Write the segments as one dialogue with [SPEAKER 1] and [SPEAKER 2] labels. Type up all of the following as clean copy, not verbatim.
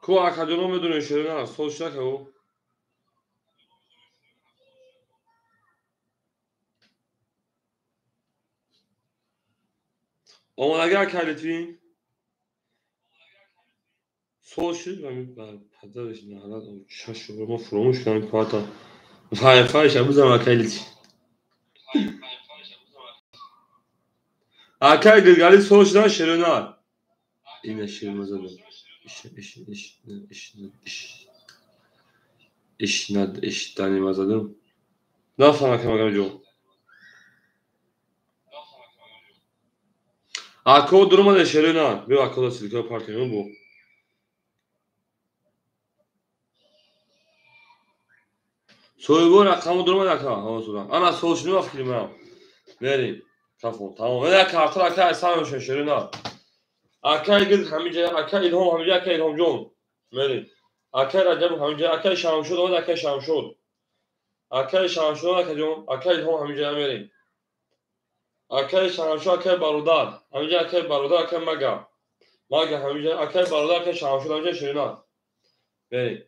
[SPEAKER 1] Ку акаҷоно медонед шерина сол шуда ку? Омадагӣ акай Литвин? Сол шуд падараш наҳлат чашм ма фуромӯш кардам карта. Вай-файша бизанам акай Литвин. Акай Гилгали сол шудан шерина. Ина шерина задам. Иш данима задам. Нафаҳмам акай Магами ҷон. Ако дуромаде шерина. Биё ако да силикаи партиям бо. Соҳибо рақаму дуромаде ака. Ана сол шуди ма фикри ман. Мерим. Кафон. Тамом. Ина картар ака айсан мешавад шерина. Акай гил ҳамиҷа, акай Илҳом ҳамиҷа, акай Илҳомҷон. Мерим. Акай Раҷаб ҳамиҷа, акай Шамшод омад, акай Шамшод. Акай Шамшод акаҷон, акай Илҳом ҳамиҷа мерим. Акай Шамшод, акай Бародар, ҳамиҷа акай Бародар, акай Мага. Мага ҳамиҷа, акай Бародар, акай Шамшод ҳамиҷа Ширина. Мерим.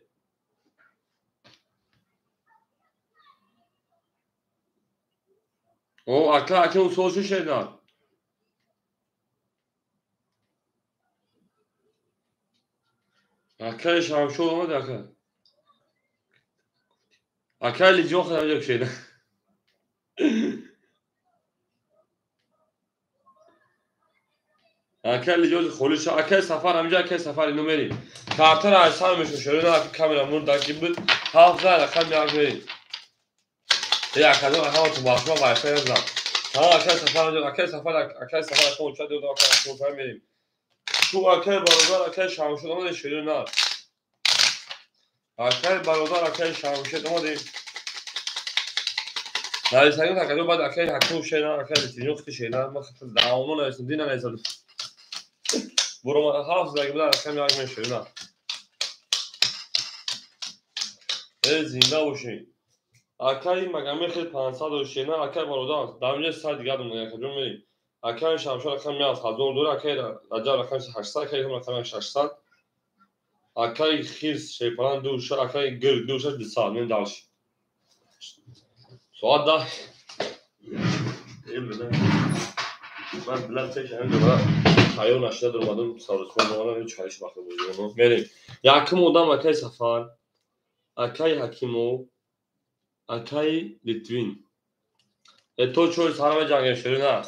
[SPEAKER 1] О, акай акай усол шуд Ширина. Акай Шамшод омад ака. Акай Лиҷон ҳамиҷа шеда. Акай Лиҷон холӣ шуд. Акай Сафар ҳамиҷа, акай Сафар ино мерим. Картара айсан мешуд шерина ака камера мурда ки буд. Ҳафт зад рақам як мерим. Э акаҷон ҳама ту бахшма вайфай назад. Тамом акай Сафар ҳамиҷа, акай Сафар, акай Сафар ака уча дод акай Сафар мерим. Ку акай Бародар, акай Шамшод омаде шерина. Акай Бародар, акай Шамшед омадем. Нависагим акаҷон баъд акай Ҳакимов шена, акай Литвинён хити шена, ман даъвоно нависам, дина нависам. Буромад ҳафт заги будан рақам як мен шерина. Э зинда бошед. Акай Магами хел 500 шена, акай Бародар, дар инҷа 100 дигар монда акаҷон мерим. Акай Шамшод рақам 1000 дора, акай Раҷаб рақам 800, акай Илҳом рақам 600. Акай Хирс шерпалан ду ша, акай Гирг ду ша 200 мен дальше. Соат 10. Ман билам пеш ҳамин дубора тайёр нашуда дуромадам, савдохон омадам, чайш вақт буд. Мерем. Якум одам акай Сафар, акай Ҳакимов, акай Литвин. Э то чой сарама ҷангем шерина.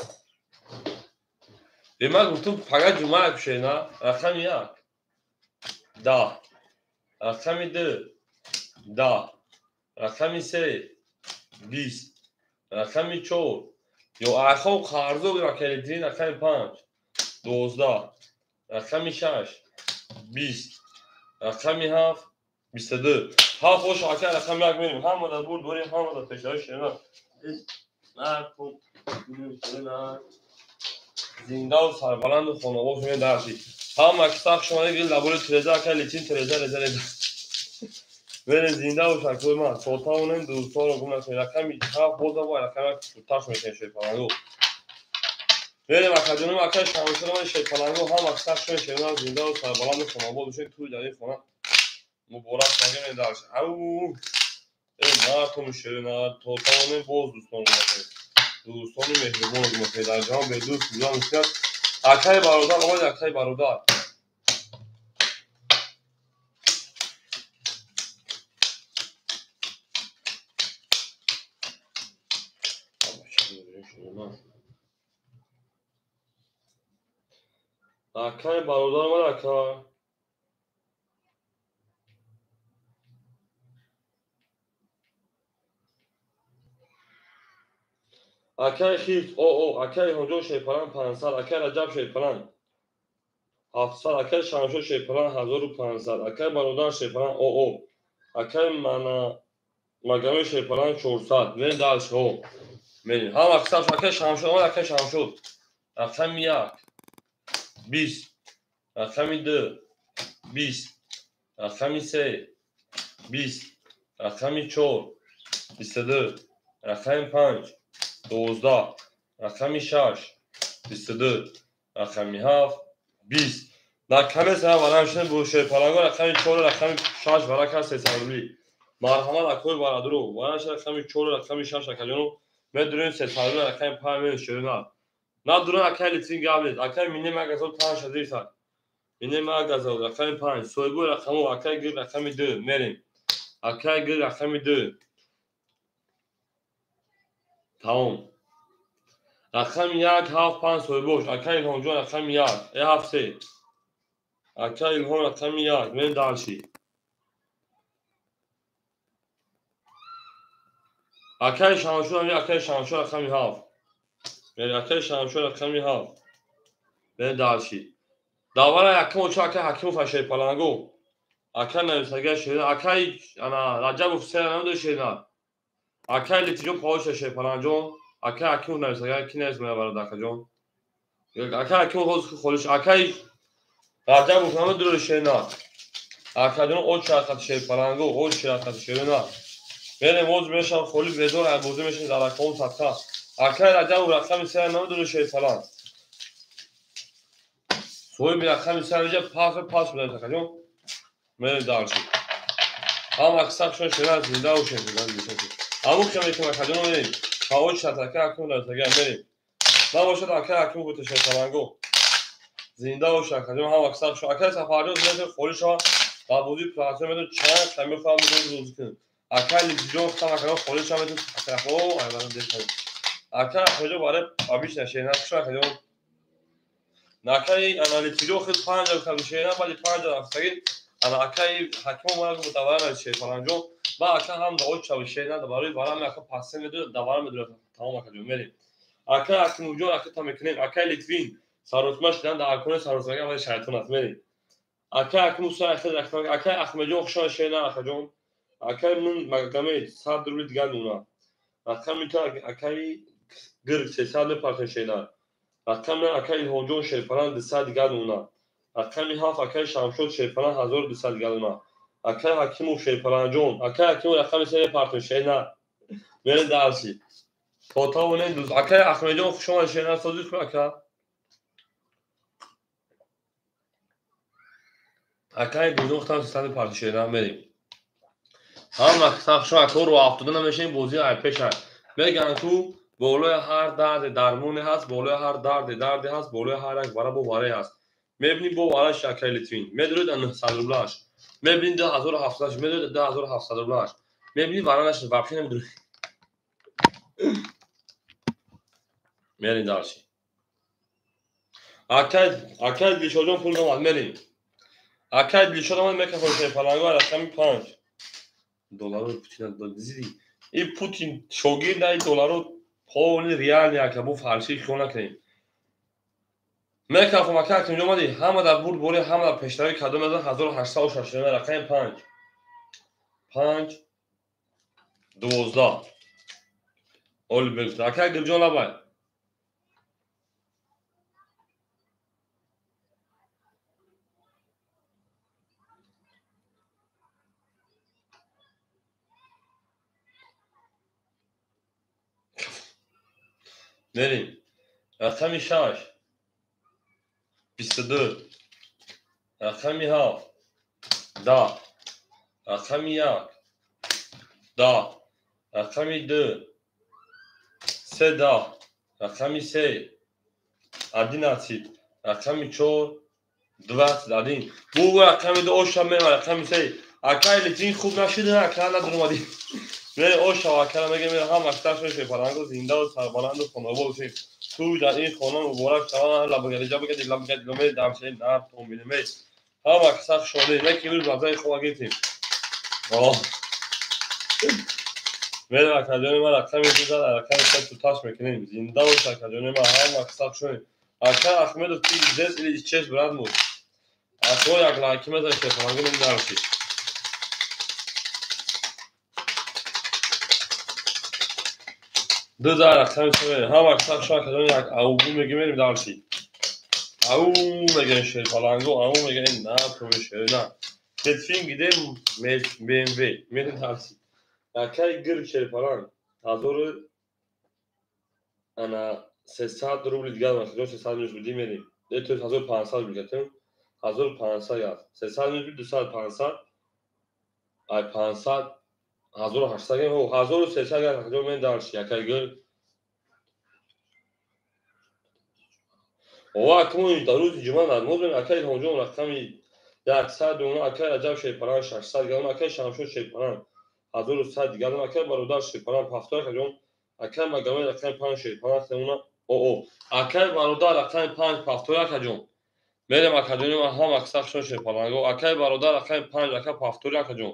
[SPEAKER 1] Э ман гуфтум фақат ҷумъа як шерина, рақами 1. 10. Рақами 2. 10. Рақами 3. 20. Рақами 4. Ё ахо қарзо акай Литвин рақами 5. 12. Рақами 6. 20. Рақами 7. 22. Ҳафт бош акай рақами 1 мерим. Ҳама дар бурд дорем, ҳама дар пешаи шерина. Зиндаву сарбаланду хонобод шуме дарши. Ҳама ки сахт шумода гил лабори тереза акай Литвин тереза реза реза. Мерем зинда бош акой ман. Солтавонем дӯстонро гум накунед. Рақами 7 боза бо рақами 1 пуртар мекунем шерпалангу. Мерем акаҷонум акай Шамшод омад шерпалангу ҳама ки сахт шуме шерина зиндаву сарбаланду хонобод бошед тӯи дари хона муборак нагем дарш. Ау! Э мартум шерина то тавонем боз дӯстонро гум накунед. Дӯстони меҳрубонро гум накунед. Дар ҷаҳон бедӯст будан мушкил аст. Акай Бародар омад акай Бародар. Акай Бародар омад ака. Акай Хирс, о, акай Ҳоҷон шерпалан 500, акай Раҷаб шерпалан 700, акай Шамшод шерпалан 1500, акай Бародар шерпалан о, акай Мана Магами шерпалан 400. Мерем дальше, о. Мерем. Ҳама қисам акай Шамшод омад, акай Шамшод. Рақами 1 20, рақами 2 20, рақами 3 20, рақами 4 22, рақами 5 12, рақами 6 22, рақами 7 20. Дар камеса варам шуд бо шерпаланго рақами 4 рақами 6 варака 300 рубли. Марҳамат акои барадру. Варам шуд рақами 4 рақами 6 акаҷону медурем 300 рубли рақами 5 меҳ шерина. Надуран акай литин гап нест. Акай минем агазол 5 шадирса. Минем агазол рақами 5. Соҳибои рақаму акай гир рақами 2 мерем. Акай гир рақами 2. Тамом. Рақами 1 7 5 соҳибош. Акай Илҳомҷон рақами 1. 7 3. Акай Илҳом рақами 1. Мерем дальше. Акай Шамшур, акай Шамшур рақами 7. Мерем акай Шамшур рақами 7. Мерем дальше. Давара якум оча акай Ҳакимов шерпаланго. Акай нависага шерина, акай ана Раҷабов сера намедо шерина. Акай Литиҷон паоша шерпаланҷон, акай Ҳакимов нависага ки навис мебарад акаҷон. Акай Ҳакимов ҳозир холиш, акай Раҷабов намедо шерина. Акаҷон оча акат шерпаланго, оча акат шерина. Мерем оз мешам холи безор бозӣ мешем дар акаон садқа. Акай Раҷабов рақами сера намедо шерпаланг. Соҳиби рақами сера инҷа пас пас медад акаҷон. Мерем дальше. Ҳама аксар шера зинда бошем. Аму хем акаҷон мерем. Фаол шатака акун ратага мерем. Набошад акай акун бута шерпаланго. Зинда бош акаҷон ҳама аксар шо. Акай Сафарҷон зинда холи шава. Дар бозии платформ медон чанд камер фаҳм медон рӯз кун. Акай Литиҷон худам акаҷон холи шава медон акаҷон айван дер. Акай Ахмаҷон барои обычно шерина хуш акаҷон. Акай аналитиҷон худ 5 каб шерина баъди 5 ҳафтаги ана акай Ҳакимов мана гуфт давара шерпаланҷон. Ба ака ҳам да оча шерина барои варам ака пассе медод давара медод тамом акаҷон мерем. Акай Ҳакимовҷон ака та мекунем. Акай Литвин саросма шидан дар акони саросмага вали шайтон аст мерем. Акай Ҳакимов сар акай Ахмаҷон хушон шерина акаҷон. Акай мун Магомед 100 рубли дигар нуна. Рақами то акай гир 300 мепартон шерина. Рақами акай Илҳомҷон шерпалан 200 дигар нуна. Рақами 7 акай Шамшод шерпалан 1200 дигар нуна. Акай Ҳакимов шерпаланҷон. Акай Ҳакимов рақами 3 мепартон шерина. Мерем дальше. То тавонем дӯст. Акай Ахмаҷон хушомад шерина созӣ кун ака. Акай Гулҷон худам 300 мепартон шерина мерем. Ҳама сахшо акоро афтода намешем бозии айпеша. Меган ку болои ҳар дарде дармоне ҳаст, болои ҳар дарде дарде ҳаст, болои ҳар як вара бо варае ҳаст. Мебини бо вараш акай Литвин. Медуред 900 рублаш. Мебини 2700, медуред 2700 рублаш. Мебини вара нашд, вообще намедуред. Мерем дальше. Акай Дилшодҷон пул намад, мерем. Акай Дилшод омад мекафон шерпаланго рақами 5. Долларро Путин зиди. И Путин шогирд ай долларро полни реални ака бо фарши хиён накунем. Мекафом ака Ҳакимҷон омади ҳама дар бурд бори ҳама дар пешравӣ кардом аз 1869 рақами 5. 5 12. Оли бегуфт. Ака Гулҷон лабай. Мерем. Рақами 6 22. Рақами 7 10. Рақами 1 10. Рақами 2 3 10. Рақами 3 11. Рақами 4 21. Бу рақами 2 оша мерем рақами 3. Акай Литвин хуб нашуда, ака надурмади. Мере оша акара мегем ҳам аксар шерпаланго зинда ва сарбаланду хонобод бошем. Ту дар ин хона муборак шаванд, лабгариҷа бигардед, лабгариҷа ломед, дамшед, нар томбинеме. Ҳам аксар шоде, не ки имрӯз мазаи хоб гирифтем. Мерем акаҷони ман рақами 2 зад, рақами 3 туташ мекунем. Зинда бош акаҷони ман, ҳам аксар шоде. Ака Ахмедов ты здесь или исчез, брат мой? Ако як лайки мезанед шерпаланго намедарши. Ду дар рақами се ҳама аксар шо акаҷон як аугу мегем мерем дальше. Ау мегем шерпаланго, ау мегем на пуми шерина. Литвин гидем BMW мерем дальше. Акай гир шерпаланг 1000 ана 300 рубли дигар махҷо 300 рубли буди мерем. То 1500 рубли гатем. 1500 газ. 300 минус 200 500. Ай 500 1800 газ. 1300 газ акаҷон мен дарши. Акай гул. Ова акмон дар рӯзи ҷумъа надмозем акай Илҳомҷон рақами 100 дона акай Раҷаб Шерпаран 600 газ акай Шамшод Шерпаран 1100 дигар акай бародар Шерпаран 70 акаҷон акай Магомед рақами 5 Шерпаран сеуна о акай бародар рақами 5 70 акаҷон мерем акаҷони ман ҳам аксаршон Шерпаранго акай бародар рақами 5 ака 70 акаҷон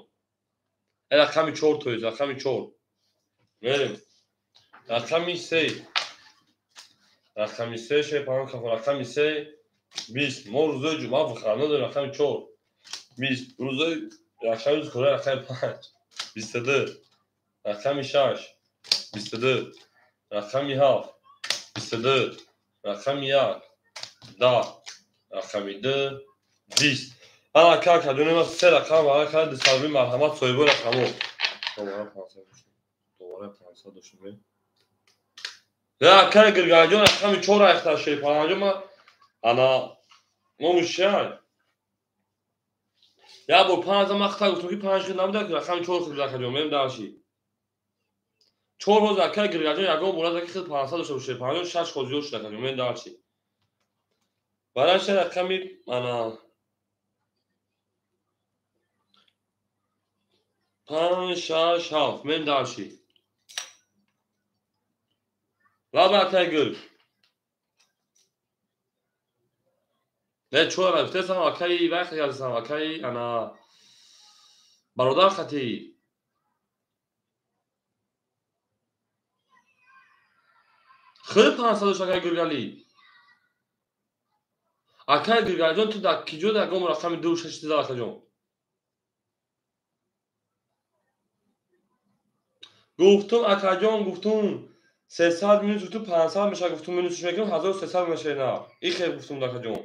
[SPEAKER 1] рақами 4 тоиз рақами 4 мерем рақами 3 рақами 3 Шерпаран кафо рақами 3 20 мо рӯзои ҷумъа выходной дорем рақами 4 20 рӯзои якшанбе рӯзи рақами 5 22 рақами 6 22 рақами 7 22 рақами 1 10 рақами 2 20 ана ака акаҷони ман се рақам ваға кард дусарби марҳамат соҳибои рақамо добора 500 доштем акаи Гиргаҷон рақами 4 айхта Шерпаранҷон ман ана номушай як бор 5 ман хата гуфтам ки 5 хел набуда рақами 4 хел акаҷон мерем дарши 4 ҳозир акаи Гиргаҷон ягон бор ки хел 500 дошта боша Шерпаранҷон 6 хол зиёд шуд акаҷон мерем дарши бараша рақами ана 5 6 7 мерем дарши лаба акаи Гир не чор гуфтесам акаи вай хати акаи ана бародар хати хеле 500 дошт акаи Гиргалӣ акаи Гиргалиҷон ту дар киҷо ягон рақами 2 6 зад акаҷон гуфтум акаҷон гуфтум 300 минус гуфтум 500 меша гуфтум минусш мекунам 1300 меша на и хел гуфтум акаҷон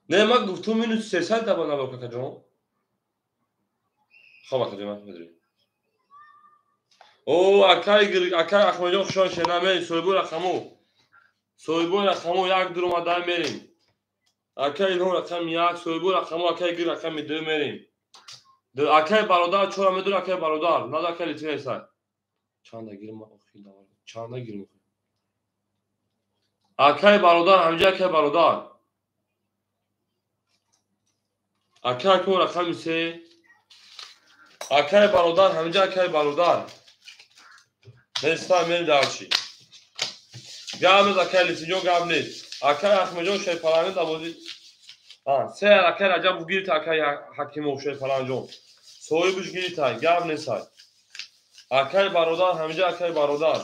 [SPEAKER 1] не ман гуфтум минус 300 даба набок акаҷон хоб акаҷон ман медорем о акай акай Ахмадҷон хушон шена мерем соҳибои рақамо соҳибои рақамо як дуромада мерем акай Илҳом рақами 1 соҳибои рақамо акай Гир рақами 2 мерем акай бародар чора медор акай бародар нада акай литвинеса чанда гирм чанда гирм акай бародар ҳамҷа акай бародар акай акон рақами 3 акай бародар ҳамҷа акай бародар неста мерем дарчи гап нест акай Лисиҷон гап нест акай Ахмадҷон Шерпаранҷон дар се акай Раҷабов гирифта акай Ҳакимов Шерпаранҷон соҳибаш гирифта гап нест акай бародар ҳамҷа акай бародар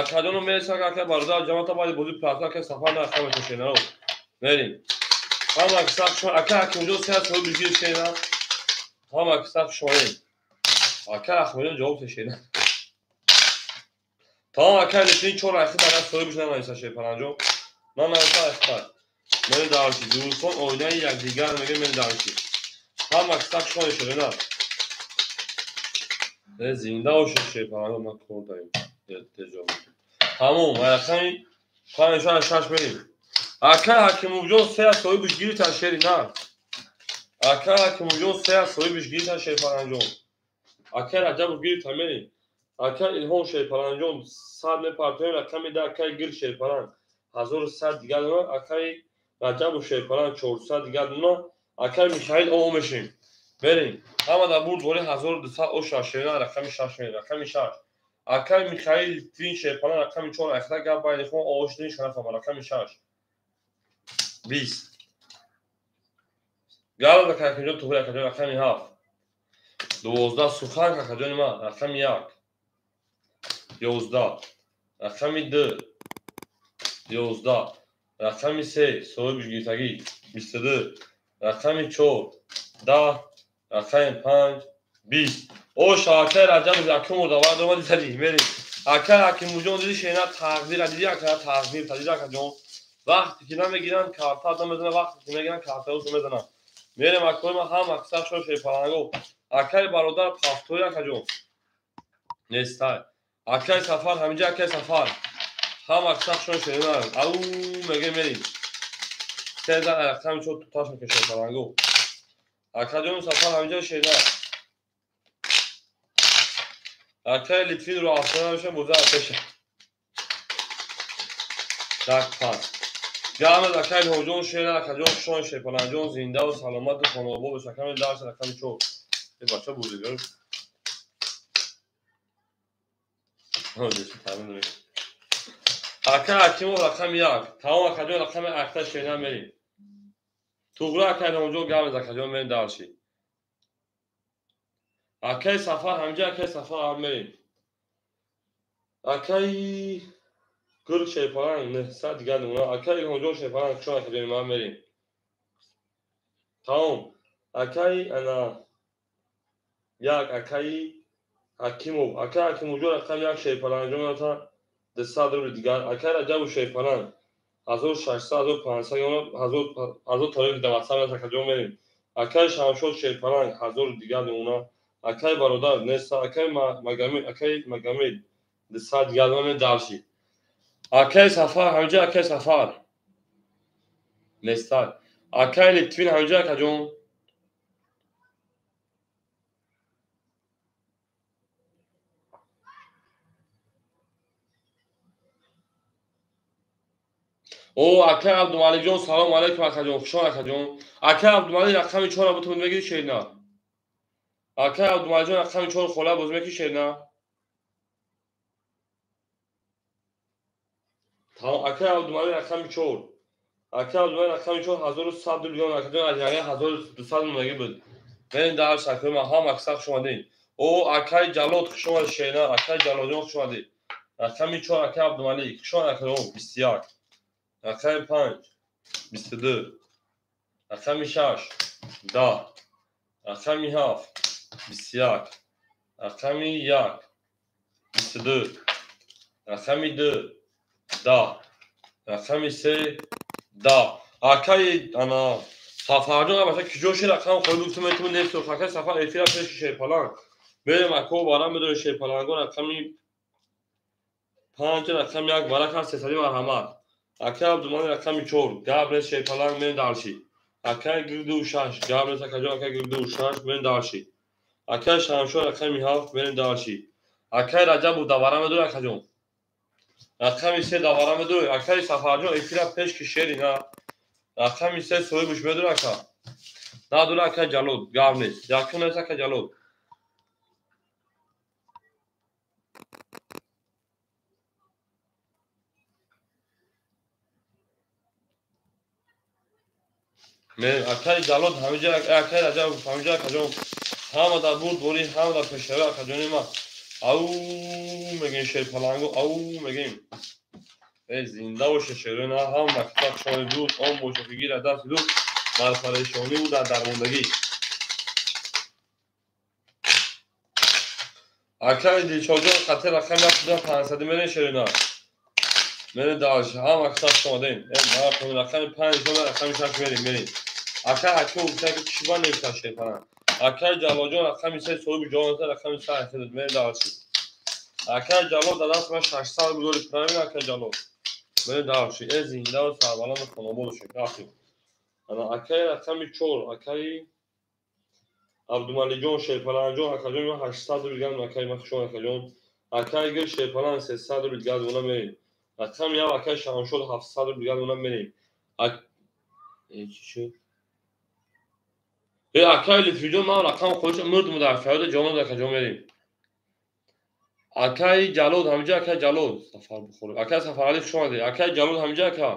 [SPEAKER 1] акаҷоно мересак акай бародар ҷамоата баъди бозӣ плато акай Сафар на рақами шенаро мерем ҳама кисақ шумо акай Ҳакимҷон се соҳибаш гирифт шена ҳама кисақ шумоем акай Ахмадҷон ҷавоб шена тамом акай Литвин чор айхи дара соҳибаш нанависа Шерпаранҷон нанависа айхта мерем дарши дӯстон оинаи якдигар мегӯем мерем дарши ҳама кисақ шумо шена зинда бошед Шерпаранҷон ман кор дарем тамом рақами 5 6 мерем акай Ҳакимовҷон се соҳибаш гирифта шери на акай Ҳакимовҷон се соҳибаш гирифта Шерпаранҷон акай Раҷабов гирифта мерем акай Илҳом Шерпаранҷон 100 мепартоем рақами 10 акай Гир Шерпаран 1100 дигар дона акай Раҷабов Шерпаран 400 дигар дона акай Михаил о мешем мерем ҳама дар бурд бори 1200 оша шерина рақами 6 мерем рақами 6 акай Михаил Твин Шерпаран рақами 4 айхта гап байни хон оошдин шарафама рақами 6 20 галаз акай Ҳакимҷон туғри акаҷон рақами 7 12 сухан акаҷони ман рақами 1 11 рақами 2 11 рақами 3 соҳибаш гирифтагӣ 22 рақами 4 10 рақами 5 20 оша акай Раҷабов якум урда омади зади мерем акай Ҳакимуҷон диди шена тақдира диди ака тақдир тадиди акаҷон вақте ки намегиранд карта намезананд вақте ки мегиранд картаҳоро мезананд мерем акои ман ҳам аксар шо Шерпаранго акай бародар пафтои акаҷон нестай акай Сафар ҳаминҷа акай Сафар Ҳама сахшон шерина. Ау меге мерим. Сеза рақами чор туташ мекашад паланго. Акаҷон Сафар ҳаминҷа шерина. Акаи Литвин ро афтода меша боза пеша. Так пас. Гамаз акаи Ҳоҷон шерина, акаҷон хушон шерпаланҷон зиндаву саломату хонобод бош. Аками дарс рақами чор. Э бача бузигар. Ака Акимов рақами як. Тамом акаҷон рақами акта шерина мерим. Туғра акаи Ҳоҷон гамаз акаҷон мерим дарши. Акаи Сафар ҳаминҷа акаи Сафар ҳам мерим. Акаи Гург шерпаланг 900 дигар намуна. Акаи Илҳомҷон шерпаланг чон акаҷони ман мерим. Тамом. Акаи ана як акаи Ҳакимов. Акаи Ҳакимовҷон рақами як шерпалангҷон ата 200 рубли дигар. Акаи Раҷабов шерпаланг 1600, 1500, 1000 тариф дар WhatsApp акаҷон мерим. Акаи Шамшод шерпаланг 1000 дигар намуна. Акаи бародар неста. Акаи Магомед, акаи Магомед 200 дигар намуна дарши. Акаи Сафар ҳаминҷа акаи Сафар неста. Акаи Литвин ҳаминҷа акаҷон. О акаи Абдумаликҷон салом алейкум акаҷон, хушон акаҷон. Акаи Абдумалик рақами чорро бутун мегири шерина. Акаи Абдумаликҷон рақами чор хола боз мекӣ шерина. Акаи Абдумалик рақами чор. Акаи Абдумалик рақами чор 1100 рубл акаҷон аз яъне 1200 мондагӣ буд. Мерем дар шакои ман ҳам аксар хуш омадед. О акаи Ҷалод хуш омадед шерина. Акаи Ҷалодҷон хуш омадед. Рақами чор акаи Абдумалик хуш омадед акаҷон 21. Рақами 5 22. Рақами 6 10. Рақами 7 21. Рақами 1 22. Рақами 2 10. Рақами 3 10. Акаи ана Сафарҷон абаша киҷо ши рақам хоҳӣ гуфту метавон нест. Акаи Сафар эфира пеши шерпаланг. Берем ако барам медори шерпалангон рақами 5 рақами 1 барак ҳаст 300 марҳамат. Акаи Абдумалик рақами 4 Габрес шерпаланг мерем дарши. Акаи Гирду 6 Габрес акаҷон акаи Гирду 6 мерем дарши. Акаи Шамшод рақами 7 мерем дарши. Акаи Раҷабов давара медори акаҷон. Рақами 3 давара медори. Акаи Сафарҷон эфира пеш ки шерина. Рақами 3 соҳибаш медори ака. Надора акаи Ҷалод гап нест. Якум нест акаи Ҷалод. Акаи Ҷалод ҳаминҷа акаи Раҷабов ҳаминҷа акаҷон. Ҳама дар бурдборӣ, ҳама дар пешравӣ акаҷони ман. Ау мегем шерпалангу, ау мегем. Э зинда боше шерона, ҳама мактаб шони дуст, он боше ки гирад дасти дуст, бар парешониву дар дармондагӣ. Акаи Дилшодҷон қатъи рақами 1500 мерем шерона. Мерем дарш, ҳама мактаб шомадем. Рақами 5 рақами 6 мерем, мерем. Акаи Ҳакимов гуфта ки чӣ ба навишта шерпаланг. Акаи Ҷалолҷон рақами 3 соҳиби ҷон рақами 3 мерем дарши. Акаи Ҷалол дар даст ман 600 рубл дори правильно акаи Ҷалол. Мерем дарши. Э зиндаву сарбаланду хонобод бошед. Рафтем. Ана акаи рақами 4 акаи Абдумаликҷон шерпалангҷон акаҷон 800 рубл гам акаи ман хушон акаҷон. Акаи Гул шерпаланг 300 рубл газ она мерем. Рақами 1 акаи Шамшод 700 рубл газ она мерем. Чӣ шуд? Э акаи Литвиҷон ман рақам хоҳиш мурдум дар фаёда ҷонон акаҷон мерем. Акаи Ҷалод ҳаминҷа акаи Ҷалод Сафар бухорӣ. Акаи Сафаралӣ хуш омадед. Акаи Ҷалод ҳаминҷа ака.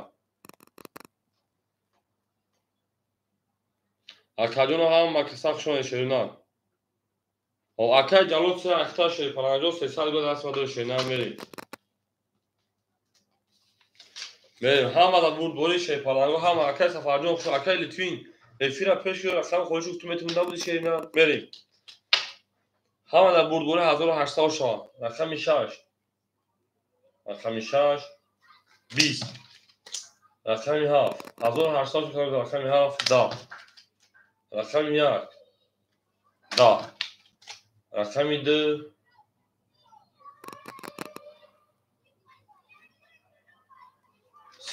[SPEAKER 1] Акаҷоно ҳама каса хуш омадед шерина. Акаи Ҷалод се ахта шерпалангҷон 300 рубл даст мадори шерина мерем. Мерем ҳама дар бурдборӣ шерпаланго ҳама акаи Сафарҷон хуш акаи Литвин эфира пеш рақам хоҳиш гуфту метавон набуди шерина мерем. Ҳама дар бурдборӣ 1800 шавад. Рақами 6. Рақами 6 20. Рақами 7 1800 шавад. Рақами 7 10. Рақами 1 10. Рақами 2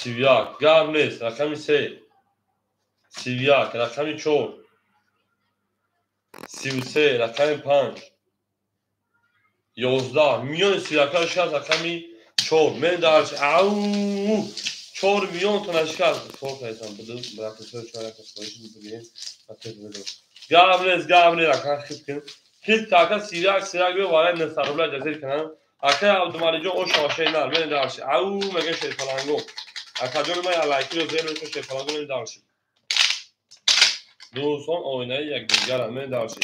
[SPEAKER 1] 31. Гап нест. Рақами 3. 31. Рақами 4. 33. Рақами 5. 11. Миёни 31 шикаст рақами 4. Мен дар ау 4 миллион тона шикаст. Гап нест, гап нест. Ака хит кун. Хит ака 31 31 биё варай 900 рубля ҷазир кунам. Акай Абдумалиҷон ош ошай нар. Мен дарши. Ау мега шерпаланго. Акаҷони ман алайкиро зер мекун шерпаланго мен дарши. Дӯстон оинаи якдигаранд. Мен дарши.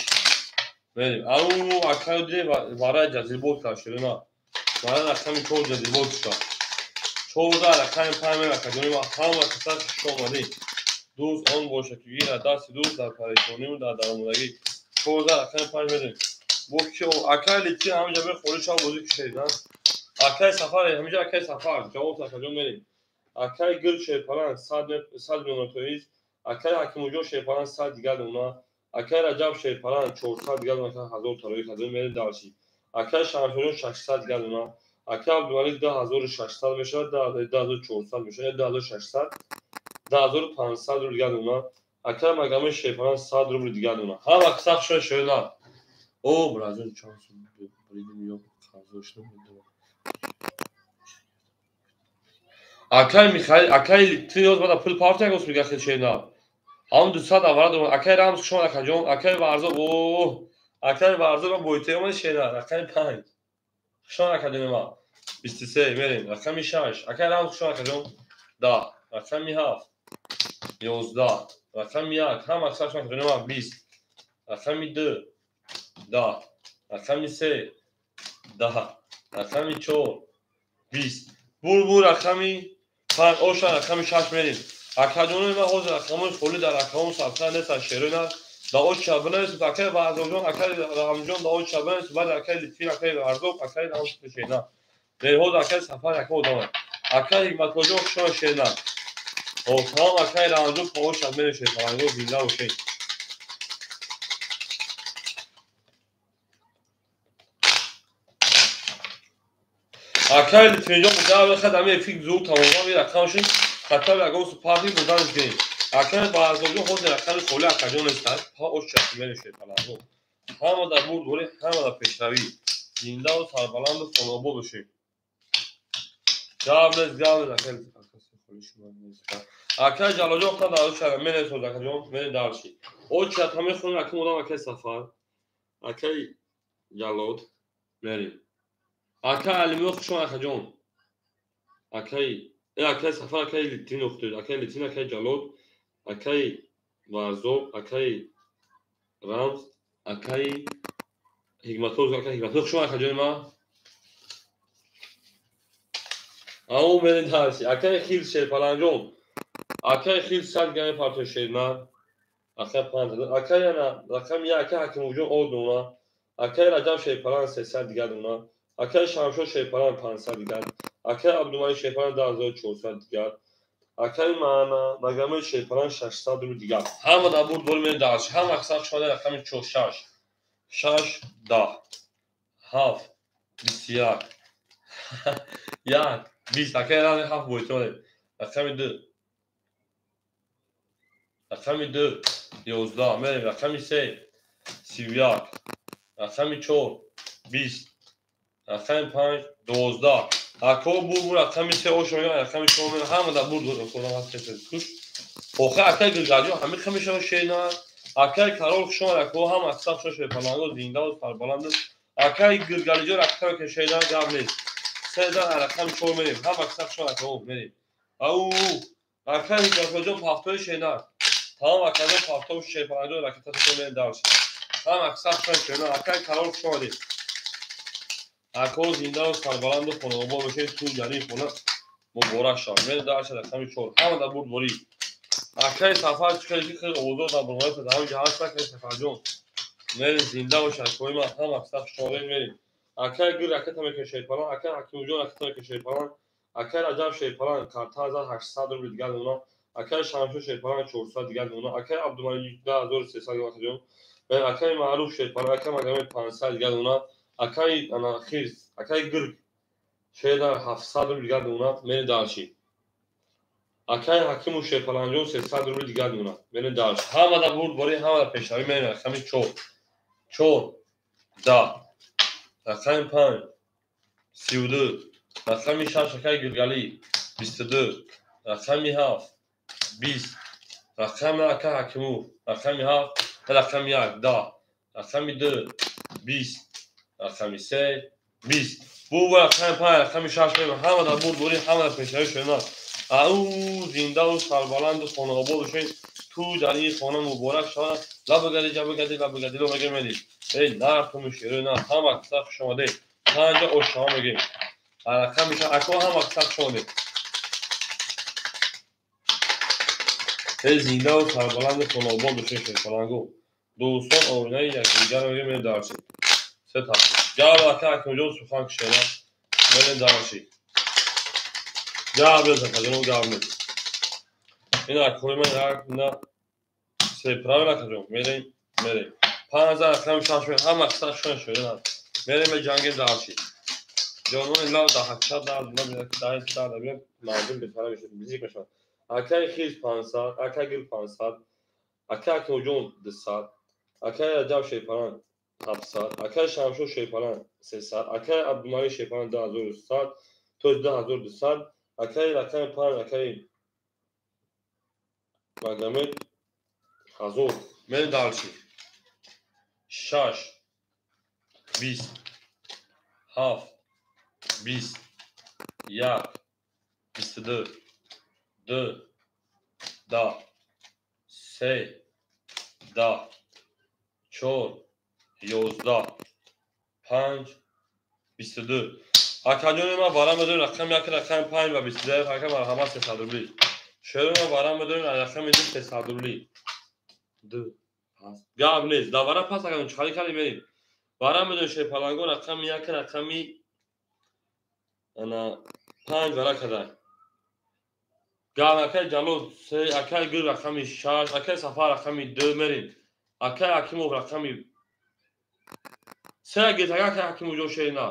[SPEAKER 1] Мерим. Ау акай диде варай ҷазирбод кард ширина. Варай рақами 4 ҷазирбод шуд. 14 рақами 5 мер акаҷони ман ҳама каса хуш омадед. Дӯст он бошад ки гирад дасти дӯст дар парешониву дар даромадагӣ. 14 рақами 5 мерем. Бо ки акай литин ҳаминҷа бе холӣ шав бозӣ кушед. Акай Сафар ҳаминҷа акай Сафар ҷавоб акаҷон мерем. Акай Гул шерпаланг 100 миллион тоиз. Акай Ҳакимуҷон шерпаланг 100 дигар дона. Акай Раҷаб шерпаланг 400 дигар дона 1000 тарои кардем мерем дарши. Акай Шамшоҷон 600 дигар дона. Акай Абдумалик 2600 мешавад, 2400 мешавад, 2600, 2500 рубл дигар дона. Акай Магомед шерпаланг 100 рубл дигар дона. Ҳама қисса шуд шояд. О, бразил чанд сум буридим ё қарздор шудам. Акай Михаил, акай Литвин бада пул партия гос мига хел шена. Ҳам 200 авара дорам. Акай Рамз шумо акаҷон, акай Варзоб, о, акай Варзоб ам бойтей омад шена, рақами 5. Шумо акаҷон ма. 23 мерем, рақами 6. Акай Рамз шумо акаҷон 10, рақами 7. 11, рақами 1, ҳама аксар шумо акаҷон ма 20. Рақами 2 10, рақами 3 10, рақами 4 20. Бур рақами 5 оша рақами 6 мерем. Акаҷонои ман ҳозир рақамҳои холӣ дар рақамҳо сабта нестанд шерона. Да оча бинависед акай Варзобҷон, акай Рамҷон да оча бинависед, баъд акай Литвин, акай Варзоб, акай Рамз шерна. Ҳозир акай Сафар яка одама. Акай Ҳикматуллоҷон хушона шерна. О, тамом акай Рамҷон поошад мерем шерпаланго зинда бошед. Акай Литвинҷон буда хад ами эфир зуд тамоман ми рақам шуд. Хатар ягон парти бурданш гирем. Акай Варзобҷон ҳозир рақами холӣ акаҷон нестанд. Ҳа оча мерем шерпаланго. Ҳама дар бурдборӣ, ҳама дар пешравӣ. Зиндаву сарбаланду хонобод бошед. Гап нест, гап нест. Акай акай Ҷалолҷон худам дар оча менесоз акаҷон, мерем дарши. Оча та мехонем акай одам акай Сафар, акай Ҷалод мерем. Акай Алимиё хуш омад акаҷон. Акай акай Сафар, акай Литвин ухтед, акай Литвин, акай Ҷалод, акай Варзоб, акай Рамз, акай Ҳикматулло, акай Ҳикматулло хуш омад акаҷони ман. Ау мерем дарси. Акай Хил шерпаланҷон. Акай Хил 100 грамм парто шерна. Акай 5. Акай ана рақами 1 акай Ҳакимуҷон 10 дона. Акай Раҷаб шерпаланг 300 дигар дона. Акай Шамшод шерпаланг 500 дигар. Акай Абдумалик шерпаланг 2400 дигар. Акай Маана Магомед шерпаланг 600 рубл дигар. Ҳама дар бурд бори мерем дарси. Ҳама аксар шумо рақами 4 6 6 10 7 21 1 20. Акай рақами 7 бойтонем. Рақами 2 рақами 2 11 мерем. Рақами 3 31 рақами 4 20 рақами 5 12. Ако бур рақами 3 ош мегӯям, рақами 4 мегӯям, ҳама дар бурд худам ҳаст куш. Охир акай Гулгалҷон ҳами хамешава шена. Акай Карол хуш омад ако ҳама аксар хуш шерпаланго зиндаву сарбаланд. Акай Гулгалиҷон рақами ки шена гап нест. 3 рақами 4 мерем. Ҳама аксар хуш омад ако мерем. Ау акай Ҳикматуллоҷон пафтои шена. Тамом акаҷон пафтои шерпаланго ракетатон мерем дарш. Ҳама аксар хуш шена. Акай Карол хуш омадед. Ако зиндаву сарбаланду хонобод бошед, ту ҷарии хона муборак шавад. Мерем дарш рақами 4. Ҳама дар бурдборӣ. Акай Сафар чӣ хеле хеле овоздор дар бурмои ҳамин ҷа ҳаст акай Сафарҷон. Мерем зинда бошад акои ман, ҳама аксар хуш омадед мерем. Акай Гул ракета мекунад шерпаланг, акай Ҳакимуҷон ракета мекунад шерпаланг, акай Раҷаб шерпаланг карта 1800 рубл дигар дона, акай Шамшод шерпаланг 400 дигар дона, акай Абдумалик 2300 акаҷон, акай Маъруф шерпаланг, акай Магомед 500 дигар дона, акай ана Хирс, акай Гург шердар 700 рубл дигар дона, мерем дарши. Акай Ҳакиму Шерпаланҷон 300 рубли дигар мемонад. Мерем дальше. Ҳамада бурд бори, ҳамада пешравӣ. Мерем рақами 4. 4 10. Рақами 5 32. Рақами 6 акай Гулгалӣ 22. Рақами 7 20. Рақами акай Ҳакиму рақами 7, рақами 1 10. Рақами 2 20. Рақами 3 20. Бу рақами 5, рақами 6 мерем. Ҳамада бурд бори, ҳамада пешравӣ шудан. Ау зиндаву сарбаланду хонаобод бошед. Ту дар ин хона муборак шавад. Лабагади ҷабагади лабагади ло мегем меди. Эй нартуму шеро на ҳама киса хуш омадед. Панҷа ошшава мегем. Рақами ако ҳама киса хуш омадед. Эй зиндаву сарбаланду хонаобод бошед шерпалангу. Дӯстон оинаи якдигарро мегем мерем дарси. Се тақсим. Гав ака Акимҷон сухан кушена. Мерем дарси. Гав нест акаҷон, гав нест. Ин акои ман як на се правильно акаҷон. Мерем, мерем. 5 рақами 6 мерем. Ҳама қисса шуна шуда. Мерем ҷангем дарси. Ҷонони лав даҳакшад дар даҳ дар дар мардум бетара мешавад, бизик мешавад. Акаи Хиз 500, акаи Гул 500, акаи Акимҷон 200, акаи Раҷаб Шерпалан 700, акаи Шамшод Шерпалан 300, акаи Абдумалик Шерпалан 2100, то 2200, акаи рақами 5, акаи Магомед 1000. Мерем дальше. 6 20 7 20 1 22 2 10 3 10 4 11 5 22. Акаҷони ман варам медорем рақами 1, рақами 5 ва 22. Ака марҳамат 300 рубли. Шерои ман варам медорем рақами 2 300 рубли. 2 пас. Гап нест. Да вара пас акаҷон чӣ кардем мерем. Варам медорем шерпаланго рақами 1, рақами 5 вара кадай. Гап акаи Ҷалол 3, акаи Гул рақами 6, акаи Сафар рақами 2 мерем. Акаи Ҳакимов рақами 3 гетага акаи Ҳакимов ҷо шерина.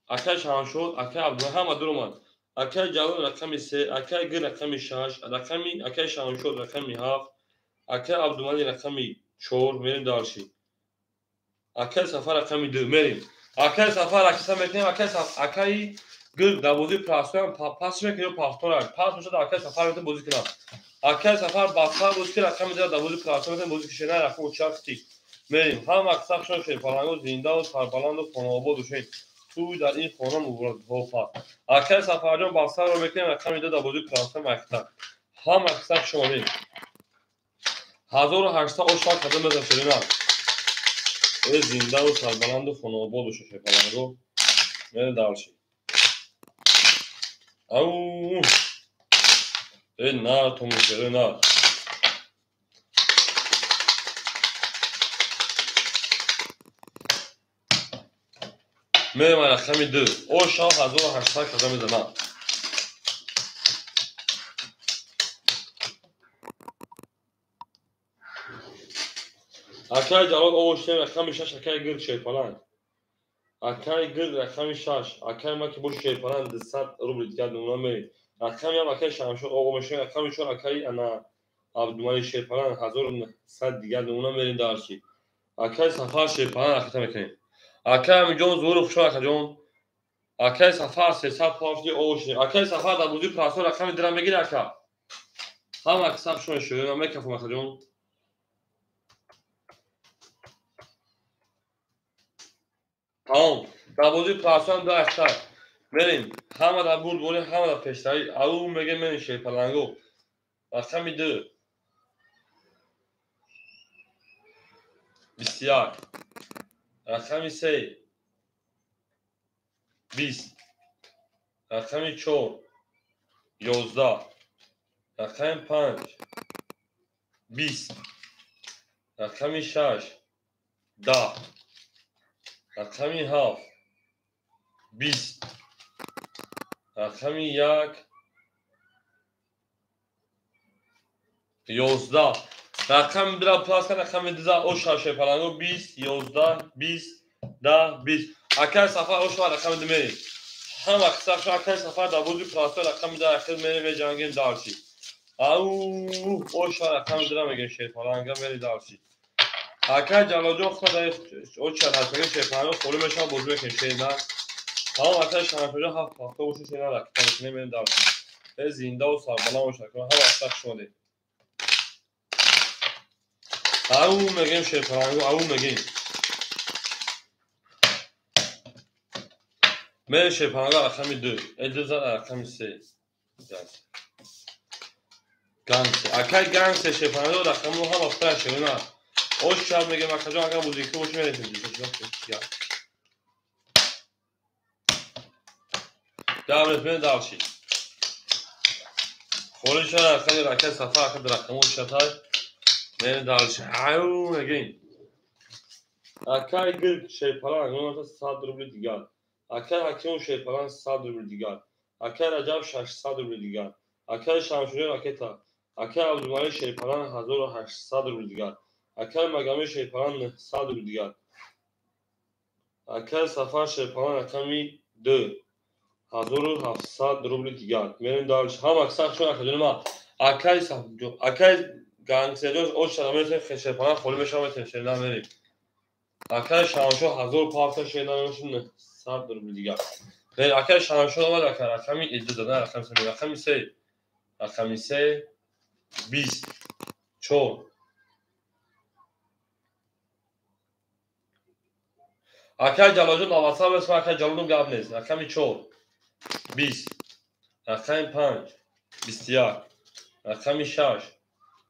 [SPEAKER 1] Акаи Шамшод, акаи Абдулла ҳама дур омад. Акаи Ҷалол рақами 3, акаи Гул рақами 6, рақами акаи Шамшод рақами 7, акаи Абдумалик рақами 4 мерем дальше. Акаи Сафар рақами 2 мерем. Акаи Сафар акиса мекунем, акаи Гул дар бозии прасоям пас мекунем ё пафтора. Пас мешавад акаи Сафар метавонад бозӣ кунад. Акаи Сафар басфар бозӣ кунад, рақами 2 дар бозии прасо метавонад бозӣ кунад, рақами 4 мерем. Ҳама акиса хушон шерпаланго зиндаву сарбаланду хонаобод бошед. Ту дар ин хона муборак пас. Акаи Сафарҷон басфарро мекунем, рақами 2 дар бозии прасо мактаб. Ҳама акиса хуш омадед. 1800 ошак када мезан шерина. Э зиндаву сарбаланду хонаобод бошед шерпаланго. Мерем дальше. Ау! Э на тумушере на. Мерем рақами 2. Оша 1800 када мезанам. Акаи Ҷалол овоштем рақами 6, акаи Гул Шерпаланг. Акаи Гул рақами 6, акаи ма ки бо Шерпаланг 200 рубли дигар намуна мерем. Рақами ҳам акаи Шамшод оғо мешавем, рақами 4 акаи ана Абдумалик Шерпаланг 1100 дигар намуна мерем дарси. Акаи Сафар Шерпаланг рақита мекунем. Акаи Амиҷон Зуҳуров хушо акаҷон. Акаи Сафар 300 пафти овоштем. Акаи Сафар дар бозии прасо рақами 2 мегири ака. Ҳама акса хушо шуд, мекафам акаҷон. Тамом. Дар бозии прасоам 2 ахтар. Мерем. Ҳама дар бурд борем, ҳама дар пешравӣ. Ау мегем мерем шерпаланго. Рақами 2. 21. Рақами 3. 20. Рақами 4. 11. Рақами 5. 20. Рақами 6. 10. Рақами 7. 20. Рақами 1. 11. Рақами 2 пласка, рақами 2 оша шерпаланго 20, 11, 20, 10, 20. Акаи Сафар ошва рақами 2 мерем. Ҳама қисса акай сафар дар бозии простой рақами дар ахир мерем меҷангем дарчи. Ау оша рақами дира мегем шерпаланга мери дарчи. Акай Ҷалолҷон худ дар оча рақами шерпаланга холӣ мешавад бозӣ мекунем шерна. Тамом акай Шамшоҷон ҳафт ҳафта бошед шерна ракета мекунем мерем дарчи. Э зиндаву сарбаланд бошад. Ҳама қисса хуш омадед. Ау мегем шерпаланго, ау мегем. Мере шерпаланго рақами 2, э 2 зад рақами 3. Гангсе. Акай гангсе шерпаланго рақаму ҳама фра шерна. Ош шаб мегем акаҷон агар музика боши мересем. Давлет мен давши. Холӣ шуда рақами ракет сафар акад рақаму шатай. Мере давши. Ау мегем. Акай гир шерпаланг 100 рубли дигар. Акай Ҳакимов шерпаланг 100 рубли дигар. Акай Раҷаб 600 рубли дигар. Акай Шамшуҷон ракета. Акай Абдумалик шерпаланг 1800 рубли дигар. Акай Магомед шерпаланг 900 рубли дигар. Акай Сафар шерпаланг рақами 2 1700 рубли дигар. Мерем дальше. Ҳама сахт шуд акаҷони ман. Акай акай гангсерҷон оч шада мересем шерпаланг холӣ мешавад метем шерна мерем. Акай Шамшо 1500 шерна мешавад 900 рубли дигар. Акай Шамшо омад акай рақами 2 дод, рақами 3, рақами 3. Рақами 3 20 4. Акай Ҷалолҷон 90 бес, акай Ҷалолҷон гап нест. Рақами 4 20, рақами 5 21, рақами 6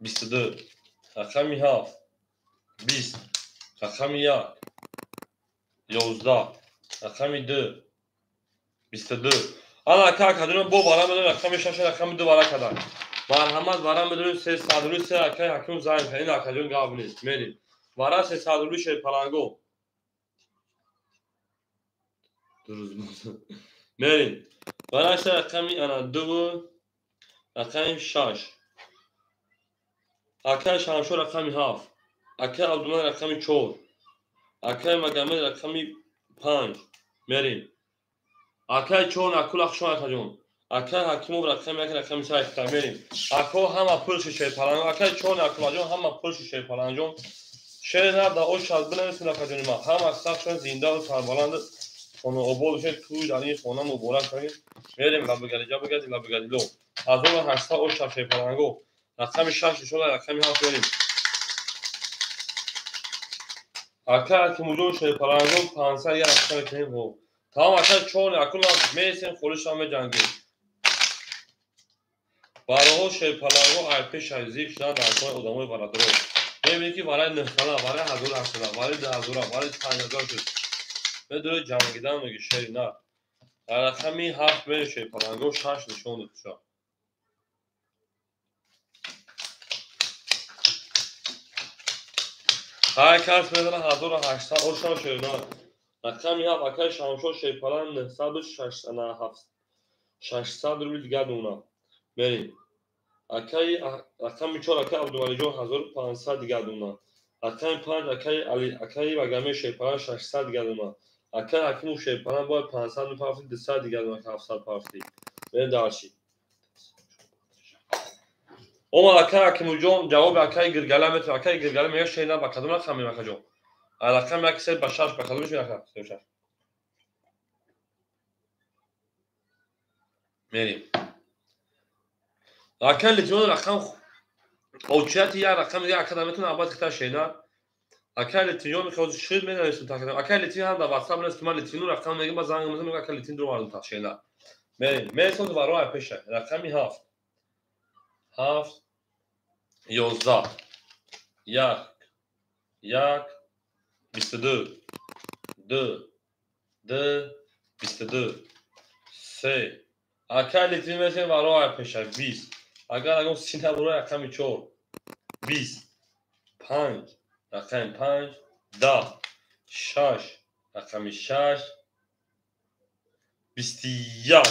[SPEAKER 1] 22, рақами 7 20, рақами 1 11, рақами 2 22. Ана ака акаҷонам бо вара медонем рақами 6 рақами 2 вара кадан. Марҳамат вара медонем 300 рубли се акай Ҳакимов занг кад. Ин акаҷон гап нест. Мерем. Вара 300 рубли шерпаланго. Дуруст. Мерем. Вара се рақами ана 2 рақами 6. Акай Шамшо рақами 7. Акай Абдулло рақами 4. Акай Магомед рақами 5. Мерем. Акай 4 накула хуш омад акаҷон. Акай Ҳакимов рақами 1 рақами 3 мерем. Ако ҳама пулши шерпаланг. Акай 4 накулаҷон ҳама пулши шерпалангҷон. Шер на да ош аз бинависед акаҷони ман. Ҳама сахт зиндаву сарбаланд хона обод бошед, тӯй дар ин хона муборак шавед. Мерем лабигалиҷа бигади лабигалило. 1800 ош шаб шерпаланго. Рақами 6 нишон рақами 7 мерем. Акай Ҳакимуҷон шерпаланго 500 як рақам мекунем. Тамом акай 4 акула мересем холишам меҷангем. Бароҳо шерпаланго ай пеш ай зиқ шудан дар кори одамои бародаро. Мебинед ки вараи 900, вараи 1800, вараи 2000, вараи 5000 шуд. Медуре ҷангидан меги шери на. Дар рақами 7 мерем шерпаланго 6 нишон дод ша. Ҳар кас медона 1800 оша шерна. Рақами 7 акай Шамшо шерпаланг 900 600 рубли дигар мемонад. Мерем. Акай рақами 4 акай Абдумалиҷон 1500 дигар мемонад. Рақами 5 акай Али акай Магомед шерпаланг 600 дигар мемонад. Акай Ҳакимов шерпаланг бояд 500 мепарфтид, 200 дигар мемонад, 700 парфтид. Мерем дальше. Омад акай Ҳакимовҷон ҷавоби акай Гиргала метавад. Акай Гиргала мегӯяд шерна ба кадом рақам мерем акаҷон? Рақами 1 3 ба 6 ба кадомиш мерем ака? 3 6. Мерем. Акай Литвон рақам очияти як рақам дигар ака наметавонад абад хита шерна. Акай Литвинҷон мехоҳад шир менависад тақрибан. Акай Литвин ҳам дар WhatsApp менависад ки ман Литвину рақам мегӯям, ба занг мезанам, мегӯям акай Литвин дур мардум та шерна. Мерем. Мересем варо ай пеша. Рақами 7. 7 11 1 1 22 2 2 22 3. Акай Литвин мересем варо ай пеша 20. Агар агон сина буро рақами 4 20 5 рақами 5 10 6 рақами 6 21.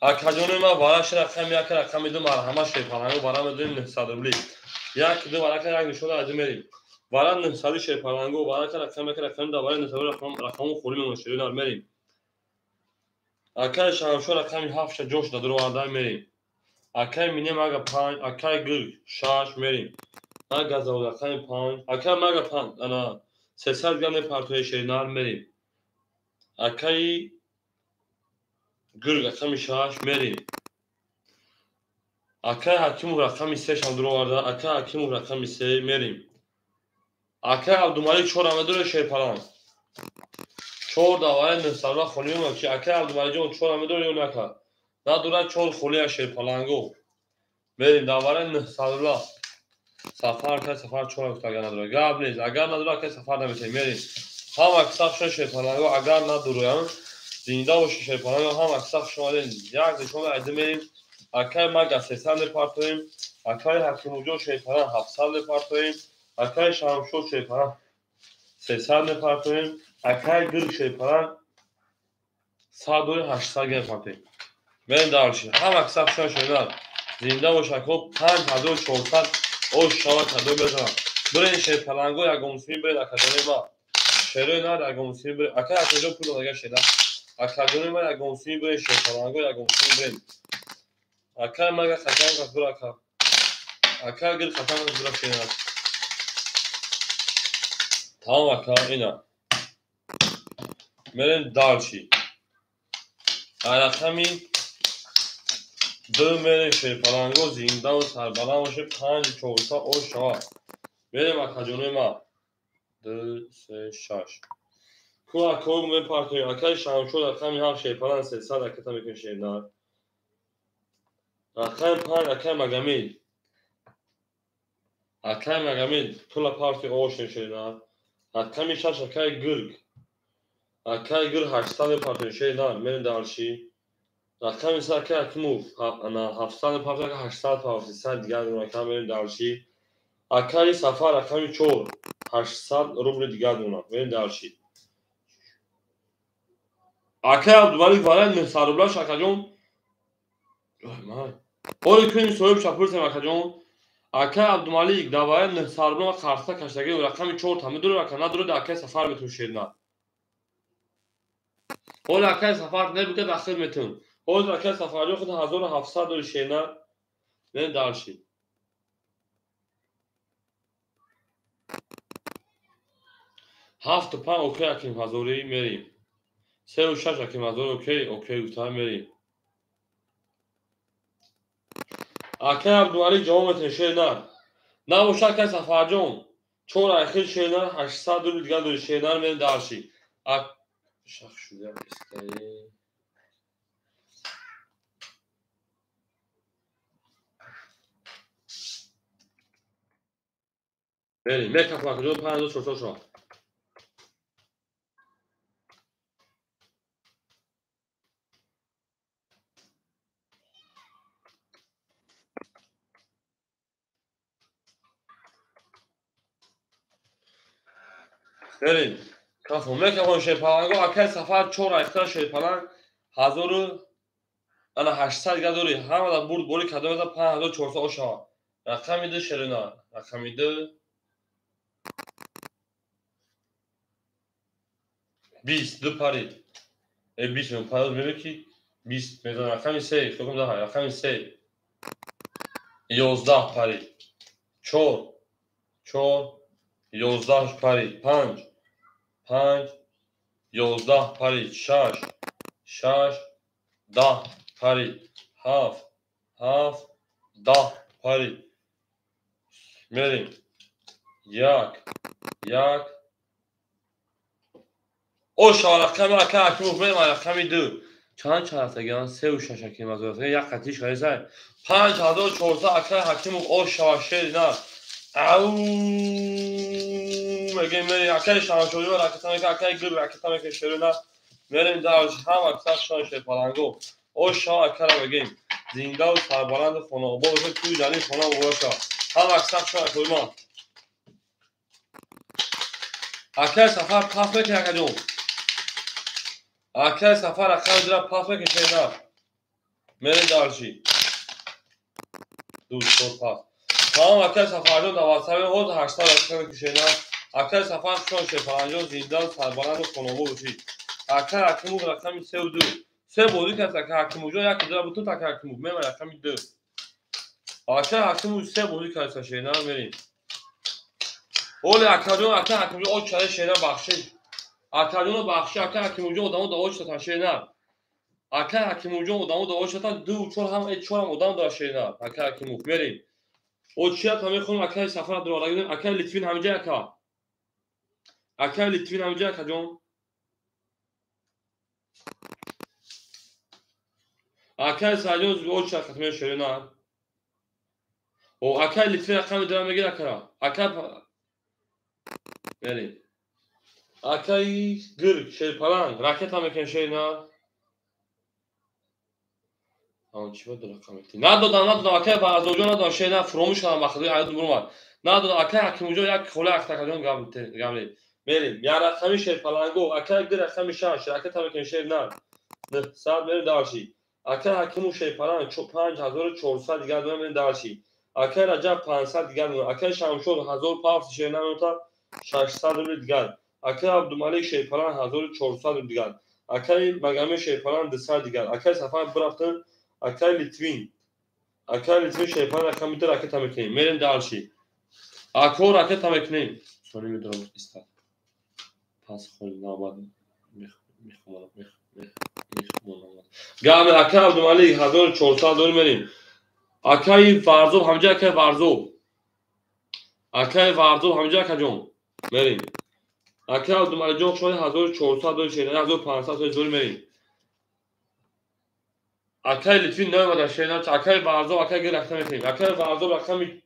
[SPEAKER 1] Акаҷони ман вараши рақами 1 рақами 2 марҳамат шерпаланго вара медонем 900 рубли. 1 2 варака як нишон аз мерем. Вара 900 шерпаланго варака рақами 1 рақами 2 вара 900 рақаму холӣ мемонад шеринар мерем. Акай Шамшо рақами 7 ҷош дадуроварда мерем. Акай Мине мага 5, акай Гирг 6 мерем. Мага завод рақами 5, акай мага 5, ана 300 грамм мепартои шеринар мерем. Акай Гирг рақами 6 мерем. Акай Ҳакимов рақами 3 шам дуроварда, акай Ҳакимов рақами 3 мерем. Акай Абдумалик 4 амедуре шерпаланг. 4 даваи 900 рубла холӣ мемонад ки акай Абдумаликҷон 4 амедуре ё нака. Надорад 4 холия шерпаланго. Мерем даваи 900 рубла. Сафар акай Сафар 4 гуфт агар надорад. Гап нест. Агар надорад акай Сафар наметавонем. Мерем. Ҳама киса шуна шерпаланго агар надороям зинда боши шерпаланго ҳама киса шуна як дишон айда мерем. Акай мага 300 мепартоем. Акай Ҳакимуҷон шерпаланг 700 мепартоем. Акай Шамшо шерпаланг 300 мепартоем. Акай Гирг шерпаланг 100 800 мепартоем. Мерем дальше. Ҳама киса шуна шернар. Зинда бош ако 5400 ош шава кадо мезанам. Бирен шерпаланго ягонсуми бирен академияи ма. Шерои нар ягонсуми бирен. Акай акаҷон пул додага шера. Акаҷони ма ягонсуми бирен шерпаланго ягонсуми бирен. Акай мага хатам кас бура ака. Акай Гирг хатам кас бура шернар. Тамом ака ина. Мерем дальше. Рақами 2 мерем шерпаланго зиндаву сарбаланд боше 5400 ош шава. Мерем акаҷонои ма. 2 3 6. Ку акао мепартоем. Акаи Шамшо рақами 7 шерпаланг 300 ракета мекунем шернар. Рақами 5 акаи Магомед. Акаи Магомед пула парти ош шернар. Рақами 6 акаи Гирг. Акаи Гирг 800 мепартоем шернар. Мерем дальше. Рақами 3 акаи Ҳакимов 700 мепартоем, 800 партоем, 100 дигар дона ака мерем дальше. Акаи Сафар рақами 4 800 рубли дигар дона. Мерем дальше. Акаи Абдумалик варай 900 рублаш акаҷон. Оли кунем соҳиб шапурсем акаҷон. Акаи Абдумалик даваи 900 рубла қарса каштаги рақами 4 та медорем ака надоред акаи Сафар метун шерна. Оли акаи Сафар небигад ахир метун. Ҳозир акаи Сафарҷон худ 1700 дори шерна. Мерем дальше. 7 5 окей аким ҳазорӣ мерем. 3 6 аким ҳазорӣ окей окей гуфта мерем. Акаи Абдумалик ҷавоб метавонед шернар. Набоша акаи Сафарҷон 4 айхил шернар 800 рубли дигар дори шернар мерем дальше. Шах шуда истаи. Мерем. Мекафам акаҷон 5400 шава. Мерем. Кафо мекафам шерпаланго акаи Сафар 4 айхтара шерпаланг 1800 дигар дори. Ҳамада бурд бори кадом яза 5400 ош шава. Рақами 2 шерина. Рақами 2 20 ду парид. 20 парид мебинӣ ки 20 мезанад. Рақами 3 худам даҳ. Рақами 3 11 парид. 4 4 11 парид. 5 5 11 парид. 6 6 10 парид. 7 7 10 парид. Мерем. 1 1 Оша рақами ака Ҳакимов мерем рақами 2. Чанд чанд 3 6 аким ҳазор. Як қатиш қарисай. 5400 акаи Ҳакимов ош шава шерина. Ау мегем мерем акаи Шамшоҷон ракета мекунад, акаи Гирг ракета мекунад шерина. Мерем дальше ҳама киса шон шерпаланго. Ош шава акара мегем. Зиндаву сарбаланду хонаобод бошед, тӯи дарин хона муборак шавад. Ҳама киса шон акои Акаи Сафар паф мекунад акаҷон. Акаи Сафар рақами 2 паф мекунад шерина. Мерем дальше. 2 4 паф. Тамом акаи Сафарҷон дар ватсапи ҳозир 800 ракета мекунад шерина. Акаи Сафар шон шерпаланҷон зиндаву сарбаланду хонаобод бошед. Акаи Ҳакимов рақами 3 2 Се бозӣ кард ака Ҳакимовҷон, як дора бутун ака Ҳакимов. Мема рақами 2. Ака Ҳакимов се бозӣ кард шерна мерим. Оли акаҷон, ака Ҳакимовҷон оч чаре шерна бахшиш. Акаҷоно бахшиш, ака Ҳакимовҷон одамо да оч татан шерна. Ака Ҳакимовҷон одамо да оч татан 2 4 ҳам 4 ҳам одам дора шерна. Ака Ҳакимов мерим. Очият ҳам мехонам акаи Сафар дора. Акаи Литвин ҳамиҷа ака. Акаи Литвин ҳамиҷа акаҷон. Акаи Саидҷон оча хатме шерна. О акаи Литвин рақами дора мегир акара. Ака мерим. Акаи Гирг шерпаланг ракета мекунем шерна. Чӣ буд рақами? Надодам, надодам акаи Варзоҷон надодам шерна, фуромӯш кардам ба худои аёд бурмад. Надодам акаи Ҳакимовҷон як хола ахтакаҷон гап мерим. Як рақами шерпаланго, акаи Гирг рақами 6 ракета мекунем шерна. 900 мерим дарши. Акаи Ҳакимов шерпаланг 5400 дигар дона мерим дарши. Акаи Раҷаб 500 дигар дона. Акаи Шамшод 1000 пафт шерна меота 600 рубл дигар. Акаи Абдумалик шерпаланг 1400 рубл дигар. Акаи Магаме шерпаланг 200 дигар. Акаи Сафар бирафтан. Акаи Литвин. Акаи Литвин шерпаланг рақами 2 ракета мекунем. Мерем дарши. Ако ракета мекунем. Сони медорам истад. Пас холи навбат мехонам. Гаме акаи Абдумалик 1400 дорим мерем. Акаи Варзоб ҳамҷа акаи Варзоб. Акаи Варзоб ҳамҷа акаҷон. Мерем. Акаи Абдумаликҷон шояд 1400 дорим шерна 1500 дорим мерем. Акаи Литвин наомада шерна. Акаи Варзоб акаи Гир ракета мекунем. Акаи Варзоб рақами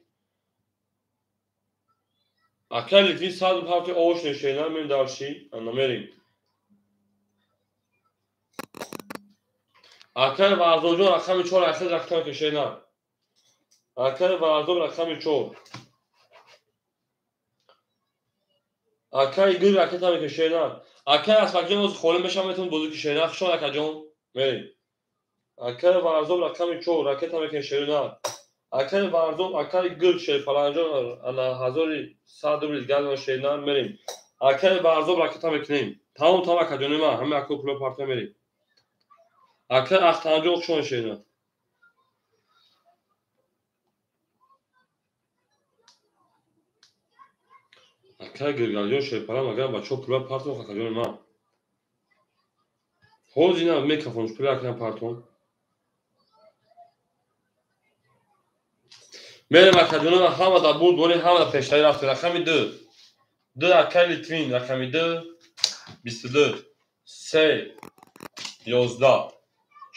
[SPEAKER 1] акаи Литвин 107 ош шерна мерем дарши. Ана мерем. Акаи Варзобҷон рақами 4 ахир ракета мекунем шерна. Акаи Варзоб рақами 4. Акаи Гир ракета мекунем шерна. Акаи Асфакҷон оз холӣ мешавам метавон бозӣ ки шерна. Хушон акаҷон. Мерем. Акаи Варзоб рақами 4 ракета мекунем шерна. Акаи Варзоб акаи Гир шерпаланҷон ана 1100 рубл дигар шерна мерем. Акаи Варзоб ракета мекунем. Тамом тамом акаҷони ман ҳама ако пуло парта мерем. Акаи Ахтанҷон хушон шерна. Акаи Гиргалҷон шерпаланг агар бачаҳо пула партон акаҷони ман. Ҳозир ина микрофонш пула акна партон. Мерем акаҷони ман ҳама дар бурд борем, ҳама дар пештарӣ рафтем. Рақами 2. 2 акаи Литвин рақами 2 22 3 11.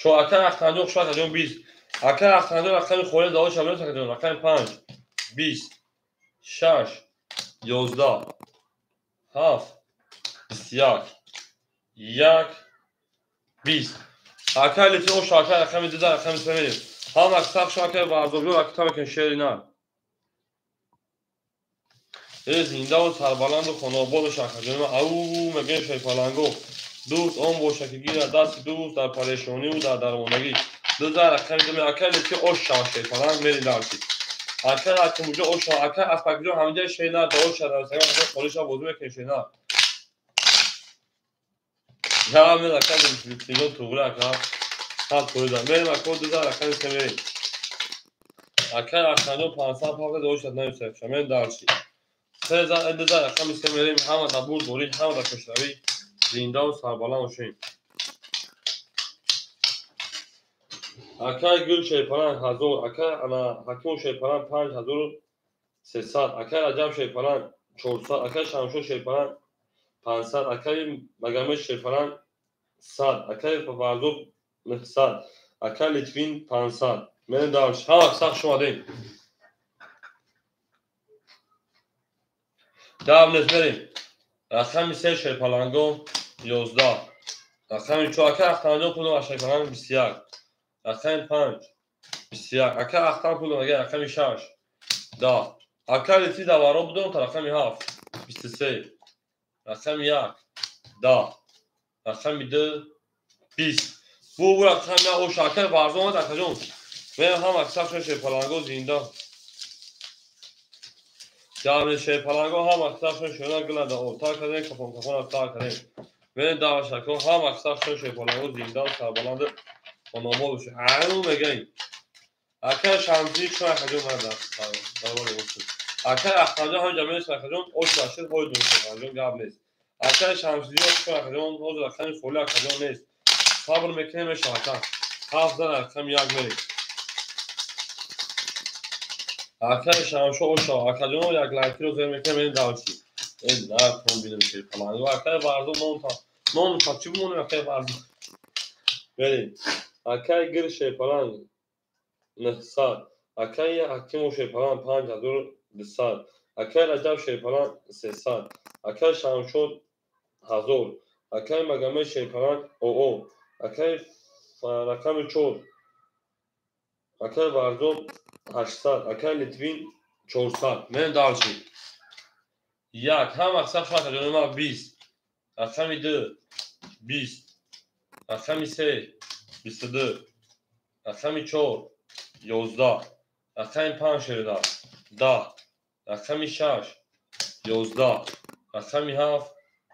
[SPEAKER 1] Чо акаи Ахтанҷон хуш акаҷон 20. Акаи Ахтанҷон рақами холӣ даво шабонӣ акаҷон рақами 5 20 6 11 7 21 1 20. Акаи Литвин ош акаи рақами 2 рақами 3 мерем. Ҳама сахт шо акаи Варзобҷон ракета мекунем шерина. Зиндаву сарбаланду хонаобод боша акаҷони ман. Ау мегӯем шерпаланго. Дӯст он боша ки гирад дасти дӯст дар парешониву дар дармондагӣ. 2 рақами 2 акаи Литвин ош шава шерпаланг мерем дарси. Акаи Ҳакимовҷон ош шава. Акаи Аспакҷон ҳамиҷа шерна даво шава. Холиша бозӣ мекунем шерна. Я мер акаи Литвинҷон туғри ака. Сад фоиза. Мерем ако 2 рақами 3 мерем. Акаи Ахтанҷон 500 павта даво шава нависаша. Мерем дарси. 3 2 рақами 3 мерем. Ҳама дар бурд борӣ, ҳама дар пешравӣ. Зиндаву сарбаланд бошем. Акаи Гул шерпаланг 1000, акаи ана Ҳакимов шерпаланг 5300, акаи Раҷаб шерпаланг 400, акаи Шамшод шерпаланг 500, акаи Магомед шерпаланг 100, акаи Варзоб 900, акаи Литвин 500. Мерем дарш. Ҳама сахт шумадем. Давнес мерем. Рақами 3 шерпаланго 11. Рақами 4 акаи Ахтанҷон пул дорад шерпаланг 21. Рақами 5 21. Акаи Ахтан пул дорад рақами 6 10. Акаи Литвин дар варо будам та рақами 7 23. Рақами 1 10. Рақами 2 20. Бу рақами ош акаи Варзоб омад акаҷон. Мерем ҳама сахт шерпаланго зинда. Ҷамъи шерпаланго ҳама сахт шона гилада. Тар кардем кафон кафон тар кардем. Мерем давашако ҳама сахшон шерпаланго зинда сарбаланд хонобод бошед. Ҳамун мегӯем. Акай Шамсӣ шумо акаҷон мада. Акай Ахтарҷон ҳамин ҷамъияи акаҷон ош башир ҳой дун акаҷон гап нест. Акай Шамсиддин шумо акаҷон ҳозир рақами холи акаҷон нест. Сабр мекунем мешавад ака. 7 зан рақами 1 мерем. Акай Шамшо оша акаҷон як лайкиро зер мекунем мерем давчи. Эй на тон бинем шерпаланго. Акай Варзо ном та ном та чӣ бимонем акай Варзо. Мерем. Акай Гир шерпаланг 900. Акай Ҳакимов шерпаланг 5200. Акай Раҷаб шерпаланг 300. Акай Шамшод 1000. Акай Магомед шерпаланг ОО. Акай рақами 4. Акай Варзод 800. Акай Литвин 400. Мерем дальше. 1. Ҳама саф шуд ма 20. Рақами 2 20. Рақами 3 22. Рақами 4 11. Рақами 5 шерида 10. Рақами 6 11. Рақами 7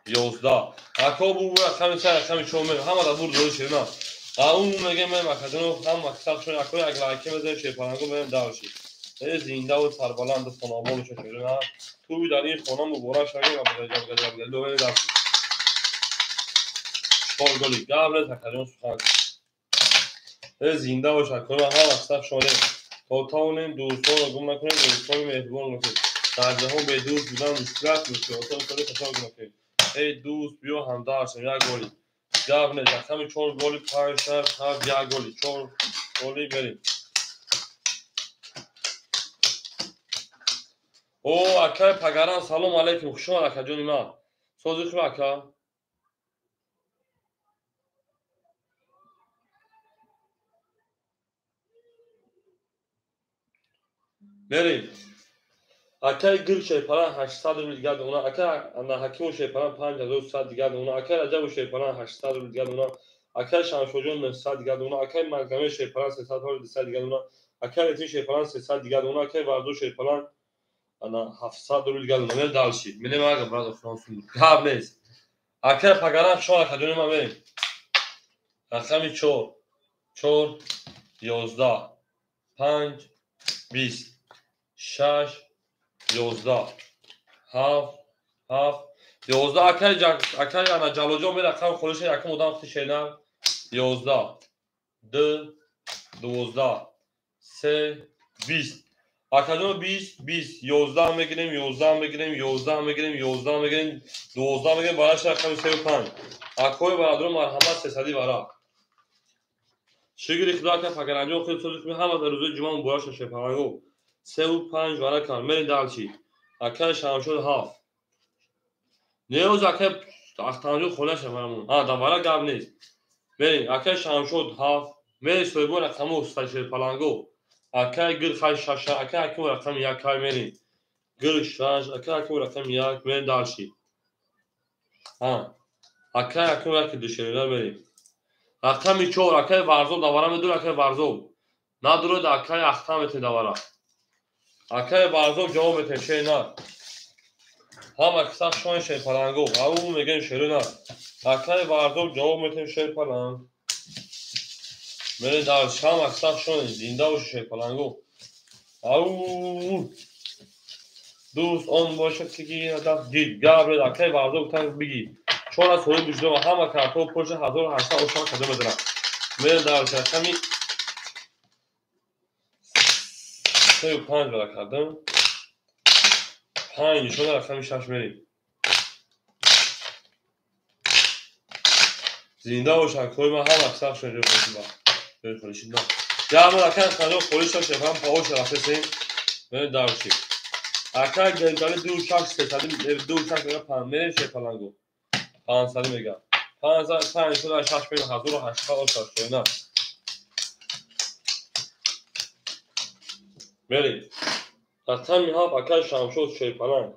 [SPEAKER 1] 11. Ако бу рақами 3 рақами 4 мегӯ ҳама да бур дори шерина. Аун мегӯем мерем акаҷоно ҳама саф шуд ако як лайке мезанем шерпаланго мерем дальше. Э зиндаву сарбаланду хонобод бошед шерина. Туй дар ин хона муборак шавед ва мерем дальше. 4 голи гап нест акаҷон сухан. Э зинда бошад кора ҳама саф шудем. То тавонем дӯстонро гум накунем, дӯстони меҳрубон бошед. Дар ҷаҳон бе дӯст будан мушкил аст, мушкилотро соли хато гум накунем. Эй дӯст биё ҳамдард шавем, як голи. Гап нест, рақами 4 голи 5 6 7 1 голи 4 голи мерем. О акай Пагаран салом алейкум, хуш омад акаҷони ман. Сози хуб ака? Мерем. Акай Гир шерпаланг 800 рубл дигар дона, акай Ҳакимов шерпаланг 5100 дигар дона, акай Раҷабов шерпаланг 800 рубл дигар дона, акай Шамшоҷон 900 дигар дона, акай Магомед шерпаланг 300 дигар дона, акай Литвин шерпаланг 300 дигар дона, акай Варзо шерпаланг 700 рубл дигар дона. Мерем дальше. Мерем ага брат Франсуз. Гап нест. Акай Пагаран шо акаҷони ман мерем. Рақами 4 4 11 5 20 6 11 7 7 11. Акай акай ана Ҷалолҷон бе рақам холиша якум одам хти шерна 11 2 12 3 20. Акаҷон 20 20 11 мегирем 11 мегирем 11 мегирем 11 мегирем 12 мегирем бараш рақами 3 5. Акои бародаро марҳамат 300 варақ. Шукри Худо ака Пагаранҷон хеле сози хуб ҳама дар рӯзои ҷумъа муборак шавад шерпаланго. 3 5 варақ кан. Мерем дальше. Акай Шамшод 7. Неоз акай Ахтанҷон хона шаварамон. А да варақ гап нест. Мерем акай Шамшод 7. Мерем соҳибо рақаму шерпаланго. Акай Гир хай 6, акай Ҳакимов рақами 1 кай мерем. Гир 6, акай Ҳакимов рақами 1 мерем дальше. Акай Ҳакимов 1 2 шерина мерем. Рақами 4 акай Варзоб давара медур акай Варзоб. Надурад акай Ахтам метен давара. Акай Варзоб ҷавоб метен шерина. Ҳама кисах шони шерпаланго. Ау мегӯем шерина. Акай Варзоб ҷавоб метен шерпаланг. Мерем дальше. Ҳама кисах шони зинда бошед шерпаланго. Ау дӯст он бошад ки гирад дид. Гап ред акай Варзоб гуфтан бигир. 4 аз соҳиби буҷдо ҳама картҳо пулша 1800 ошон кадо медорад. Мерем дальше. Рақами 3 5 варақ кардам. 5 нишона рақами 6 мерем. Зинда бошад акои ман ҳама саф шуд ҷои холиши ба. Ҷои холиши да. Яъне акай ханҷо холиш шуд шефам паош рафтесем. Мерем дальше. Акай Гелгали 2 6 3 2 6 мега 5 мерем шерпаланго. 500 мега. 500 5 нишона 6 мерем 1800 ошон шуд. Мерем. Рақами 7 акай Шамшод шерпаланг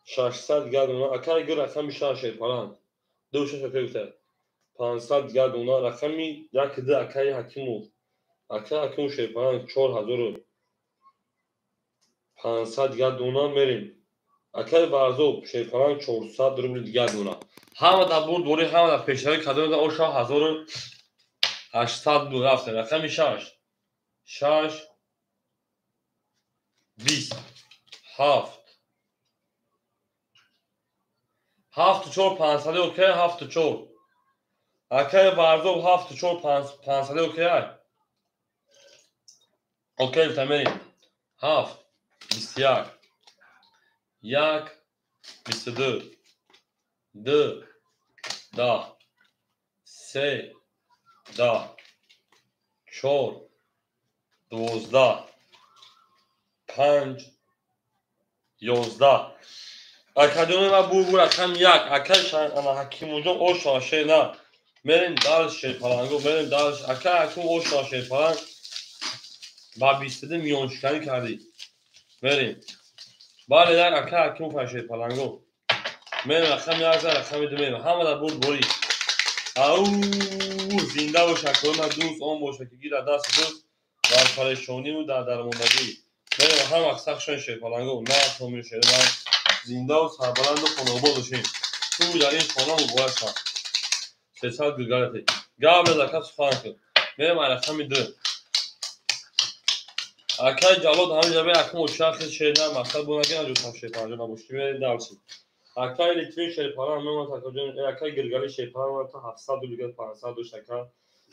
[SPEAKER 1] 600 дигар дона, акай Гир рақами 6 шерпаланг 2 6 гуфта 500 дигар дона, рақами 1 2 акай Ҳакимов, акай Ҳакимов шерпаланг 4500 дигар дона мерем. Акай Варзоб шерпаланг 400 рубли дигар дона. Ҳама дар бурд бори, ҳама дар пешравӣ кадом оша 1800 буд рафтем. Рақами 6 6 20 7 7 4 500 окей 7 4. Акай Варзоб 7 4 500 окей. Окей тамерим. 7 21 1 22 2 10 3 10 4 12 5 11. Академия ма бур рақам 1. Акай ана Ҳакимуҷон оша шена. Мерем дальше шерпаланго, мерем дальше. Акай Ҳаким оша шерпаланг ба 22 миёншиканӣ кардӣ. Мерем. Бале як акай Ҳаким фа шерпаланго. Мерем рақами 1 рақами 2 мерем. Ҳама дар бурд борӣ. Ау зинда бош акои ма дӯст он боша ки гира даст дӯст дар парешониву дар дармондагӣ. Мерем ҳама сахшон шерпаланго. На томир шерман зиндаву сарбаланду хонаобод бошем. Ту дар ин хона муборак шав. 300 гулгарате. Гап без ака сухан кун. Мерем ай рақами 2. Акай Ҷалод ҳамин ҷабе акм очахи шерна мақсад бунаги наҷустам шерпаланҷо набоши. Мерем дальше. Акай Литвин шерпалан мемонад акаҷон, акай Гиргали шерпалан мемонад 700 рубл 500 дошт ака.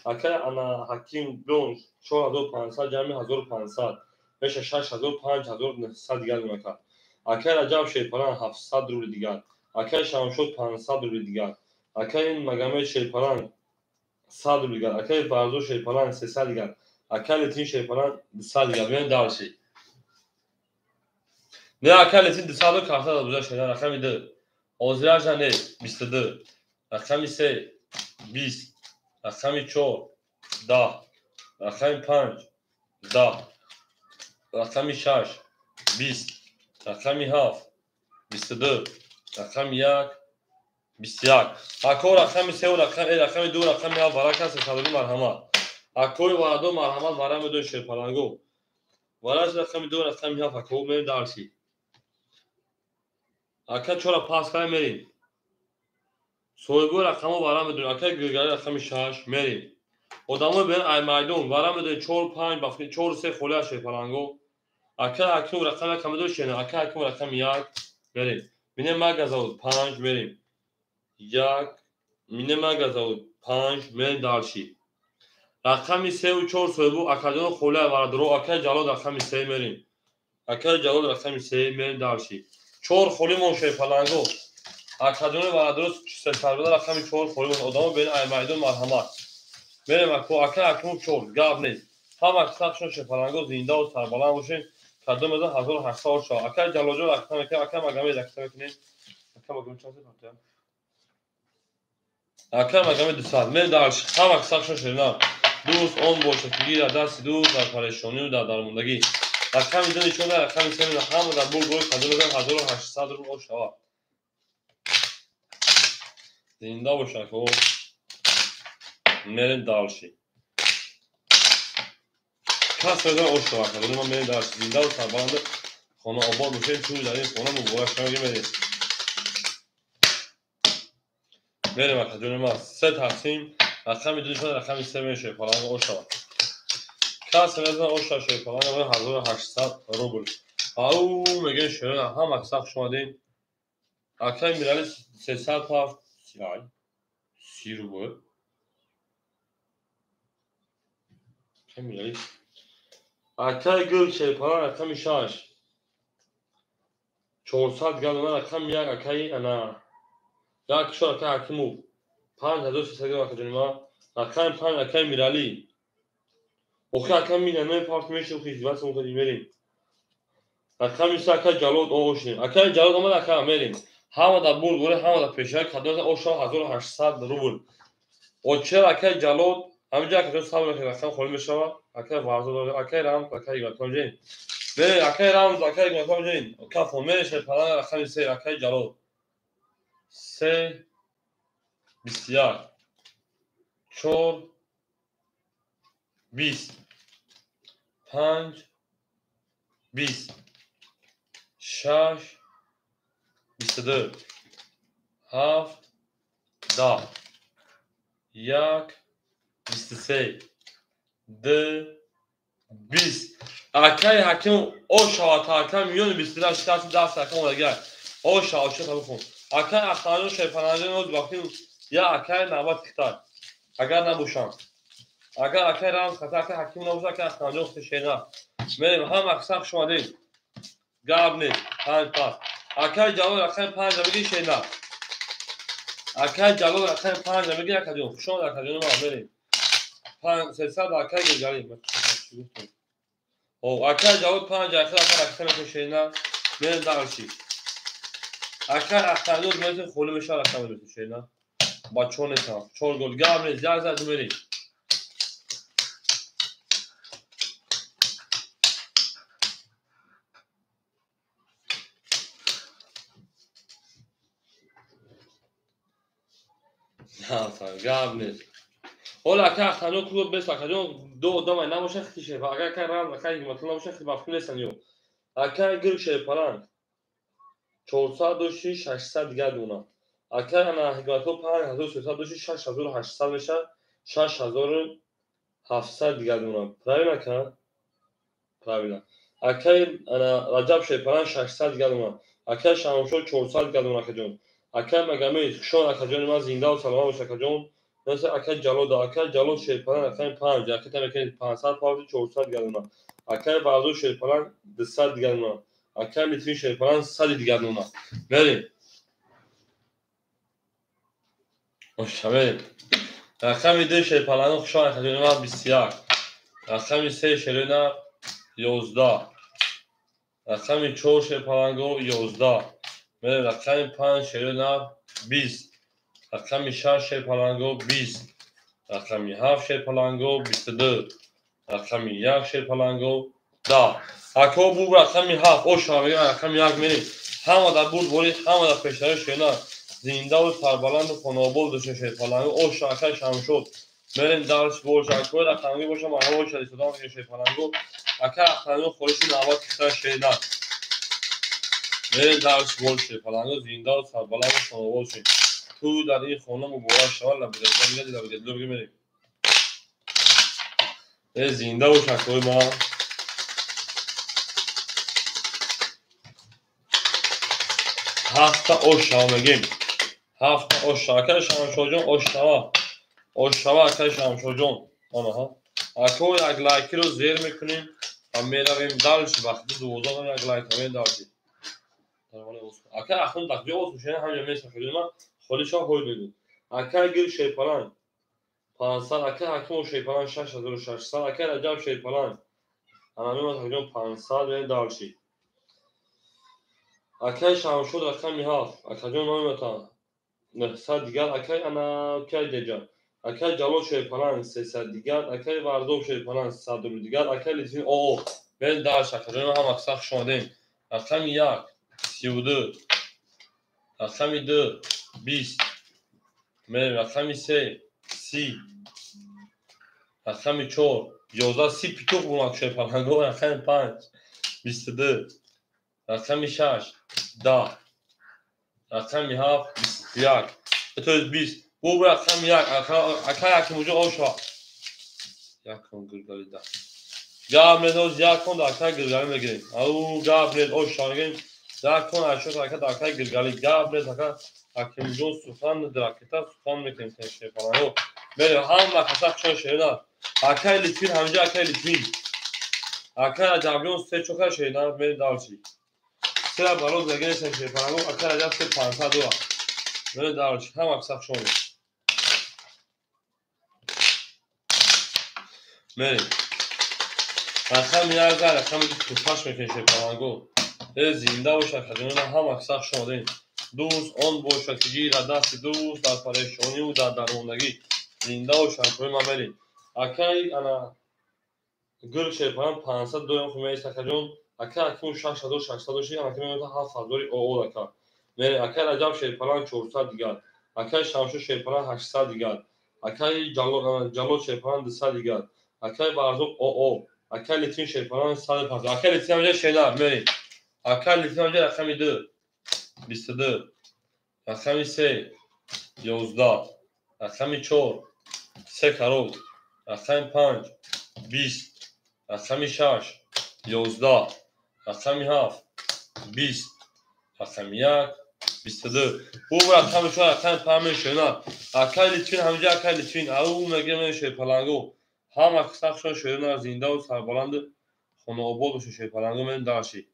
[SPEAKER 1] Акай ана Ҳаким дон 4500 ҷамъи 1500 меша 6000 5900 дигар мемонад. Акай Раҷаб шерпалан 700 рубл дигар. Акай Шамшод 500 рубл дигар. Акай Магомед шерпалан 100 рубл дигар. Акай Варзо шерпалан 300 дигар. Акай Литвин шерпалан 200 дигар. Мерем дальше. Не акай Литвин 200 карта дад буда шеран рақами 2. Озираҷа не 22. Рақами 3 20. Рақами 4 10. Рақами 5 10. Рақами 6 20. Рақами 7 22. Рақами 1 21. Ако рақами 3 рақами 2 рақами 7 варака сесадури марҳамат. Акои варадо марҳамат вара медои шерпаланго. Вараш рақами 2 рақами 7 ако мерем дарси. Ака чора пас кара мерем. Соҳибои рақамо вара медонем. Акаи Гиргари рақами 6 мерем. Одамои берин ай майдон вара медонем 4 5 бафки 4 3 холия шерпаланго. Акаи Ҳаким рақами 1 медонем шена. Акаи Ҳаким рақами 1 мерем. Мине магазавод 5 мерем. 1 мине магазавод 5 мерем дальше. Рақами 3 ва 4 соҳибу акаҷон холия варадро. Акаи Ҷалод рақами 3 мерем. Акаи Ҷалод рақами 3 мерем дальше. 4 холимон шерпаланго. Акаҷони варадро сесарбада рақами 4 холимон. Одамо берин ай майдон марҳамат. Мерем ако акаи Ҳакимов 4 гап нест. Ҳама сахшон шерпаланго зиндаву сарбаланд бошем. Кадом мезан 1800 шава. Акаи Ҷалолҷон рақам мекунем, акаи Магомед рақам мекунем. Акаи Магомед чанд партия? Акаи Магомед 200. Мерем дальше. Ҳама сахшон шерна. Дӯст он боша ки гира дасти дӯст дар парешониву дар дармондагӣ. Рақами 2 нишон дар рақами 3 ҳама дар бурд бори кадом мезан 1800 рубл шава. Зинда бош ако. Мерем дальше. Кас мезан ош шава. Кадом ма мерем дальше. Зинда ва сарбаланд хона обод бошем. Чун дар ин хона муборак шава мерем. Мерем акаҷони ма 3 тақсим рақами 2 нишон рақами 3 мешавад. Паланг ош шава. Кас мезан ош шава шерпаланг 1800 рубл. Ау мегӯем шерона ҳама сахт шумадем. Акаи Мирали 307 30 рубл. Акаи Мирали. Акаи Гул шерпаланг рақами 6 400 грамм рақами 1 акаи ана як шо акаи Ҳакимов 5300 грамм акаҷони ма. Рақами 5 акаи Мирали. Охи акаи Мира мепарт меши охи издиваться мукардем мерем. Рақами 3 акаи Ҷалод ошнем. Акаи Ҷалод омад ака мерем. Ҳама дар бурд боре ҳама дар пешравӣ кадом оша 1800 рубл. Очер акаи Ҷалод ҳаминҷо акаҷон сабр мекунед рақам холӣ мешавад. Акаи Варзод акаи Рамз акаи Игматхон. Мерем акаи Рамз акаи Игматхон. Кафон мерем шерпаланг рақами 3 акаи Ҷалод. 3 21 4 20 5 20 6 22, 7, 10, 1, 23, 2, 20. Акай ҳаким о шавад ҳакам миёни 22 шикасти даст ҳакам одагар. О шавад шуд ҳабухун. Акай ахтанҷон шерпаланҷон оз вақти я акай навбат хитай. Агар набошам. Агар акай рамз хата акай ҳаким набошад, акай ахтанҷон шена. Мерем ҳам аксар хуш омадед. Гап нест. 5 пас. Акай Ҷалол рақами 5 бигир шена. Акай Ҷалол рақами 5 бигир акаҷон. Хуш омад акаҷон ма мерем. 5 300 акай Гулҷалӣ. О, акай Ҷалол 5 акай акай рақами шена. Мерем дальше. Акай ахтанҷон метон холи мешавад рақами метон шена. Бачо нестам. 4 гол. Гап нест. 1 зад мерем. Гап нест. Ҳоло акай ахтанҷон клуб бест акаҷон ду одамай набошад хити шерпа. Агар акай рамз акай ҳикматулло набошад хити мафкун нестан ё. Акай гирк шерпаланг 400 дошти 600 дигар дона. Акай ана ҳикматулло 5300 дошти 6800 мешавад 6700 дигар дона. Правильно ака? Правильно. Акай ана Раҷаб шерпаланг 600 дигар дона. Акай Шамшод 400 дигар дона акаҷон. Акай Магомед хушон акаҷони ман зиндаву саломат бош акаҷон. Наса акай Ҷалол акай Ҷалол шерпаланг акай 5 акай тамакай 500 павзи 400 дигар дона. Акай Варзу шерпаланг 200 дигар дона. Акай Литвин шерпаланг 100 дигар дона. Мерем. Оша мерем. Рақами 2 шерпаланг хушон акаҷони ман 21. Рақами 3 шерина 11. Рақами 4 шерпаланго 11. Мерем рақами 5 шерина 20. Рақами 6 шерпаланго 20. Рақами 7 шерпаланго 22. Рақами 1 шерпаланго 10. Ако бу рақами 7 оша мегӯям рақами 1 мерем. Ҳама дар бурд борӣ, ҳама дар пештари шена. Зиндаву сарбаланду хонаобод дошта шерпаланго. Оша акай Шамшод. Мерем дарш боша. Акои рақамги боша марҳабо боша истодам шерпаланго. Акай ахтанҷон холиши навбат киса шена. Мерем дарш бош шерпаланго зиндаву сарбаланду хонаобод шед. Ту дар ин хона муборак шавад лабигад мерем. Э зинда бош акои ман. Ҳафта ош шава мегем. Ҳафта ош шава. Акай Шамшоҷон ош шава. Ош шава акай Шамшоҷон. Анаҳа. Ако як лайкиро зер мекунем ва меравем дальше. Вақти 12 як лайк меравем дальше. Акай ахун дақиқа оз мешавад ҳамҷа меса шудем ман холи шава ҳой мегӯ. Акай гир шерпаланг 500, акай Ҳакимов шерпаланг 6600, акай Раҷаб шерпаланг ана мемад ҳакимҷон 500 меравем дальше. Акай Шамшод рақами 7, акаҷон номимата 900 дигар, акай ана акай деҷа. Акай Ҷалол шерпаланг 300 дигар, акай Варзоб шерпаланг 100 рубл дигар, акай Литвин оо. Меравем дальше акаҷон ҳам аксар хуш омадем. Рақами 1 32, рақами 2 20, меравем рақами 3 30, рақами 4 11 30 питуқ бумак шерпаланго, рақами 5 22, рақами 6 10, рақами 7 21, то есть 20. Бу рақами 1 акай Ҳакимуҷон оша. Якон гиргалида. Гап нест, якон да акай гиргалӣ мегирем. Ау гап нест, оша мегирем. Якон ашот ака да акай гиргалӣ. Гап нест, ака Ҳакимуҷон сухан дракета сухан мекунем шерпаланго. Мерем ҳама каса хушон шерина. Акай Литвин ҳамҷа акай Литвин. Акай Раҷабҷон се чока шерина мерем дальше. Се бароз мегирем шерпаланго, акай Раҷаб се 500 дора. Мерем дальше. Ҳама каса хушон. Мерем. Рақами 1 рақами 28 мекунем шерпаланго. Э зинда бошад акаҷон ҳама каса хуш омадем. Дӯст он бошад ки гирад дасти дӯст дар парешониву дар дармондагӣ. Зинда бошад акои ман мерем. Акай ана гирк шерпаланг 500 доем ху меист акаҷон. Акай Ҳакимов 6600 дошти, анака мемонад 7000 оол ака. Мерем акай Раҷаб шерпаланг 400 дигар. Акай Шамшод шерпаланг 800 дигар. Акай Ҷалол шерпаланг 200 дигар. Акай Варзоб оо. Акай Литвин шерпаланг 150. Акай Литвин ҳамҷа шена мерем. Акай Литвин ҳамҷа рақами 2. 22, рақами 3, 11, рақами 4, 3 корол, рақами 5, 20, рақами 6, 11, рақами 7, 20, рақами 1, 22. Бу рақами 4, рақами 5 мешавад. Акай Литвин ҳамҷа акай Литвин, ау мега мешавад паланго. Ҳама сахшон шоирона зиндаву сарбаланду хонаобод бошед шерпаланго мерем дарши.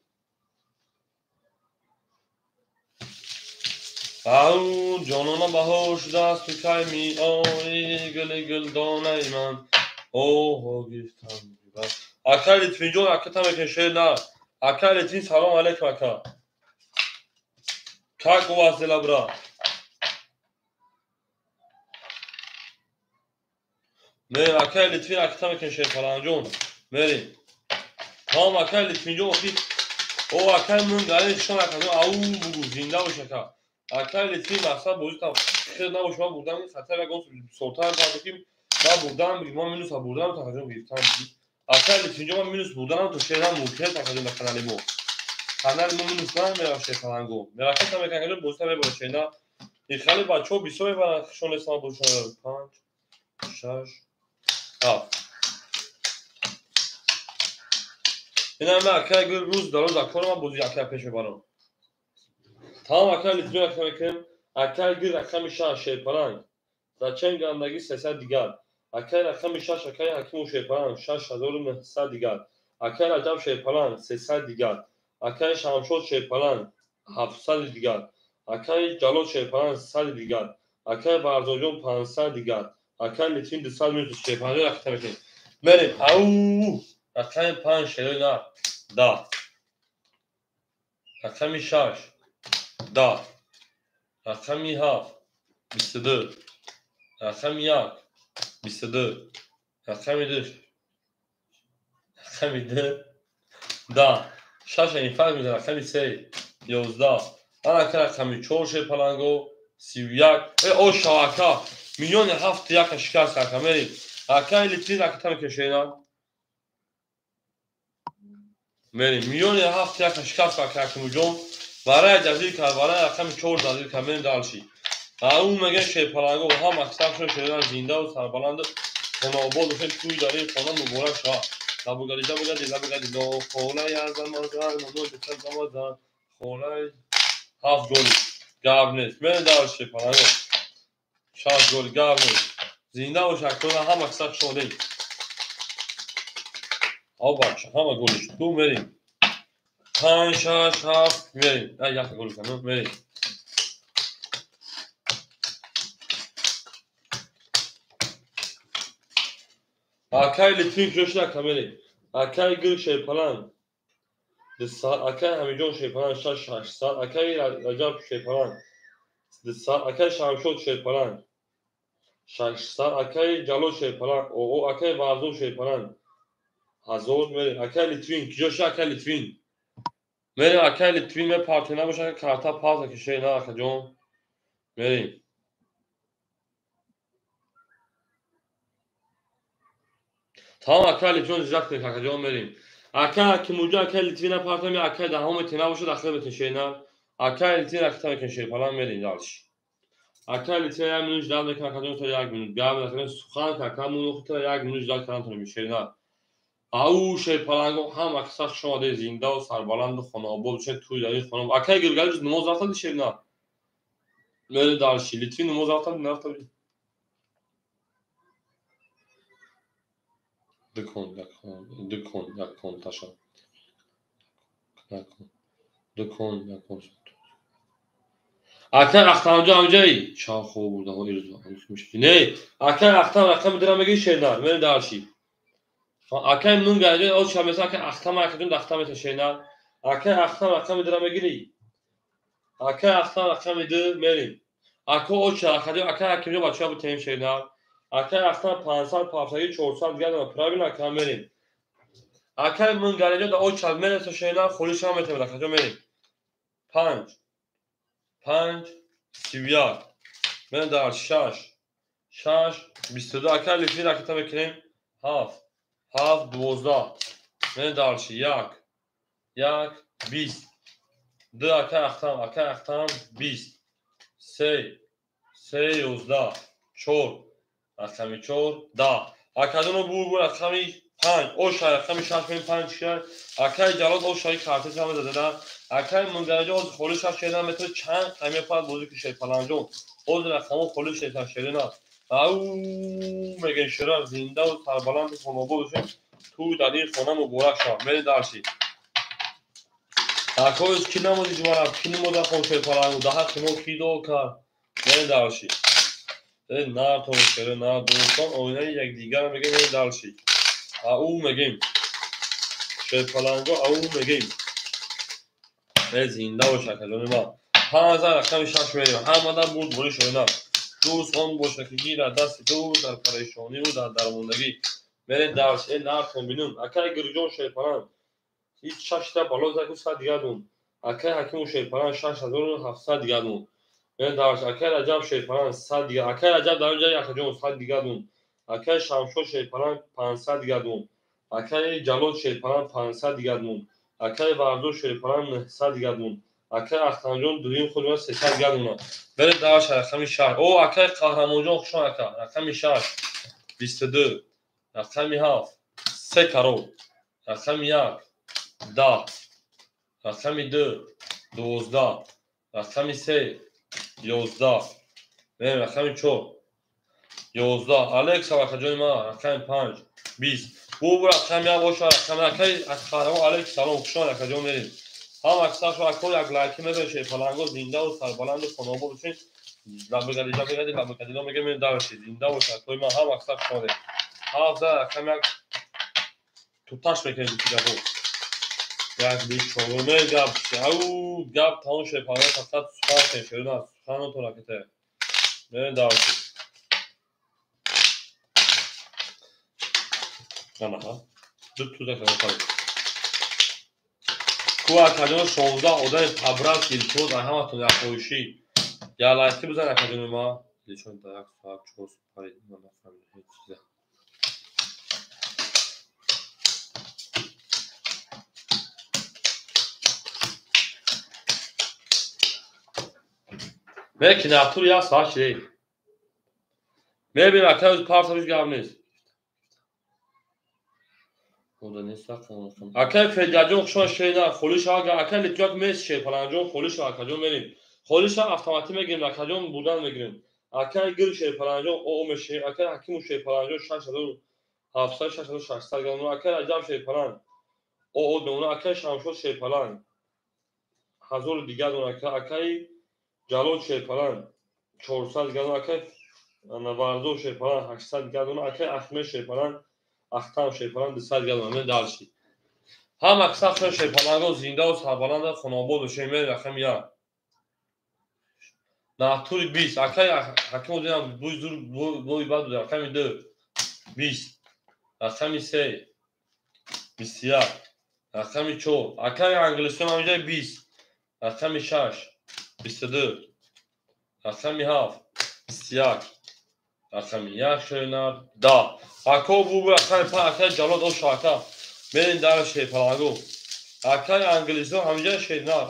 [SPEAKER 1] Ау ҷонона баҳор шудааст ту кай меоӣ гули гулдонаи ман. Оҳо гирифтам. Акай Литвинҷон ака там шер на. Акай Литвин салом алейкум ака. Как у вас дела, брат? Мерим акай Литвин ака там шерпаланҷон. Мерим. Ҳам акай Литвинҷон охи. О акай мунгари шон ака ау бугу зинда бош ака. Акай Литвин мақсад бозӣ там хел набош ман бурдам хатар ягон сортар бардаким ман бурдам ман минус бурдам тахаҷон гирифтам. Акай Литвинҷон ман минус бурдам то шерам мумкин тахаҷон дар канали мо. Канали мо минус намеравад шерпаланго. Меракат намекунад бозӣ мебарад шена. Ихали бачаҳо бисёр мебаранд шон нестам бозишон 5 6 7. Инам акай гул рӯз дар рӯз акор ман бозӣ акай пеш мебарам. Тамом акай Литвин ака мекунем. Акай гул рақами 6 шерпаланг. Зачем гандагӣ 300 дигар. Акай рақами 6 акай Ҳакимов шерпаланг 6900 дигар. Акай Раҷаб шерпаланг 300 дигар. Акай Шамшод шерпаланг 700 дигар. Акай Ҷалол шерпаланг 100 дигар. Акай Барзоҷон 500 дигар. Акай Литвин 200 минус шерпаланг ака мекунем. Мерем. Ау рақами 5 шерои нар 10. Рақами 6 10. Рақами 7 22. Рақами 1 22. Рақами 2 рақами 2 10. 6 инфаркт мезанад. Рақами 3 11. Анака рақами 4 шерпаланго 31. О шавака миллиони 7 яка шикаст ака мерим. Акай Литвин ака там кешена. Мерим миллиони 7 яка шикаст ака Ҳакимуҷон. Барои ҷазир кард, барои рақами 4 ҷазир кард, мерим далши. Ау мегӯяд шерпаланго ҳам аксаршон шеран зиндаву сарбаланду хонаобод бошед, тӯй дар ин хона муборак шавад. Лабугади лабугади лабугади ло холаи азамазан мамнун холаи 7 голи гап нест. Мерим далши шерпаланго 6 голи гап нест. Зинда бош акрона ҳам аксар шодем. Ав бача ҳама голиш ду мерим. 5 6 7 мерим. Як гол занам мерим. Акай Литвин кӯшда камерим. Акай гул шерпаланг 200, акай Ҳамиҷон шерпаланг 6 800, акай Раҷаб шерпаланг 200, акай Шамшод шерпаланг 600, акай Ҷалол шерпаланг о акай Варзоб шерпаланг 1000 мерим. Акай Литвин куҷо акай Литвин? Мерим акай Литвин мепарте набошад карта паса кишей на акаҷон. Мерим. Тамом акай Литвин ҷизак кунед акаҷон мерим. Акай Ҳакимуҷон акай Литвин напартам акай даҳоме тена бошад ахир бетен шейна. Акай Литвин акта мекунем шерпаланг мерим далш. Акай Литвин 1 минут ждал мекунам акаҷон то 1 минут. Гап накунем сухан какамун то 1 минут ждал кардан тонем шейна. Ау шерпаланго ҳам аксар шоде зиндаву сарбаланду хонаобод бошед тӯй дар ин хона. Акай Гулгалиш намоз рафтади шерна. Мерем далши. Литвин намоз рафтади нарафтади? Дукон, дукон, якон, таша. Якон, дукон, якон. Акай Ахтамҷон ҳамҷаи? Чанд хоб бурда, ирӯз. Не, акай Ахтам рақами дира мегири шернар. Мерем далши. Акай Мунгаҷон оз шабеса акай Ахтам акаҷон дахта мета шернар. Акай Ахтам рақами дира мегири. Акай Ахтам рақами 2 мерим. Ако оча акаҷон акай Ҳакимҷон бачаҳо бутем шернар. Акай Ахтам 500 пафтаги 400 дигар дорад. Правильно ака мерим. Акай Мунгаҷон да оча мерем шернар холиш ҳам метем акаҷон мерим. 5 5 31. Мерем дар 6 6 22. Акай Литвин аката мекунем 7 7 12. Мерем дарши 1 1 20. Ду акай Ахтам, акай Ахтам 20, 3, 3, 11, 4, рақами 4, 10. Акадоно бу рақами 5, оша рақами 6 мен 5 шай. Акай Ҷалол ошаи картес ҳама задада. Акай Мунгараҷон ҳозир холи шаш шеда метавонад чанд қами пад бозӣ ки Шерпаланҷон. Ҳозир рақамо холи шеда шерина. Ау мегӯем шера зиндаву сарбаланду хонобод бошем. Ту дар ин хона муборак шав. Мерем дарси. Акои ки намози ҷумъа рафт, ки намода хон Шерпалангу, да ҳаққи мо ки дуо кард. Мерем дарси. Нартон шере на дӯстон оинаи якдигар мегӯем мерем дарси. Ау мегӯем. Шерпаланго ау мегӯем. Зинда бош акаҷони ман. 5000 рақами 6 мерем. Ҳамада бурд бори шоина. Дӯст он боша ки гирад дасти ту дар парешониву дар дармондагӣ. Мерем дарс. Нартон бинум. Акай Гирҷон Шерпаланг. Ҳеҷ шашта бало заку 100 дигар дун. Акай Ҳакиму Шерпаланг 6700 дигар дун. Мерем дарс. Акай Раҷаб Шерпаланг 100 дигар. Акай Раҷаб дар онҷа акаҷон 100 дигар дун. Акай Шамшод Шерпаланг 500 дигар дун. Акай Ҷалол Шерпаланг 500 дигар дун. Акай Варзо Шерпаланг 900 дигар дун. Акай Ахтамҷон дуюм худ 300 дигар дун. Мерем дарс рақами 6. О акай Қаҳрамонҷон хушон ака. Рақами 6 22, рақами 7 3 карол, рақами 1 10, рақами 2 12, рақами 3 11, мерем рақами 4 11. Алекса акаҷони ман рақами 5 20. Бу рақами 1 боша рақами акай Қаҳрамон Алекс салом хушон акаҷон мерем. Ҳам аксаршо ако як лайки мебаред Шерпаланго зиндаву сарбаланду хонобод бошед. Лабегади лабегади лабегади мегӯем мерем дарси. Зинда бош акои ман ҳам аксар шумо. 7 рақами 1 туташ мекунем дигар. Як би чоруме гап. Ау гап тамом Шерпаланго фақат сухан шерина суханотон ракета. Мерем дарси. Анаҳа. Ду туза кардам. Ку акаҷон 16 одами пабрас илтимос ай ҳаматон як хоҳишӣ. Я лайки бизан акаҷони ман. Личон дар як соат 4 парид ман нафаҳмидам ҳеҷ чиза. Меки натур як соат шидей. Мебинем акаҷ парсабиш гап нест. Акай Федяҷон хушон шена холи шава акай Литвак мес Шерпаланҷон холи шава акаҷон мерем. Холи шава автоматӣ мегирем акаҷон бурдан мегирем. Акай Гир Шерпаланҷон о мешем. Акай Ҳакиму Шерпаланҷон 6700 6600 грамм. Акай Раҷаб Шерпаланг о дона. Акай Шамшод Шерпаланг 1000 дигар дона. Акай Ҷалол Шерпаланг 400 дигар дона. Акай Варзо Шерпаланг 800 дигар дона. Акай Ахмед Шерпаланг Ахтам Шерпаланг 200 дигар дона. Мен дарси. Ҳам аксар Шерпаланго зиндаву сарбаланда хонобод бошем. Мерем рақами 1. Натури 20. Акай Ҳакиму динам бӯи зур бӯи бад буд. Рақами 2 20, рақами 3 21, рақами 4. Акай Англисон ҳамҷа 20, рақами 6 22, рақами 7 21, рақами 1 шеринар 10. Ако бу рақами 5 акай Ҷалол оша ака. Мерем дар Шерпаланго. Акай Англисон ҳамҷа шеринар.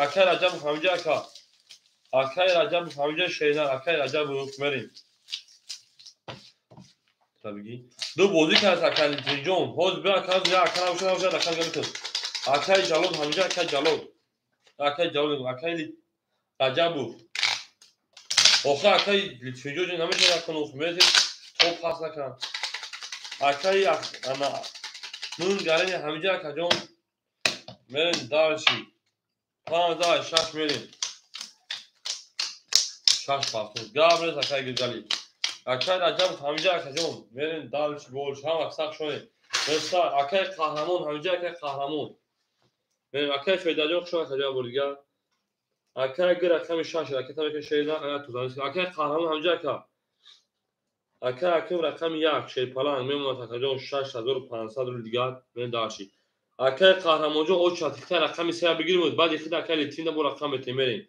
[SPEAKER 1] Акай Раҷабов ҳамҷа ака. Акай Раҷабов ҳамҷа шеринар. Акай Раҷабов мерем. Табиги. Ду бозӣ кард акай Литвинҷон. Ҳозир бия ака ака набошад набошад акай гап. Акай Ҷалол ҳамҷа акай Ҷалол. Акай Ҷалол акай Раҷабов. Охир акай Литвинҷон намешавад кунух мерем то пас накард. Акай ана нун гарини ҳамҷа акаҷон мерем дарси. 5 6 мерем. 6 пастур. Гап нест акай Гиргалӣ. Акай Раҷабов ҳамҷа акаҷон мерем дарси больш ҳам аксар шонем. Неста акай Қаҳрамон ҳамҷа акай Қаҳрамон. Мерем акай Федаҷон хушон акаҷон бор дигар. Акай Гир рақами 6 ракета мекунем шерина ая тузан. Акай Қаҳрамон ҳамҷа ака. Акай Ҳаким рақами 1 Шерпаланг мемонад акаҷон 6500 рубл дигар мерем дарси. Акай Қаҳрамонҷон оча тихта рақами 3 бигирем баъди хид акай Литвинда бо рақам метем мерем.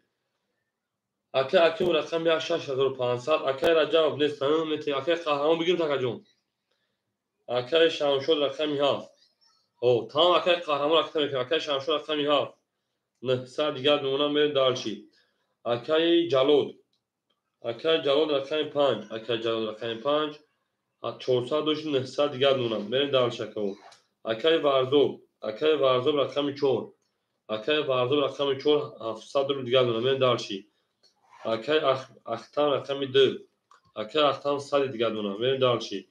[SPEAKER 1] Акай Ҳаким рақами 1 6500. Акай Раҷабов нест метем. Акай Қаҳрамон бигирем акаҷон. Акай Шамшод рақами 7. О, тамом акай Қаҳрамон ракета мекунем. Акай Шамшод рақами 7. 900 дигар мемонам, мерем дальше. Акаи Ҷалод, акаи Ҷалод рақами 5, акаи Ҷалод рақами 5, 400 дошт, 900 дигар мемонам, мерем дальше акао. Акаи Варзоб, акаи Варзоб рақами 4, акаи Варзоб рақами 4, 700 рубл дигар мемонам, мерем дальше. Акаи Ахтам рақами 2, акаи Ахтам 100 дигар мемонам, мерем дальше.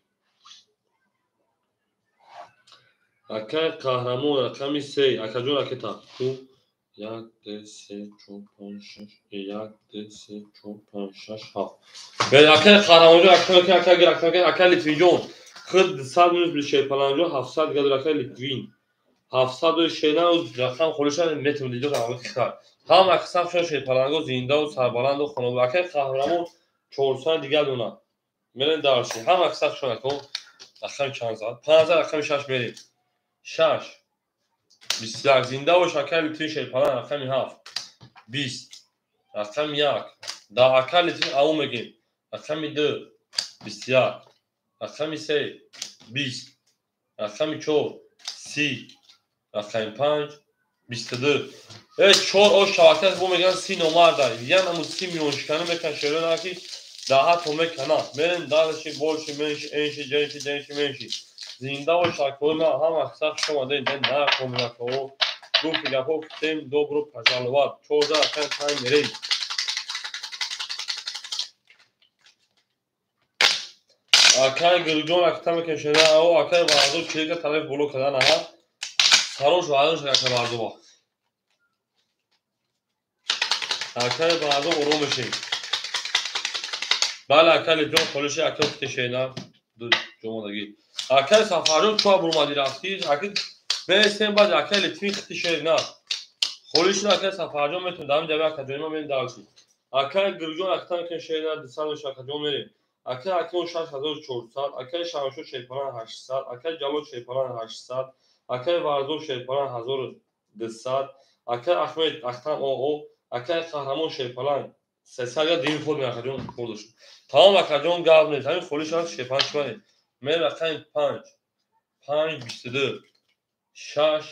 [SPEAKER 1] Акаи Қаҳрамон рақами 3, акаҷон ракета. 1, 2, 3, 4, 5, 6, 1, 2, 3, 4, 5, 6, 7. Акаи Қаҳрамонҷон, акаи, акаи, акаи, акаи Литвинҷон. Худ 100 минус бишепаланҷон, 700 дигар акаи Литвин. 700 шена рақам холиша метр диҷо хар. Ҳама қисм шо шепаланго зиндаву сарбаланду хонобу. Акаи Қаҳрамон 400 дигар дона. Мерем дальше. Ҳама қисм шо нако. Рақами чанд зад? 5 рақами 6 мерем. 6 21 зинда бош акаи Литвин шерпалан рақами 7 20 рақами 1 да акаи Литвин ау мегем рақами 2 21 рақами 3 20 рақами 4 30 рақами 5 22. 4 о шавакат бо меган 30 номарда ян аму 30 миллион шикана мекан шерона ки даҳа то мекана. Мерем дальше, больше, меньше, энши, женши, женши, меньше. Зинда бош акои ма, ҳама сахт шомадаед, нақоминакао. Гуфти гапҳо всем добро пожаловать. 14 рақами 5 мерем. Акаи Гулҷон акта мекашена, о акаи Варзоб чилика тараф боло кардан, аҳа. Сарош варзош акаи Варзоба. Акаи Варзоб ором мешем. Бале акаи Литвин холиши акаи хутешена ду ҷомадагӣ. Акаи Сафарҷон чуа бурмади рафтӣ? Аки мересем баъд акаи Литвин хитишена. Холиши акаи Сафарҷон метавонем дар ҷави акаҷони ма мерем дальше. Акаи Гулҷон акта мекашена 200 акаҷон мерем. Акаи Акимов 6400, акаи Шамшо Шерпалан 800, акаи Ҷалол Шерпалан 800, акаи Варзоб Шерпалан 1200, акаи Ахмед Ахтам ОО, акаи Қаҳрамон Шерпалан 300 я дим ход акаҷон хӯрда шуд. Тамом акаҷон гап нест. Ҳамин холиши Шерпалан чӣ манед? Мерем рақами 5, 5 22, 6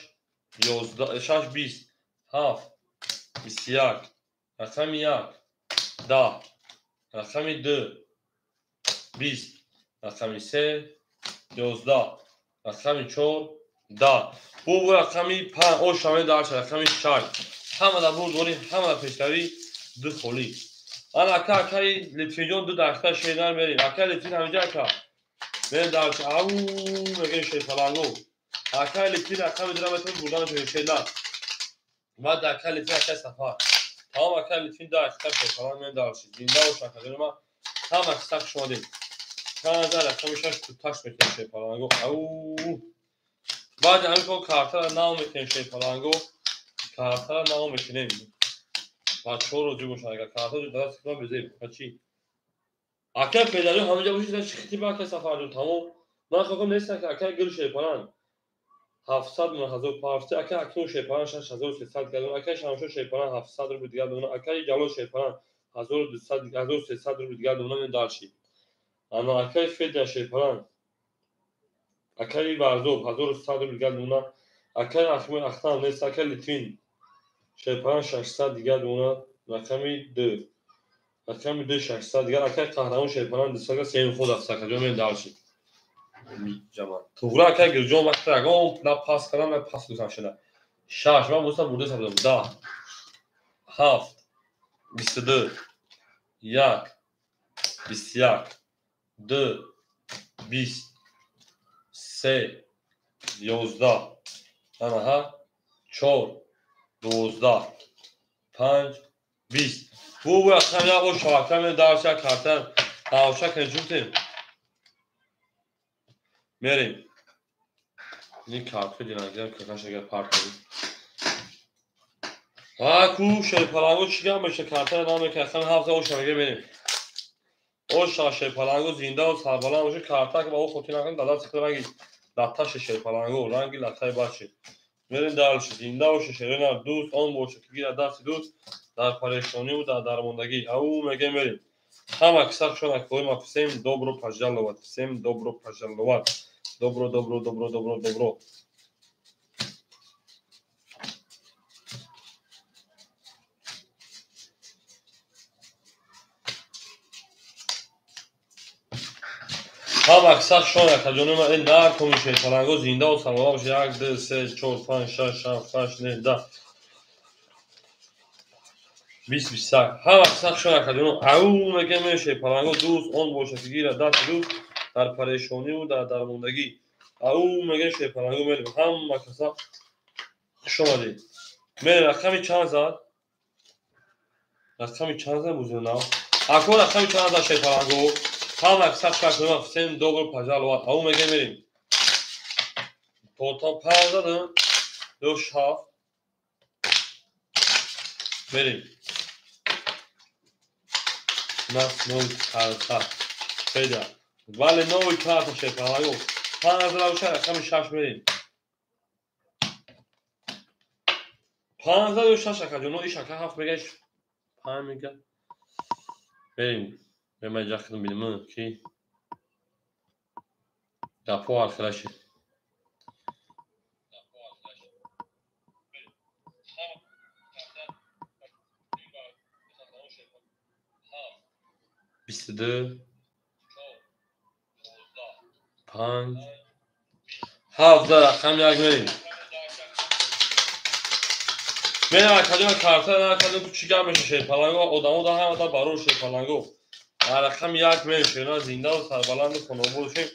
[SPEAKER 1] 11, 6 20, 7 21, рақами 1 10, рақами 2 20, рақами 3 11, рақами 4 10. Бу рақами 5 о шамел дарша рақами 6. Ҳама дар бурдворӣ, ҳама дар пешравӣ, 2 холӣ. Ана ака акаи Литвинҷон 2 дақиқа шернар мерем. Акаи Литвин ҳаминҷа ака. Мерем дальше. Ау мегем шерпаланго. Акаи Литвин рақами 2 метавонем бурдан шернар. Баъд акаи Литвин акаи Сафар. Тамом акаи Литвин 2 дақиқа шерпаланг мерем дальше. Зинда бош акаҷони ма. Ҳама қисса хуш омадед. 15 рақами 6 туташ мекунем шерпаланго. Ау. Баъд ҳамин кор картара нав мекунем шерпаланго. Картара нав мекунем. Бачаҳо розӣ бошанд агар карта даст кунам безеб. Чӣ? Акаи Федаҷон ҳаминҷа бошед, чӣ хитиба акаи Сафарҷон тамом. Ман хокам нестам ки акаи Гул Шерпалан 700 ҳазор парфти, акаи Акимов Шерпалан 6300 дигар дона, акаи Шамшо Шерпалан 700 рубл дигар дона, акаи Ҷалол Шерпалан 1200 1300 рубл дигар дона мен дальше. Ана акаи Федя Шерпалан, акаи Варзоб 1100 рубл дигар дона, акаи Ахмед Ахтам нест, акаи Литвин Шерпалан 600 дигар дона, рақами 2 рақами 2 600 дигар, акаи Қаҳрамон Шерпалан 200 сеюм ход аст акаҷон мен дальше. Ҷаман. Туғра акаи Гулҷон вақте ягон на пас кардам, на пас гузам шуда. 6 ман буста бурда сабдам. 10 7 22 1 21 2 20 3 11 анаҳа 4 12 5 20. Бу рақам як о шавака мен дарша карта навша кунем. Мерем. Ин картка динагирам какаш агар партови. А ку шерпаланго чӣ гап меша карта намека рақами 7 о шавака мерем. О шерпаланго зинда ва сарбаланд боша карта ки ба о хотир накунем дада сихта ранги латташи шерпаланго ранги латтаи бачи. Мерем дальше. Зинда боша шерена дӯст он боша ки гирад дасти дӯст дар парешониву дар дармондагӣ. Ау мегем мерем. Ҳама киса хуш омадед. Ма всем добро пожаловать. Всем добро пожаловать. Добро, добро, добро, добро, добро. Ҳама киса шон акаҷони ман ин наркоми шерпаланго зиндаву саломат бошед. 1, 2, 3, 4, 5, 6, 7, 8, 9, 10, 20, 21. Ҳама киса шон акаҷоно. Ау мегем шерпаланго дӯст он бошад ки гирад дасти дӯст дар парешониву дар дармондагӣ. Ау мегем шерпаланго мерем. Ҳама каса хуш омадед. Мерем рақами чанд зад? Рақами чанд зад бузурнав? Ако рақами чанд зад шерпаланго? Ҳама каса шакрма всем добро пожаловать. Ау мегем мерем. То панҷ задам ё шафт. Мерем. Нас ноль карта. Феда. Вале новый карта шерпаланго. Панҷ зада боша рақами шаш мерем. Панҷ зада ё шаш акаҷоно иш ака ҳафт мега панҷ мега. Мерем. Ман инҷа хидм бинам ки гапҳо ҳархела шид. 22, 5, 7 рақам як мерем. Мерем акаҷон карта накардем ту чӣ гап меша шерпаланго одамо да ҳама да барор шерпаланго. Рақами як мерем шерона зиндаву сарбаланду хонобод бошем.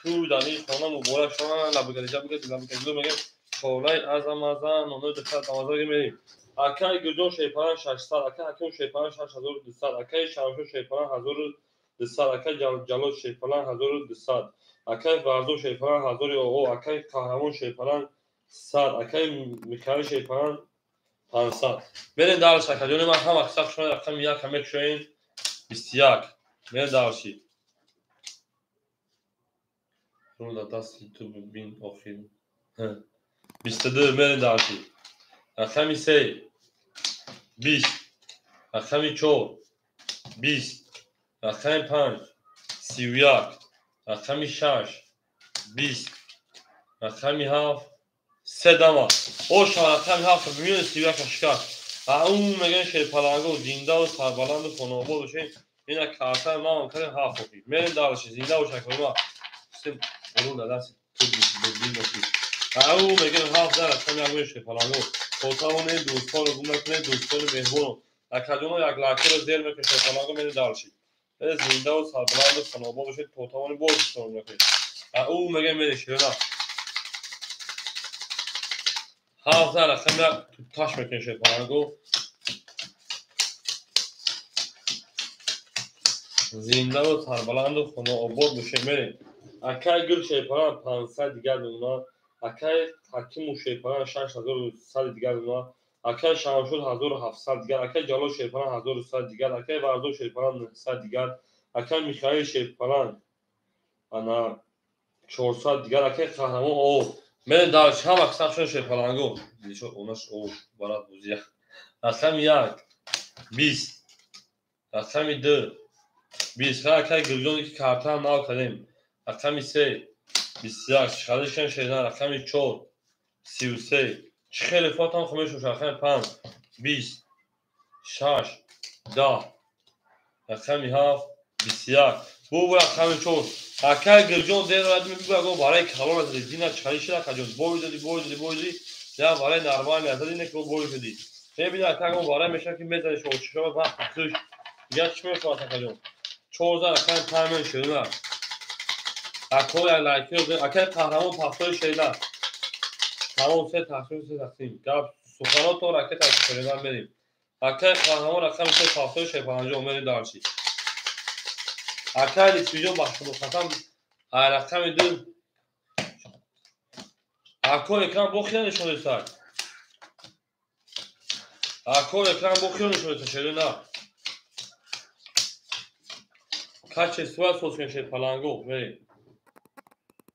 [SPEAKER 1] Ту дар ин хона муборак шона лабгариҷа бигад лабгариҷа мегем. Холаи азам азам нонои духтар дамаза мерем. Акаи Гулҷон шерпаланг 600, акаи Ҳаким шерпаланг 6200, акаи Шамшо шерпаланг 1200, акаи Ҷалол шерпаланг 1200, акаи Варзоб шерпаланг 1000 оғо, акаи Қаҳрамон шерпаланг 100, акаи Михаил шерпаланг 500. Мерем дарш акаҷони ман ҳама қисса шумо рақами як ҳам мекушоем 21. Мерем дарши. Рӯ дар дасти ту бин охир. 22 мерем дарши. Рақами 3 20, рақами 4 20, рақами 5 31, рақами 6 20, рақами 7 се дама. Оша рақами 7 миёни 31 шикаст. Ау мегӯянд шерпаланго зиндаву сарбаланду хонобод бошед. Ина картаи ман кардем ҳафт охир. Мерем дарши зинда бош акома. Урун дар дасти ту бин охир. Ау мегӯям ҳафт дар рақами як меён шерпаланго. Хотавонед дӯстонро гум накунед, дӯстони меҳрубонро. Акаҷоно як лайкро зер мекунед шерпаланго мерем дарши. Зиндаву сарбаланду хонобод бошед. Хотавони боз дӯстонро гум накунед. Ау мегӯям мерем шерона. Ҳафт дар рақами як туташ мекунед шерпаланго. Зиндаву сарбаланду хонаобод бошед. Мерем. Акаи Гул шерпаланг 500 дигар мемонад. Акаи Ҳакиму шерпаланг 6100 дигар мемонад. Акаи Шамшуд 1700 дигар. Акаи Ҷалол шерпаланг 1100 дигар. Акаи Варзоб шерпаланг 900 дигар. Акаи Михаил шерпаланг ана 400 дигар. Акаи Қаҳрамон о. Мерем дарш ҳама қисмашон шерпаланго. Онаш о барад бузия. Рақами 1 20, рақами 2 20. Акаи Гулҷоне ки картаам нав кардем. Рақами 3 21, чиқаришкан шердан. Рақами 4 33, чӣ хеле фотам хо мешоша. Рақами 5 20, 6 10, рақами 7 21. Бу рақами 4. Акаи Гулҷон дер радим бигӯ барои калон аз резина чиқариш шуда акаҷон. Бой додӣ, бой додӣ, бой додӣ. Я барои нормалӣ азади не ки бой шудӣ. Мебинӣ акаи барои мешавад ки мезанӣ шумо чишо вақт хуш. Дигар чӣ мешавад акаҷон? 14 рақами 5 мен шерона. Акои лайкиро акаи Қаҳрамон пахтои шерина. Тамом се тақсим се тақсим. Гап суханотон ракета шерина мерем. Акаи Қаҳрамон рақами се пахтои шерпаланҷо мерем дарши. Акаи Литвиҷон бахшумухатам рақами 2. Ако экран бо хия нишон десак. Ако экран бо хия нишон десак шерина. Качество соз кунед шерпаланго мерем.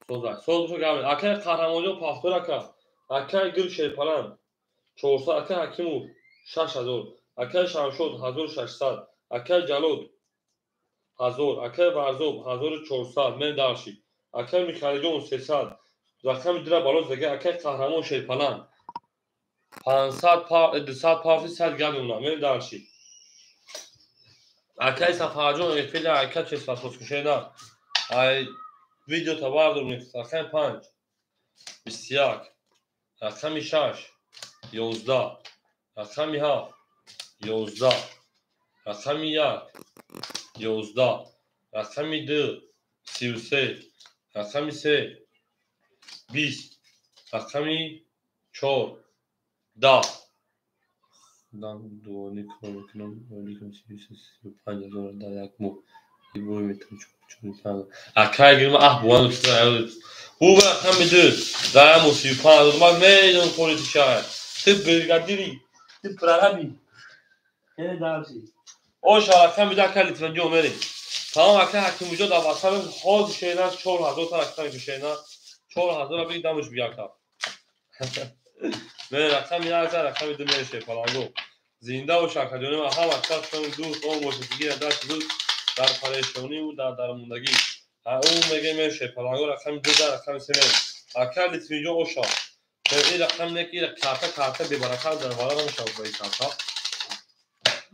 [SPEAKER 1] Созак. Соз бошад гап. Акаи Қаҳрамонҷон пахтор ака. Акаи Гул шерпаланг 400, акаи Ҳакимов 6000, акаи Шамшод 1600, акаи Ҷалол 1000, акаи Варзоб 1400 мен дарши. Акаи Михаилҷон 300, рақами 2 бало зага. Акаи Қаҳрамон шерпаланг 500 200 пафти 100 гап мемонад. Мен дарши. Акаи Сафарҷон эфиля ака чесва соскушена. Ай Видео табардор рақами 5 21, рақами 6 11, рақами 7 11, рақами 1 11, рақами 2 33, рақами 3 20, рақами 4 10. Дуони кор мекунам, алейкум 35 ҳазор дар як моҳ. Ибои метавон 4 акай гирма аҳ буан ҳу рақами 2 дар як моҳ 35 ҳазор. Ман медонам кори ту чиа. Ту бригадири, ту прораби. Хеле дарси. Оша рақами 2 акай Литванҷо мерем. Тамом акай Ҳакимуҷо дар ватан ҳозир шена 4000 та рақами шена 4000 биг дамуш бияка. Мерем рақами 1 рақами 2 мереше паланго. Зинда бош акаҷони ма ҳама кас дӯст он бошад дигар даст зуд дар парешониву дар дармондагӣ. Ӯ меге меше паланго рақами 2 рақами 3 мерем. Акай Литвинҷо оша. Ин рақам не ки карта карта бебаракат дар вара намешавад ба ин карта.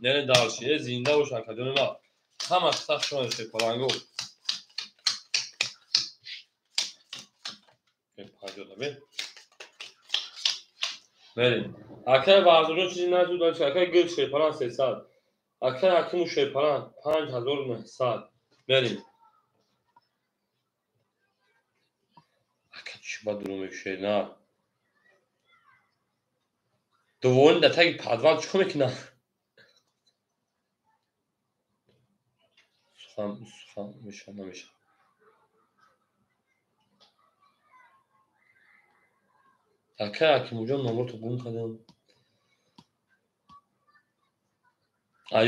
[SPEAKER 1] Яъне дарши зинда бош акаҷони ма. Ҳама сахт шумо паланго. Мерем. Акай Варзоҷон чизи назуд акай гул шерпалан 300. Акай Ҳакиму шерпалан 5900. Мерем. Ака чӣ ба дурӯғ мекушед на? Дувони дар таги подвал чӣ кор мекунад? Сухан сухан мешавад намешавад. Акай Ҳакимуҷон номрото гум кардам.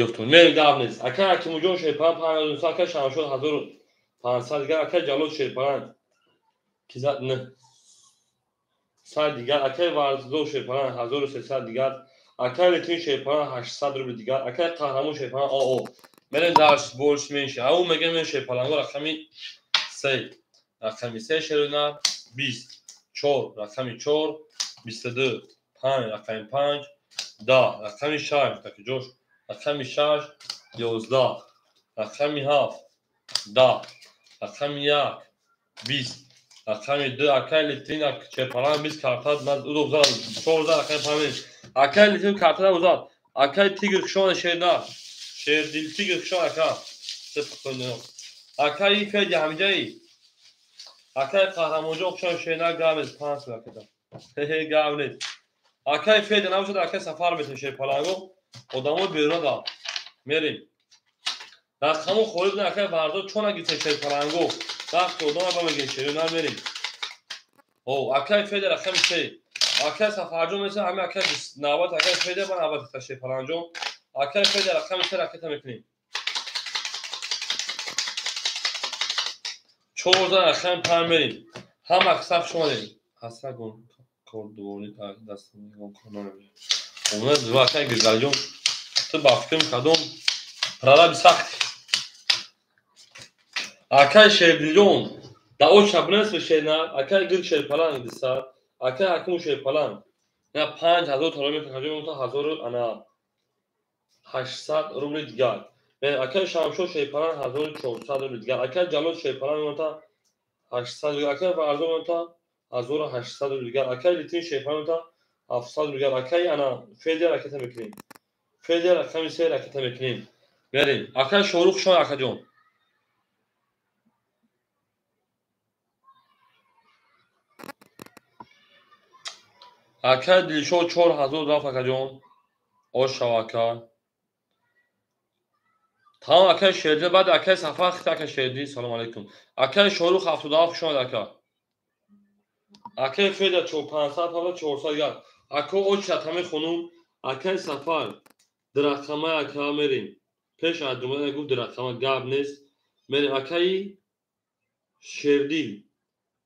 [SPEAKER 1] Ёфтум. Мерем гап нест. Акай Ҳакимуҷон шерпалан 5900, акай Шамшод 1500 дигар, акай Ҷалол шерпалан кизад 900 дигар, акай Варзо шерпалан 1300 дигар, акай Литвин шерпалан 800 рубл дигар, акай Қаҳрамон шерпалан ОО. Мерем дарс больш менше. Ау мегем мен шерпаланго рақами 3. Рақами 3 шерона 20, 4 рақами 4 22, 5 рақами 5 10, рақами 6 таки ҷош рақами 6 11, рақами 7 10, рақами 1 20, рақами 2 акай Литвин шерпалан 20 карта удоб зад 14 рақами 5 акай Литвин карта узад. Акай Тигр хушон шерна шердил Тигр хушон ака. Акай Феди ҳамиҷаи. Акай Қаҳрамонҷон хушон шерна гап нест 5 ракета. Гап нест. Акай Феди набошад акай Сафар метем шерпаланго. Одамои беруна да. Мерем. Рақаму холӣ будан акай Варзо чо нагирифтем шерпаланго. Вақти одам ба мегем шерона мерем. О, акай Феди рақами 3. Акай Сафарҷон меса ҳами акай навбат акай Феди ба навбат шерпаланҷон. Акай Феди рақами 3 ракета мекунем. 14 рақами 5 мерем. Ҳама саф шумо дем. Ҳасра гон кор дувони даст гон кор намебинем. Омада зва акай Гиргалҷон ту ба фикрам кадом прораби сахт. Акай Шердилҷон да оча бинес шерна акай гил шерпалан 200, акай Ҳакиму шерпалан на 5000 таро мекунем та 1000 ана 800 рубли дигар. Акай Шамшод шерпалан 1400 рубли дигар, акай Ҷалол шерпалан меонта 800 рубли, акай Варзо меонта 1800 рубли дигар, акай Литвин шерпалан меонта 700 рубли дигар, акай ана Федия ракета мекунем. Федия рақами 3 ракета мекунем. Мерем. Акай Шорух шон акаҷон. Акай Дилшод 4000 рафт акаҷон. Ошав ака. Тамом акай Шердил баъд акай Сафар хит акай Шердил салом алейкум. Акай Шорух 77 хуш омад ака. Акай Федя 500 ҳала 400 дигар. Ако оча тами хонум акай Сафар дирақама ака мерем. Пеш аз ҷумла гуфт дирақама гап нест. Мерем акай Шердил.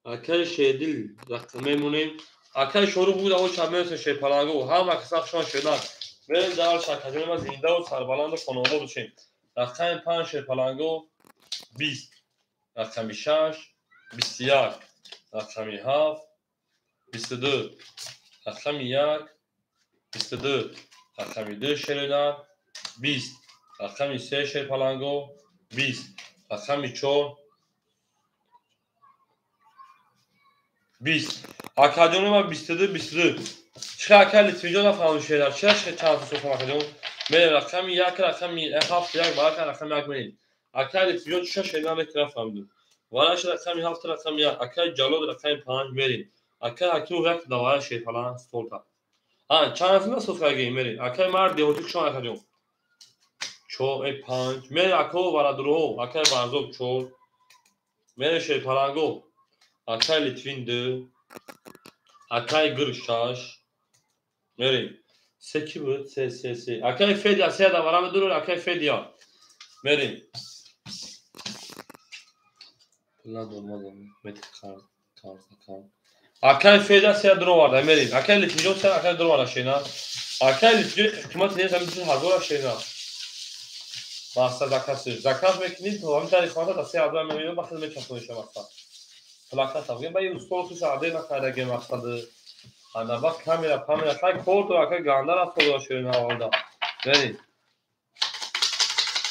[SPEAKER 1] Акай Шердил рақам мемонем. Акай Шорух буд оча мерсе шерпаланго. Ҳама каса хушон шудан. Мерем дар шакаҷони ма зиндаву сарбаланду хонобод бошем. Рақами 5 шерпаланго 20, рақами 6 21, рақами 7 22, рақами 1 22, рақами 2 шерона 20, рақами 3 шерпаланго 20, рақами 4 20. Акаҷони ма 22, 22. Чӣ ака Литвинҷон нафаҳмид шеъра. Чӣ чанд сохтам акаҷон? Мерем рақами 1, рақами 7, 1 варака рақами 1 мерем. Ака Литвинҷон чӣ шеъра нафаҳмидум. Вараш рақами 7, рақами 1. Ака Ҷалол рақами 5 мерем. Ака Ҳакимов як давара шерпалан столта. Чанд сум сохтагӣ мерем. Акаи мард деҳотӣ хушон акаҷон. 4, 5. Мерем ако варадурҳо. Акаи Варзоб 4. Мерем шерпаланго. Акаи Литвин 2. Акаи Гир 6. Мерем. Се ки буд? Се, се, се. Акаи Федия се давара медурор, акаи Федия. Мерем. Акаи Федия се дуроварда, мерем. Акаи Литвинҷон се акаи дуроварда шена. Акаи Литвинҷон қимати нест, ҳамин 2000 шена. Мақсад заказ. Заказ мекунӣ, то ҳамин тари хона да 3000 мемонӣ, ба хел мечаспонӣ мақсад. Плаката бигем, ба ин устод хуш аде нахайдаге мақсад. Ана ба камера, памера, хай кор дора, акаи ганда рафта дора шена аввалда. Мерем.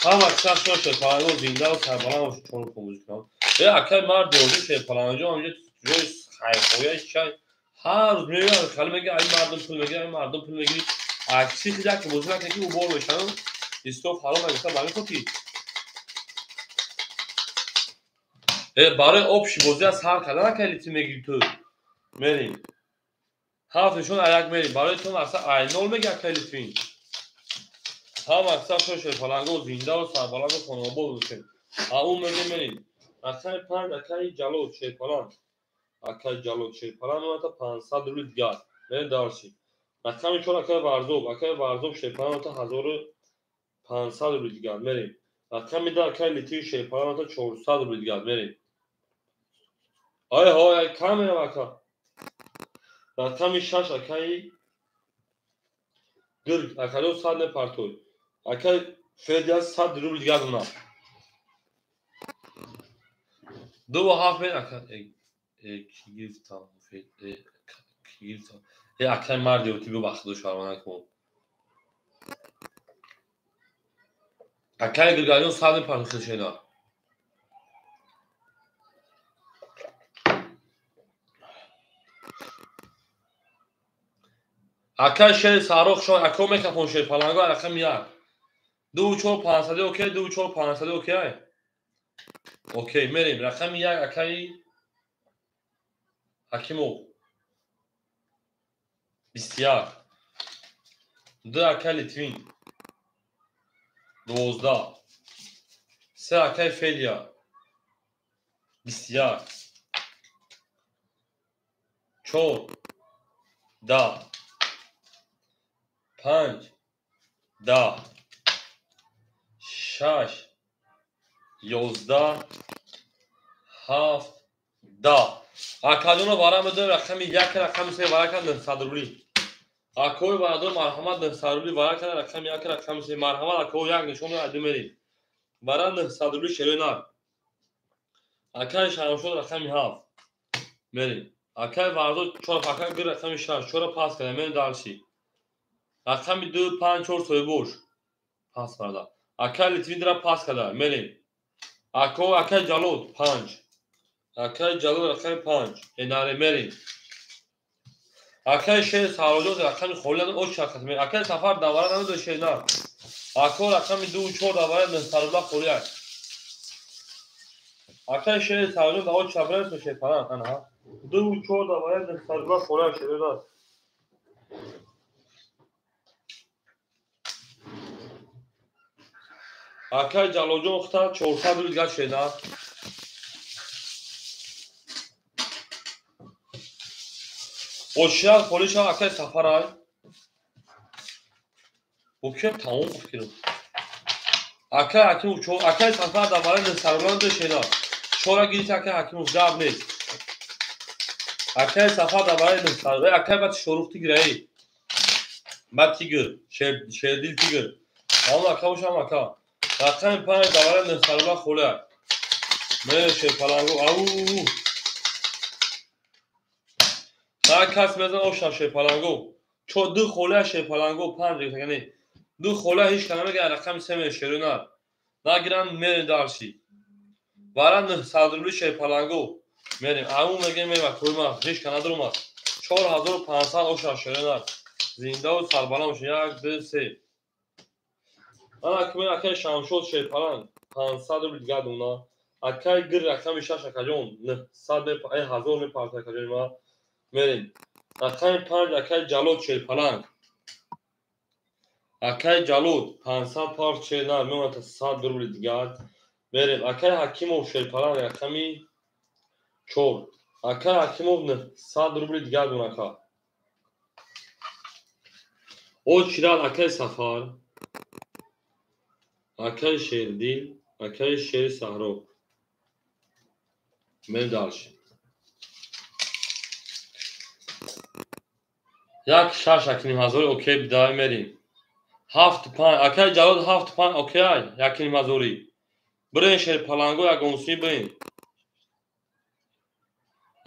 [SPEAKER 1] Ҳама чашм шуд, паланго зинда ва сарбаланд бошед, чор хомӯш кунам. Акаи мард деҳотӣ шерпаланҷо ҳаминҷо ҷои хайрхоҳияш чай ҳар рӯз меояд, хали мега ай мардум пул мегирад, ай мардум пул мегирад. Акси хида ки бозӣ накунад ки ӯ бор мешавад, истоф ҳаром нагирифта ба мехоҳ ки барои обши бозӣ аз сар кардан акаи Литвин мегири ту. Мерем. Ҳафт нишон аяк мерем. Барои ту мақсад ай нол меги акаи Литвин. Ҳама мақсад шуд шерпаланго зинда ва сарбаланду хонаобод бошед. А ӯ меги мерем. Рақами 5 акаи Ҷалол шерпалан. Акаи Ҷалол шерпалан омада 500 рубли дигар. Мерем дарси. Рақами 4 акаи Варзоб. Акаи Варзоб шерпалан омада 1500 рубли дигар. Мерем. Рақами 2 акаи Литвин шерпалан омада 400 рубли дигар. Мерем. Ай ҳой, ай камера ака. Рақами 6 акаи Гирг. Акаҷон 100 непартой. Акаи Федия 100 рубли дигар дона. 2 ва 7 мен ака ки гирифтам, ки гирифтам. Акаи марди оти бибахшиду шарманда кун. Акаи Гиргаҷон 100 непартой шена. Акаи шери саҳро хушон, ако мекафон шерпаланго рақами 1. 2 4 500 окей, 2 4 500 окей. Окей, мерем. Рақами 1 акаи Ҳакимов. 21. 2 акаи Литвин. 12. 3 акаи Федия. 21. 4 10. 5 10. 6 11 7 10. Акаҷоно вара медорем рақами 1, рақами 3 вара кард 900 рубли. Акои варадор марҳамат 900 рубли вара кард рақами 1, рақами 3 марҳамат акои як нишон аду мерем. Вара 900 рубли шерои нар. Акаи Шаҳрамшод рақами 7 мерем. Акаи Вардор 4 акаи Гир рақами 6 4 пас кард мерем дарси. Рақами 2 5 4 соҳибош пас карда. Акаи Литвин дара пас карда мерем. Ако акаи Ҷалол 5. Акаи Ҷалол рақами 5. Энаре мерем. Акаи Шер Саҳроҷон рақами холӣ надорад, оч шахс мерем. Акаи Сафар давара намедонад шер нар. Ако рақами 2 4 давара 900 рубла холӣ аст. Акаи Шер Саҳроҷон да оч шабра шерпалан ана. 2 4 давара 900 рубла холӣ аст шер нар. Акаи Ҷалолҷон хта 400 рубли дигар шена. Ошияк холӣ шава акаи Сафарай. Бо кия тамом гуфт. Акаи Ҳакимов акаи Сафар дар барои 900 рубла шена. Чора гирифт акаи Ҳакимов гап нест. Акаи Сафар дар барои 900 рубла. Акаи баъд Шорух тиграи. Баъд тигр, шердил тигр. Ҳамон ака бошам ака. Рақами 5 дар барои 900 рубла холӣ аст. Мерем шерпаланго. Ау! На кас мезан оша шерпаланго. Чо ду холӣ аст шерпаланго 5 гирифта. Ду холӣ ҳеч кас намегирад рақами 3 мерем шерои нар. Нагиранд мерем дарси. Вара 900 рубли шерпаланго. Мерем. Ау мегем мева кӯйма, ҳеч ка надурумад. 4500 оша шеренар. Зиндаву сарбаланд бошед. 1 2 3. Ана кӯй акай Шамшод шерпаланг 500 рубл дигар дуна. Акай гир рақами 6 акаҷон 900 1000 мепарта акаҷони ма. Мерем. Рақами 5 акай Ҷалод шерпаланг. Акай Ҷалод 500 парт шернар мемонад 100 рубл дигар. Мерем. Акай Ҳакимов шерпаланг рақами 4. Акай Ҳакимов 900 рубли дигар дунака. Очират акай Сафар, акай Шердил, акай Шери Саҳро. Мерем дальше. 1 6 1,5 ҳазори окей бидай мерем. 7 5 акай Ҷалод 7 5 окей 1,5 ҳазори. Бирен шерпаланго ягонсуи бирен.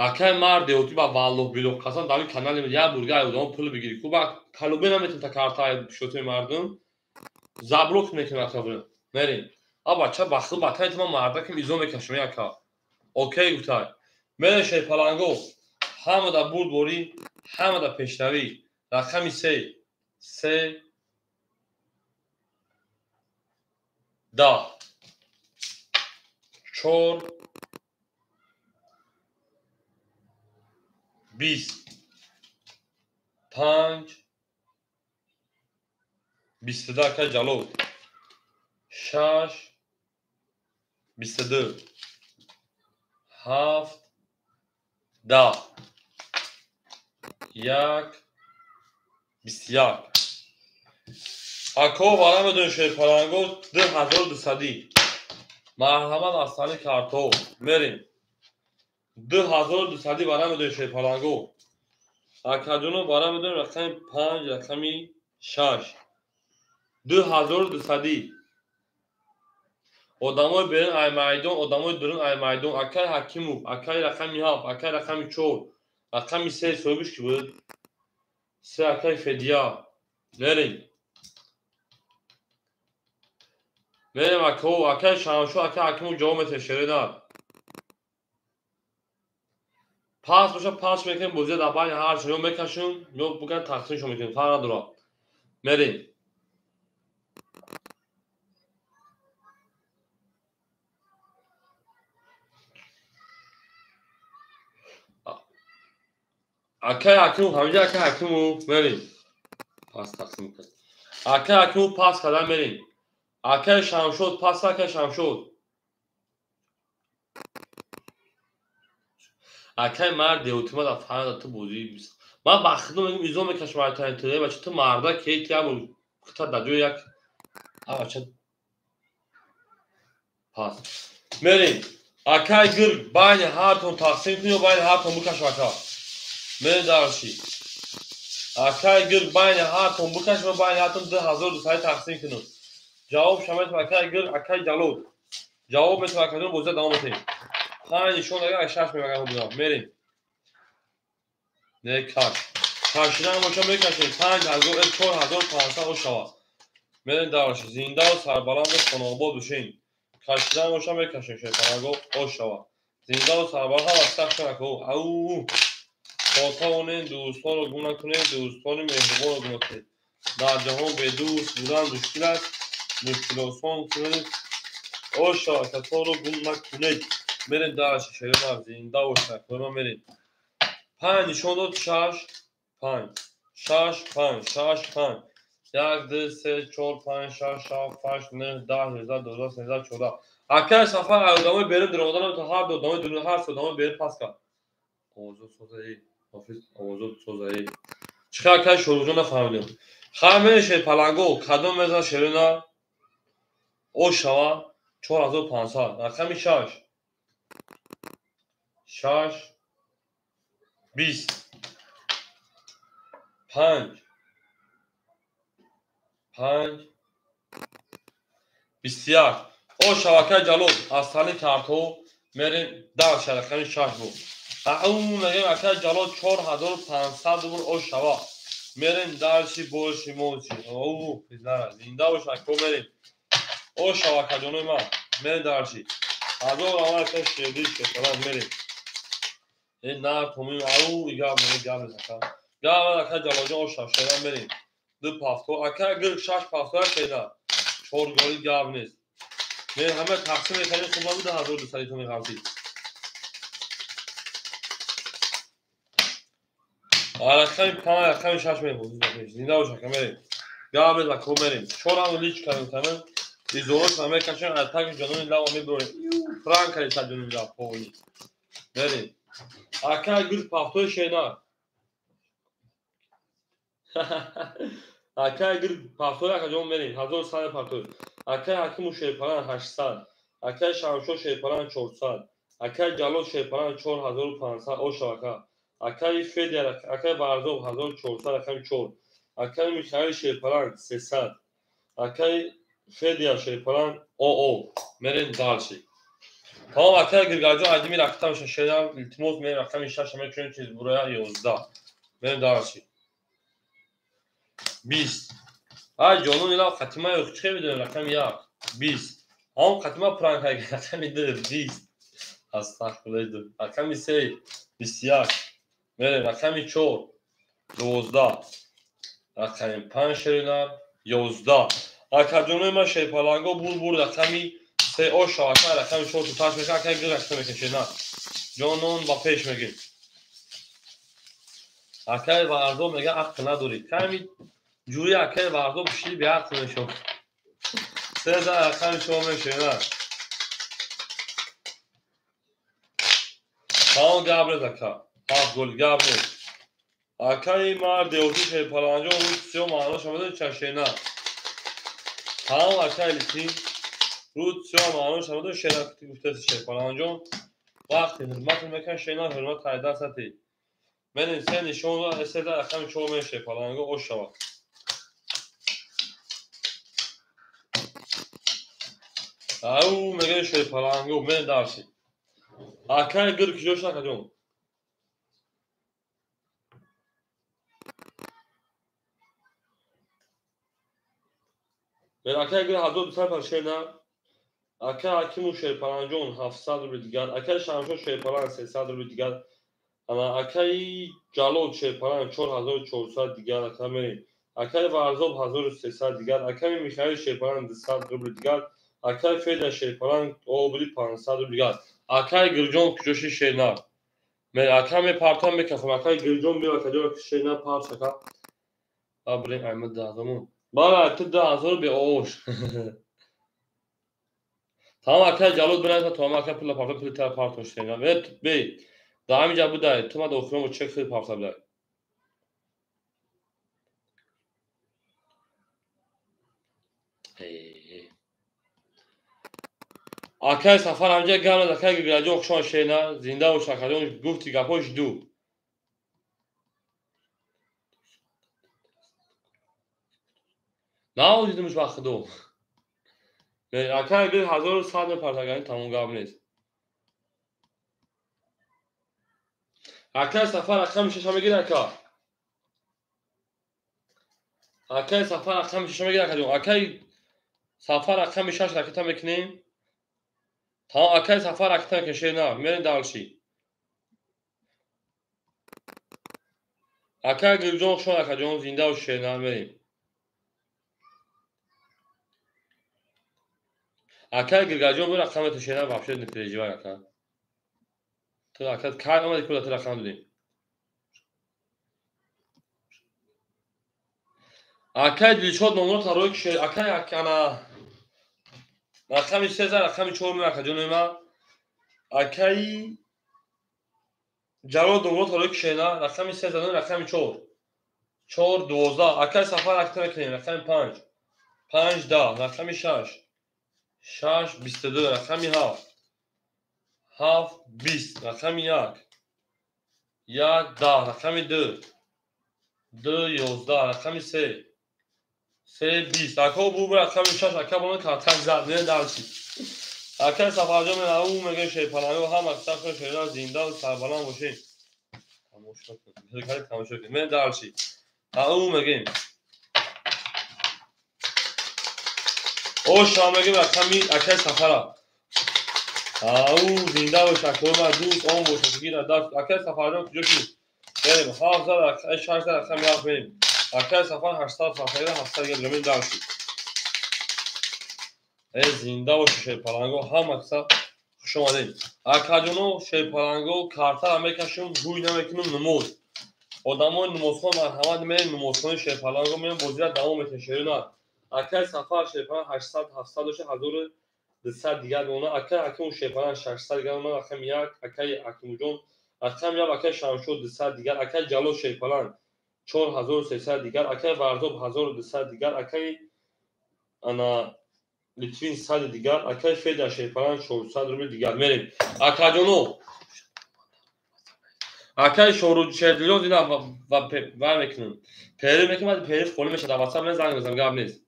[SPEAKER 1] Акай мард деҳотӣ ба валлоҳ билоҳ қасам дар ин канали як бурга одамо пул бигирӣ. Ку ба калубе наметавон та картаи шотои мардум. Заблок мекунем ака бирем. Мерем. А бача ба худ батани ман мардаким изо мекашам яка. Окей гуфтай. Мерем шерпаланго. Ҳама да бурдборӣ, ҳама да пешравӣ. Рақами 3. 3 10 4 20 5 22 акай Ҷалол 6 22 7 10 1 21. Ако вара медонӣ шерпаланго 2200. Марҳамат аз сани картҳо. Мерем. 2200 вара медонӣ шерпаланго. Акаҷоно вара медонӣ рақами 5 рақами 6. 2200. Одамои берун ай майдон, одамои дурун ай майдон. Акай Ҳакимов, акай рақами 7, акай рақами 4, рақами 3 соҳибиш ки буд? 3 акай Федия. Мерем. Мерем ако, акай Шамшо, акай Ҳакимов ҷавоб метавед шеренар. Пас боша пас мекунем бозия дар байни ҳар ё мекашем, ё буган тақсимшон мекунем, фарқ надорад. Мерем. Акай Ҳакимов, ҳаминҷа акай Ҳакимов мерем. Пас тақсим кард. Акай Ҳакимов пас карда мерем. Акай Шамшод пас акай Шамшод. Акай мард деҳотима дар фарда ту бозӣ. Ман ба худо мегӯям изо мекашам айтани ту. Бача ту марда ки ту як хита дар ҷои як бача пас. Мерем. Акай гир байни ҳартон тақсим кун ё байни ҳартон бикашам ака. Мерем дарши. Акай гир байни ҳартон бикашам ё байни ҳартон 2200 тақсим кунам. Ҷавоб шаметам акай гир, акай Ҷалол. Ҷавоб метам акаҷон бозия давом метаҳем. 5 нишон дага 6 мебарам будам. Мерем. Не каш. Кашидан боша мекашем. 5000 4500 ош шавад. Мерем дарши. Зиндаву сарбаланду хонаобод бошем. Кашидан боша мекашем шерпаланго ош шавад. Зиндаву сарбаланд ҳама сахт шавад. Ау. Хотавонем дӯстонро гум накунем, дӯстони меҳрубонро гум накунем. Дар ҷаҳон бедӯст будан мушкил аст. Мушкилосон кунед. Ош шавад касонро гум накунед. Мерем дарши шеренар зинда бошад. Ма мерем. 5 нишон дод 6 5 6 5 6 5 1 2 3 4 5 6 7 8 9 10 11 12 13 14. Акай Сафар одамои берун дуромадан то ҳар ду одамои дурун ҳар се одамои берун пас кард. Овозо созаи. Ҳофиз овозо созаи. Чӣ хел акай Шоҳрухҷон нафаҳмидем. Хай мерем шерпаланго кадом мезанад шерена? Ош шава 4500. Рақами 6 6 20 5 5 21. О шавакаи Ҷалол аз тани картҳо мерем дар рақами 6 буд. Ау мегем акаи Ҷалол 4500 рубл ош шава. Мерем дарши боши мочи. Оу зинда бош ако мерем. О шавакаҷонои ман мерем дарши. Ҳазор аввал акаи Шердил шекаран мерем. Нар томин ау игап гап ака. Гап ака Ҷалолҷон оша шера мерем. Ду пафто ака гир шаш пафто шера. Чор голи гап нест. Мен ҳама тақсим мекардем хуб набуд 1200 томин ғалтид. Рақами 5 рақами 6 мебуд. Зинда бош ака мерем. Гап нест ака мерем. Чорам лич кардем тамом. Изорот мекашем атаки ҷанони лава мебурем. Франк кардем ҷанони лава поли. Мерем. Ака гир пафтои шена. Ака гир пафтои ака ҷон мерем. 1100 пафтой. Акаи Ҳакиму Шерпалан 800. Акаи Шамшо Шерпалан 400. Акаи Ҷалол Шерпалан 4500. Оша ака. Акаи Федер, акаи Барзоб 1400 рақами 4. Акаи Михаил Шерпалан 300. Акаи Федер Шерпалан ОО. Мерем дальше. Тамом акаи Гиргаҷон айдими рақам шашерам илтимос мерем рақами 6 мекунем чиз буроя 11. Мерем дальше. 20. Ай ҷонон ила қатима ёх чӣ медонем рақами 1 20. Ҳам қатима пранк рақами 2 20. Астағфируллоҳ 2. Рақами 3 21. Мерем рақами 4 12. Рақами 5 шеринар 11. Акаҷонои ман шерпаланго бур рақами 3 оша ака рақами 4 туташ меша ака гир рақам мекашена. Ҷонон ба пеш мегим. Акаи Варзо мега ақл надорӣ. Ками ҷури акаи Варзо пишти беақл мешав. Сеза рақами 4 мешена. Тамом гап нест ака. Ҳафт гол гап нест. Акаи мар деҳотӣ шерпаланҷо рӯз сиё маънош омада чашена. Тамом акаи литин рӯз сиё маънош омада шена гуфтаси шерпаланҷон. Вақти ҳурмат мекан шена ҳурмат қайда сати. Менем се нишон сеза рақами 4 мешe паланго ош шавад. Ау мегӯяд шерпаланго мен дарси. Акаи гир куҷош акаҷон? Мен акаи гир 1200 пар шена. Акаи Ҳакиму Шерпаланҷон 700 рубли дигар. Акаи Шамшо Шерпалан 300 рубли дигар. Ана акаи Ҷалол Шерпалан 4400 дигар ака мерем. Акаи Варзоб 1300 дигар. Акаи Михаил Шерпалан 200 рубли дигар. Акаи Федя Шерпалан обли 500 рубли дигар. Акаи Гирҷон куҷоши шена? Мен ака мепартам мекафам. Акаи Гирҷон биё акаҷон шена парш ака. Абрем аймад 10000. Бала ту 10000 беош. Тамом акаи Ҷалол бинайта то ака пула партам пули тара партош шена. Бе да ҳаминҷа будай ту мад охирон чек хел парта будай. Акаи Сафар ҳамҷа гап наз акаи Гиргаҷон хушон шена зинда бош акаҷон гуфти гапҳош ду. Наодидимш ба худо. Акаи гир 1100 мепартагани тамом гап нест. Акаи Сафар рақами 6 мегир ака. Акаи Сафар рақами 6 мегир акаҷон. Акаи Сафар рақами 6 ракета мекунем. Тамом акаи Сафар ракета мекунем шена. Мерем дальше. Акаи Гирҷон хушон акаҷон зинда бош шена мерем. Акаи Гиргаҷон бу рақамето шена вообще не переживай ака. Ту ака кай омади кула ту рақам додем. Акаи Дилшод номро тарои ки акаи ана рақами 3 рақами 4 ме акаҷони ма. Акаи Ҷалол номро тарои ки шена рақами 3 рақами 4. 4 12. Акаи Сафар ракета мекунем рақами 5. 5 10 рақами 6. 6 22 рақами 7. 7 20 рақами 1. 1 10 рақами 2. 2 11 рақами 3. 3 20. Ака бу рақами 6 ака бо картак зад не дальше. Ака Сафарҷон ау мега шерпаланго ҳама сахр шера зинда ва сарбаланд бошед. Тамошо кунед. Тамошо кунед. Мен дальше. Ау мегем. Оша мегем рақами акаи Сафара. Ау, зинда бош, акои ман, дӯст он бош, гира даст. Акай Сафарҷон куҷо шуд? Берем, 700, 600 рақами 7 берем. Акай Сафар 800 Сафар 700 дигар берем дальше. Э, зинда бош шерпаланго, ҳама каса хуш омадед. Акаҷоно, шерпаланго, картара мекашем, ҳуй намекунем, намоз. Одамои намозхон марҳамат мерем, намозхони шерпаланго меем, бозира давом метем, шерина. Акай Сафар шерпаланг 800 700 доша 1200 дигар меона. Акай Ҳакиму шерпаланг 600 дигар меона, рақами 1, акай Ҳакимуҷон, рақами 1, акай Шамшод 200 дигар, акай Ҷалол шерпаланг 4300 дигар, акай Варзоб 1200 дигар, акай ана Литвин 100 дигар, акай Федя шерпаланг 400 рубл дигар. Мерем. Акаҷоно, акай Шердилён дина ва мекунем. Пери мекунем, пери холӣ мешавад, дар WhatsApp занг мезанам, гап нест.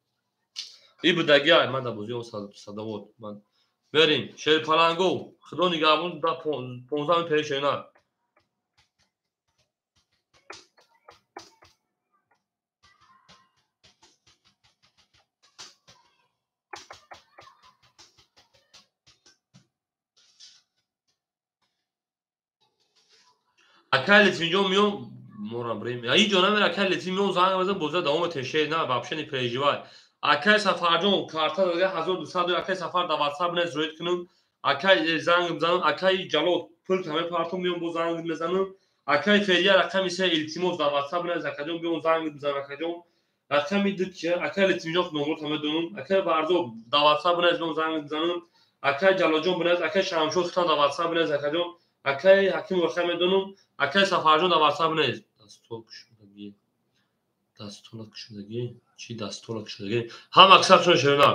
[SPEAKER 1] И будагия, ман дар бозиҳо садовод. Ман берем, шерпаланго, худо нигаҳбон, 15 минут пери шерина. Акай Литвинҷон миём, мора брем. Ин ҷо намера, акай Литвин миём, занг мезанам, бозиро давом метем, шер на, вообще не переживай. Акай Сафарҷон карта дага 1200, акай Сафар дар WhatsApp нест, роид кунам. Акай занг мезанам, акай Ҷалол пул каме партом миём, боз занг мезанам. Акай Федия рақами 3 илтимос дар WhatsApp нест, акаҷон биём занг мезанам, акаҷон. Рақами 2 ки акай Литвинҷон номро та медонам. Акай Варзоб дар WhatsApp нест, биём занг мезанам. Акай Ҷалолҷон бинез, акай Шамшод хитан дар WhatsApp нест, акаҷон. Акай Ҳаким рақам медонам. Акай Сафарҷон дар WhatsApp нест. Дастол кушодагӣ. Дастола кушодагӣ. Чӣ дастола кушодагӣ? Ҳама аксар чун шерина.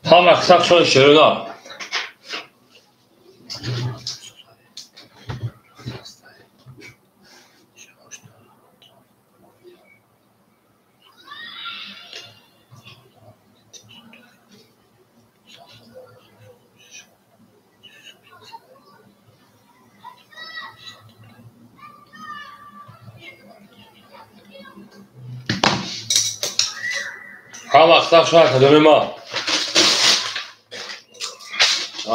[SPEAKER 1] Ҳама қисақ шони шерона. Ҳама қисақ шони академия ма.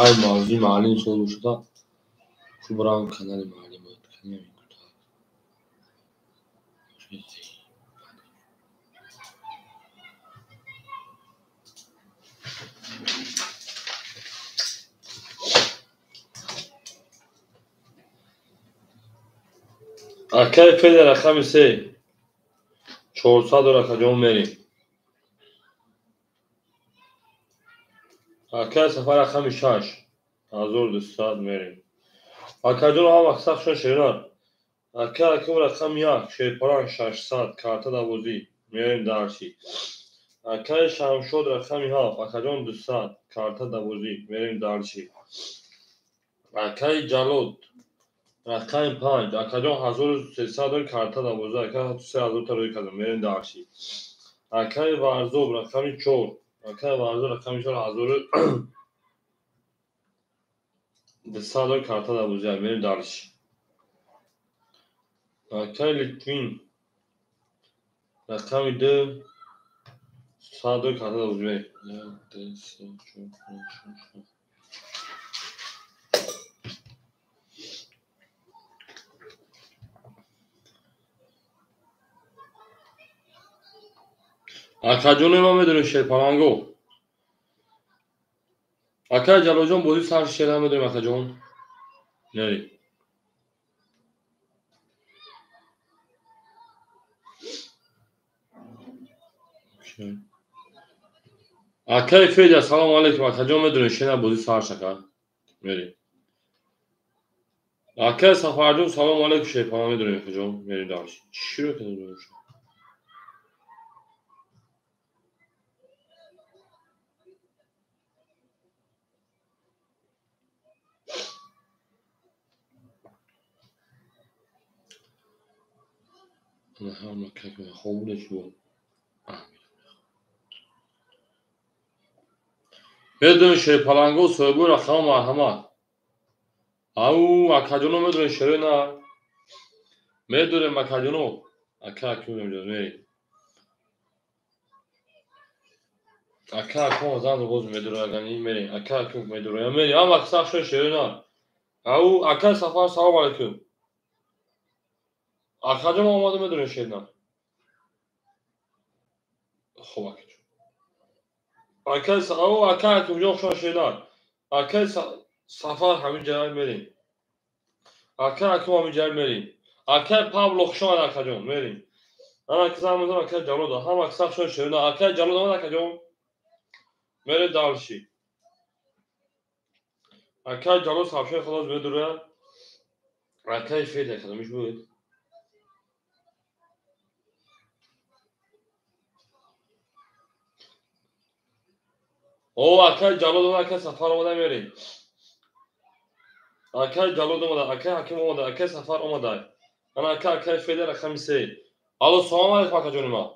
[SPEAKER 1] Ай мавзӯи маълим сол бошада, хуб равам канали маълимот. Акаи Федя рақами 3 400 рақаҷон мерем. Акаи Сафар рақами 6 1200 мерем. Акаҷон ҳама қисақ шон шеринар. Ака Аким рақами 1 Шерпаранг 600 карта давозӣ мерем дарси. Акаи Шамшод рақами 7 акаҷон 200 карта давозӣ мерем дарси. Акаи Ҷалод рақами 5 акаҷон 1300 карта давозӣ ака 3000 та рӯй кардам мерем дарси. Акаи Варзоб рақами 4 акаи Варзоб рақами 4 1200 карта давозӣ мерем дарси. Акаи Литвин рақами 2 100 карта давозӣ мерем. 1 2 3 4 5 6 7. Акаҷоне ман медонем шерпаланго. Акаи Ҷалолҷон бозӣ сар шера медонем акаҷон. Нери. Акаи Федя салому алейкум акаҷон медонем шера бозӣ сар шака. Мери. Акаи Сафарҷон салому алейкум шерпаланг медонем акаҷон. Мери дарс. Чиро кардем? Медонем шерпаланго соҳибои рақама марҳамат. Ау акаҷоно медонем шерои на. Медонем акаҷоно. Ака аким мерем. Ака аким зан боз медорагани мерем. Ака аким медорая мерем. Ама қисақ шои шерои на. Ау ака Сафар салом алейкум. Акаҷон омада медонем шерна. Хуб акаҷон. Акаи ау ака Акимҷон хушон шерна. Акаи Сафар ҳамин ҷай мерем. Акаи Аким ҳамин ҷай мерем. Акаи Павло хушон акаҷон мерем. Ана кизам мезанам акаи Ҷалода. Ҳама қисақ шон шерна. Акаи Ҷалода омад акаҷон. Мерем дарши. Акаи Ҷалод сабшаи халос медурад. Акаи Федя кадомиш буд? О, акаи Ҷалод омад, акаи Сафар омада мерем. Акаи Ҷалод омада, акаи Ҳаким омада, акаи Сафар омада. Ана ака акаи Федя рақами 3. Алло, салом алейкум акаҷони ман.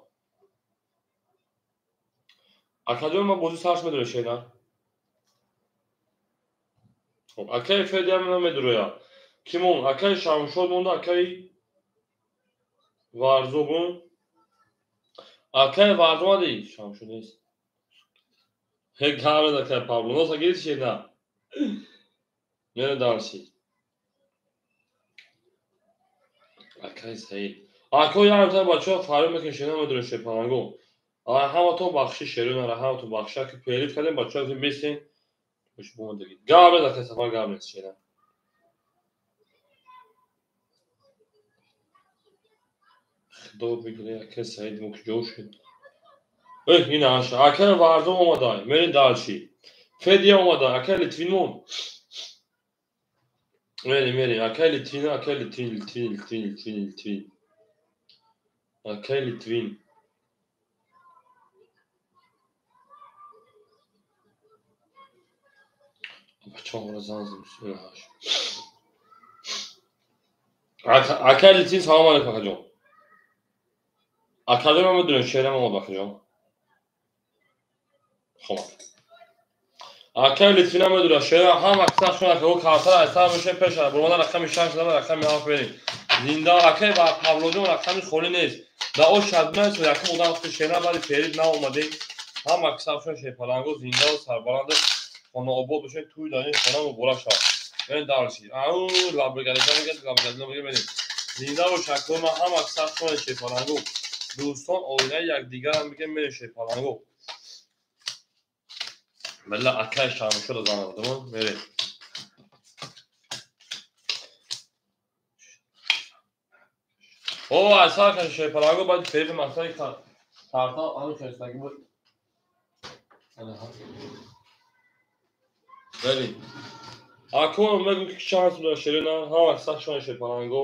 [SPEAKER 1] Акаҷони ман бозӣ сарш медоред шена? Хоб, акаи Федя ҳам намедуроя. Ки мон? Акаи Шамшод монда, акаи Варзобун. Акаи Варзоб омади? Шамшод нест. Гавред акаи Павло. Носа гирифти шена? Мере дарси. Акаи Саид. Ако ярмтар бачаҳо фарёд мекунед шена медонед шерпаланго. Ҳаматон бахши шеронара, ҳаматон бахши. Аки периф кардем бачаҳо бесен. Гавред акаи Сафар гавред шена. Худо бигире акаи Саид мо куҷо шуд? Эх, ин аша. Акаи Варзом омада. Мерем дарши. Федия омада. Акаи Литвин мон. Мерем, мерем. Акаи Литвин, акаи Литвин, Литвин, Литвин, Литвин, Литвин. Акаи Литвин. Ака Литин, салом алейкум, акаҷон. Акаҷон, ман медонам, шеърам омад, акаҷон. Хоб. Ака Литвина медонам, шеърам ҳам аксар шуна ки о картара айсар мешем пеша, буромада рақами 6 дама рақами 7 берем. Зинда акай ва Павлоҷон рақами холӣ нест. Да о шадман со якум одам худ шеъра баъди ферид наомадем. Ҳам аксар шуна шерпаланго зинда сарбаланд хонаобод бошед, туй дар ин хона муборак шавад. Мен дарси. Ау лабригалика мегӯяд, лабригалика мегӯяд. Зинда бош акои ман ҳам аксар шуна шерпаланго. Дӯстон оилаи якдигарам мегӯям мерем шерпаланго. Милла акай шамшуро занадам, мерем. О, асар каш шерпаланго баъд ферид масъалаи карта anu хестаги буд. Бели. Акон мегӯ ки шанс буда шерина, ҳам аксар шуна шерпаланго.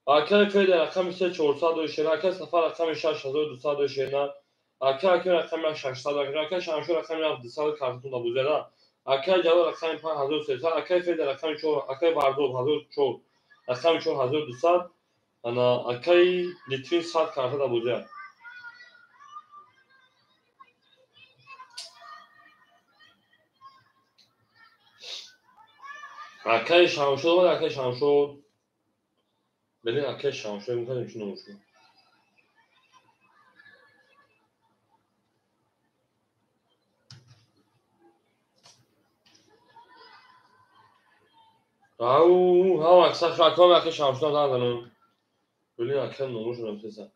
[SPEAKER 1] Акай Федя рақами 3 400 шерина, акай Сафар рақами 6200 шерина, акай Аким рақами 600, акай Шамшур рақами 200 картатон дабузера, акай Ҷалол рақами 5300, акай Федя рақами 4, акай Вардоб 1004, рақами 4200, ана акай Литвин 100 карта дабузера. Акай Шамшур омад, акай Шамшур. Бели акай Шамшур мекардем чӣ ном шуд. Ау, ҳам аксар шаком акай Шамшур занданум. Бели акай номушон написам.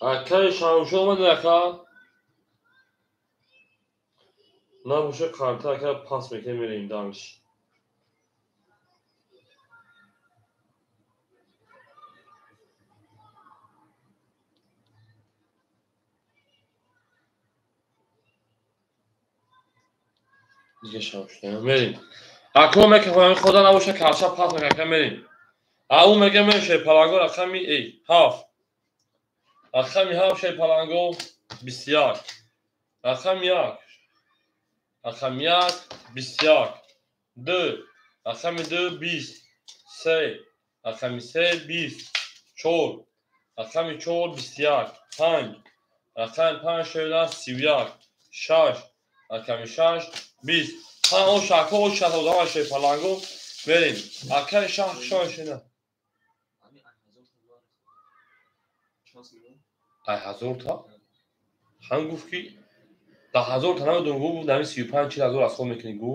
[SPEAKER 1] Акай Шамшур омад ака? Набоша карта ака пас мекунем мерем дарш. Дига Шамшур мерем. Ако мекунем худо набоша карта пас мекунем ака мерем. Ау мегем шерпаланго рақами 7. Рақами 7 шерпаланго 21. Рақами 1. Рақами 1 21. 2. Рақами 2 20. 3. Рақами 3 20. 4. Рақами 4 21. 5. Рақами 5 шерла 31. 6. Рақами 6 20. Ҳа о шако о шато одама шерпаланго мерем. Акай шах шон шена. Ай ҳазор та? Ҳам гуфт ки да ҳазор та намедонам, гуфт ами 35 40 ҳазор аз хоб мекунӣ гу.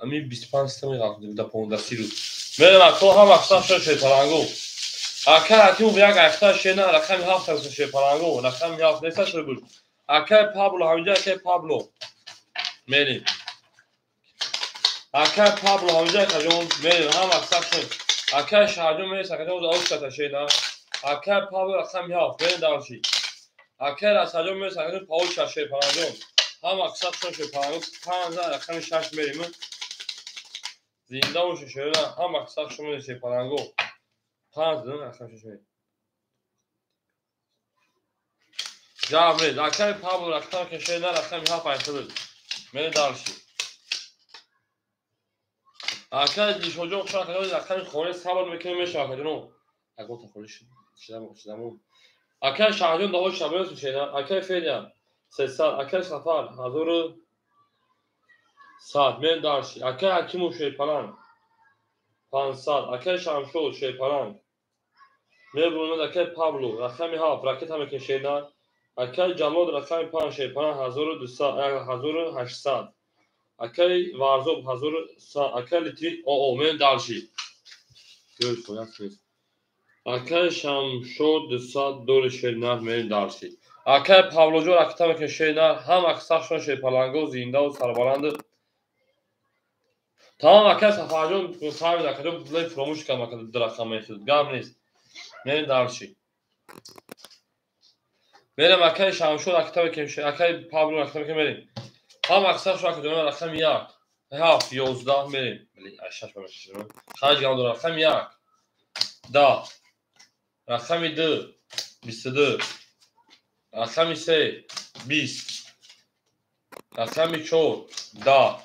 [SPEAKER 1] Ами 25 система ғалт да 15 30 рӯз. Мерем ако ҳам аксар шуд шерпаланго. Акай Ҳакимов як айхта шена рақами 7 аст шерпаланго, рақами 7 неста шуд буд. Акай Пабло ҳаминҷа акай Пабло. Мерем. Акай Пабло ҳаминҷа акаҷон мерем ҳам аксар шуд. Акай Шаҳҷон мерем акаҷон ош шена. Акай Пабло рақами 7 мерем дарши. Акай Расаҷон мерем акаҷон паоша шерпаланҷон. Ҳам аксар шуд шерпаланго 5 рақами 6 мерем. Зинда боше шера ҳам аксар шуд мерем шерпаланго. 5 рақами 6 мерем. Ҷабред акай Пабло рақами шена рақами 7 айхиб. Мерем дарши. Акай Дишоҷон хуш акаҷон рақами хонаи сабр мекунем мешавад акаҷон. Агота холӣ шидам. Акай Шаҳҷон даҳо шабрес шена, акай Федя 300, акай Сафар 1100 мен дарши, акай Ҳакимов шерпаланг 500, акай Шамшур шерпаланг мебурмад акай Пабло рақами 7 ракета мекунем шена, акай Ҷалол рақами 5 шерпаланг 1200 1800, акай Варзоб 1100, акай Литвин оо мен дарши. Гӯш хояд нест. Акай Шамшур 200 дори шернар мерем дарси. Акай Павлоҷон ракета мекунем шернар, ҳам аксар шуна шерпаланго зиндаву сарбаланд. Тамом акай Сафарҷон фаҳмид акаҷон лай фуромӯш кардам ака ду рақам мехӯрд. Гап нест. Мерем дарси. Мерем акаи Шамшод акта бекем, акаи Пабло акта бекем мерем. Ҳама аксар шу ака ҷонам рақами 1 7 11 мерем. Блин, 6 ба 6. Хаҷ гам дора рақами 1 10 рақами 2 22 рақами 3 20 рақами 4 10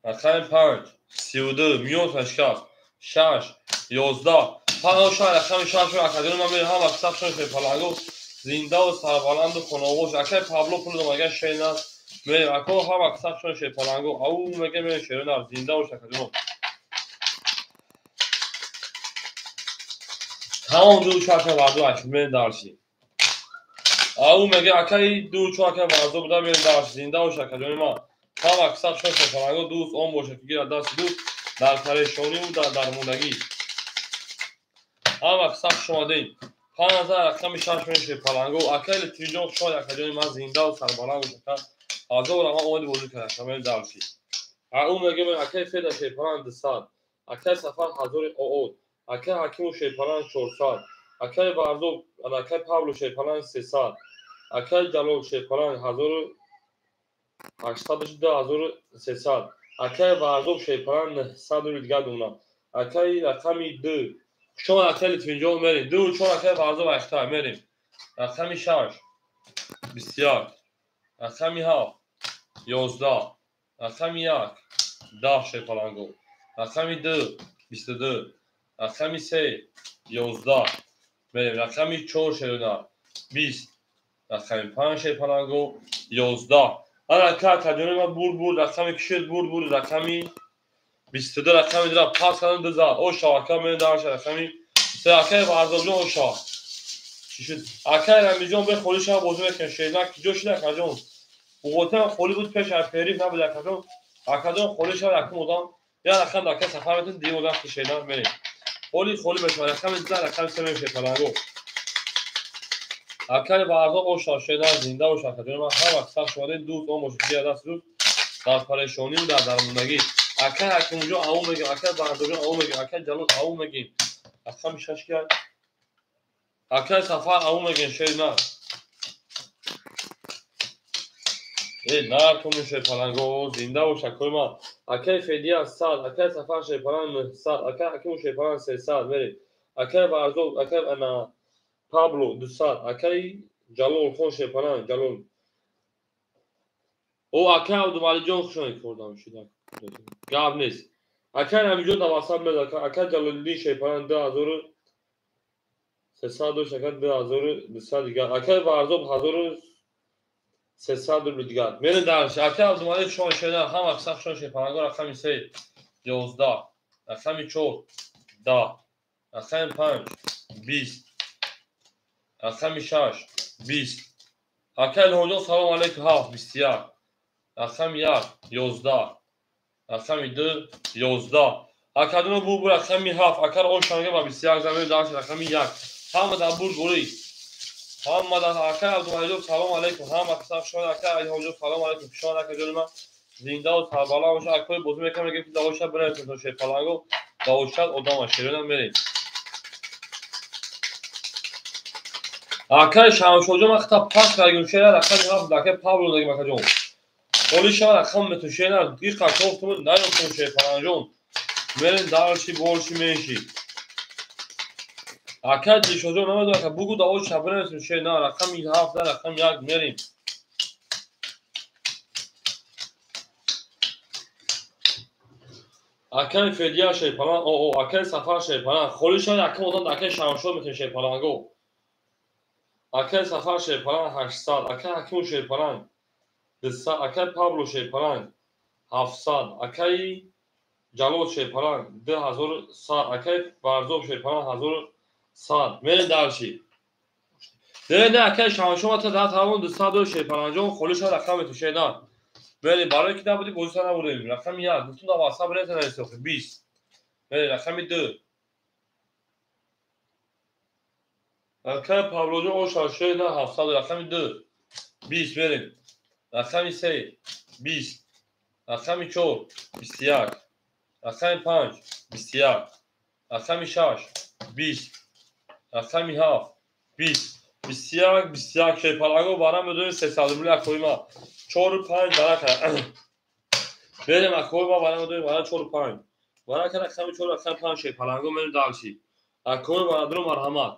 [SPEAKER 1] рақами 5 32 миён ташкаст 6 11 5 рақами 6 академия ман мерем. Ҳама аксар шу паланго зиндаву сарбаланду хоновош. Акаи Пабло пул домага шена мерем. Ако ҳама аксар шу шепаланго ау мега мерем шерона зиндаву академия. Тамом ду чака варду аш мерем дарси. Ау мега акаи ду чака варду буда мерем дарси зиндаву академия ма. Ҳама аксар шу шепаланго дӯст он бошад ки гирад даст дӯст дар парешониву дар дармондагӣ. Ҳама аксар шумадем. 5000 рақами 6 мешавад паланго. Акаи Литвинҷон шояд акаҷони ман зиндаву сарбаланд бошад. Ҳазор раҳмат омади бозӣ кард. Мерем дарси. Ау мега акаи Феда шепаланг 200, акаи Сафар 1000 оод, акаи Ҳакиму шепаланг 400, акаи Варзоб, акаи Павло шепаланг 300, акаи Ҷалол шепаланг 1800 2300, акаи Варзоб шепаланг 900 рубл дигар дона. Акаи рақами 2 шон акаи Литвинҷон мерем. 2 4 акаи Варзоб 8 мерем. Рақами 6 21 рақами 7 11 рақами 1 10 шепаланго. Рақами 2 22 рақами 3 11 мерем. Рақами 4 шерона 20 рақами 5 шепаланго 11. Ана ака акаҷони ман бур бур рақами кишид бур бур рақами 22 рақами 2 пас кардам 2 зад. Оша ака мерем дарша рақами 3 акаи Варзобҷон оша. Чишид акаи Рамиҷон бе холи шава бозӣ мекунем шерна киҷо шид акаҷон. Буғотам холи буд пеш аз фериф набуд акаҷон. Акаҷон холи шава якум одам я рақам ака сафар метун дигар одам шерна мерем. Холи холи мешавад рақами 2 рақами 3 мешавад паланго. Акаи Варзоб оша шерна зинда бош акаҷон ман ҳар вақт сар шумадем дӯст он бошад ки даст дӯст дар парешониву дар дармондагӣ. Акаи Ҳакимҷон ау мегем, акаи Варзобҷон ау мегем, акаи Ҷалол ау мегем. Рақами 6 ки акаи Сафар ау мегем шерна. Наркум шепаланго зинда бош акои ман. Акаи Федия 100, акаи Сафар шепаланг 900, акаи Ҳакиму шепаланг 300 мерем. Акаи Варзоб, акаи ана Пабло 200, акаи Ҷалол хон шепаланг Ҷалол. О акаи Абдумалиҷон хушонед хӯрдам шуда. Гап нест. Акаи Рамиҷон дар васат мезад. Акаи Ҷалолиддин шепаланг 2300 дошт, акаи 2200 дигар. Акаи Варзоб 1300 рубл дигар. Мерем дарш. Акаи Абдумалик шон шена ҳама аксар шон шепаланго рақами 3 11 рақами 4 10 рақами 5 20 рақами 6 20. Акаи Илҳомҷон салом алейкум 7 21 рақами 1 11 рақами 2 11. Акадуно бу бу рақами 7 акар ошанга ба 21 замин дарш рақами 1. Ҳама дар бурд бурӣ. Ҳама дар акаи Абдумалиҷон салом алейкум. Ҳама аксар шон акаи Илҳомҷон салом алейкум. Шон акаҷони ман зиндаву сарбаланд бошад. Акои бозӣ мекунам мегӯям ки давошад бинависед шепаланго давошад одама шерона мерем. Акаи Шамшоҷон ман хата пас кардем шера рақами 7 акаи Павло дагим акаҷон. Холи шава рақам метун шера диқа кофтум наёфтум шепаланҷон. Мерем дарши борши менши. Акаи Дилшоҷон намедонам ака бугу давошад бинависем шера рақами 7 рақами 1 мерем. Акаи Федия шепаланг о акаи Сафар шепаланг холи шава якум одам акаи Шамшод метун шепаланго. Акаи Сафар шепаланг 800, акаи Ҳакиму шепаланг 200, акаи Павло шепаланг 700, акаи Ҷалол шепаланг 2100, акаи Варзоб шепаланг 1100. Мерем дарши. Не, не, акаи Шамшод ата дар тавон 200 дор шепаланҷон холи шава рақам метун шена. Мерем барои ки набуди бозиса набудем. Рақами 1 гуфтум дар васат бинависед нависед 20. Мерем рақами 2. Акаи Павлоҷон оша шена 700 рақами 2 20 мерем. Рақами 3 20 рақами 4 21 рақами 5 21 рақами 6 20 рақами 7 20. 21 21 шерпаланго барам медонем 300 рубли акои ма. 4 5 барака. Берем акои ма барам медонем бара 4 5. Барака рақами 4 рақами 5 шерпаланго мерем дальше. Акои барадару марҳамат.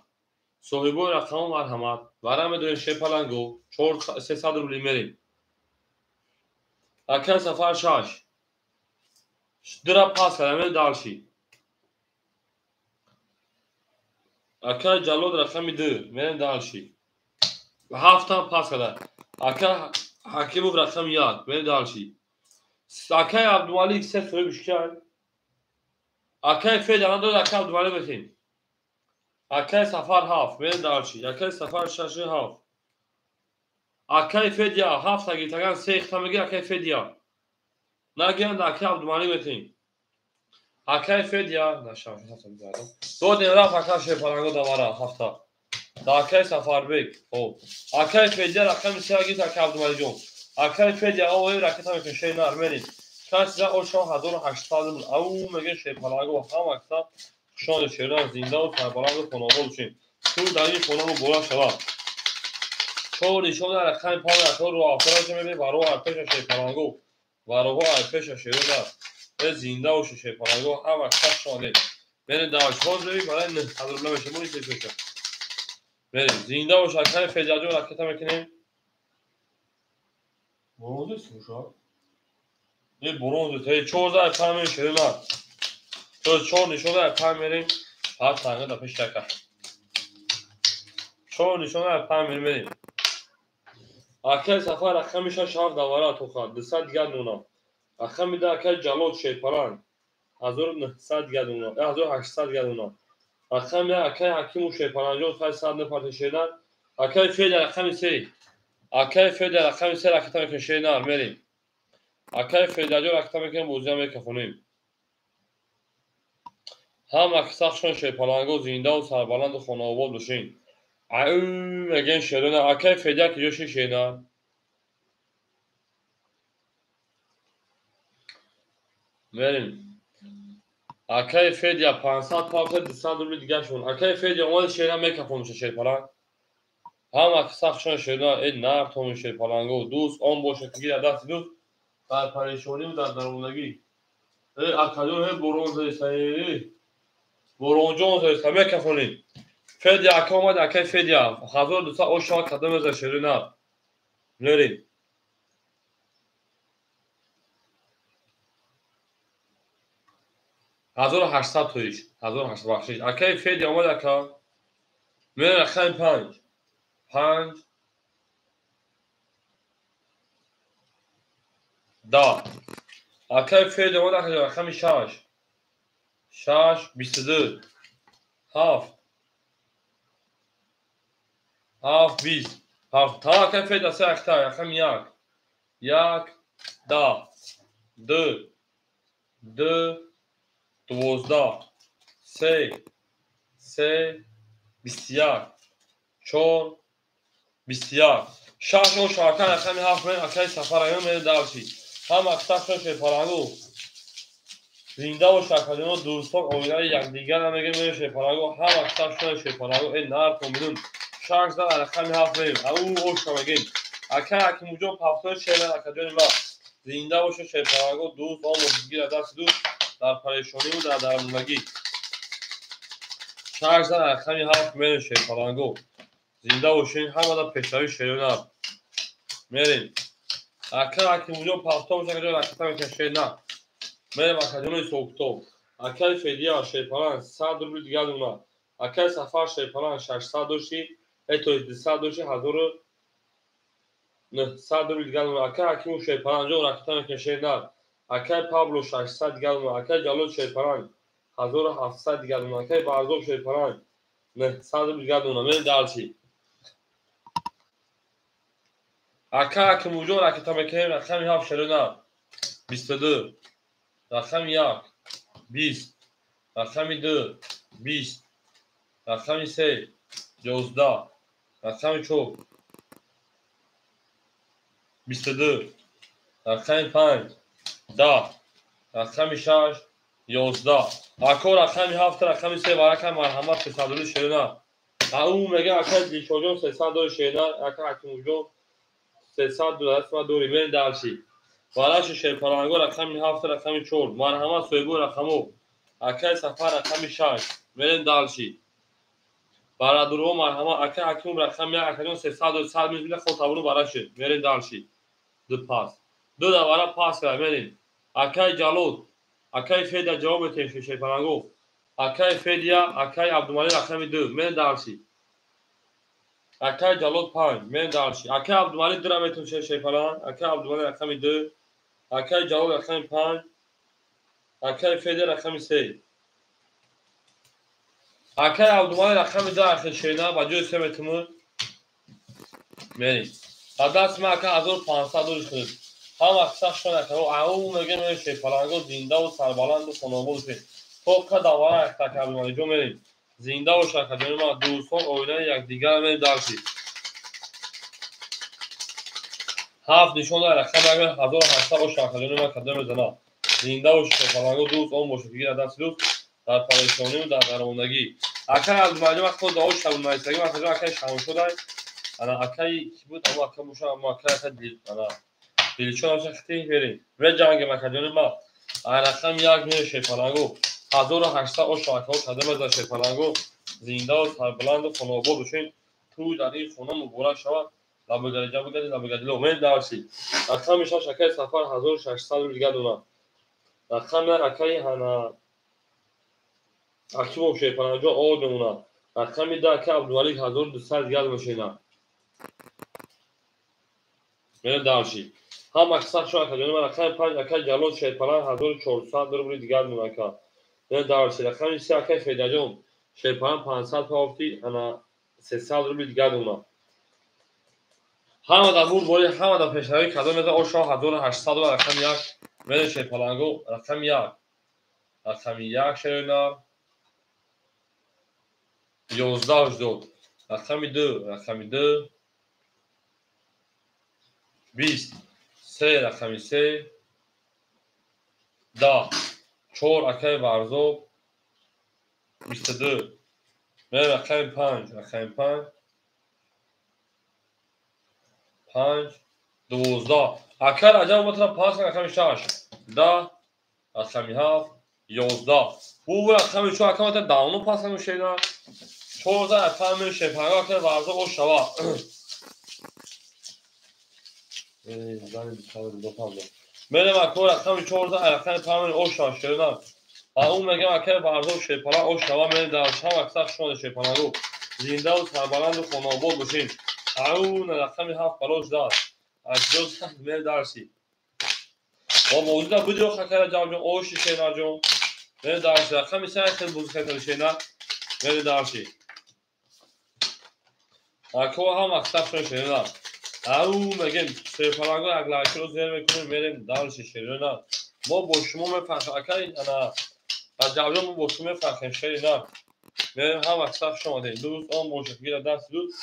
[SPEAKER 1] Соҳибои рақаму марҳамат. Барам медонем шерпаланго 4 300 рубли мерем. Акай Сафар 6. Дира пас кардам мерем дальше. Акай Ҷаллод рақами 2 мерем дальше. 7 пас карда. Акай Ҳакимов рақами 1 мерем дальше. Акай Абдумалик 3 соҳиби шикар. Акай Федя надод акай Абдумалик бетем. Акай Сафар 7 мерем дальше. Акай Сафар 6 7. Акай Федя 7 гиртаган 3 хта мегир акай Федя. Нагиранд акай Абдумалик бетем. Акай Федя нашам ҳафта бигардам. Додем рафт акай Шерпаланго давара ҳафта. Да акай Сафарбек. Хоб. Акай Федя рақами 3 гирт акай Абдумаликҷон. Акай Федя ои ракета мекунем шер мерем. Касида ошон 1800 рубл. Ау мегӯ Шерпаланго ҳама каса хушонд шеран зинда ва сарбаланду хонобод бошем. Ту дар ин хона муборак шавад. 4 нишон дар рақами 5 рақами ро афтара мебинем ва ро пеша Шерпаланго. Ва роҳо пеша шерон аст. Зинда боше Шерпаланго ҳама каса хушонд. Мерем дальше. Ҳозир бибин барои 900 рубл мешавад. Мо низ пеша. Мерем зинда бош акай Федяҷон ракета мекунем. Бронзе слуша. Не бронзе, те 14 5 мерем шерона. То 4 нишона 5 мерем. Ҳар танга да пеш така. 4 нишона 5 мерем мерем. Акай Сафар рақами 6 7 давара тоха 200 дигар нуна. Рақами 10 акай Ҷалол Шерпаланг 1900 дигар нуна, 1800 дигар нуна. Рақами акай Ҳакиму Шерпаланҷон 800 нафар шернар. Акай Федя рақами 3. Акай Федя рақами 3 ракета мекунем шернар мерем. Акай Федяҷон ракета мекунем бозиам мекафонем. Ҳама кисахшон Шерпаланго зиндаву сарбаланду хонаобод бошен. Ау мегӯем шерона. Акай Федя ки ҷоши шернар. Мерем. Акай Федя 500 павта 200 рубли дигар шон. Акай Федя омад шерна мекафонуша Шерпаланг. Ҳама кисахшон шерна э нартон Шерпаланго дӯст он боша ки гирад дасти дӯст дар парешониву дар даромадагӣ. Э акаҷон э борон зеста э боронҷон зеста мекафонем. Федя ака омад акай Федя 1200 ошава кадом меза шерна. Мерем. 1800 тоиш 1800 бахшиш. Акай Федя омад ака. Мерем рақами 5. 5 10. Акай Федя омад ака рақами 6. 6 22 7 7 20 7. Та акай Федя се акта рақами 1 1 10 2 2 12 3 3 21 4 21 6 о шака рақами 7 мен акай Сафар аян мерем дальше. Ҳама кисахшон Шерпаланго зинда бош акаҷоно дӯстон оилаи якдигар намегӯем мерем Шерпаланго. Ҳама кисахшон Шерпаланго э нартон бидун 6 дар рақами 7 мерем. Ау оша мегӯем. Акай Ҳакимуҷон пафтои шеран акаҷони ма зинда боша Шерпаланго дӯст он гирад дасти дӯст дар парешониву дар дармондагӣ. 6 дар рақами 7 мерем Шерпаланго. Зинда бошед ҳамада пешравӣ шерона. Мерем. Акай Ҳакимуҷон пафто боша акаҷон ракета мекунем шерна. Мерем акаҷонои ҳисобкитоб. Акай Федя Шерпаланг 100 рубли дигар дуна. Акай Сафар Шерпаланг 600 дошти, то есть 200 дошти 1900 рубли дигар дуна. Акай Ҳакиму Шерпаланг ҷон ракета мекунем шерна. Акай Пабло 600 дигар дуна. Акай Ҷалол Шерпаланг 1700 дигар дуна. Акай Барзоб Шерпаланг 900 рубли дигар дуна. Мерем дальше. Акай Ҳакимуҷон ракета мекунем рақами 7 шерона 22 рақами 1 20 рақами 2 20 рақами 3 11 рақами 4 22 рақами 5 10 рақами 6 11. Ако рақами 7 рақами 3 варака марҳамат 300 рубли шерона. Ау мега акай Дилшоҷон 300 дори шернар, акай Ҳакимовҷон 300 дори дори мен дарси. Вараши шерпаланго рақами 7 рақами 4. Марҳамат соҳибо рақамо. Акай Сафар рақами 6. Мерем дарси. Барадурҳо марҳамат акай Ҳакимов рақами 1 акаҷон 300 дори 100 мил хотабуну бараши. Мерем дарси. Ду пас. Ду давара пас кара мерем. Акай Ҷалол, акай Федя ҷавоб метем шерпаланго. Акай Федя, акай Абдумалик рақами 2. Мерем дарси. Акай Ҷалол 5. Мерем дарси. Акай Абдумалик 2 метем шерпаланг. Акай Абдумалик рақами 2. Акай Ҷалол рақами 5. Акай Федя рақами 3. Акай Абдумалик рақами 2 ахир шена ба ҷои 3 метимур. Мерем. Ба даст ма ака 1500 дори шуд. Ҳама сахшон ака. Ау мегем шерпаланго зиндаву сарбаланду хонобод шуд. Тоқа давара ака Абдумалик ҷо мерем. Зинда бош ака ҷони ма дӯстон оилаи якдигар мерем дарси. 7 нишон дар рақам агар 1800 бош ака ҷони ма кадом мезана. Зинда бош шерпаланго дӯст он бошад гира даст дӯст дар парешонӣ дар дармондагӣ. Акай Абдумалик ма худ дао шабнайсагӣ ма хаҷа акай Шамшодай. Ана акай ки буд амо ака боша амо акай ака дил ана дилчон аша хти мерем. Ме ҷангем ака ҷони ма. Ай рақам 1 мерем шерпаланго. 1800 ош ака кадом мезана шерпаланго. Зинда ва сарбаланду хонобод бошед. Тӯй дар ин хона муборак шавад. Лабагариҷа бигади лабагадило мен дарси. Рақами 6 акай Сафар 1600 рубл дигар дона. Рақами акай ҳана Акимов шерпаланҷо ор мемонад. Рақами 2 акай Абдумалик 1200 дигар мешина. Мерем дарси. Ҳама сахшо ака ҷони ман рақами 5 акай Ҷалол шерпаланг 1400 рубл дигар мемонад ака. Мерем дарси. Рақами 3 акай Федаҷон шерпаланг 500 паофти ана 300 рубл дигар мемонад. Ҳама дар бурдборӣ, ҳама дар пешравӣ кадом мезан ошо 1800 рубл рақами 1 мерем шерпаланго рақами 1. Рақами 1 шернар 11 дод. Рақами 2, рақами 2 20 3 рақами 3 10 4 акай Варзоб 22 мерем рақами 5, рақами 5 5 12 акай Раҷаб матра пас рақами 6 10 рақами 7 11 бу рақами 4 акай матра давно пас мешена 14 рақами шерпаланго акай Варзоб ош шава. Мерем ака рақами 14 рақами 5 ош шава шерна. Ау мегам акай Варзоб шерпаланг ош шава мерем дар шава аксар шумо шерпаланго. Зиндаву сарбаланду хонобод бошед. Ау на рақами 7 барош дад. Аҷоз мерем дарси. Ва мавҷуда буди акай Раҷабҷон оши шернаҷон. Мерем дарси. Рақами 3 хел бузург акай шерна. Мерем дарси. Ако ҳам аксар шумо шерна. Ау мегем шерпаланго як лайкро зер мекунем мерем дарси шерна. Мо бо шумо мефахрем акай ана Раҷабҷон мо бо шумо мефахрем шерна. Мерем ҳам аксар шумо омадем. Дӯст он бошад гира даст дӯст.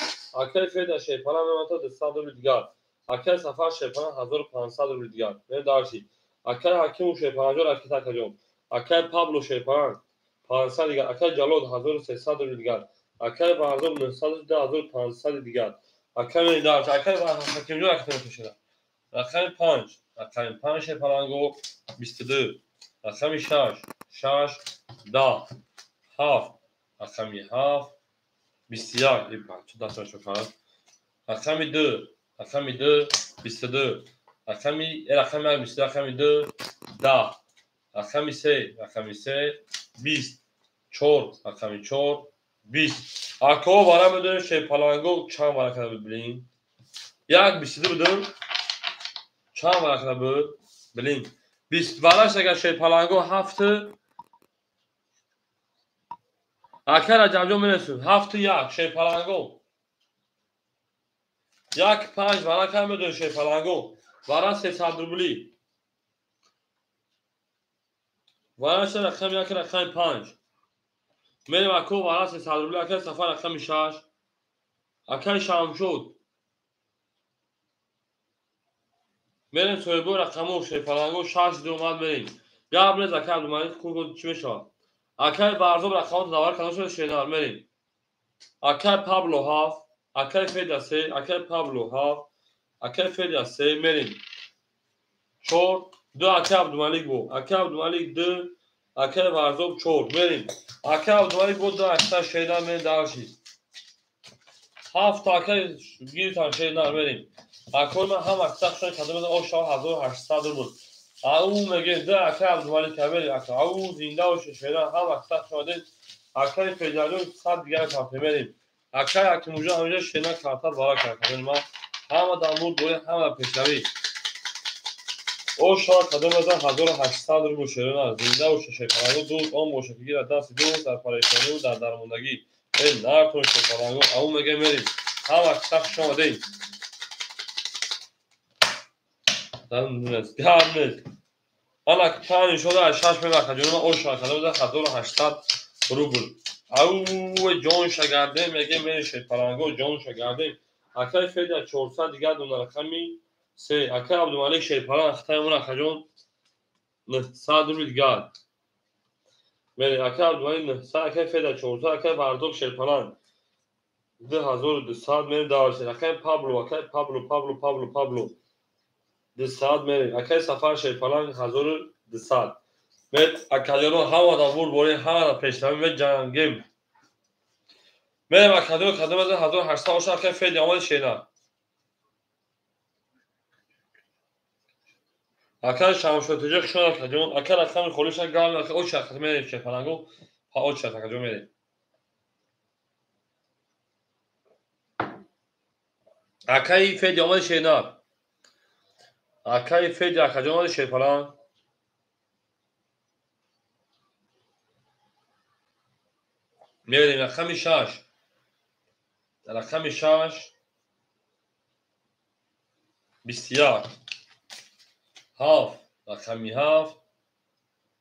[SPEAKER 1] Акай Феда шерпаланг мемонад 200 рубл дигар. Акай Сафар шерпаланг 1500 рубл дигар. Мерем дарси. Акай Ҳакимов шерпаланҷон ракет акаҷон. Акай Пабло шерпаланг 500 дигар. Акай Ҷалол 1300 рубл дигар. Акай Варзоб 900 2500 дигар. Акай мерем дарси. Акай Ҳакимҷон ракет мекушад. Рақами 5, рақами 5 шерпаланго 22, рақами 6, 6 10 7 рақами 7 21 иб чӣ дасташ кард. Рақами 2, рақами 2 22, рақами 1 22, рақами 2 10, рақами 3, рақами 3 20, 4, рақами 4 20. Ако вара медонем шерпаланго чанд варақа буд билин? 1 22 будем. Чанд варақа буд? Билин. 20 вараш агар шерпаланго 7 акай Раҷабҷон мерасем 7 1 шерпаланго 1 5 варақа медонем шерпаланго вара 300 рубли. Вараш рақами 1 рақами 5. Мерем ако вара 300 рубли акай Сафар рақами 6. Акай Шамшод. Мерем соҳибо рақамо шерпаланго 6 ду омад мерем. Гап нез акай Абдумалик курго чӣ мешавад? Акай Варзоб рақамо давар кадом шуда шернар мерем. Акай Пабло 7, акай Федя 3, акай Пабло 7, акай Федя 3 мерем. 4, 2 акай Абдумалик бо. Акай Абдумалик 2, акай Варзоб 4 мерем. Акай Абдумалик бо 2 акса шеда мерем дальше. 7 акай гиртан шеда мерем. Акой ман ҳам акса шон кадом оша 1800 рубл. Ау меге 2 акай Абдумалик мерем. Ау зинда оша шеда ҳам акса шон акай Федяҷон 100 дигар карта мерем. Акай Акимуҷон ҳаминҷо шена карта бара кард. Ма ҳама дамур дорем, ҳама пешравӣ. Оша кадом аз 1800 рубл шерона зинда оша шепаланго дӯст он боша ки гирад дасти дӯст дар парешонӣ дар дармондагӣ. Э нартон шепаланго ау меге мерем. Ҳама сахт хуш омадед. Гап нест. Ана панҷ шуда 6 мега ҷонма оша кадом аз 1800 рубл. Ау ҷон шагардем меге мерем шепаланго ҷон шагардем. Акай Федя 400 дигар дона рақами 3. Акай Абдумалик шерпалан хитаи акаҷон 900 рубл дигар. Мерем акай Абдумалик 900, акай Федя 400, акай Варзоб шерпалан 2200 мерем дальше. Акай Пабло, акай Пабло, Пабло, Пабло, Пабло 200 мерем. Акай Сафар шерпалан 1200. Мед акаҷонон ҳама да бур борем, ҳама да пешравӣ меҷангем. Мерем акаҷон кадом аз 1800 оша акай Федя омади шена. Акай Шамшотиҷо хушон акаҷон. Акай рақами холиша гав акай оча акай мерем шерпаланго. Ҳа оча акаҷон мерем. Акай Федя омади шена. Акай Федя акаҷон омади шерпалан. Мерем рақами 6. Рақами 6 21 7 рақами 7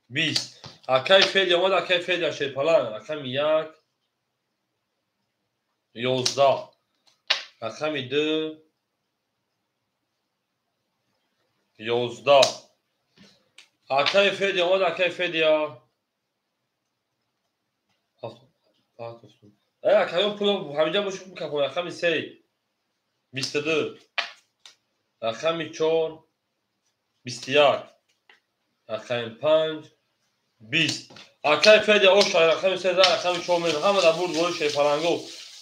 [SPEAKER 1] 20. Акай Федя омад, акай Федя шерпалан рақами 1 11 рақами 2 11. Акай Федя омад, акай Федя акаён пул ҳаминҷа бош бикапон. Рақами 3 22 рақами 4 21 рақами 5 20. Акай Федя оша рақами 3 рақами 4 мерем. Ҳама дар бурд бори шерпаланго.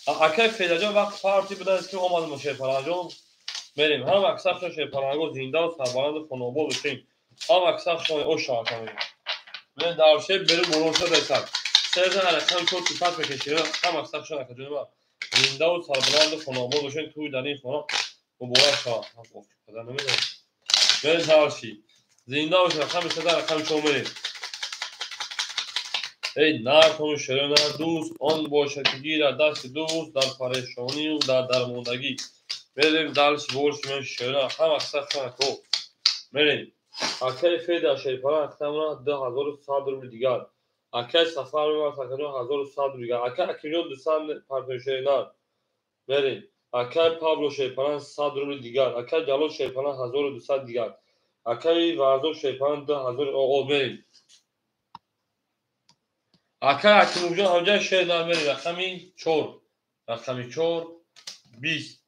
[SPEAKER 1] Акай Федяҷон вақт парти будаст ки омадем шерпаланҷон мерем. Ҳама аксаршон шерпаланго зиндаву сарбаланду хонаобод бошем. Ҳама аксаршон оша ака мерем. Мерем дарше беру болоша десад. Серза рақами 4 сифат мекашем. Ҳама аксаршон акаҷон зиндаву сарбаланду хонаобод бошем. Туй дар ин хона муборак шавад. Мерем дарши. Зинда бошем. Рақами 3 рақами 4 мерем. Эй нартон шерона дӯст он бошад ки гирад дасти дӯст дар парешонию дар дармондагӣ. Мерем дальше больше мерем шерона ҳама аксаршон ако мерем. Акай Федя шерпалан хитамона 2100 рубл дигар. Акай Сафар мебарад акаҷон 1100 рубл дигар. Акай Акимҷон 200 партои шерона мерем. Акай Пабло шерпалан 100 рубл дигар. Акай Ҷалол шерпалан 1200 дигар. Акай Варзоб шерпалан 2000 оғоз мерем. Акай Акимуҷон ҳамҷа шерна мерем. Рақами 4 рақами 4 20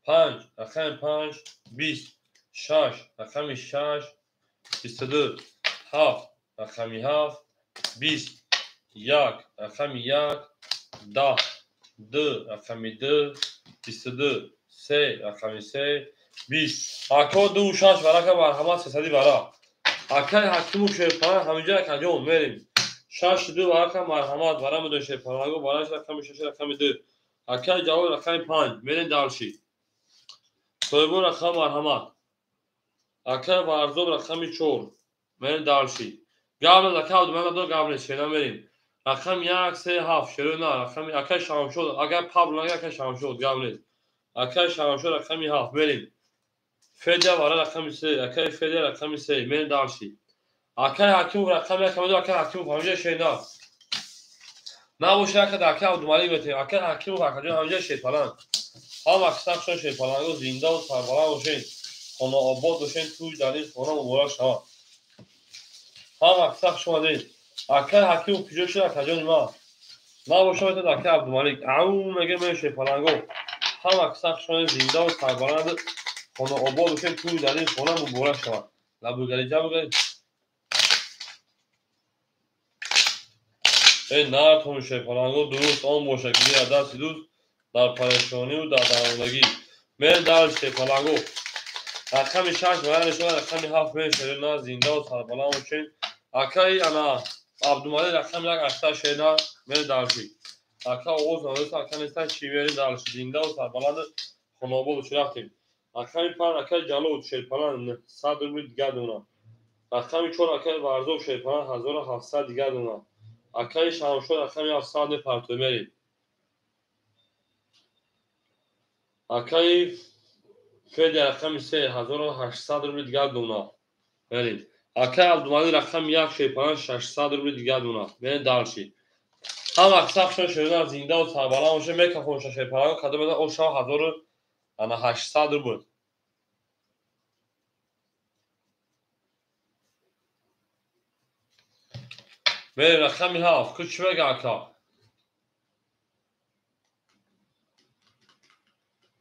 [SPEAKER 1] 5 рақами 5 20 6 рақами 6 22 7 рақами 7 20 1 рақами 1 10 2 рақами 2 22 3 рақами 3 20. Ако 2 6 варака марҳамат 300 вара. Акай Ҳакиму шерпалан ҳаминҷа акаҷон мерем. 6 2 варака марҳамат вара медон шерпаланго вараш рақами 6 рақами 2. Акай Ҷавод рақами 5 мерем дарши. Соҳибон рақам марҳамат. Акай Варзоб рақами 4 мерем дарши. Гавнез акай Абдумалик дор гавнез шена мерем. Рақами 1 3 7 шерона рақами акай Шамшод агар Пабло акай Шамшод гавнез. Акай Шамшод рақами 7 мерем. Федя вара рақами 3 акай Федя рақами 3 мерем дарши. Акай Ҳакимов рақами 1 камедо акай Ҳакимов ҳаминҷа шена. Набоша ака акай Абдумалик метем. Акай Ҳакимов акаҷон ҳаминҷа шерпалан. Ҳама аксаршон шерпаланго зиндаву сарбаланд бошен. Хонаобод бошен. Туй дар ин хона муборак шавад. Ҳама аксар хуш омадед. Акай Ҳакимов куҷо шуд акаҷони ман? Набоша метавонад акай Абдумалик. Ау мегӯем мерем шерпаланго. Ҳама каса хушомадед, зиндаву сарбаланд, хонаобод бошед, тӯй дар ин хона муборак шавад. Лабугари ҷабугари. Эй нартон шерпаланго, дуруст он бошад, ки гирад дасти дӯст дар парешониву дар дармондагӣ. Мерем дар шерпаланго. Рақами 6 вара нишон, рақами 7 мерем шерона, зиндаву сарбаланд бошед. Акай ана Абдумалик рақами 1 ашта шерона, мерем дарши. Ака оғоз надоста, ака неста, чӣ мерем дарши. Зиндаву сарбаланд, хонаобод бошед, рафтем. Рақами 5 акай Ҷалол шерпаланд 100 рубли дигар дона. Рақами 4 акай Варзоб шерпаланд 1700 дигар дона. Акай Шамшод рақами 700 мепартоем, мерем. Акай Федя рақами 3 1800 рубли дигар дона. Мерем. Акай Абдумалик рақами 1 шерпаланд 600 рубли дигар дона. Мерем дарши. Ҳама каса хушон шерона, зиндаву сарбаланд бошед, мекафонша шерпаланго, кадом меда оша 1800 рубл. Мерем рақами 7. Ку чӣ мега ака?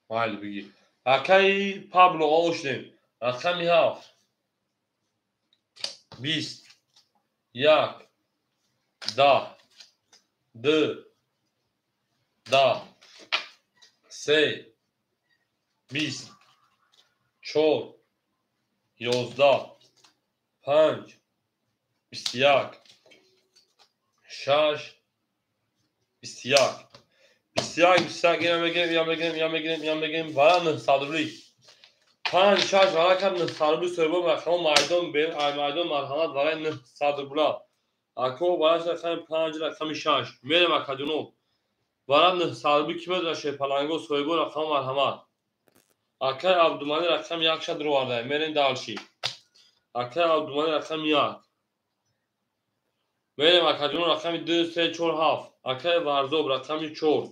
[SPEAKER 1] Майли бигӣ. Акаи Пабло ошдем. Рақами 7. 20 1 10 2 10 3 20 4 11 5 21 6 21 21 21 ина мегирем, ина мегирем, ина мегирем, ина мегирем, вара 900 рубли. 5 6 вара кам 900 рубли соҳибо рақамо майдон бер, ай майдон марҳамат вараи 900 рубла. Ако вараш рақами 5 рақами 6. Мерем акаҷоно. Вара 900 рубли ки медонад шерпаланго соҳибо рақамо марҳамат. Акай Абдумалик рақами 1 шад роварда. Мерем дарши. Акай Абдумалик рақами 1. Мерем акаҷоно рақами 2 3 4 7. Акай Варзоб рақами 4.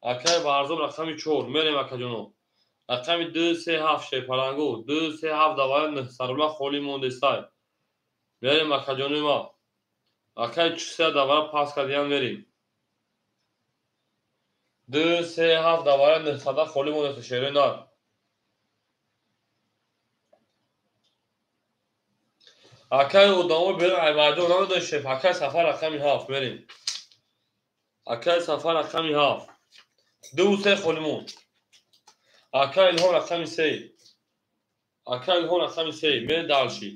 [SPEAKER 1] Акай Варзоб рақами 4. Мерем акаҷоно. Рақами 2 3 7 шерпаланго 2 3 7 давара 900 рубла холӣ мондестай. Мерем акаҷони ма. Акай 4 давара пас кардиям мерем. 2 3 7 давара 900 холӣ мондеста шерои нар. Акай одамо берем ай майдон намедонӣ шеф. Акай Сафар рақами 7 мерем. Акай Сафар рақами 7. 2 3 холӣ монд. Акай Илҳом рақами 3. Акай Илҳом рақами 3. Мерем дарши.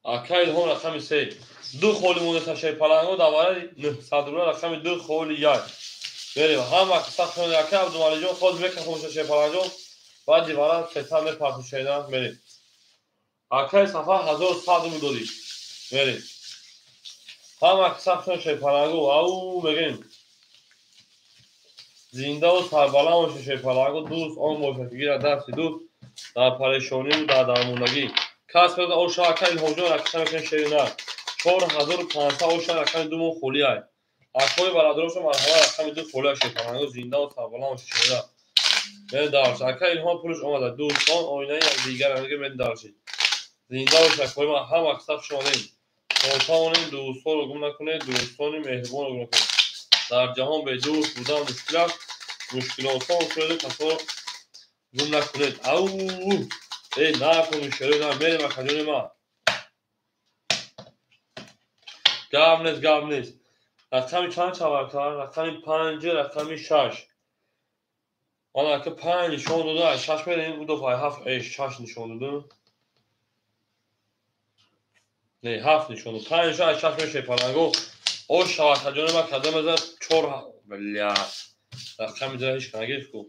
[SPEAKER 1] Акай Илҳом рақами 3. 2 холӣ монда шерпаланго давараи 900 рубла рақами 2 холи 1. Мерем. Ҳама каса хушомадед. Акай Абдумаликҷон хоз мекафонша шерпаланҷон. Баъди вара сета мепарту шерина мерем. Акай Сафар 1100 рубл додӣ. Мерем. Ҳама каса хушомадед шерпаланго. Ау мегӯем. Зиндаву сарбаланд бошед шерпаланго, дӯст он бошад ки гирад дасти дӯст дар парешониву дар дармондагӣ. Кас медонад оша акай Илҳомҷон рақиша мекунем шерина. 4500 оша рақами 2 мо холӣ ай. Акои бародарошон марҳамат рақами 2 холӣ ай шерпаланго, зиндаву сарбаланд бошед шерина. Мерем дарши. Акай Илҳом пулаш омада. Дӯстон оинаи якдигар мегӯем мерем дарши. Зинда бошед акои ман, ҳама каса хуш омадед. Хотавонем дӯстонро гум накунед, дӯстони меҳрубонро гум накунед. Дар ҷаҳон бе дӯст будан мушкил аст, мушкилотон шуду касоро гум накунед. Ау! Эй, накун шерои нар, мерем акаҷони ман. Гап нест, гап нест. Рақами чанд шавад ака? Рақами 5, рақами 6. Ана ака 5 нишон дода, 6 мерем, ду дафъа 7, эй, 6 нишон дода. Не, 7 нишон дод. 5 нишон, 6 мерем шерпаланго. Ош шавад акаҷони ман, кадом мезанад 4, бля. Рақами дира ҳеч нагирифт ку.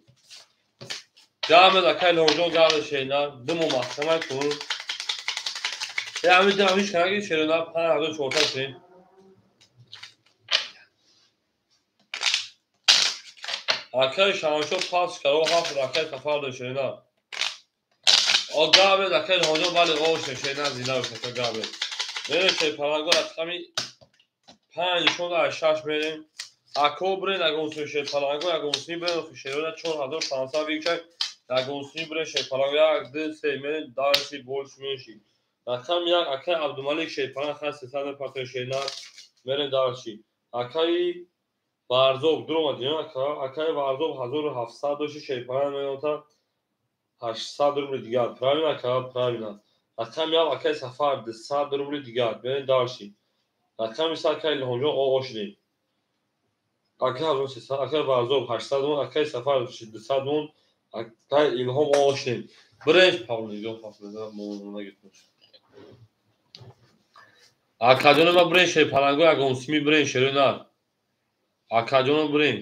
[SPEAKER 1] Гап нест акай Илҳомҷон, гап нест шерина. 2 моҳ маҳкама кун. Э, ҳамин дирам ҳеч нагирифт шерина, 5400 шудем. Акай Шамшод пас каро 7 акай Сафар дод шерина. О гап нест акай Илҳомҷон, бале ош шерина зинда бошад ака гап нест. Мерем шерпаланго рақами 5 нишон аз 6 мерем. Ако бирен ягон шерпаланго, ягон сини бирен шерона 4500 бикшай. Ягон сини бирен шерпаланго 1 2 3 мерем дарси больш менши. Рақами як акай Абдумалик шерпаланг хай 300 мепартои шернар. Мерем дальше. Акаи Варзоб дуромад ака. Акаи Варзоб 1700 дошти шерпаланг меота 800 рубли дигар. Правильно ака, правильно. Рақами як акаи Сафар 200 рубли дигар. Мерем дальше. Рақами се акаи Илҳомҷон оғоз шудем. Акаи 1300, акаи Варзоб 800 вон, акаи Сафар 200 вон, акаи Илҳом оғоз шудем. Бирем Павло нигоҳ пафлеза мо нагиртем. Акаҷоно ма бирем шерпаланго ягон сими бирем шерои нар. Акаҷоно бирем.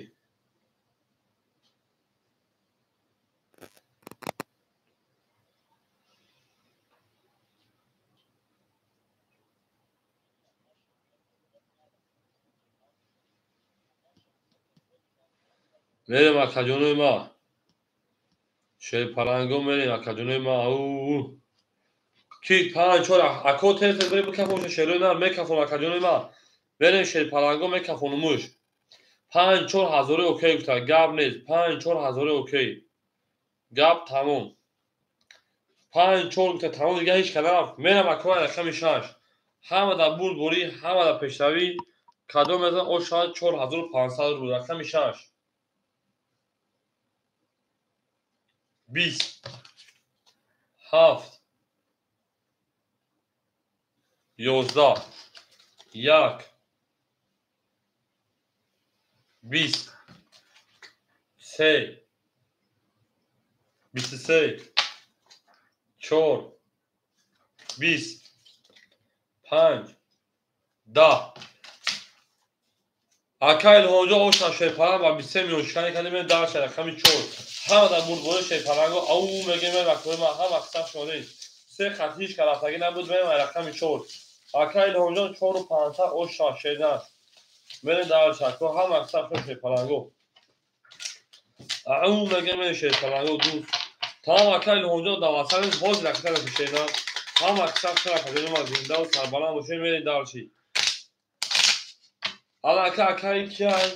[SPEAKER 1] Мерем акаҷонои ма. Шерпаланго мерем акаҷонои ма. Ау. Ки панҷ чор ако тез тез бирем бикафон шерои нар мекафон акаҷонои ма. Мерем шерпаланго мекафонумуш. 5-4 ҳазори окей гуфта гап нест. 5-4 ҳазори окей. Гап тамом. 5-4 гуфта тамом дига ҳеч када рафт. Мерам акои рақами 6. Ҳама дар бурдборӣ, ҳама дар пешравӣ. Кадом мезан о шояд 4500 рубл рақами 6. 20 7 11 1 20 3 23 4 20 5 10. Акай Илҳомҷон оша шерпаланг ба 23 миллион шикани кардем дар рақами 4. Ҳама дар бурдбори шерпаланго ау мегем рақами ма ҳама қисм шудем. Се хат ҳеч кар рафтагӣ набуд мерем рақами 4. Акай Илҳомҷон 4500 оша шернар. Мерем дар шако ҳама қисм шуд шерпаланго. Ау мегем шерпаланго дӯст. Тамом акай Илҳомҷон дар васат боз рақами шернар. Ҳама қисм шуд акаҷони ма зинда ва сарбаланд бошем мерем дарши. Ала ака акай киай.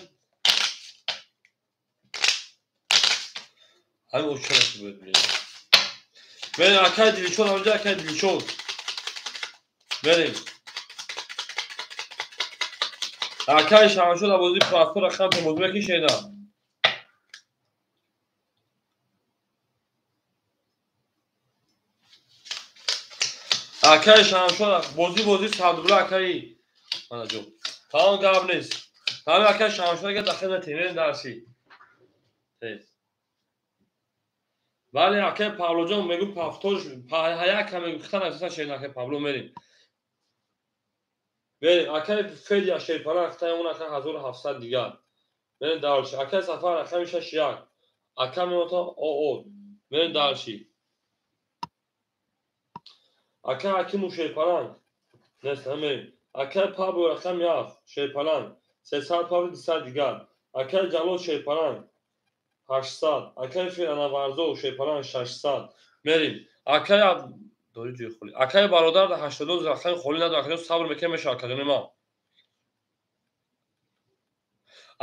[SPEAKER 1] Ҳамин очара ки бояд бинем. Мерем акай Дилшод ҳамҷа акай Дилшод. Мерем. Акай Шамшод абозӣ прастор рақам тормоз мекишена. Акай Шамшод бозӣ 100 рубла акай. Мана ҷо. Тамом гап нест. Тамом акай Шамшод ага дахил натем мерем дарси. Тез. Бале акай Павлоҷон мегӯ пафтош ҳаяка мегӯ хитан асосан шерин акай Павло мерем. Мерем акай Федя шерпаланг хитаи он акай 1700 дигар. Мерем дарши. Акай Сафар рақами 61. Ака меота ОО. Мерем дарши. Акай Ҳакиму шерпаланг. Нест мерем. Акай Пабло рақами 7 шерпаланг. 300 павли 200 дигар. Акай Ҷалол шерпаланг 800. Акай Фиранаварзо шерпаланг 600. Мерем. Акай дори ҷои холӣ. Акай бародар 82 рақами холӣ надор. Акаҷон сабр мекунем мешавад акаҷони ман.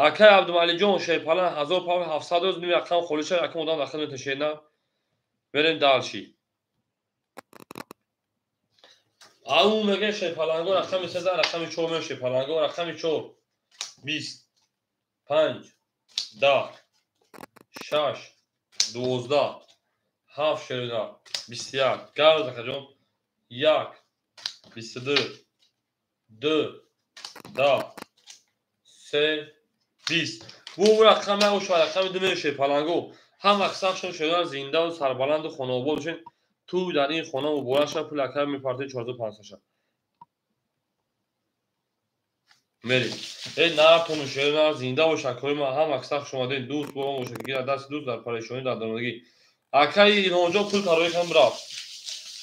[SPEAKER 1] Акай Абдумалиҷон шерпаланг 1000 павли 700 рӯз ним рақам холӣ шавад. Акам одам дахил меташена. Мерем дальше. Ау мегӯяд шерпаланго рақами 13 рақами 4 меояд шерпаланго рақами 4 20 5 10 6 12 7 шерина 21 гап акаҷон 1 22 2 10 3 20. Бу рақами оша рақами 2 меояд шерпаланго. Ҳама қисмшон шерина зинда ва сарбаланду хонаобод бошед. Ту дар ин хона муборак шав пул акай мепартои 4500 шав. Мерем. Эй нартону шерина зинда бош акои ма ҳама қисм шумодаи дӯст бо мо бошад гира дасти дӯст дар парешонӣ дар дармондагӣ. Акаи Илҳомҷон пул тарои кам рафт.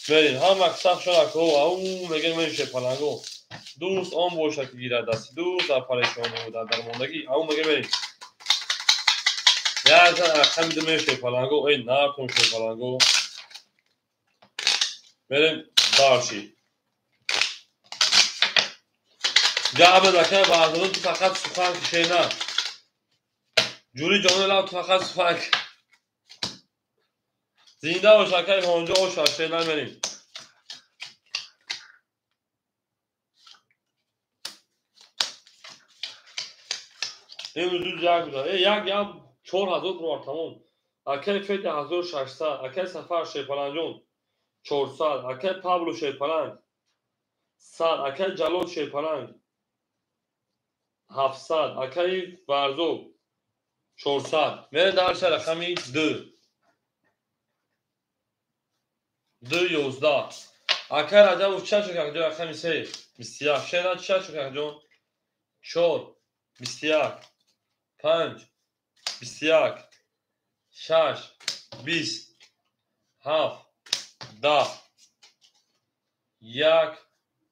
[SPEAKER 1] Мерем ҳама қисм шуд ако ау мегӯем мерем шерпаланго. Дӯст он бошад ки гирад дасти дӯст дар парешонӣ дар дармондагӣ. Ау мегӯем мерем. Як рақами 2 мерем шерпаланго. Эй нартону шерпаланго. Мерем дарши. Гап акай Баҳзодон ту фақат сухан кишена. Ҷури ҷони лаб ту фақат сухан. Зинда бош акай Ҳонҷо оша шена мерем. Имрӯз як буда. Як ям 4000 рубл тамом. Акай Федя 1600, акай Сафар Шерпаланҷон 400, акай Павло Шерпаланг 100, акай Ҷалол Шерпаланг 700, акай Варзоб 400. Мерем дарша рақами 2. 2 11. Акай Раҷабов чанд шуд акаҷон? Рақами 3 21. Шена чанд шуд акаҷон? 4 21 5 21 6 20 7 10 1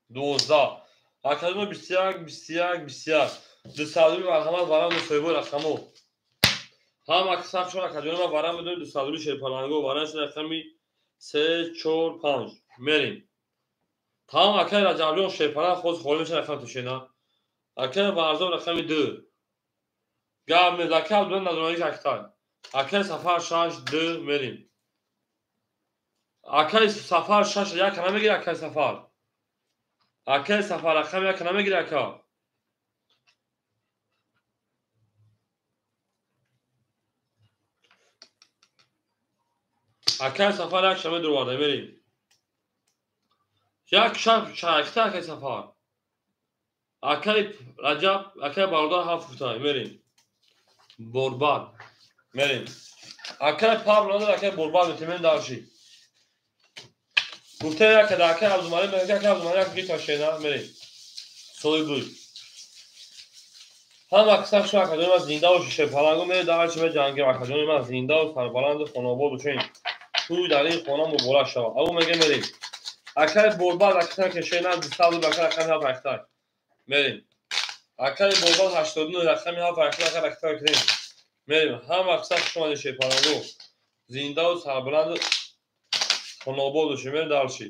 [SPEAKER 1] 12. Акаҷон 21 21 21. 200 марҳамат варам соҳибои рақамо. Ҳама сахт шуд акаҷони ман варам медонед 200 шерпаланго варам шуд рақами 3 4 5. Мерем. Тамом акай Раҷабҷон шерпаланг хоз холӣ мешавад рақами тушена. Акай Варзоб рақами 2. Гап мез акай Абдулла Назрони актай. Акай Сафар 6 2 мерем. Акай Сафар 6 як намегири акай Сафар. Акай Сафар рақами як намегири ака. Акай Сафар як шаба дурварда мерем. Як шаб шайхта акай Сафар. Акай Раҷаб, акай Бародар 7 футай мерем. Борбад мерем. Акай Павло надор, акай Борбад метемем дарши. Гуфта як да акай Абдумалик, мега акай Абдумалик як гирифта шена мерем. Соҳиб. Ҳама касак шуд акаҷони ман зинда бошед, шерпаланго мерем дарши меҷангем акаҷони ман зинда ва сарбаланду хонобод бошед. Тӯй дар ин хона муборак шавад. Абу мега мерем. Акай Борбад акай кешена 200 акай рақами 7 актай. Мерем. Акай Борбад 89 рақами 7 актай акай актай кунем. Мерем. Ҳама касак хуш омадед шерпаланго. Зинда ва сарбаланду хонобод бошед. Мерем дарши.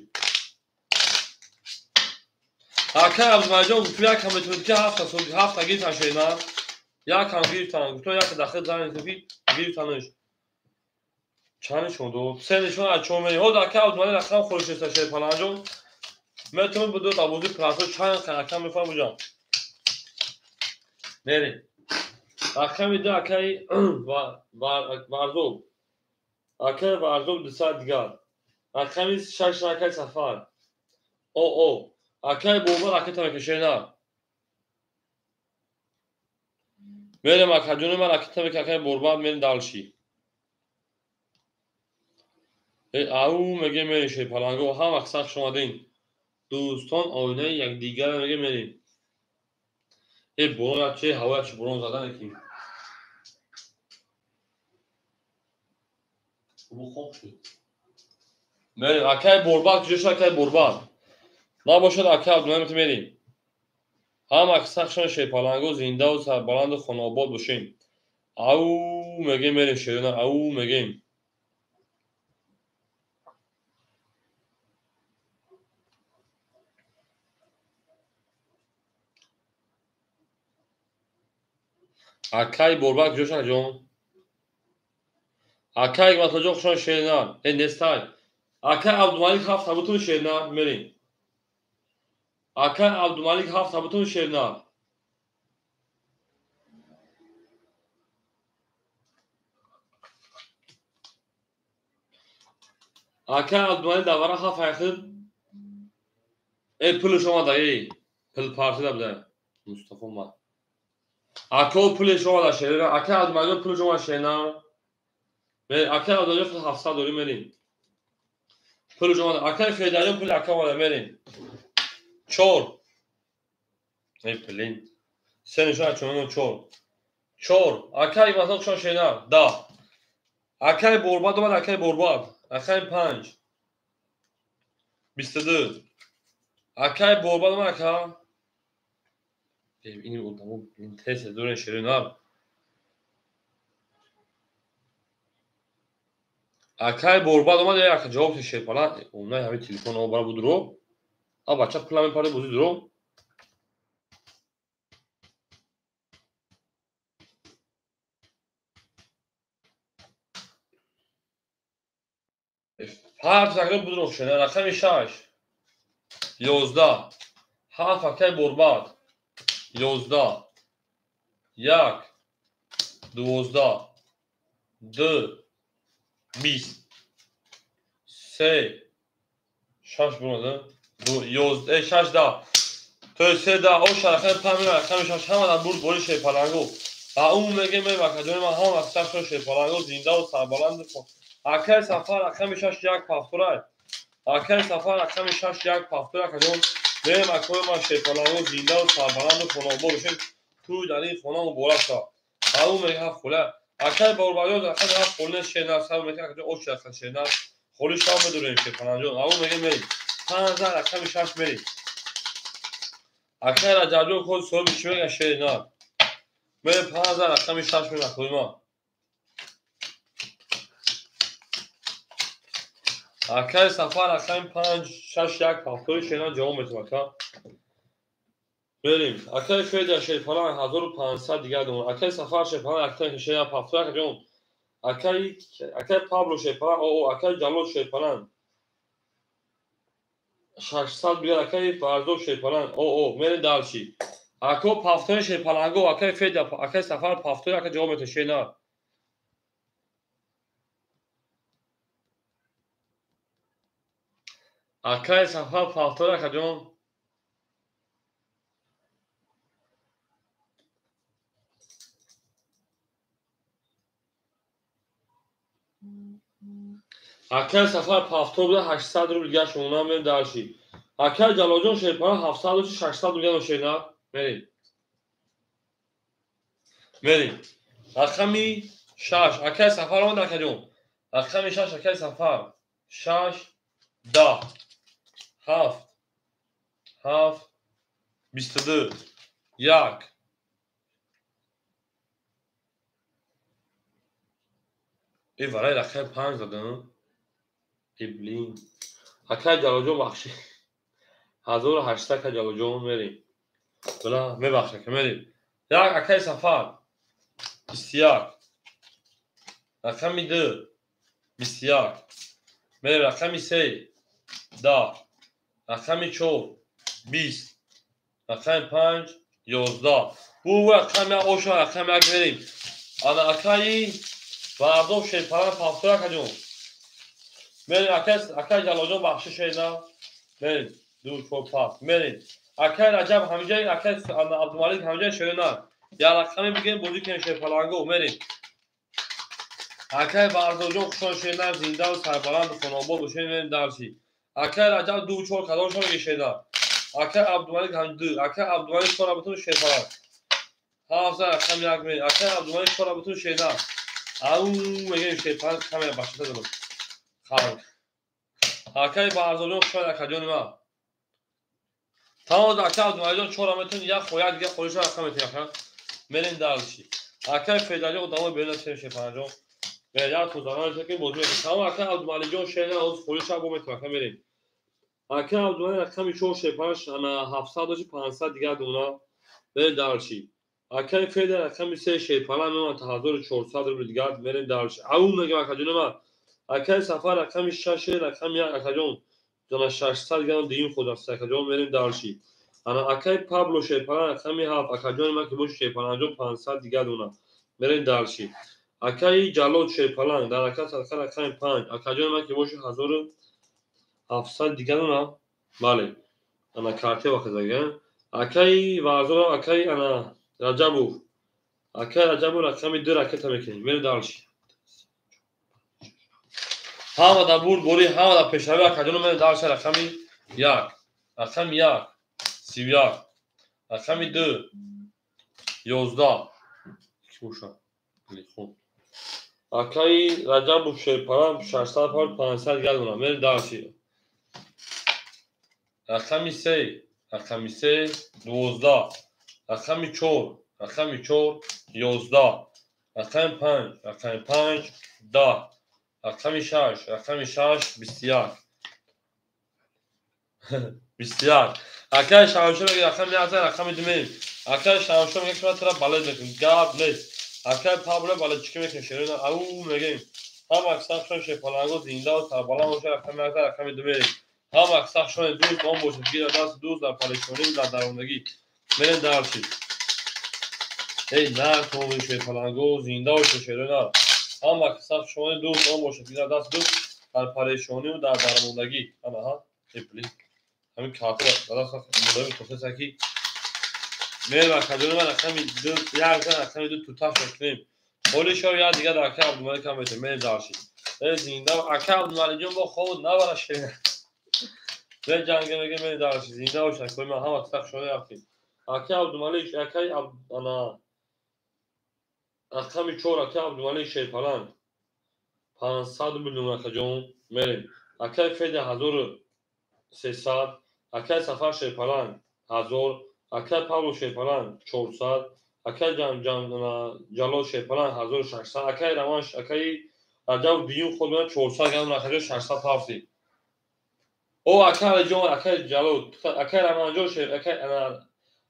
[SPEAKER 1] Акай Абдумаликҷон гуфт як ҳам метавонед ки ҳафта гирифтан шена. Як ҳам гирифтан. Гуфтам як дахил занед ки гирифтанаш. Чанд нишон дод? 3 нишон аз чор мерем. Ҳозир акай Абдумалик рақам холӣ шуд шерпаланҷон. Метавонед бо ду табозӣ прасо чанд рақам мефаҳмам буҷам. Мерем. Рақами 2 акай Варзоб. Акай Варзоб 200 дигар. Рақами 6 акай Сафар. О. Акай Бобар акай тамакешена. Мерем акаҷони ман акай тамаке акай Борбад мерем далши. Ау меге мерем шерпаланго ҳама сахт шумадин. Дӯстон оинаи якдигарро меге мерем. Борон як че ҳаво як чи борон задан ки. Бу хоб шуд. Мерем акай Борбад куҷо шуд акай Борбад? Набошад акай Абдумалик мерем. Ҳама сахт шуд шерпаланго зинда ва сарбаланду хонобод бошем. Ау меге мерем шерона ау мегем. Акай Борбад куҷо шуд ҷон? Акай Ҳикматуллоҷон хушон шерна. Нестай. Акай Абдумалик 7 табутун шерна мерем. Акай Абдумалик 7 табутун шерна. Акай Абдумалик давара 7 айхид. Пулиш омада, пул партида буда. Мустафо омад. Ака пулиш омада шерна. Акай Абдумалик пулиш омада шерна. Акай Абдумалик 700 дорим мерем. Пулиш омада. Акай Федаҷон пули ака омада мерем. 4. Блин. 3 нишон аз чунон 4. 4. Акай Ҳикматулло хушон шена. 10. Акай Борбад омад, акай Борбад. Акай 5. 22. Акай Борбад омад, ака. Ин одамо интерес дорен шерина. Акай Борбад омад, як ҷавоб шерпала. Онай ҳами телефон бара будро. А бача пула мепаре бозӣ дро. Ҳар закра будро шена. Рақами 6 11 7 акай Борбад 11 1 12, 2, 20, 3, 6 бурода, 2, 11, 6, 10. То 3, 10, оша рақами 5 рақами 6 ҳама дар бурд бори шерпаланго. Ва ум мегем акаҷони ман ҳама сахшо шерпаланго зиндаву сарбаланд. Акаи Сафар рақами 6 1 пафтурай. Акаи Сафар рақами 6 1 пафтурай акаҷон. Мерем акои ман шерпаланго зиндаву сарбаланду хонобод бошем. Тӯй дар ин хона муборак шавад. Ва ум мега ҳафт хола. Акаи Борбаёз рақами 7 холи шернар сар мега акаҷон ош рақами шернар. Холи шав медурем шерпаланҷон. Ва ум мега мерем. 5 рақами 6 мерем. Акаи Раҷабҷон худ соҳиби чӣ мега шернар. Мерем 5 рақами 6 мерем акои ман. Акаи Сафар рақами 5 6 1 ҳафтои шернар ҷавоб метавад ака. Мерем. Акаи Федя шерпалан 1500 дигар дон. Акаи Сафар шерпалан акаи шернар ҳафтои акаҷон. Акаи Пабло шерпалан о акаи Ҷалол шерпалан 600 дигар акаи Фарзод шерпалан о мерем дальше. Ако пафтои шерпаланго акаи Федя акаи Сафар пафтои ака ҷавоб метавад шернар. Акаи Сафар пафтои акаҷон. Акаи Сафар пафтор буда 800 рубл дигар шумона мерем дальше. Акаи Ҷалолҷон шерпалан 700 600 рубл шернар. Мерем. Мерем. Рақами 6 акаи Сафар омад акаҷон. Рақами 6 акаи Сафар. 6 10 7 7 22 1. Э варай рақами 5 задам. Э блин. Акаи Ҷалолҷон бахши. 1800 акаи Ҷалолҷон мерем. Бла мебахш ака мерем. Як акаи Сафар 21. Рақами 2 21. Мерем рақами 3 10. Рақами 4 20. Рақами 5 11. Бу рақами оша рақами 1 мерем. Ана акаи Вардов шерпалан пафтор акаҷон. Мерем акаи Ҷалолҷон бахши шернар. Мерем 2 4 5 мерем. Акаи Раҷаб ҳамиҷаи акаи Абдумалик ҳамиҷаи шернар. Я рақами бигем бозӣ кунем шерпаланго мерем. Акаи Вардовҷон хушон шернар зиндаву сарбаланду хонобод бошем мерем дальше. Акаи Раҷаб 2 4 кадомшон меги шернар. Акаи Абдумалик ҳам 2. Акаи Абдумалик 4 бутун шерпалан. 7 рақами 1 мерем. Акаи Абдумалик 4 бутун шернар. Ау мегем шерпалан камера бахшида дорам. Хар. Акаи Баҳзоҷон хушон акаҷони ман. Тамом акаи Абдумаликҷон 4 метун як хояк дига холиша рақам метун ака. Мерем дальше. Акаи Федаҷон одамо берун чем шерпаланҷон. Мерем як тозанон ки бозӣ мекунем. Тамом акаи Абдумаликҷон шернар ҳозир холиша бо метун ака мерем. Акаи Абдумалик рақами 4 шерпалан ана 700 доши 500 дигар дона. Мерем дальше. Акаи Феда рақами 3 шерпалан мемонад 1400 рубл дигар мерем дальше. Ау мегем акаҷони ман. Акаи Сафар рақами 6 рақами 1 акаҷон. Ҷана 600 дигар дуюм худ аст акаҷон мерем дальше. Ана акаи Пабло шерпалан рақами 7 акаҷони ман ки боши шерпаланҷон 500 дигар дона. Мерем дальше. Акаи Ҷалол шерпалан дар ака садқа рақами 5 акаҷони ман ки боши 1700 дигар дона. Бале. Ана карте вақт зага. Акаи Варзон акаи ана Раҷабов. Акаи Раҷабов рақами 2 ракета мекунем. Мерем дальше. Ҳама дар бурд бори, ҳама дар пешравӣ акаҷоно мерем дальше рақами 1. Рақами 1 31. Рақами 2 11. Ки боша? Хуб. Акаи Раҷабов шерпалан 600 500 дигар дона. Мерем дальше. Рақами 3 рақами 3 12. Рақами 4 рақами 4 11. Рақами 5 рақами 5 10. Рақами 6 рақами 6 21. 21. Акаи Шамшо мега рақами 1 рақами 2 мерем. Акаи Шамшо мега ки ман тура балет мекунем. Гап нест. Акаи Пабло балетчикӣ мекунем шерина. Ау мегем. Ҳама аксаршон шерпаланго зиндаву сарбаланд бошад рақами 1 рақами 2 мерем. Ҳама аксаршон дӯст он бошад гира даст дӯст дар парешонӣ дар дарондагӣ. Мерем дальше. Эй накун шерпаланго зинда бошед шерои нар. Ҳама каса шумои дӯст он бошед ки дар даст дӯст дар парешонию дар дармондагӣ. Ана ҳа эпли. Ҳамин карта дар даст мулоим тосеса ки мерва каҷони ман рақами ду як зан рақами ду туташ мекунем. Холи шав як дигар дар ака Абдумалик ҳам метем. Мерем дарши. Э зинда ака Абдумаликҷон бо хоб набара шерина. Бе ҷанга мегем мерем дарши. Зинда бошед акои ман ҳама каса шумои рафтем. Ака Абдумалик акаи ана рақами 4 ака Абдумалик Шерпаланг 500 миллион акаҷон мерем. Акаи Федя 1300, акаи Сафар Шерпаланг 1000, акаи Павло Шерпаланг 400, акаи Ҷалол Шерпаланг 1600, акаи Раман акаи Раҷаб дуюм худ 400 грамм акаҷон 600 ҳафти. О акаи Алиҷон, акаи Ҷалол, акаи Раманҷон Шер, акаи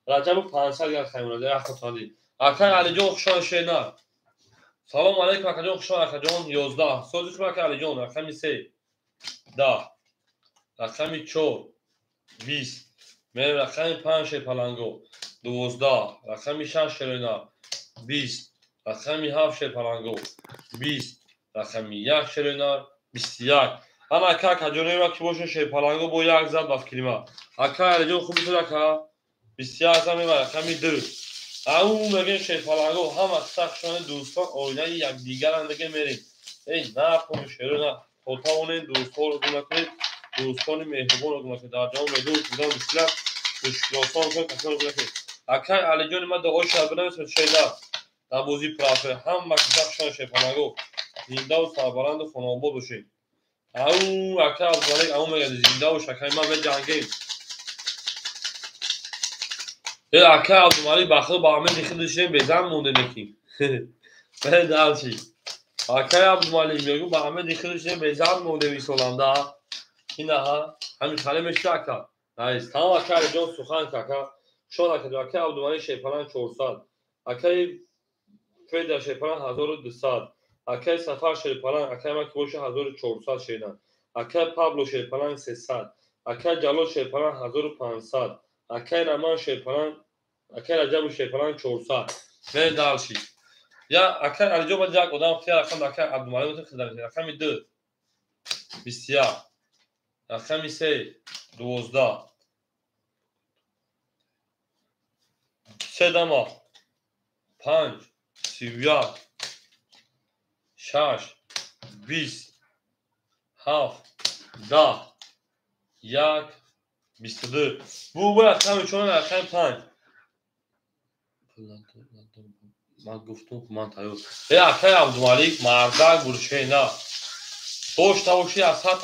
[SPEAKER 1] Раҷабу 500 грамм хаймона, як хотанди. Акаи Алиҷон хушон шерна. Салом алейкум акаҷон, хушон акаҷон 11. Сози хуб ака Алиҷон, рақами 3 10, рақами 4 20. Мерем рақами 5 шерпаланго 12, рақами 6 шерона 20, рақами 7 шерпаланго 20, рақами 1 шерона 21. Ана ака акаҷонои ки бошед шерпаланго бо як зад ба фикри ман. Ака Алиҷон хуб бисёр ака 21 зад мебарад рақами 2. Ау мегем шерпаланго ҳама сахшони дӯстон оилаи якдигаранд мегем мерем. Эй накун шерона то тавонем дӯстҳоро гум накунед, дӯстони меҳрубонро гум накунед. Дар ҷаҳон дӯст будан мушкил аст, мушкилосон кунед, касонро гум накунед. Акай Алиҷони ман дуои шаб бинависед шерна. Дар бозии пурафе ҳама сахшони шерпаланго зиндаву сарбаланду хонаобод бошед. Ау ака Абдумалик ау мегӯяд зинда бош акай ман меҷангем. Э ака Абдумалик ба худ ба ҳамин худашем безан мондем лекин. Бе дарчи. Акай Абдумалик мегӯ ба ҳамин худашем безан мондем исолам да. Инаҳа ҳамин хале меши ака. Найс. Тамом ака Алиҷон сухан ака. Шон ака ака Абдумалик Шерпаланг 400. Акаи Федя Шерпаланг 1200. Акаи Сафар Шерпаланг акаи ман ки боша 1400 шерна. Акаи Павло Шерпаланг 300. Акаи Ҷалол Шерпаланг 1500. Акаи Раман Шерпаланг акаи Раҷабу Шерпаланг 400. Мерем дарши. Я акаи Алиҷон баъд як одам хия рақам акаи Абдумалик хида рақами 2 21, рақами 3 12, се дама 5 31, 6 20, 7 10, 1 22. Бу рақами 4 рақами 5. Ман гуфтум ман тайёр. Э акаи Абдумалик мардак буршена. Дошта бошӣ аз сад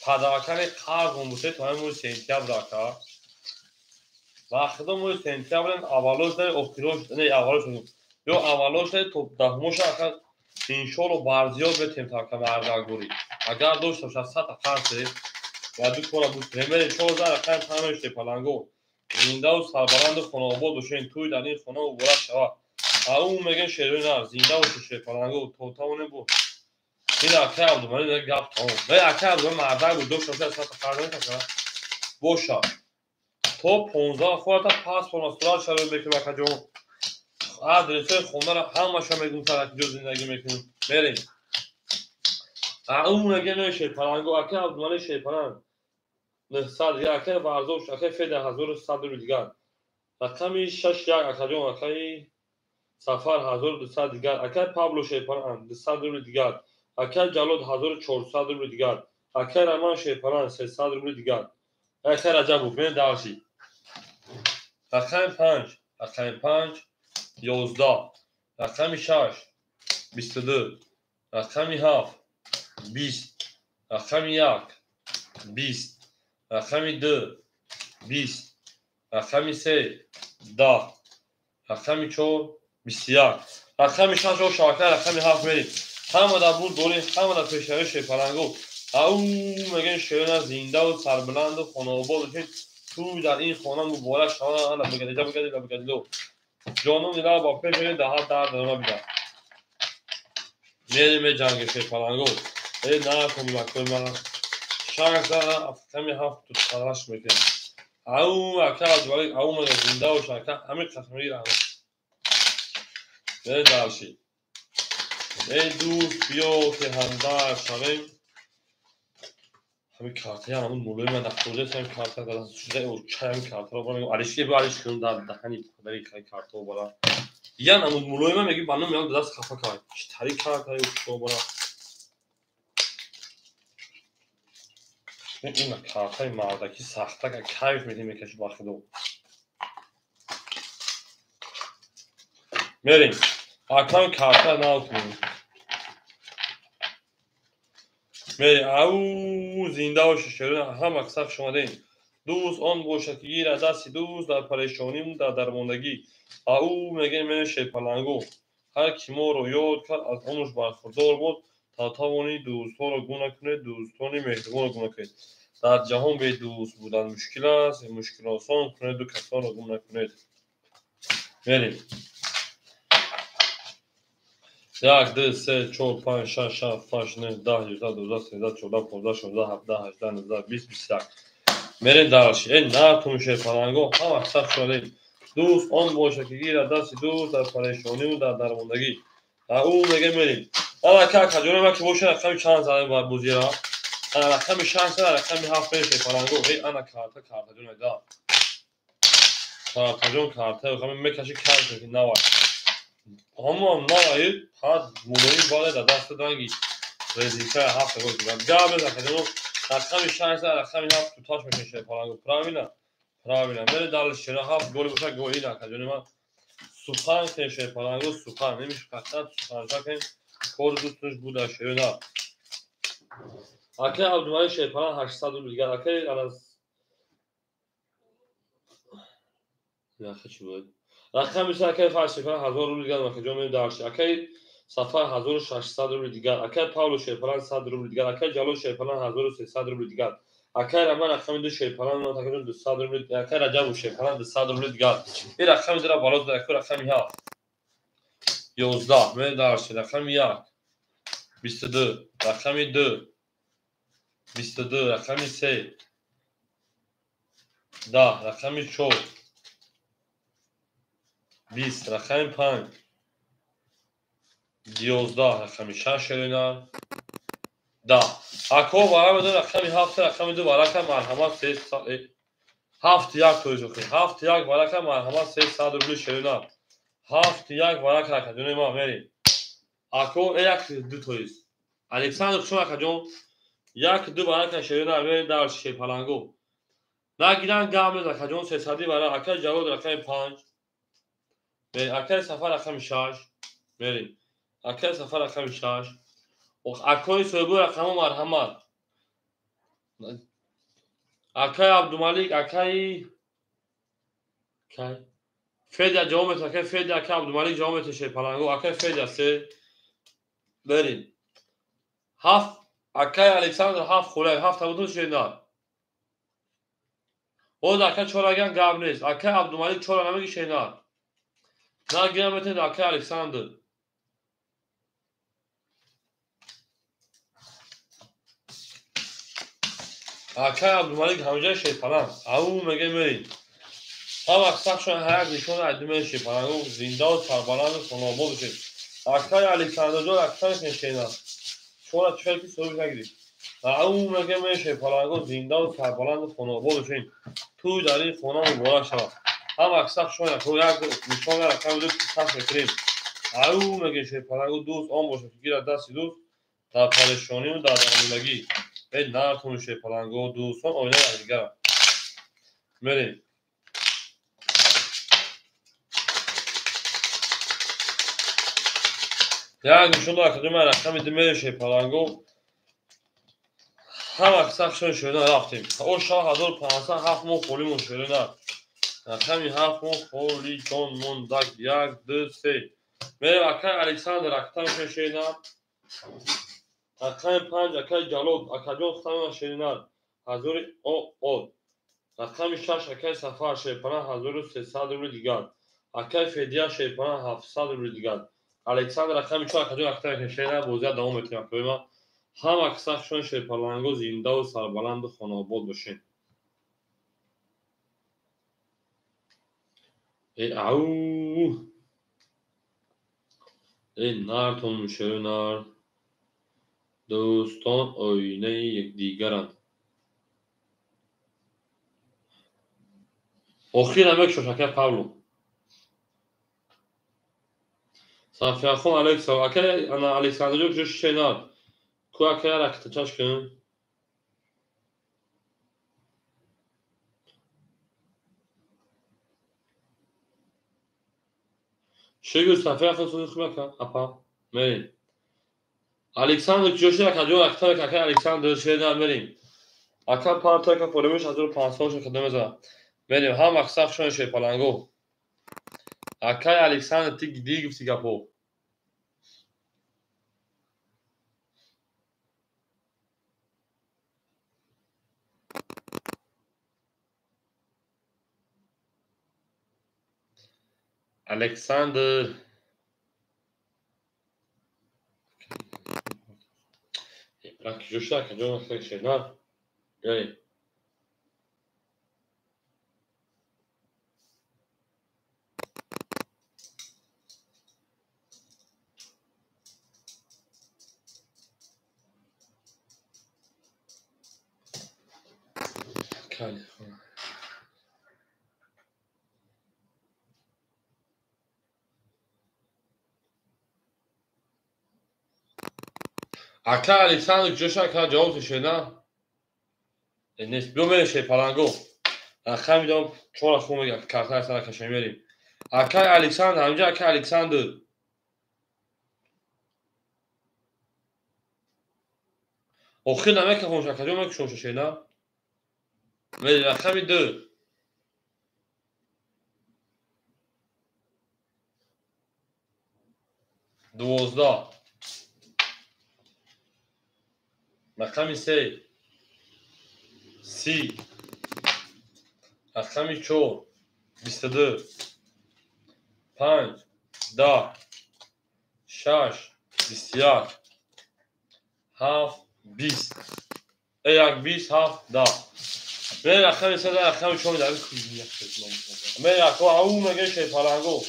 [SPEAKER 1] падаракани қарз монбусе то ҳамин моҳи сентябр ака. Ба худо моҳи сентябр аввалош не охирош не аввалош ё аввалош не то даҳумоша ака иншоалло барзиёд метем то ака мардак бурӣ. Агар дошта бошад сад қарз ва ду кора буд. Мерем 14 рақами 5 шерпаланго. Зиндаву сарбаланду хонаобод бошед. Тӯй дар ин хона муборак шавад. Ау мегем шерои нар зинда бошед шерпаланго то тавонем бо. Ин акаи Абдумалик гап тамом. Э акаи Абдумалик мардак буд дошта бошад сад қарз метака. Боша. То 15 худата паспорт сурат шарои мекунем акаҷон. Адресҳои хонаро ҳамаша мегӯм сар акаҷо зиндагӣ мекунем. Мерем. Ау мегем шерпаланго акаи Абдумалик Шерпаланг 900 дигар акаи Варзош акаи Федя 1100 рубл дигар. Рақами 6 1 акаҷон акаи Сафар 1200 дигар, акаи Павло Шерпаланг 200 рубл дигар, акаи Ҷалол 1400 рубл дигар, акаи Раман Шерпаланг 300 рубл дигар. Акаи Раҷабов мерем дарши. Рақами 5, рақами 5 11, рақами 6 22, рақами 7 20, рақами 1 20, рақами 2 20, рақами 3 10, рақами 4 21, рақами 6 о шабака рақами 7 мерем. Ҳама дар буд дорем, ҳама дар пешравии шерпаланго. Ау мегӯем шерона зиндаву сарбаланду хонаобод бошед. Тӯй дар ин хона муборак шавад. Ана бигадида бигадида бигадидо. Ҷонум дила ба пеш мерем даҳат дард дарона бида. Мерем меҷангем шерпаланго. Э накун бакои ман. Шаш рақами 7 тутқараш мекунем. Ау ака Абдумалик ау мегӯяд зинда бош ака ҳамин қасмаги раҳмат. Мерем дальше. Эй дӯст, биё ки ҳамдард шавем. Ҳамин картаи ҳамун мулои ман дахтоҷаст, ҳамин карта шуда чай ҳамин картаро бара алишки бо алиш кунам дар даҳани падари картаро бара. Ян ҳамун мулои ман меги ба ном меям даст хафа кард. Чӣ тари картаи ушо бара. Ин картаи мардаки сахта кайф медиҳ мекаши ба худо. Мерем. Акам карта нав кунем. Мерем. Ау зинда бошед шерон, ҳама саф шумодаем. Дӯст он бошад ки гирад дасти дӯст дар парешоним дар дармондагӣ. Ау мегӯем мерем шерпалангу. Ҳар ки моро ёд кард аз умрш бархурдор буд. То тавонӣ дӯстҳоро гум накунед, дӯстони меҳрубонро гум накунед. Дар ҷаҳон бе дӯст будан мушкил аст, мушкил осон кунеду касонро гум накунед. Мерем. 1, 2, 3, 4, 5, 6, 7, 8, 9, 10, 11, 12, 13, 14, 15, 16, 17, 18, 19, 20, 21. Мерем дальше. Эй, натун шерпаланго, ҳама саф шудем. Дӯст он бошад ки гирад дасти дӯст дар парешониву дар дармондагӣ. Ау мегӯем мерем. Ана кака ҷони ман ки бошад рақами чанд зада бояд бозира? Ана рақами 6 рақами 7 мерем шерпаланго. Эй, ана карта, карта ҷон айда. Карта ҷон карта, рақами мекаши карта ки навай. Ҳамон навай ҳад мулоим бале дар даст ранги резинка 7 гол кунад. Гап мезан ҷон рақами 6 рақами 7 туташ мекаши шерпаланго. Правильно? Правильно. Мере дальше шера 7 голи бошад гол ина ҷони ман. Сухан кунем шерпаланго, сухан. Немиш фақат сухан кунем. Кор дӯсташ буда шерона. Акай Абдумалик шерпаланг 800 рубл дигар. Акай аз Яхе чӣ буд? Рақами се акай Фарш шерпаланг 1000 рубл дигар. Акай ҷон мерем дальше. Акай Сафар 1600 рубл дигар. Акай Павло шерпаланг 100 рубл дигар. Акай Ҷалол шерпаланг 1300 рубл дигар. Акай Раман рақами 2 шерпаланг акай ҷон 200 рубл. Акай Раҷабов шерпаланг 200 рубл дигар. Ин рақами 2 боло зад. Акай рақами 7 11 мерем дальше. Рақами 1 22, рақами 2 22, рақами 3 10, рақами 4 20, рақами 5 11, рақами 6 шерина 10. Ако вара медон рақами 7 рақами 2 варака марҳамат 3 7 1 тоиз охи 7 1 варака марҳамат 300 рубли шерина 7 1 варака ака ҷони ма мерем. Ако 1 2 тоиз. Александр шумо ака ҷон 1 2 варака шерина мерем дар шерпаланго. Нагиран гап мез ака ҷон 300 вара ака Ҷалол рақами 5 мерем. Акай Сафар рақами 6 мерем. Акай Сафар рақами 6. Акои соҳибои рақамҳо марҳамат. Акай Абдумалик, акай кай Федя ҷавоб метавад, акай Федя, акай Абдумалик ҷавоб метавад шерпаланго. Акай Федя 3 мерем. 7 акай Александр 7 хӯлай 7 табутун шерина. Боз акай 4 аган гап нест. Акай Абдумалик 4 намеги шерина. Нагирам метавад акай Александр. Акай Абдумалик ҳамҷои шерпаланг. Ау мегӯем мерем. Ҳама сахшон ҳар як нишон айдумен шерпалангу зиндаву сарбаланду хонобод бошед. Акай Александрҷон аксар шена. Чора чихел ки соҳиб нагирифт. Ау мегӯем мерем шерпалангу зиндаву сарбаланду хонобод бошед. Тӯй дар ин хона муборак шавад. Ҳама сахшон як нишон рақами ду сах мекунем. Ау мегӯем шерпалангу дӯст он бошад ки гирад дасти дӯст дар парешониву дар дармондагӣ. Эй нартун шерпаланго дӯстон оилаи якдигар. Мерем. Як нишон академия ман рақами 2 мерем шерпаланго. Ҳама сахшон шерина рафтем. О 6500 7 моҳ холимон шерина. Рақами 7 моҳ холи ҷон мондак 1 2 3. Мерем акай Александр актан шерина. Рақами 5 акай Ҷалол акаҷон хутамон шерина 1000 о. Рақами 6 акай Сафар шерпаланг 1300 рубли дигар. Акай Федия шерпаланг 700 рубли дигар. Александр рақами 4 акаҷон актан шерина бозия давом метавонем акои ман. Ҳама сахшон шерпаланго зиндаву сарбаланду хонобод бошед. Эй ау. Эй нартон шерои нар. Дӯстон оинаи якдигаранд. Охир намекушош акай Павло. Сафияхон Алексов. Акай ана Александрҷон куҷо шишаи нар? Ку акай ракетачаш кун. Шугур Сафияхон суди хуб ака апа. Мерем. Александр куҷо шид ака ҷон ракета мека акай Александр шери нар мерем. Ака парта ака форемиш 1500 шуд кадом мезанад. Мерем ҳама сахт шон шерпаланго. Акай Александр ти дигӣ гуфти гапҳо. Александр куҷо шуд ака ҷон шернар? Мерем. Ака Александр куҷо шуд ака ҷавоб шена? Нест. Биё мерем шерпаланго. Рақам медам чор рақам мега картаи сара кашем мерем. Акай Александр ҳаминҷа акай Александр. Охир намекафонш ака ҷон мекушонш шена? Мерем рақами 2. 12. Рақами 3. 30. Рақами 4. 22. 5. 10. 6. 21. 7. 20. 1 20 7 10. Мерем рақами 3 рақами 4 дар мерем ако ау мега шерпаланго.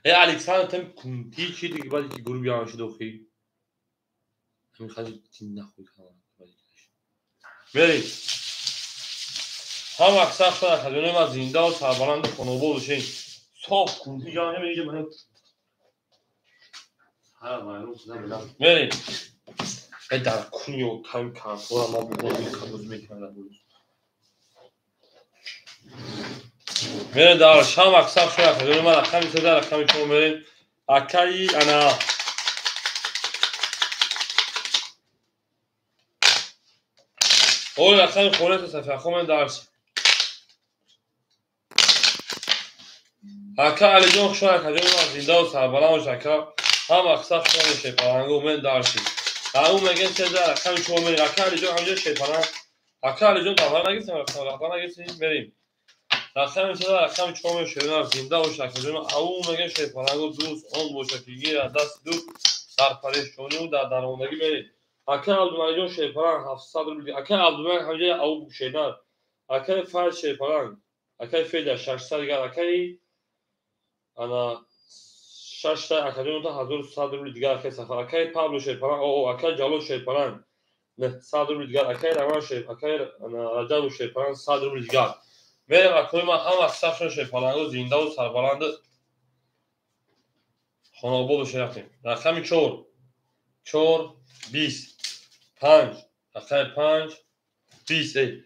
[SPEAKER 1] Э Александр тем кунти чи диги баъди ки гурӯҳ ҷамъ шуд охи. Ҳамин хази тин нахӯй кардам. Мерем. Ҳама сахт шуд акаҷонои ман зиндаву сарбаланду хонобод бошед. Соф кунти ҷамъ меинҷа ман ҳара вайрон шуда билам. Мерем. Э дар куни ками картора ман боз мекардам мекардам. Мерем дар шам аксар шуд акаҷонои ман рақами 3 рақами 4 мерем. Акаи ана ой рақами хонета Сафияхон мен дарс. Ака Алиҷон хушон акаҷони ман зиндаву сарбаланд бош ака. Ҳама аксар шуд шерпаланго мен дарси. Ау мегем 3 рақами 4 мерем. Ака Алиҷон ҳаминҷа шерпаланг. Ака Алиҷон давра нагирифтем рақам нагирифтем мерем. Рақами 3 рақами 4 мерем шернар зинда бош акаҷон. Ау мегем шерпаланго дӯст он бошад ки гирад даст дӯст дар парешониву дар дармондагӣ мерем. Акай Абдумаликҷон шерпаланг 700 рубл. Акай Абдумалик ҳаминҷа ау шернар. Акай Фарз шерпаланг. Акай Федя 600 дигар. Акай ана 6 акаҷон 1100 рубл дигар. Акай Сафар. Акай Павло шерпаланг. О акай Ҷалол шерпаланг 900 рубл дигар. Акай Раван шер акай ана Раҷабов шерпаланг 100 рубл дигар. Мерем акои ман ҳама сафшон шерпаланго зиндаву сарбаланду хонобод бошед рафтем. Рақами 4. 4 20 5. Рақами 5 20.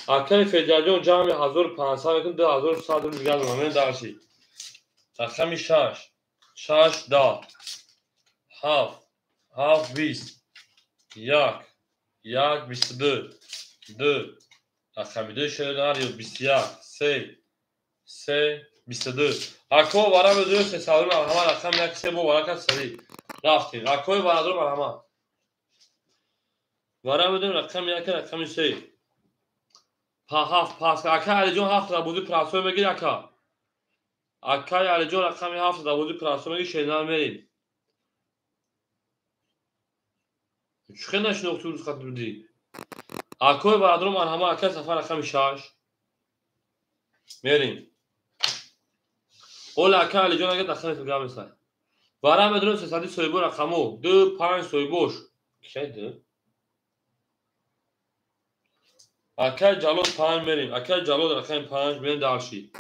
[SPEAKER 1] Акай Федяҷон ҷамъи 1500 мекунад 2100 рубл дигар дорам. Мерем дарси. Рақами 6. 6 10 7 7 20 1 1 22 2. Рақами 2 шернар ё 21 3 3 22. Ако вара медонем се саври марҳамат рақами 1 3 бо варака сари. Рафтем. Акои бародаро марҳамат. Вара медонем рақами 1 рақами 3. Па 7 пас. Ака Алиҷон 7 ра бозӣ прасой мегирӣ ака. Акаи Алиҷон рақами 7 ра бозӣ прасой мегирӣ шернар мерем. Чӣ хел нашинохтӣ рӯз хат будӣ? Акои бародаро марҳамат акаи Сафар рақами 6. Мерем. Ола ака Алиҷон ага дахали гап нест. Вара медонем сесади соҳибо рақамо 2 5 соҳибош. Кишай 2? Акай Ҷалол 5 мерим. Акай Ҷалол рақами 5 мерим дарши.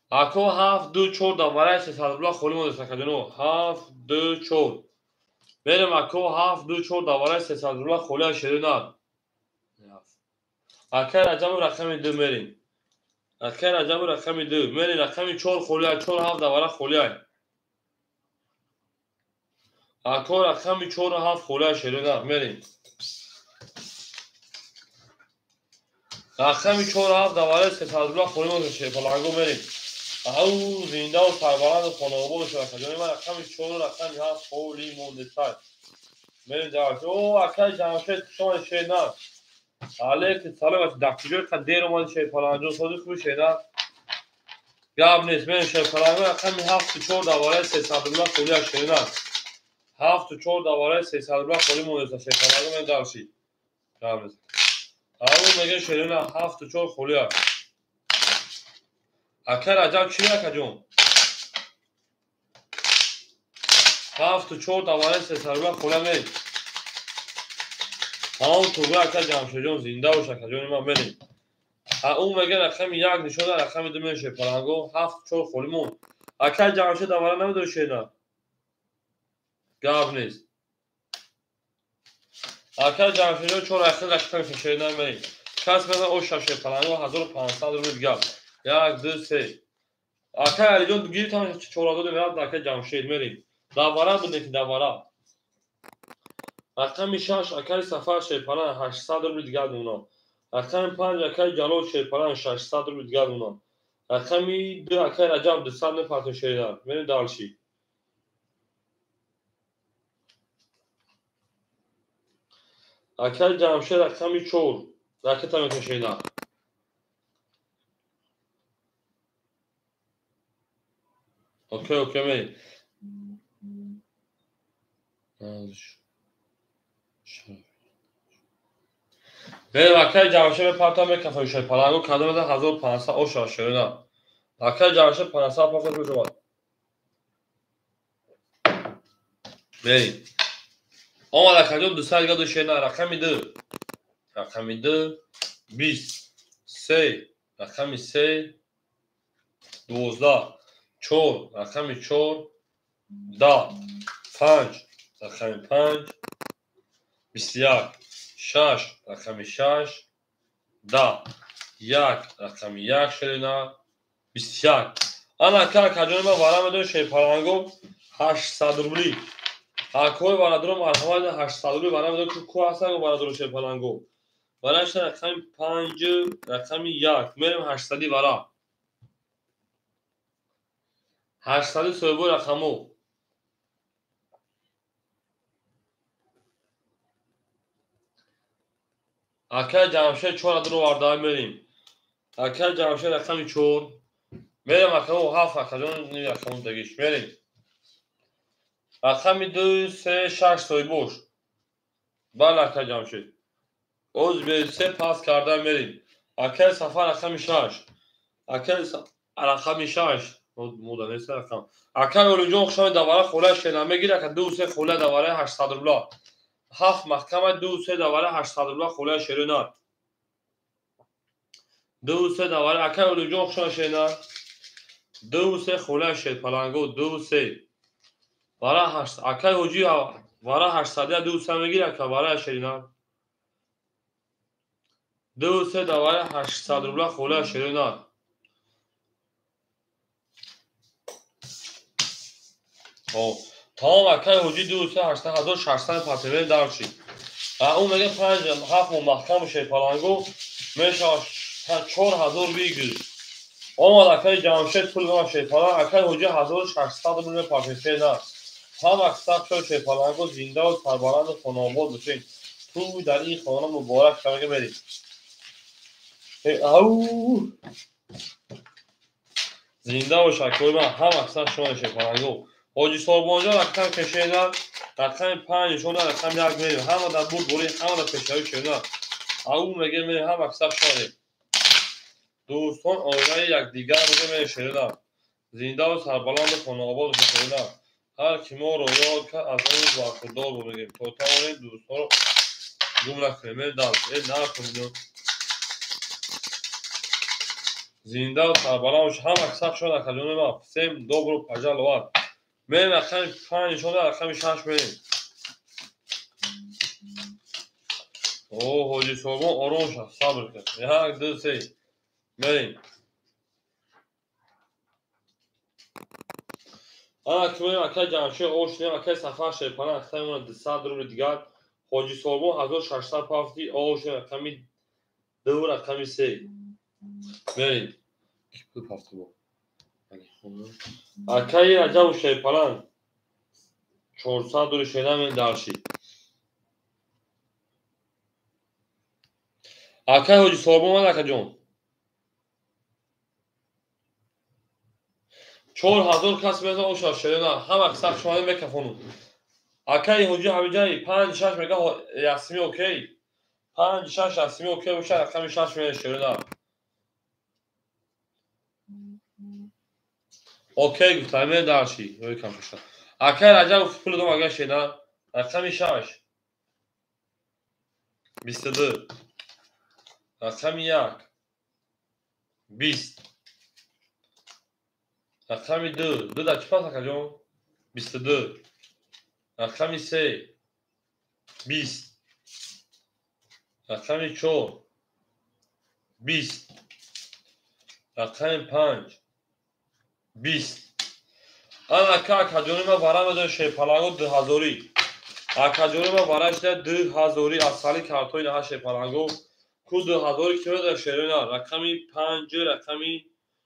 [SPEAKER 1] Ако 7 2 4 давараи 300 рубла холӣ монда сакаҷоно. 7 2 4. Мерим ако 7 2 4 давараи 300 рубла холӣ аз шеринат. Акай Раҷабов рақами 2 мерим. Акай Раҷабов рақами 2 мерим. Рақами 4 холӣ 4 7 давара холӣ. Ако рақами 4 7 холӣ шеринат мерим. Рақами 4 7 давараи 300 рубла холӣ монда шерпаланго мерим. Ау зиндаву сарбаланду хонаобод шавакаҷони ман рақами 4 рақами 7 холӣ монда. Мерим дар. О акай Ҷамшед шумо шеринат. Алейк салом аст. Дар куҷо қа дер омади шерпаланҷон соди хуби шеринат. Гап нест. Мерим шерпаланго рақами 7 4 давараи 300 рубла холӣ аз шеринат. 7 4 давараи 300 рубла холӣ монда шерпаланго мерим дарши. Гап нест. Ау мега шеринат 7 4 холӣ аст. Акай Раҷаб чӣ акаҷон? 7 4 давараи 300 рубла холӣ мерим. Тамом туғри ака Ҷамшедҷон зинда бош акаҷони ман мерим. Ӯ мега рақами 1 нишон дад, рақами 2 мерим шерпаланго 7 4 холӣ монд. Акай Ҷамшед давара намедори шеринат. Гап нест. Акай Ҷамшедҷон 4 ахир рақами шеринат мерим. Кас мезан оша шерпаланго 1500 рубл дигар. 1 2 3. Акай Алиҷон гирифтам 4 додем рафт акай Ҷамшед мерим. Давара буд неки давара. Рақами 6 акай Сафар шерпалан 800 рубл дигар мемонад. Рақами 5 акай Ҷалол шерпалан 600 рубл дигар мемонад. Рақами 2 акай Раҷаб 200 мепартем шеринат. Мерим дарши. Акай Ҷамшед рақами 4 ракета метем шеринат. Окей, окей, мерим. Мерим акай Ҷамшед мепартам мекафам шерпаланго кадом мезан 1500 оша шеринат. Акай Ҷамшед 500 партам мешавад. Мерим. Омад акаҷон 200 дигар ду шеринат. Рақами 2. Рақами 2 20 3 рақами 3 12 4 рақами 4 10 5 рақами 5 21 6 рақами 6 10 1 рақами 1 шеринат 21. Ана ака акаҷони ман вара медонем шерпаланго 800 рубли. Акои бародаро марҳамат 800 рубли вара медонем ку ҳастанд бародаро шерпаланго. Вара шуда рақами 5 рақами 1 мерем 800 вара. 800 соҳибои рақамо. Акай Ҷамшед 4 адро вардаи мерим. Акай Ҷамшед рақами 4 мерем акао 7 акаҷон рақамон дагиш мерим. Рақами 2 3 6 соҳибош. Бале акай Ҷамшед. Оз 3 пас карда мерим. Акай Сафар рақами 6. Акай рақами 6 мода нест рақам. Акай Олимҷон хушомад давара хола шена мегир ака 2 3 хола давара 800 рубла. 7 маҳкама 2 3 давара 800 рубла хола шеринат. 2 3 давара акай Олимҷон хушомад шена. 2 3 хола шерпаланго 2 3 вара 8 акай ҳоҷи вара 800 2 3 мегир ака вара шеринат. 2 3 давара 800 рубла хола шеринат. Тамом акай ҳоҷи 2 3 8 1600 патемер дарши. Ӯ мега 5 7 маҳкам шерпаланго мешавад 4000 бигир. Омад акай Ҷамшед пул ма шерпаланг акай ҳоҷи 1600 рубл мепартем шеринат. Ҳама саб шуд шерпаланго зиндаву сарбаланду хонаобод бошед. Ту дар ин хона муборак шавага мерим. Ау зинда бош акои ман ҳама саб шуд шерпаланго. Ҳоҷи Солбонҷон рақам кешена, рақами 5 нишон дад, рақами 1 мерим. Ҳама дар бурд борӣ, ҳама дар пешравӣ шеринат. Ау мега мерим ҳама саб шуд. Дӯстон оилаи якдигар мегӯем шерина. Зиндаву сарбаланду хонаобод бошед шерина. Ҳар ки моро ёд кард, аз он рӯз бархурдор буд мегӯем. То тавонем дӯстонро гум накунем. Э накунем. Зиндаву сарбаланд бошед. Ҳама касак шуд акаҷони ма. Всем добро пожаловать. Мерем рақами 5 нишон, рақами 6 мерем. О, ҳоҷи Сорбон ором шав, сабр кун. 1, 2, 3. Мерем. Ана ки мерем акай Ҷамшед ош нем, акай Сафар Шерпана аксаримона 200 рубли дигар. Ҳоҷи Сорбон 1600 пафти ош нем, рақами 2, рақами 3. Мерем. Ки пул пафти бо? Акаи Раҷабу Шерпалан 400 рубли шенам даршид. Акай ҳоҷи Сорбон ман акаҷон. 4000 кас мезан оша шерина. Ҳама сах шумо мекафону. Акаи ҳоҷи Ҳамиҷаи 5 6 мега ясми окей. 5 6 ясми окей боша рақами 6 мега шерина. Окей гуфта ме дарши. Ой кам шуд. Акаи Раҷаб пул дом ага шена. Рақами 6. 22. Рақами 1. 20. Рақами 2. 2 дар чӣ пас акаҷон? 22. Рақами 3. 20. Рақами 4. 20. Рақами 5. 20. Ана ака акаҷони ма вара медони шерпаланго 2000. Акаҷони ма вара шуда 2000 асали картои наҳа шерпаланго. Ку 2000 ки медони шерина. Рақами 5,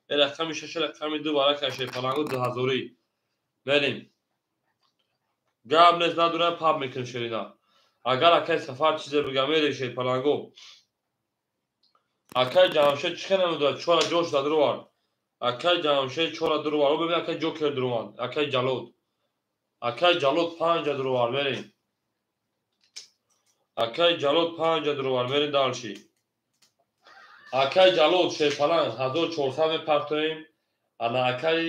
[SPEAKER 1] рақами 6, рақами 2 вара ка шерпаланго 2000. Мерем. Гап нест надорам паб мекунем шерина. Агар акай Сафар чизе бигам мерем шерпаланго. Акай Ҷамшед чӣ хел намедонад? Чора ҷош дадровар. Акай Ҷамшед чора дурвар. О бибин акай Ҷокер дурвар. Акай Ҷалод. Акай Ҷалод 5 дурвар мерем. Акай Ҷалод 5 дурвар мерем дарши. Акай Ҷалод шерпаланг 1400 мепартоем. Ана акай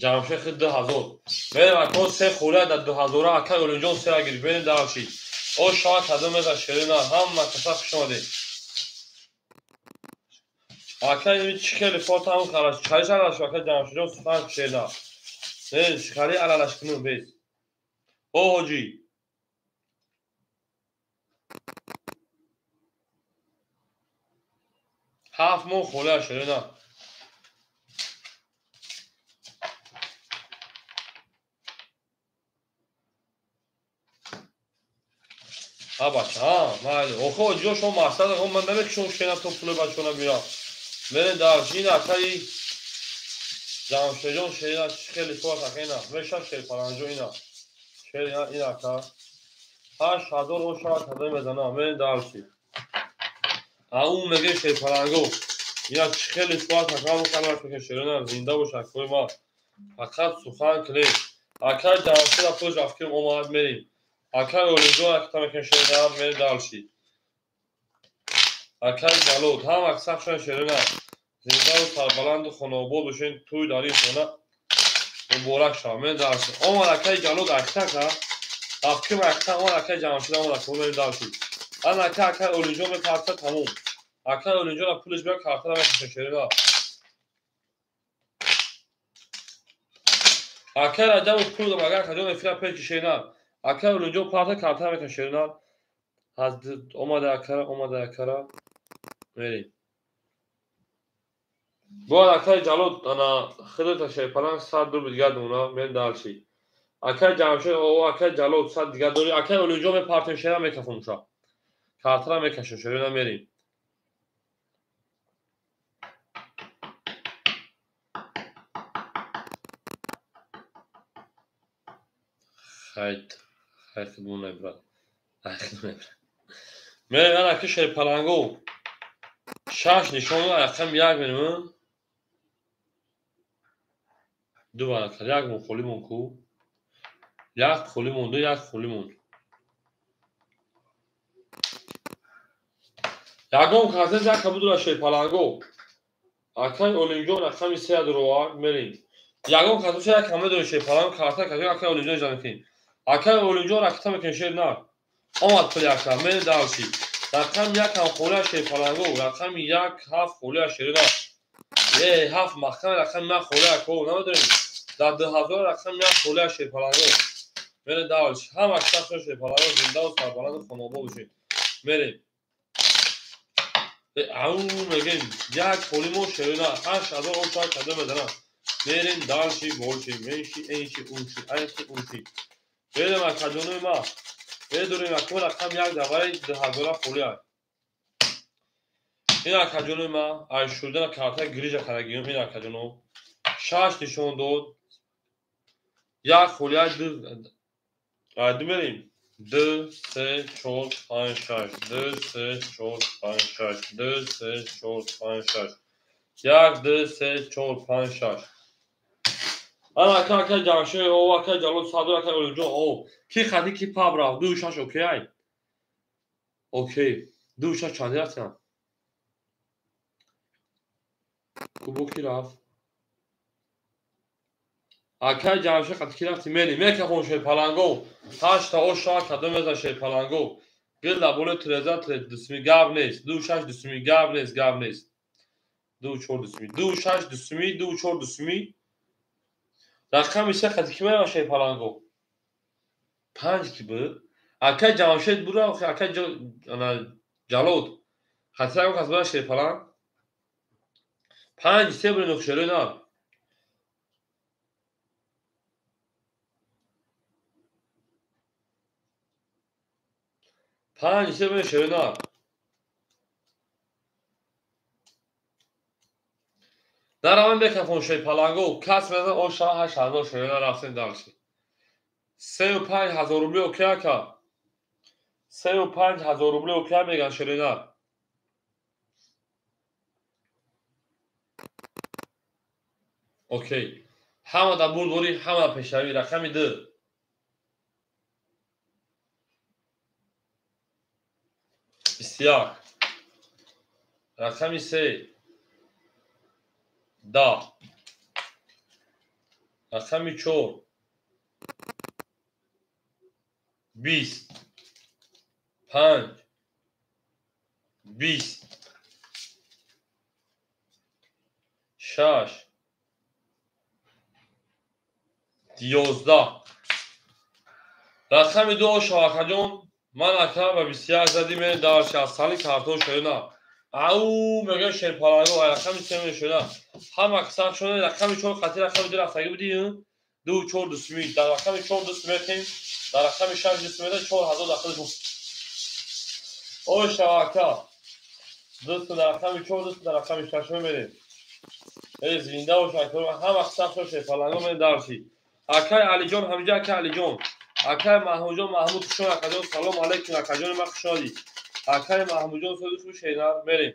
[SPEAKER 1] Ҷамшед 2000. Мерем ако се хӯля дар 2000 акай Олимҷон сера гирифт. Мерем дарши. О шава кадом меза шерина. Ҳама каса хуш омадед. Акай чӣ хеле фотам хараш. Чариш алаш акай Ҷамшедҷон сухан шерина. Не, шихари алалаш кунум бес. О ҳоҷӣ. Ҳафт моҳ холя шерина. Ҳа бача, ҳа, майли. Охо ҳоҷиҷон шумо мақсад ман намекушам шена то пули бачаона биёрам. Мерем дарши ин акаи Ҷамшедҷон шерина чӣ хеле форт ака ина. Меша шерпаланҷо ина. Шерина ин ака. 8000 о шава кадом мезана. Мерем дарши. Ау меге шерпаланго. Ина чӣ хеле форт ака мукаллаш меке шерина зинда бош акои ма. Фақат сухан кунем. Акаи Ҷамшед пулш афкирм омад мерем. Акаи Олимҷон акта мекунем шерина мерем дарши. Акаи Ҷалод ҳама сах шудан шерина. Зиндаву сарбаланду хонаобод бошед. Тӯй дар ин хона муборак шавад. Мерем дарши. Омад акаи Ҷалод актака. Афкирм акта омад акаи Ҷамшед омад ака мерем дарши. Ана ака акаи Олимҷон мепарта тамом. Акаи Олимҷон пулиш биёр картара мекашем шерина. Акаи Раҷабов пул дом агар акаҷон эфира пеши шерина. Акаи Олимҷон парта картара мекашем шерина. Омада акара, омада акара. Мерем. Бояд акаи Ҷалод ана худата шерпаланг 100 рубл дигар дона мерем дарши. Акаи Ҷамшед о акаи Ҷалод 100 дигар дори. Акаи Олимҷон мепартем шера мекафонуша. Картара мекашем шерина мерем. Хайт, хайт хидмон брат. Хайт хидмон брат. Мерем ана ки шерпаланго. 6 нишон рақам 1 мерем. 2 варақа, як мон холӣ мон ку. Як холӣ монду, як холӣ монд. Ягон касе як кабудура шерпаланго. Акай Олимҷон рақами 3 дуровар мерем. Ягон касе як ҳама дора шерпаланго карта касе акай Олимҷон иҷра мекунем. Акай Олимҷон ракета мекунем шер нар. Омад пули ака, мерем дарси. Рақами 1 ҳам холия шерпаланго, рақами 1 7 холия шер нар. Е 7 маҳкам рақами 1 холия ко намедонем. Дар 2000 рақами 1 холия шерпаланго. Мерем дарси. Ҳама касо шерпаланго зинда ва сарбаланд хонобод бошед. Мерем. Ау мегем як холимо шерина 8000 оча када медана. Мерем дарси болши менши энши унши айши унши. Мерем акаҷонои ма. Медорем акун рақам 1 давари 2000 холия. Ин акаҷонои ма ай шудана карта грижа кардагиём ин акаҷоно. 6 нишон дод. Як холия ду мерем. 2, 3, 4, 5, 6. 2, 3, 4, 5, 6. 2, 3, 4, 5, 6. 1, 2, 3, 4, 5, 6. Ана ака ака ҷамшед, о ака Ҷалол Садр, ака Олимҷон, о. Ки хати ки паб рафт? 2 6 окей ай. Окей. 2 6 чанди рафтам? Кубо ки рафт? Акай ҷамшед хати ки рафти? Мери, мекахон шерпаланго. 8 та оша кадом мезан шерпаланго. Гил даболе треза дусми гап нест. 2 6 дусми гап нест, гап нест. 2 4 дусми. 2 6 дусми, 2 4 дусми. Рақами 3 хати ки мерава шерпаланго? 5 ки буд? Акай ҷамшед бура, акай Ҷалол. Хати ягон кас бура шерпаланг? 5 3 бура нухшерои на. 5 3 бура шерои на. Наравем бекафон шерпаланго, кас мезан оша 8000 шерона рафтем дарси. 35 000 рубли окей ака. 35 000 рубли окей меган шерона. Окей. Ҳама да бурдборӣ, ҳама да пешравӣ. Рақами 2. 21. Рақами 3. 10. Рақами 4. 20. 5. 20. 6. 11. Рақами 2 шавакаҷон, ман ака ба 21 задим, мерем дарси аз сали картон шерина. Ау мегӯям шерпаланго, рақами 3 мешуда. Ҳама сах шуда, рақами 4 хати рақами 2 рафтагӣ будӣ? 2 4 дусми. Дар рақами 4 дус метем, дар рақами 6 дус метем, 4000 дахил. Ой шавака. Дус дар рақами 4 дус дар рақами 6 мерем. Эй зинда бош ака, ҳама сах шуда шерпаланго мерем дарси. Акай Алиҷон ҳамиҷа акай Алиҷон. Акай Маҳмудҷон Маҳмуд хуш омад акаҷон, салом алейкум акаҷони ман хуш омадӣ. Акай Маҳмудҷон соди хуш шернар мерем.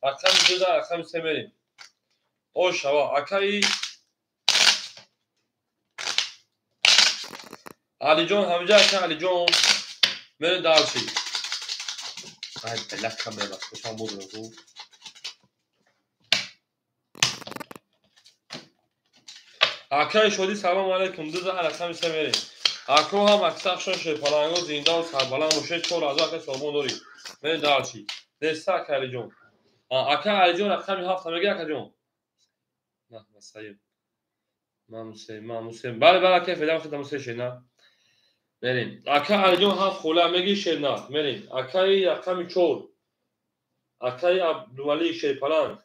[SPEAKER 1] Рақами 2 дар рақами 3 мерем. О шава, акай Алиҷон ҳамиҷа акай Алиҷон мерем дарси. Ай бела камера хушам буд. Акай Шодӣ салом алейкум, 2 дар рақами 3 мерем. Ако ҳам аксар шерпаланго зинда ва сарбаланд бошед, 4000 акай сомон дорӣ. Мерем дарси. Неста акай Алиҷон. Акай Алиҷон рақами 7 меги акаҷон. На, масайиб. Мамусе, мамусе. Бале, бале акай федам хидам мусе шена. Мерем. Акай Алиҷон 7 хола меги шерна. Мерем. Акай рақами 4. Акай Абдували шерпаланг.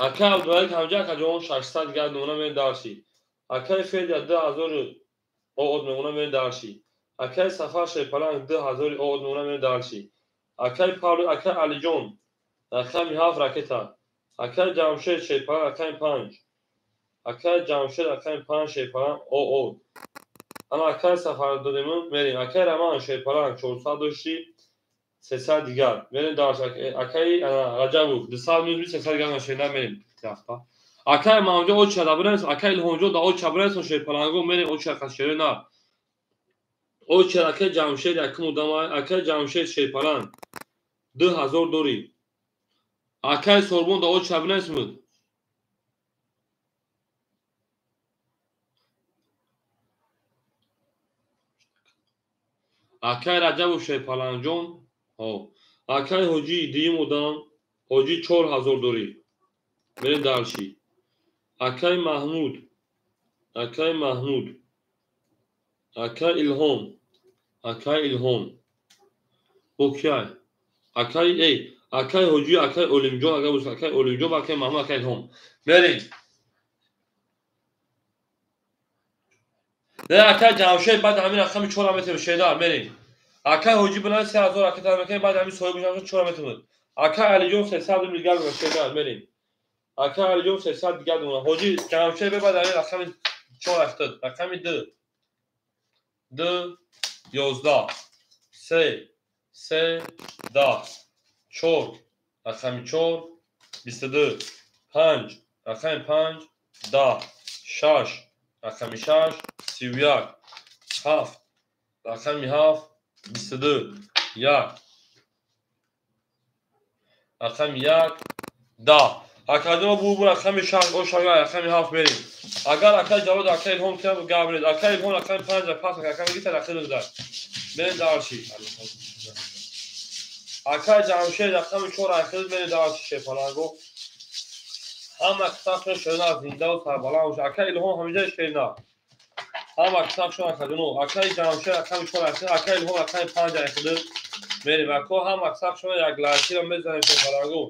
[SPEAKER 1] Акай Абдували ҳамҷа акаҷон 600 гар нуна мерем дарси. Акай Федя 2000 оод мемона мерем дарси. Акай Сафар шерпаланг 2000 оод мемона мерем дарси. Акай Павло, акай Алиҷон рақами 7 ракета. Акай Ҷамшед шерпаланг рақами 5. Акай Ҷамшед рақами 5 шерпаланг оод. Ана акай Сафар додем мерем. Акай Раман шерпаланг 400 дошти 300 дигар. Мерем дарс. Акай ана Раҷабов 200 минус 300 дигар шерна мерем. Рафта. Акай Маҳмудҷон оча дабрес, акай Илҳомҷон да оча брес, шерпаланго мерем оча қашерена. Оча акай Ҷамшед якум одам, акай Ҷамшед шерпаланг. 2000 дорӣ. Акай Сорбон да оча бинасмуд. Акай Раҷабов Шерпаланҷон. Ҳо. Акай Ҳоҷӣ дуюм одам. Ҳоҷӣ 4000 дорӣ. Мерем дальше. Акай Маҳмуд. Акай Маҳмуд. Акай Илҳом. Акай Илҳом. Окей. Акай эй, акай Ҳоҷӣ, акай Олимҷон, агар бошад акай Олимҷон ва акай Маҳмуд, акай Илҳом. Мерем. Не, акай Ҷамшед баъд ҳамин рақами 4 метавонем шедар, мерем. Акай Ҳоҷӣ билан 3000 ракета мекунем, баъд ҳамин соҳиби 4 метавонем. Акай Алиҷон 300 рубл дигар шедар, мерем. Акай Алиҷон 300 дигар дона. Ҳоҷӣ Ҷамшед баъд ҳамин рақами 4 рафтад. Рақами 2 2 11 3 3 10 4 рақами 4 22 5 рақами 5 10 6 рақами 6 31 7 рақами 7 22 1 рақами 1 10. Акаҷон бу рақами 6 ошага рақами 7 мерем. Агар акай Ҷавод акай Илҳом киям гап ред. Акай Илҳом рақами 5 пас рақами 2 рақами 2. Мерем дальше. Акай Ҷамшед рақами 4 ахир мерем дальше шефаланго. Ҳама китабшон шерна зинда ва сарбаланд боша. Акай Илҳом ҳамиҷа шерна. Ҳама китабшон акаҷоно. Акай Ҷамшед рақами 4 ахир, акай Илҳом рақами 5 ахир мерем. Ако ҳама китабшон як лайкиро мезанем шефаланго.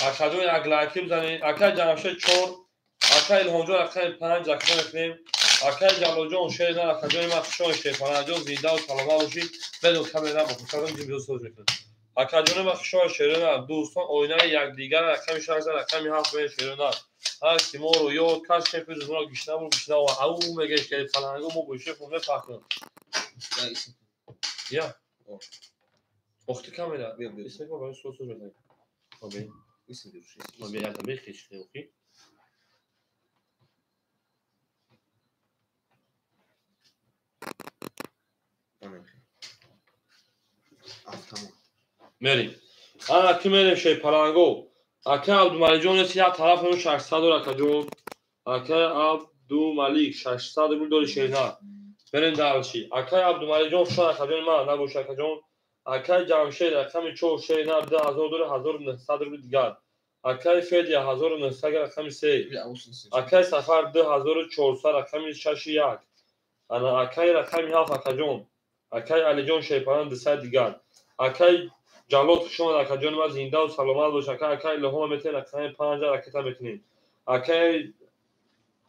[SPEAKER 1] Акаҷон як лайки бизанед. Акай Ҷамшед 4, акай Илҳомҷон рақами 5 закра мекунем. Акай Ҷалолҷон шерна, акаҷони ман хушон шерпаланҷон зинда ва саломат бошед. Бедон камера набошад, садам ҷим соз мекунад. Акаҷони ман хушон шерна, дӯстон оинаи якдигар рақами 6 рақами 7 мен шерна. Ҳар ки моро ёд кард шефи рӯзморо гишна бур гишна ва ау мегеш ки паланго мо бо шеф мепахнем. Я. Охти камера. Исмекма барои соз соз мекунем. Обе. Обе, я там бехиш, охи. Мерем. Ана ки мерем шерпаланго. Акай Абдумаликҷон нест як тараф ҳамин 600 дор акаҷон. Акай Абдумалик 600 рубл дори шерна. Мерем дальше. Акай Абдумаликҷон шон акаҷони ман набош акаҷон. Акай Ҷамшед рақами 4 шерна 2000 дори 1900 рубл дигар. Акай Федя 1900 рақами 3. Акай Сафар 2400 рақами 6 1. Ана акай рақами 7 акаҷон. Акай Алиҷон шерпалан 200 дигар. Акай Ҷалол хуш омад акаҷони ман зинда ва саломат бош. Акай акай Илҳома метавонем рақами 5 ракета мекунем. Акай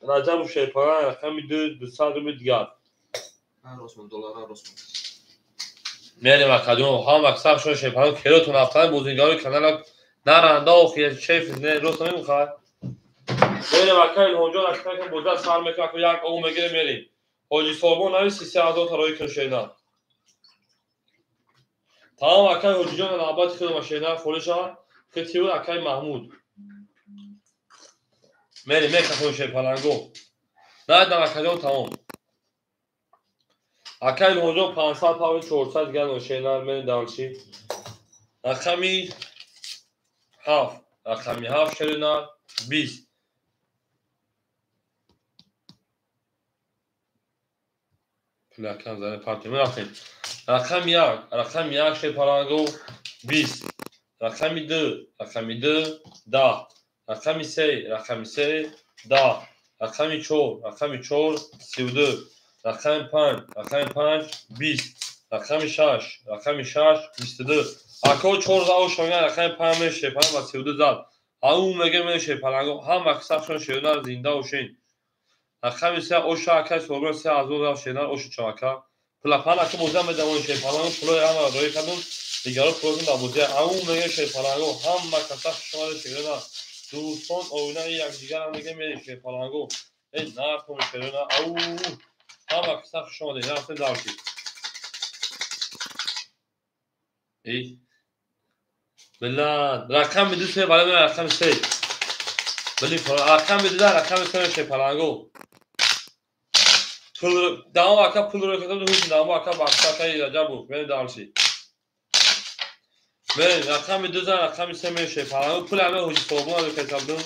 [SPEAKER 1] Раҷабов шерпалан рақами 2 200 рубл дигар. Мерем акаҷон ҳама касабшон шерпалан керотон афтан бозингарои канала наранда охи шеф не рост намехоҳад. Мерем акай Илҳомҷон акай боза сар мекунад як ов мегирем мерем. Ҳоҷи Сорбон нависи 3000 тарои кун шерна. Тамом акай Ҳоҷиҷон навбати худро шерна холӣ шавад. Хитиу акай Маҳмуд. Мерем мекафон шерпаланго. Наидам акаҷон тамом. Акай Илҳомҷон 500 павли 400 дигар шерна мерем дальше. Рақами 7, рақами 7 шерна 20. Пулакам зане парти мерафтем. Рақами 1, рақами 1 шерпаланго 20. Рақами 2, рақами 2 10. Рақами 3, рақами 3 10. Рақами 4, рақами 4 32. Рақами 5, рақами 5 20. Рақами 6, рақами 6 22. Ако 4 зав шонган рақами 5 ме шерпаланг ва 32 зад. Ау меге ме шерпаланго ҳама касабшон шерна зинда ошен. Рақами 3 оша акай Сорбон 3000 зав шерна ошу чавака. Пулапан ака боза медавон шерпаланго пулои ҳамаро роӣ кардум. Дигаро пулотон дар бозия. Ау меге шерпаланго ҳама касаб шомада шерна. Дӯстон оинаи якдигарам меге мерем шерпаланго. Эй нартон шерна. Ау ҳама касаб шомада рафтем дальше. Эй Билад рақами 2 се бале рақами 3. Били рақами 2 рақами 3 шерпаланго. Пул давом ака пул ро кардам ҳуш давом ака бахша акай Раҷабов мерем дальше. Мерем рақами 2 зан рақами 3 меше паланго пул ҳаме ҳоҷи собон аз касабдум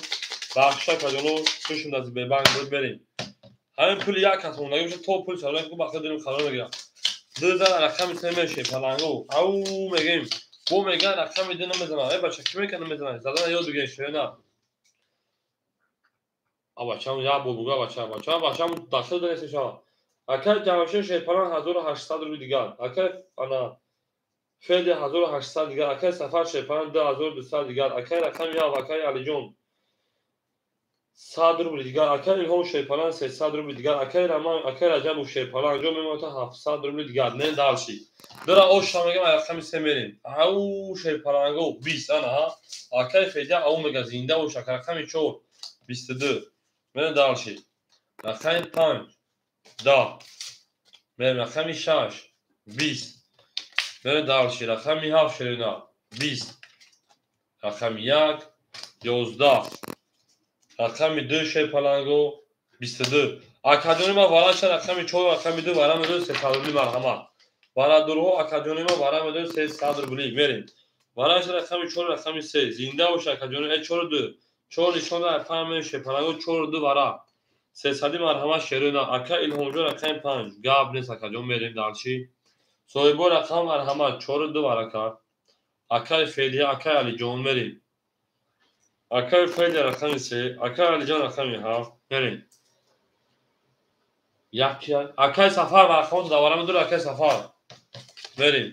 [SPEAKER 1] бахшиша каҷоно чушум даст бебанк буд мерем. Ҳамин пули як кас мондаги меша то пул сарона ку бахта дилим қарор мегирам. 2 зан рақами 3 меше паланго ау мегем. Бо меган рақами 2 намезанам. Э бача ки мекан намезанам. Задан ёд бигирем шена. А бачам я бо буга бача бача бачам дахил донест мешава. Акай Ҷамшед шерпаланг 1800 рубли дигар. Акай ана Феди 1800 дигар. Акай Сафар шерпаланг 2200 дигар. Акай рақами 7 акай Алиҷон 100 рубли дигар. Акай Илҳом шерпаланг 300 рубли дигар. Акай Раман акай Раҷабов шерпаланг ҷо мемонад 700 рубли дигар. Не дальше. Дора ошта мегам рақами 3 мерем. Ау шерпаланго 20 ана ҳа. Акай Федя ау мега зинда бош ака рақами 4 22. Мерем дальше. Рақами 5 10. Мерем рақами 6 20. Мерем дальше. Рақами 7 шерина 20. Рақами 1 11. Рақами 2 шерпаланго 22. Акаҷони ма вараша рақами 4 рақами 2 вара медод 300 рубли марҳамат. Барадурҳо акаҷони ма вара медод 300 рубли. Мерем. Вараша рақами 4 рақами 3. Зинда бош акаҷони. 4 2. 4 нишон дар панҷ шерпаланго 4 2 вара. 300 марҳамат шерина. Ака Илҳомҷон рақами 5. Гап нест акаҷон мерем дальше. Соҳибо рақам марҳамат 4 2 варака. Акай Федия акай Алиҷон мерем. Акай Федия рақами 3, акай Алиҷон рақами 7 мерем. Як акай Сафар рақамото давара медор акай Сафар. Мерем.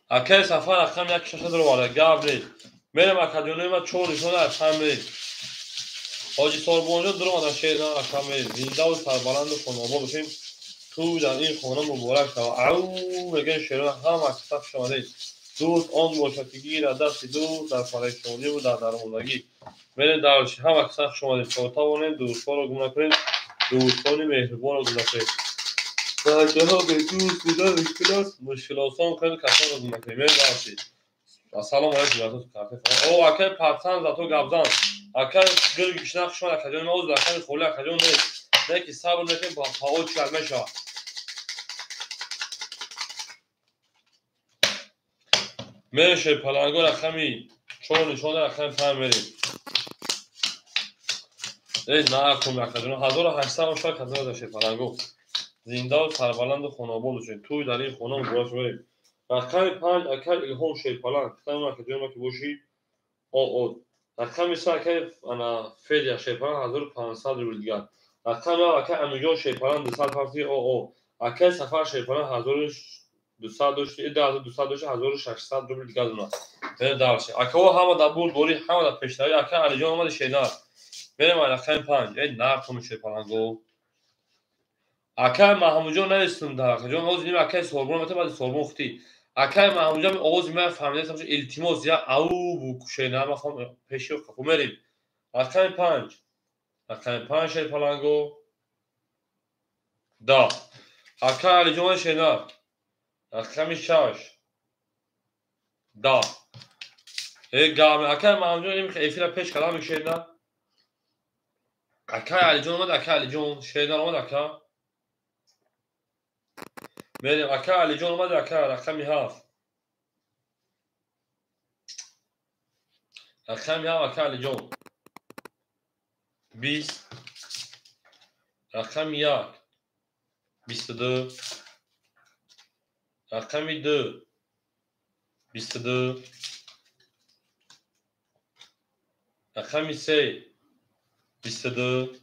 [SPEAKER 1] Акай Сафар рақами 1 6 дор гап нест. Мерем акаҷонои ма 4 нишон дар 5 мерем. Ҳоҷи Сорбонҷон дуромада шерина рақам мерем. Зиндаву сарбаланду хонобод бошем. Ту дар ин хона муборак шава. Ау мегӯем шерина ҳама каса хуш омадед. Дӯст он бошад ки гирад дасти дӯст дар парешониву дар дармондагӣ. Мерем дальше. Ҳама каса хуш омадед. То тавонем дӯстҳоро гум накунем. Дӯстони меҳрубонро гум накунем. Дар ҷаҳон бе дӯст будан мушкил аст. Мушкилосон кунед касонро гум накунем. Мерем дальше. Ассалому алайкум. О акай патсан зато гапзан. Акай гил гишна хуш омад акаҷон. Ма оз рақами холи акаҷон нест. Не ки сабр мекунем фаъол чиар мешавад. Мерем шерпаланго рақами 4 нишон рақами 5 мерем. Эй накун акаҷон 1800 бошад каза шерпаланго. Зиндаву сарбаланду хонобод бошед. Туй дар ин хона муборак шавед. Рақами 5 акай Илҳом шерпаланг. Китам акаҷон ма ки бошӣ о. Рақами 3 акай ана Федя шерпаланг 1500 рубл дигар. Рақами 7 акай Амиҷон шерпаланг 200 фарти о. Акай Сафар шерпаланг 1200 дошти, 2200 дошти, 1600 рубл дигар дона. Мерем дальше. Акаҳо ҳама дар бурдборӣ, ҳама дар пешравӣ. Акай Алиҷон омади шернар. Мерем рақами 5. Эй нартони шерпаланго. Акай Маҳмудҷон навистум дар акаҷон. Ҳозир ним акай Сорбон мета баъди Сорбон хутӣ. Акай Маҳмудҷон овози ман фаҳмида илтимос я ау бу шернар ма хом пеши қафу мерем. Рақами 5. Рақами 5 шерпаланго. 10. Акай Алиҷон шернар. Рақами 6. 10. Э гам акай Маҳмудҷон им эфира пеш кардам шернар. Акай Алиҷон омад, акай Алиҷон шернар омад ака. Мерем акай Алиҷон омад ака рақами 7. Рақами 7 акай Алиҷон. 20. Рақами 1 22. Рақами 2 22. Рақами 3 22.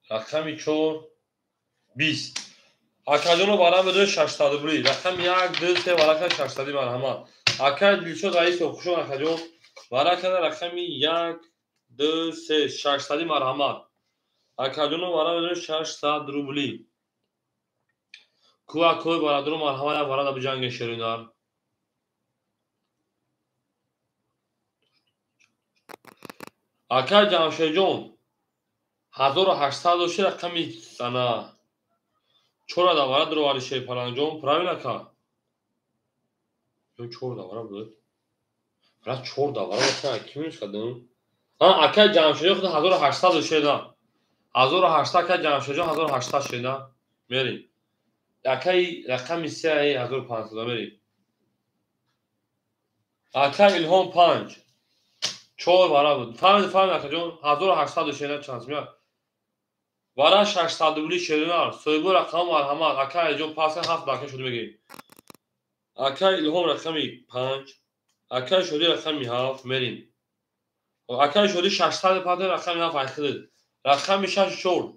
[SPEAKER 1] Рақами 4 20. Акаҷоно барам медои 600 рубли. Рақами 1 2 3 варака 600 марҳамат. Акай Дилшод Раисов хушон акаҷон. Варакада рақами 1 2 3 600 марҳамат. Акаҷоно барам медои 600 рубли. Ку акои бародаро марҳамат як варада биҷанге шеринар. Акай Ҷамшедҷон 1800 дошти рақами ана 4 давара дуровари шерпаланҷон. Правильно ака? Ё 4 давара буд? Брат 4 давара боша ки мешадам? А акай Ҷамшедҷон худ 1800 дошти. 1800 акай Ҷамшедҷон 1800 шеда. Мерем. Акаи рақами се 1500 мерем. Акаи Илҳом 5 4 вара буд. Фаҳмид, фаҳмид акаҷон, 1800 шена чанд меяд. Вара 600 рубли шеринар. Соҳибо рақам марҳамат. Акаи Алиҷон пас 7 бака шуд мегирем. Акаи Илҳом рақами 5, акаи Шодӣ рақами 7 мерем. Акаи Шодӣ 650 рақами 7 айхидид. Рақами 6 4.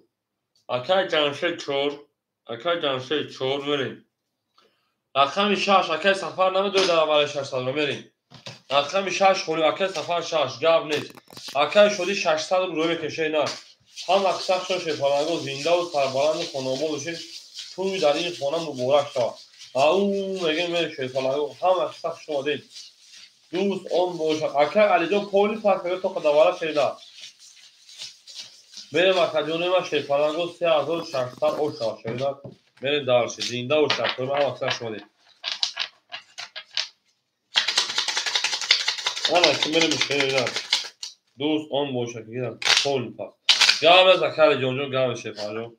[SPEAKER 1] Акаи Ҷамшед 4, акаи Ҷамшед 4 мерем. Рақами 6 акаи Сафар намедонед дар аввали 600 мерем. Рақами 6 холи акаи Сафар 6 гап нест. Акаи Шодӣ 600 рубл рӯй мекунем шеринар. Ҳам аксар шо шерпаланго зиндаву сарбаланду хонобод бошед. Тӯй дар ин хона муборак шавад. Ау мегӯем мерем шерпаланго. Ҳам аксар шо омадед. Дӯст он бошад. Акаи Алиҷон поли пас мегӯяд то қадавара шеринар. Мерем акаҷони ман шерпаланго 3600 ош шавад шеринар. Мерем дарши. Зинда бошад. Ҳам аксар шо омадед. Ана ки мерем шеринар. Дӯст он бошад. Поли пас. Гап нест акаи Алиҷонҷон, гап нест шерпаланҷон.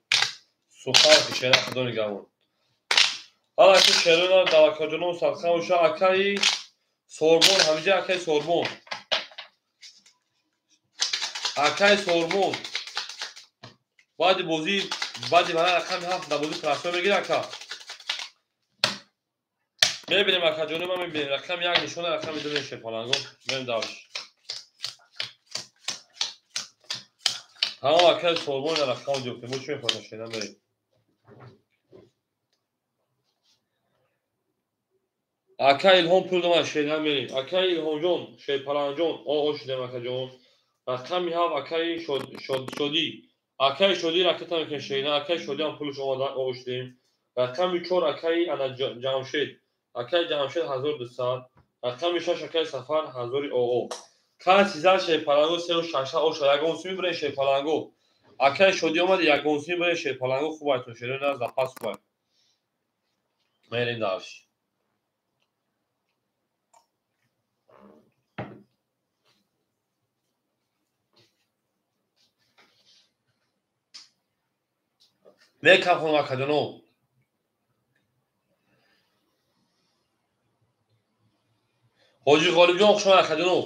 [SPEAKER 1] Сухан ки шерина худо нигаҳбон. Ана ки шерина дар акаҷоном садқа бошад. Акаи Сорбон, ҳамиҷа акаи Сорбон. Акаи Сорбон. Баъди бозӣ, баъди вара рақами 7 дар бозӣ трансфер мегирад ака. Мебинем акаҷони ман мебинем. Рақами 1 нишона, рақами 2 мешавад шерпаланго. Мерем давш. Тамом акаи Сорбон рақам диёфтем. Мо чӣ мехоҳем шерина мерем. Акаи Илҳом пул домад шерина мерем. Акаи Илҳомҷон, шерпаланҷон, о шудем акаҷон. Рақами 7 акаи Шодӣ. Акаи Шодӣ ракета мекунем шерина. Акаи Шодӣ ҳам пулаш омада о шудем. Рақами 4 акаи ана Ҷамшед. Акаи Ҷамшед 1200. Рақами 6 акаи Сафар 1000 оо. Каси зад шерпаланго 3600 оша. Ягон суми бирен шерпаланго. Акаи Шодӣ омад ягон суми бирен шерпаланго хуб айтон шерина запас хуб ай. Мерем дарш. Мекафон акаҷоно. Ҳоҷи Ғолибҷон хуш омад акаҷоно.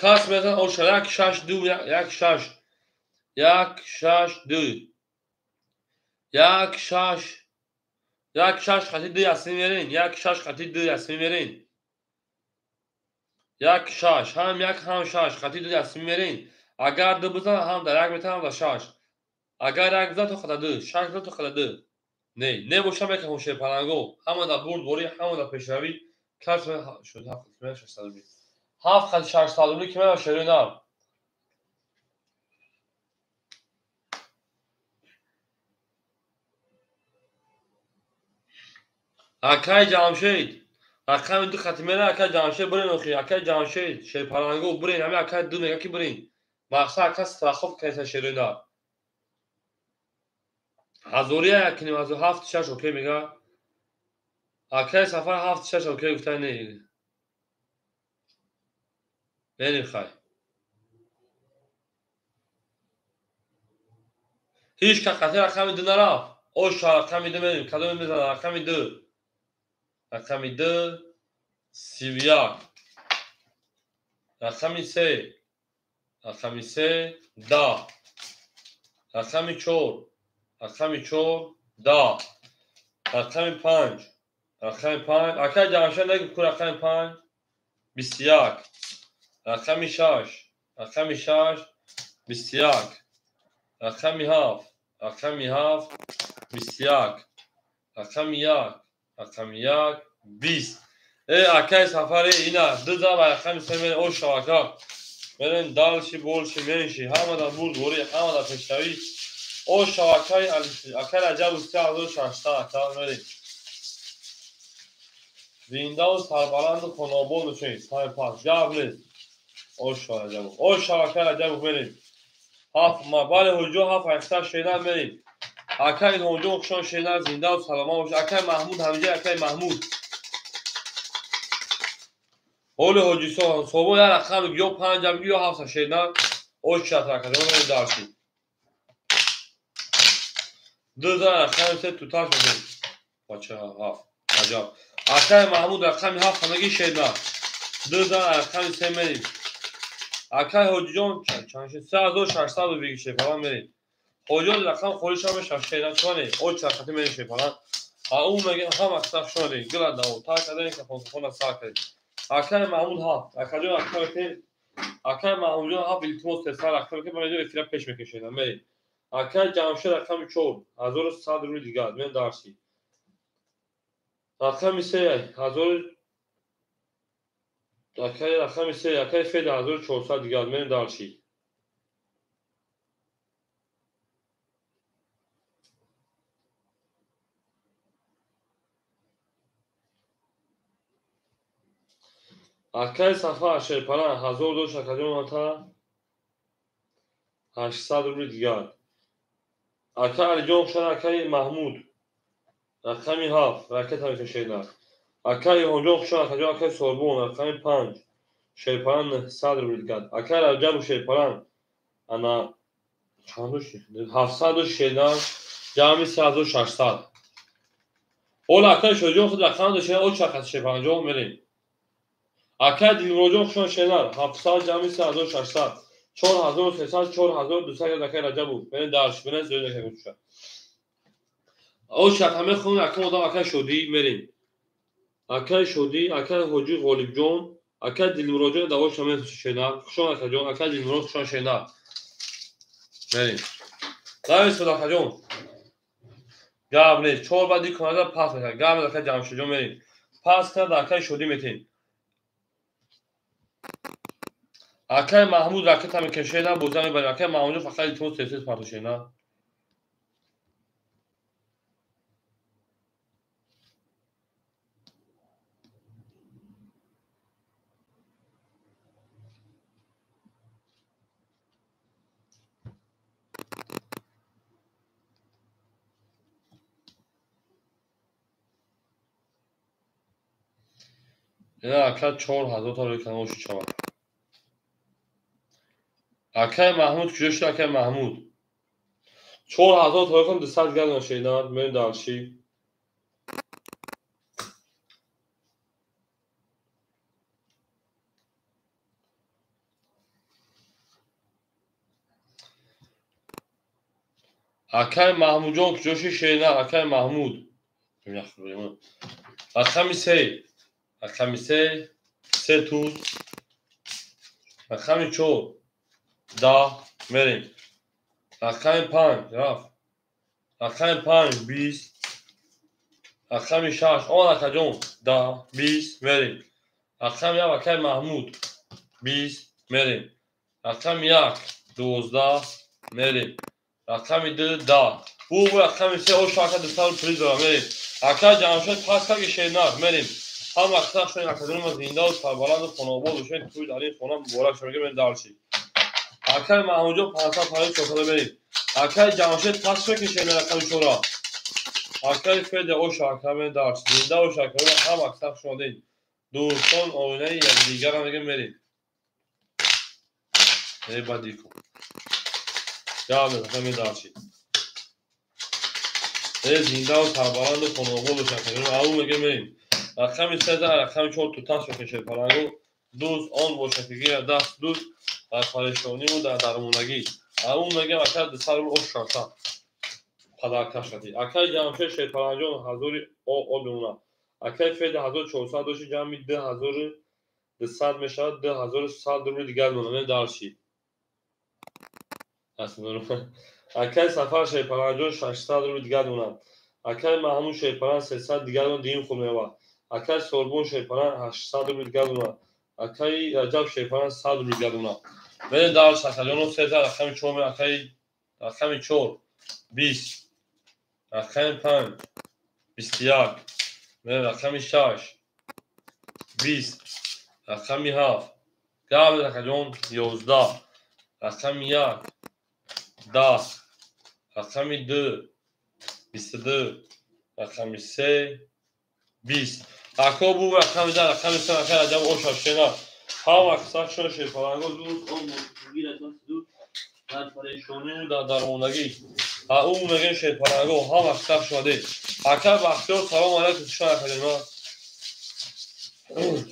[SPEAKER 1] Кас мезан оша 1 6 2 1 6 1 6 2 1 6 1 6 хати 2 ясми мерин 1 6 хати 2 ясми мерин 1 6 ҳам 1 ҳам 6 хати 2 ясми мерин. Агар 2 бизан ҳам дар 1 метавон дар 6. Агар 1 бизан то хата 2, 6 бизан то хата 2. Не, не боша мекунем шерпаланго. Ҳама дар бурдборӣ, ҳама дар пешравӣ. Кас шуд 7 600 рубли. 7 хати 600 рубли ки мева шерои нар. Акаи Ҷамшед, рақами 2 хати мера акаи Ҷамшед бирен охи, акаи Ҷамшед, шерпаланго бирен, ҳами акаи 2 мега ки бирен. Мақсад ака страховка кайса шерои нар. Ҳазория якним ҳазор 7 6 окей мега. Акаи Сафар 7 6 окей гуфта не. Мерем хай. Ҳеҷ ка қати рақами 2 нарафт. Оша рақами 2 мерем. Кадоме мезанад? Рақами 2. Рақами 2 31. Рақами 3. Рақами 3 10. Рақами 4. Рақами 4 10. Рақами 5. Рақами 5. Акаи Ҷамшед нагӯ ку рақами 5 21. Рақами 6. Рақами 6 21. Рақами 7. Рақами 7 21. Рақами 1. Рақами 1 20. Акаи Сафари ина 2 за ва рақами 3 мерем оша ака. Мерем далши болши менши ҳама дар бурдборӣ, ҳама дар пешравӣ. Оша акаи акаи Раҷабу 3600 ака мерем. Зиндаву сарбаланду хонобод бошед. Сари пас гап нест. Оша Раҷабу. Оша акаи Раҷабу мерем. 7 бале ҳоҷиҷон 7 8 шеринар мерем. Акаи Илҳомҷон хушон шеринар зиндаву саломат бошед. Акаи Маҳмуд ҳамиҷа акаи Маҳмуд. Ҳоли ҳоҷи Собон як рақам ё 5 бигӯ ё 7 шеринар. Оша акаҷон мерем дарши. 2 за рақами 3 туташ бошед. Бача 7. Аҷаб. Акай Маҳмуд рақами 7 ҳамагӣ шедна. 2 за рақами 3 мерим. Акай Ҳоҷиҷон чанд шуд? 3600 рубли шерпалан мерим. Ҳоҷиҷон рақам холӣ шава мешавад шедна чуане? Оч рақати мерим шерпалан. А ӯ мегӯям ҳама сах шунаде. Гила даво. Та кардем кафон сар кардем. Акай Маҳмуд 7. Акаҷон рақам мекунем. Акай Маҳмудҷон 7 илтимос тесар рақам мекунем. Ман инҷо эфира пеш мекашем. Мерим. Акай Ҷамшед рақами 4 1100 рубли дигар. Мен дарси. Рақами 3 1000 акай рақами 3 акай Феда 1400 дигар. Мен дарси. Акай Сафар Шерпалан 1000 дошт акаҷон ата 800 рубли дигар. Акай Алиҷон хушан акай Маҳмуд рақами 7 ракета мекашедна. Акай Иҳонҷон хушан акаҷон акай Сорбон рақами 5 Шерпалан 900 рубли дигар. Акай Раҷабу Шерпалан ана чанд дошт? 700 дошт шедна ҷамъи 3600. Ола акай Шоҳиҷон худ рақам дошт оч рақати Шерпаланҷон мерем. Акай Дилмуроҷон хушон шенар 700 ҷамъи 3600 4300 4200 акай Раҷабу мерем дарш мерем зиёд акай гӯша. Оч рақам мехонем акай одам акай Шодӣ мерем. Акай Шодӣ, акай Ҳоҷӣ Ғолибҷон, акай Дилмуроҷон давош ҳамин шенар. Хушон акаҷон, акай Дилмурод хушон шенар. Мерем. Дависод акаҷон. Гап нест. 4 баъди конада пас мекунад. Гап нест акай Ҷамшедҷон мерем. Пас кунад акай Шодӣ метем. Акай Маҳмуд ракета мекашена, боза мебарем. Акай Маҳмудҷон фақат илтимос тез-тез партошена. Ина ака 4000 та рӯи канал шуд. Акай Маҳмуд куҷо шуд? Акай Маҳмуд 4000 та рӯи 200 газ нашидан, мерем дарши. Акай Маҳмудҷон куҷо шуд? Шена акай Маҳмуд. Рақами 3 рақами 3 3 туз рақами 4 10 мерем. Рақами 5 рафт. Рақами 5 20 рақами 6 он акаҷон 10 20 мерем. Рақами 1 акай Маҳмуд 20 мерем. Рақами 1 12 мерем. Рақами 2 10. Бу рақами 3 ош ака 200 приз дорам мерем. Акай Ҷамшед пас каки шенар мерем. Ҳам вақта шуд акаҷон ма зинда ва сарбаланду хонаобод бошед. Тӯй дар ин хона муборак шуд мегӯем дарши. Акай Маҳмудҷон 554 мерем. Акай Ҷамшед пас шуд шена рақами 4. Акай Феда ош ака мен дарш. Зинда бош ака ҳам вақта шудед. Дӯстон оинаи якдигарро мегӯем мерем. Эй бадику. Гап мезанем дарши. Эй зинда ва сарбаланду хонаобод бош акаҷон. Ау мегӯем мерем. Рақами 3 рақами 4 туташ мекашед палангу дӯст он бошад ки гирад даст дӯст дар парешониву дар дармонагӣ. Ау мегӯям ака 200 рубл ош шарта падаркашати. Акай Ҷамшед Шерпаланҷон 1000 об мемонад. Акай Феда 1400 дошти ҷамъи 2200 мешавад 2100 рубли дигар мемонад. Дарши. Акай Сафар Шерпаланҷон 600 рубли дигар мемонад. Акай Маҳмуд Шерпалан 300 дигар мемонад, дуюм хуб меёбад. Акай Сорбон Шерпалан 800 рубли дигар мемонад. Акай Раҷаб Шерпалан 100 рубли дигар мемонад. Мерем дарш акаҷоно 3 рақами 4 акай рақами 4 20 рақами 5 21 мерем рақами 6 20 рақами 7 гап акаҷон 11 рақами 1 10 рақами 2 22 рақами 3 20. Ако бу рақами 10 рақами 3 акай Раҷаб оша шена. Ҳам вақт шуд Шерпаланго дӯст он гирад даст дӯст дар парешониву дар дармондагӣ. Ӯ мегӯем шерпаланго, ҳама сах шудаед. Ака Бахтиёр, салом алайкум, хуш омадед ма.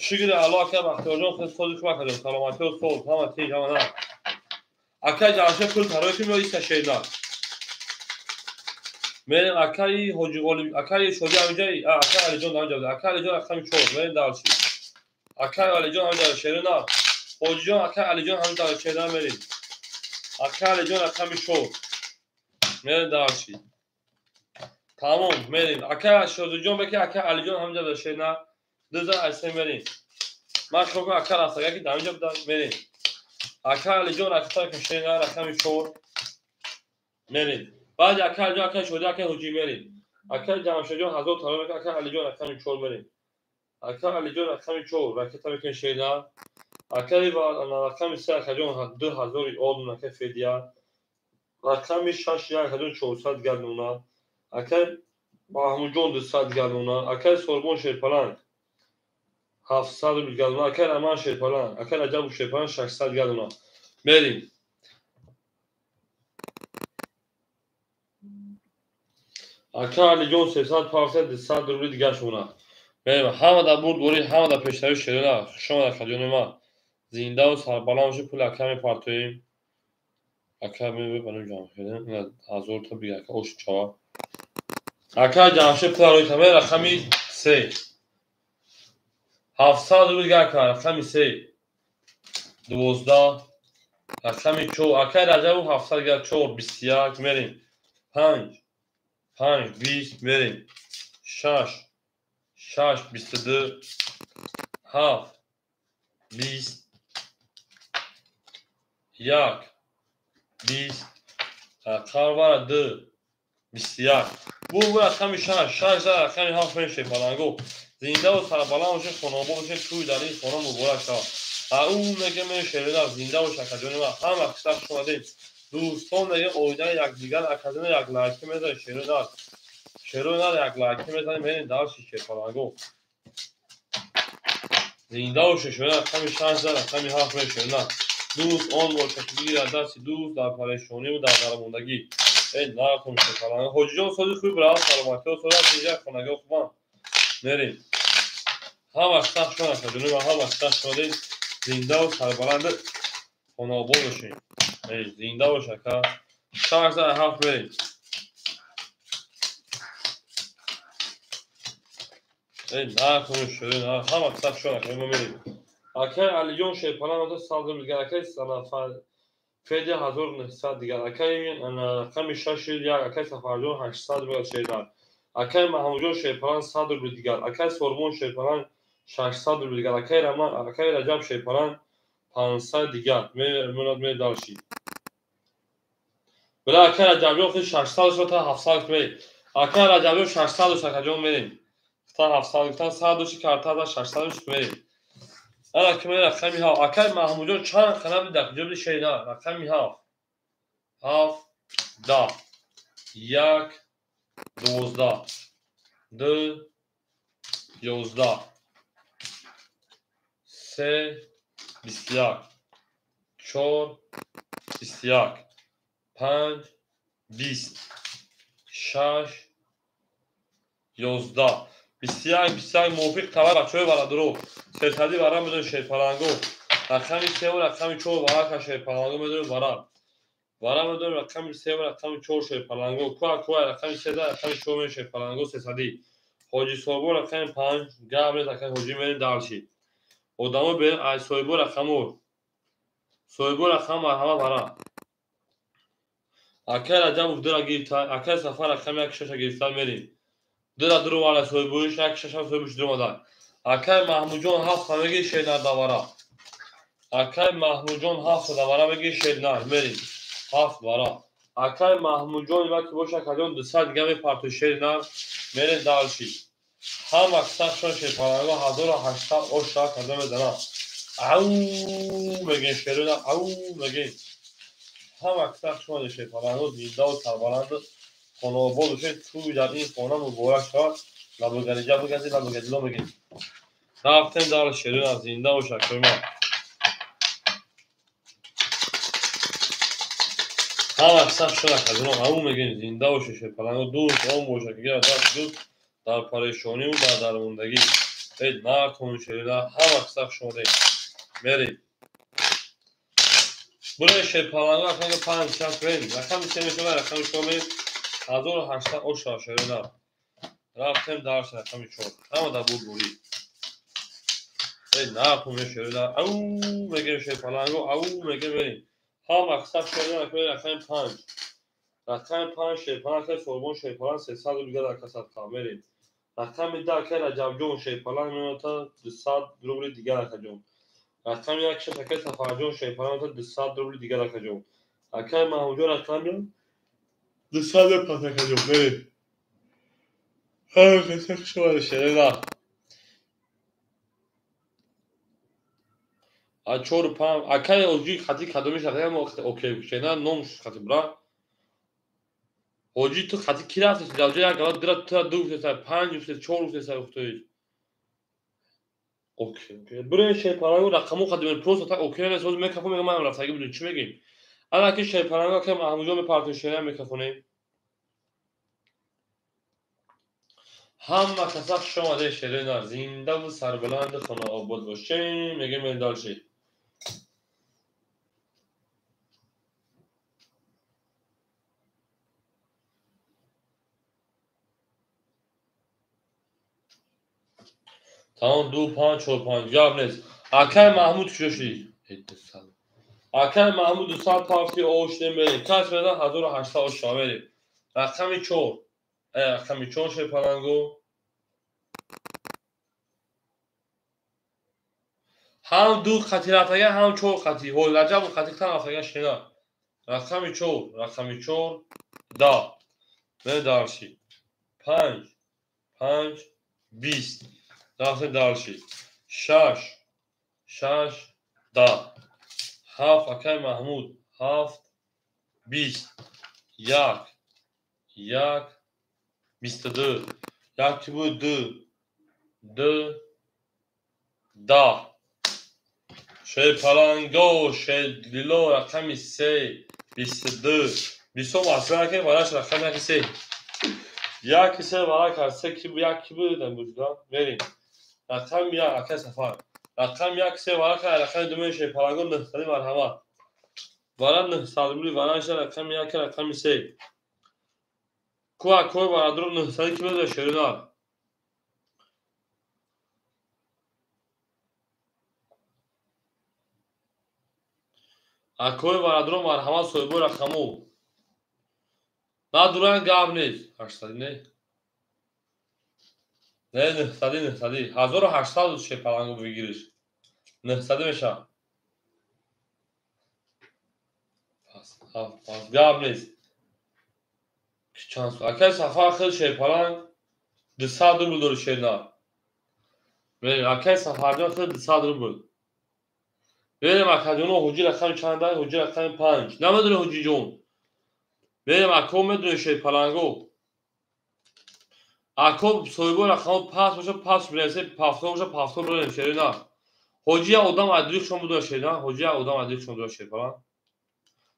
[SPEAKER 1] Шукри Аллоҳ, ака Бахтиёрҷон, хеле сози хуб акаҷон, саломатиё соз, ҳама тинҷ, ҳама на. Ака Ҷамшед пул тарои кун ё иста шерна. Мерем акаи Ҳоҷи Ғолиб, акаи Шоди ҳаминҷаи, акаи Алиҷон ҳаминҷа буда. Акаи Алиҷон рақами 4, мерем дальше. Акаи Алиҷон ҳаминҷа шерна. Ҳоҷиҷон, акаи Алиҷон ҳаминҷа шерна мерем. Акаи Алиҷон рақами 4. Мерем дальше. Тамом, мерем. Акаи Шодиҷон беки акаи Алиҷон ҳаминҷа буда шерна. Дуза айсе мерем. Ман хел кунам ака растага ки ҳаминҷа буда мерем. Акаи Алиҷон рақами шерна рақами 4. Мерем. Баъди акаи Алиҷон, акаи Шоди, акаи Ҳоҷӣ мерем. Акаи Ҷамшедҷон 1000 талаб мекунад, акаи Алиҷон рақами 4 мерем. Акаи Алиҷон рақами 4 ракета мекунад шерна. Акаи рақами 3 акаҷон 2000 олдун акаи Федия. Рақами 6 акаҷон 400 галуна. Акаи Маҳмудҷон 200 галуна. Акаи Сорбон шерпаланг 700 рубл галуна. Акаи Раман шерпаланг, акаи Раҷабов шерпаланг 600 галуна. Мерем. Ака Алиҷон 300 парса 200 рубли дигар шуна. Мерем. Ҳама дар бурд борӣ, ҳама дар пешравӣ шерона. Хуш омад акаҷони ман. Зиндаву сарбаланд бошед, пули ака мепартоем. Ака мебарем Ҷамшед, 1000 та бига ака ош чава. Ака Ҷамшед пула рӯй каме рақами 3. 700 рубли дигар ака рақами 3. 12 рақами 4. Акаи Раҷабов 700 дигар 4 21 мерем. 5 5 20 мерем. 6 6 22 7 20 1 20 қарвара 2 21. Бу рақами 6 6 рақами 7 мешавад паланго. Зиндаву сарбаланд бошед, хонобод бошед, тӯй дар ин хона муборак шавад. Ӯ мегӯям шерина зинда бош акаҷони ман. Ҳама қишлақ хуш омадед. Дӯстон мегӯям оидаи якдигар акаҷони як лайки мезанед шерина. Шерина як лайки мезанед, мерем дарси шерпаланго. Зинда бошед, шерина рақами 6 рақами 7 мешавад шерина. Дӯст он бошад ки бигирад дасти дӯст дар парешониву дар дармондагӣ. Эй нархум шерпаланго. Ҳоҷиҷон сози хуб брав, саломатиё соз аст, инҷа хонагиҳо хубанд. Мерем. Ҳама сах шуд акаҷони ман, ҳама сах шудед. Зиндаву сарбаланд хонобод бошед. Эй зинда бош ака. 6 7 мерем. Эй нархум шерина, ҳама сах шуд акаҷони ман мерем. Акаи Алиҷон шерпаланг 100 рубл дигар, акаи Федя 1900 дигар, акаи рақами 6 1, акаи Сафарҷон 800 рубл шердар. Акаи Маҳмудҷон шерпаланг 100 рубл дигар, акаи Сорбон шерпаланг 600 рубл дигар, акаи Раман, акаи Раҷаб шерпаланг 500 дигар. Мерад мер дальше. Била акаи Раҷабҷон худ 600 шуд та 700 мерем. Акаи Раҷабҷон 600 шуд акаҷон мерем. Та 700 та 100 шуд карта 600 шуд мерем. Ана ки мерем рақами 7. Акаи Маҳмудҷон чанд қадам дар ҷоби шерина? Рақами 7. 7 10 1 12 2 11 3 21 4 21 5 20 6 11 21 21 мувофиқ тавар бачаҳои бародаро. Сесади вара медонед шерпаланго. Рақами 3 ва рақами 4 варака шерпаланго медонед вара. Вара медонед рақами 3 ва рақами 4 шерпаланго. Куа куа рақами 3 рақами 4 медонед шерпаланго сесади. Ҳоҷи Соҳибо рақами 5 габрез акаи Ҳоҷӣ мерем дальше. Одамо берем ай Соҳибо рақамо. Соҳибо рақам марҳама вара. Акаи Раҷабов 2 гирифта, акаи Сафар рақами 1 6 гирифта мерем. 2 2 вара соҳибоиш 1 6 соҳибоиш 2 омада. Акаи Маҳмудҷон 7 мегири шернар давара. Акаи Маҳмудҷон 7 давара мегири шернар мерем. 7 вара. Акаи Маҳмудҷон ива ки боша акаҷон 200 дига мепартои шернар мерем дальше. Ҳама сахшон шерпаланго 1800 оша карда мезанад. Ау мегӯем шерона, ау мегӯем. Ҳама сахшон шерпаланго зиндаву сарбаланд хонобод бошед, тӯй дар ин хона муборак шавад. Лабогариҷа бигази, лабогаҷило мегӯем. Рафтем дар шерона, зинда бош акаи ман. Ҳама сах шуда казино ау мегем зинда боше шерпаланго дӯст он боша ки гира даст дӯст дар парешониву дар дармондагӣ. Эй нартон шерина ҳама сах шудем. Мерем. Буре шерпаланго рақами 5 6 мерем. Рақами 3 мешава рақами 4 мерем. 1800 оша шерина. Рафтем дарс рақами 4. Ҳама дар бурбурӣ. Эй нартон шерина ау мегем шерпаланго ау мегем мерем. Ҳама сах шерина рақами 5. Рақами 5 шерпаланг акай Сорбон шерпаланг 300 рубл дигар ака садқа мерем. Рақами 10 акай Раҷабҷон шерпаланг меота 200 рубли дигар акаҷон. Рақами 1 шаш акай Сафарҷон шерпаланг меота 200 рубли дигар акаҷон. Акай Маҳмудҷон рақами 200 рубл акаҷон мерем. Ҳама сах шуда шерина. А 4 5 акай оҷи хати кадоми шахия мо окей шена ном хати бра. Ҳоҷи ту хати ки рафтеси? Дар ҷои як гала дира ту ду гуфтеса, 5 гуфтеса, 4 гуфтеса гуфтои. Окей, окей. Буре шерпаланго рақаму хати мен просто так окей не соз мекафон мегам ман рафтаги будем чӣ мегем? Ана ки шерпаланго акай Маҳмудҷон мепартем шера мекафонем. Ҳама каса хуш омаде шерина зиндаву сарбаланду хонаобод бошем. Мегем мерем дальше. Тамом 2 5 4 5 гап нест. Акай Маҳмуд куҷо шудӣ? Акай Маҳмуд 200 партии ош мерем. Кас меда 1800 ош мерем. Рақами 4. Рақами 4 шерпаланго. Ҳам 2 хати рафтага, ҳам 4 хати. Ҳой Раҷаб хати тан рафтага шена. Рақами 4, рақами 4 10. Мерем дарши. 5 5 20. Рафтем дарши. 6 6 10. 7 акай Маҳмуд 7 20. 1 1 22. 1 буд 2 2 10. Шерпаланго шерлило рақами 3 22. 20 масъала ки бараш рақами 1 3. 1 3 вара кард 3 ки 1 ки буд амбузда мерем. Рақами 1 акай Сафар. Рақами 1 3 вара кард рақами 2 шерпаланго 900 марҳамат. Вара 900 рубли вара ша рақами 1 рақами 3. Ку акой варадро 900 ки буд шерина. Акой варадро марҳамат соҳибои рақаму. Надуран гап нест. 800 не? Не, 900 900. 1800 шерпаланго бигириш. 900 меша. Пас гап нест. Чанд акай Сафар хел шерпаланг 200 рубл дори шерна. Мерем акай Сафарҷон хел 200 рубл. Мерем акаҷоно ҳоҷи рақами чанда? Ҳоҷи рақами 5. Намедони ҳоҷиҷон. Мерем ако медони шерпаланго. Ако соҳибои рақамо пас боша пас бинависе, пафто боша пафто бинависе шерина. Ҳоҷи як одам адрихшон будура шерина. Ҳоҷи як одам адрихшон будура шерпаланг.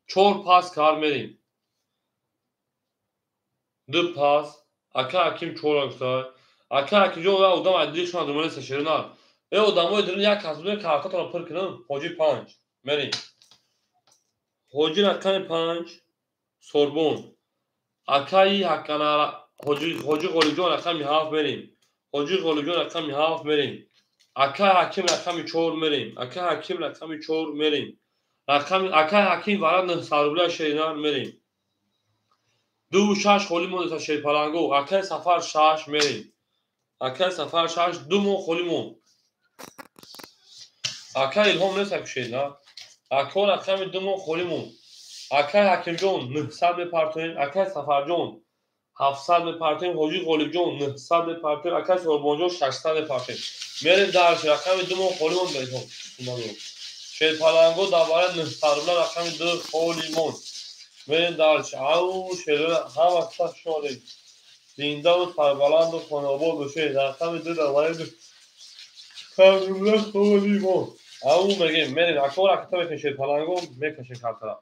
[SPEAKER 1] 4 пас кар мерем. 2 пас. Ака Ҳаким 4 гуфта. Ака Ҳакимҷон як одам адрихшон адуманиса шерина. Э одамои дирин як кас будем картатонро пур кунам. Ҳоҷи 5. Мерем. Ҳоҷи рақами 5 Сорбон. Акаи Ҳакана ҳоҷи Ғолибҷон рақами 7 мерем. Ҳоҷи Ғолибҷон рақами 7 мерем. Акаи Ҳаким рақами 4 мерем. Акаи Ҳаким рақами 4 мерем. Рақами акаи Ҳаким вара 900 рубля шерина мерем. 2 6 холӣ мондеса шерпаланго. Акаи Сафар 6 мерем. Акаи Сафар 6 2 моҳ холӣ монд. Акаи Илҳом нест акушена. Ако рақами 2 моҳ холӣ монд. Акаи Ҳакимҷон 900 мепартоем. Акаи Сафарҷон 700 мепартоем. Ҳоҷи Ғолибҷон 900 мепартоем. Акаи Сорбонҷон 600 мепартоем. Мерем дарш рақами 2 моҳ холӣ монд. Шерпаланго дар барои 900 рубля рақами 2 холӣ монд. Мерем дарш. Ау шерона ҳама сах шодем. Зиндаву сарбаланду хонаобод бошед. Рақами 2 дар барои 900 рубля холӣ монд. Ау мегем мерем. Ако раката мекашем шерпаланго мекашем картара.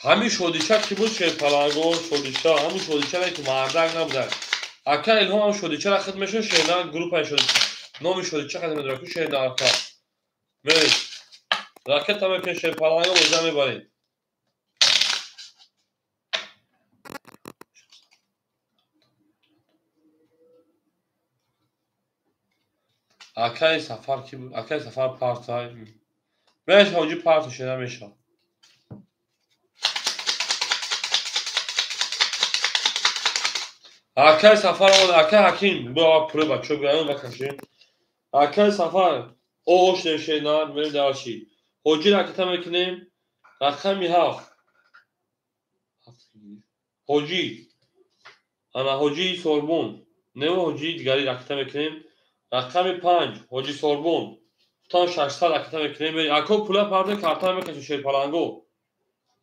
[SPEAKER 1] Ҳамин шодиша ки буд шерпаланго, шодиша, ҳамун шодиша ки мардак набуда. Ака Илҳом ҳам шодичара хид мешуд, шерна группаи шодича. Номи шодича хид медора ку шерна ака. Мерид. Ракета мекунед шерпаланго боза мебаред. Акаи Сафар ки буд? Акаи Сафар партай. Меш ҳоҷи парта шера мешавад. Акаи Сафар омад, акаи Ҳаким, бо пули бачо биён бакашем. Акаи Сафар, ош шена, мерем дарши. Ҳоҷи ракета мекунем, рақами 7. Ҳоҷи. Ана ҳоҷи Сорбон. Не ҳоҷи дигари ракета мекунем. Рақами 5, ҳоҷи Сорбон. Тан 600 ракета мекунем. Ако пула парда карта мекашем шерпаланго.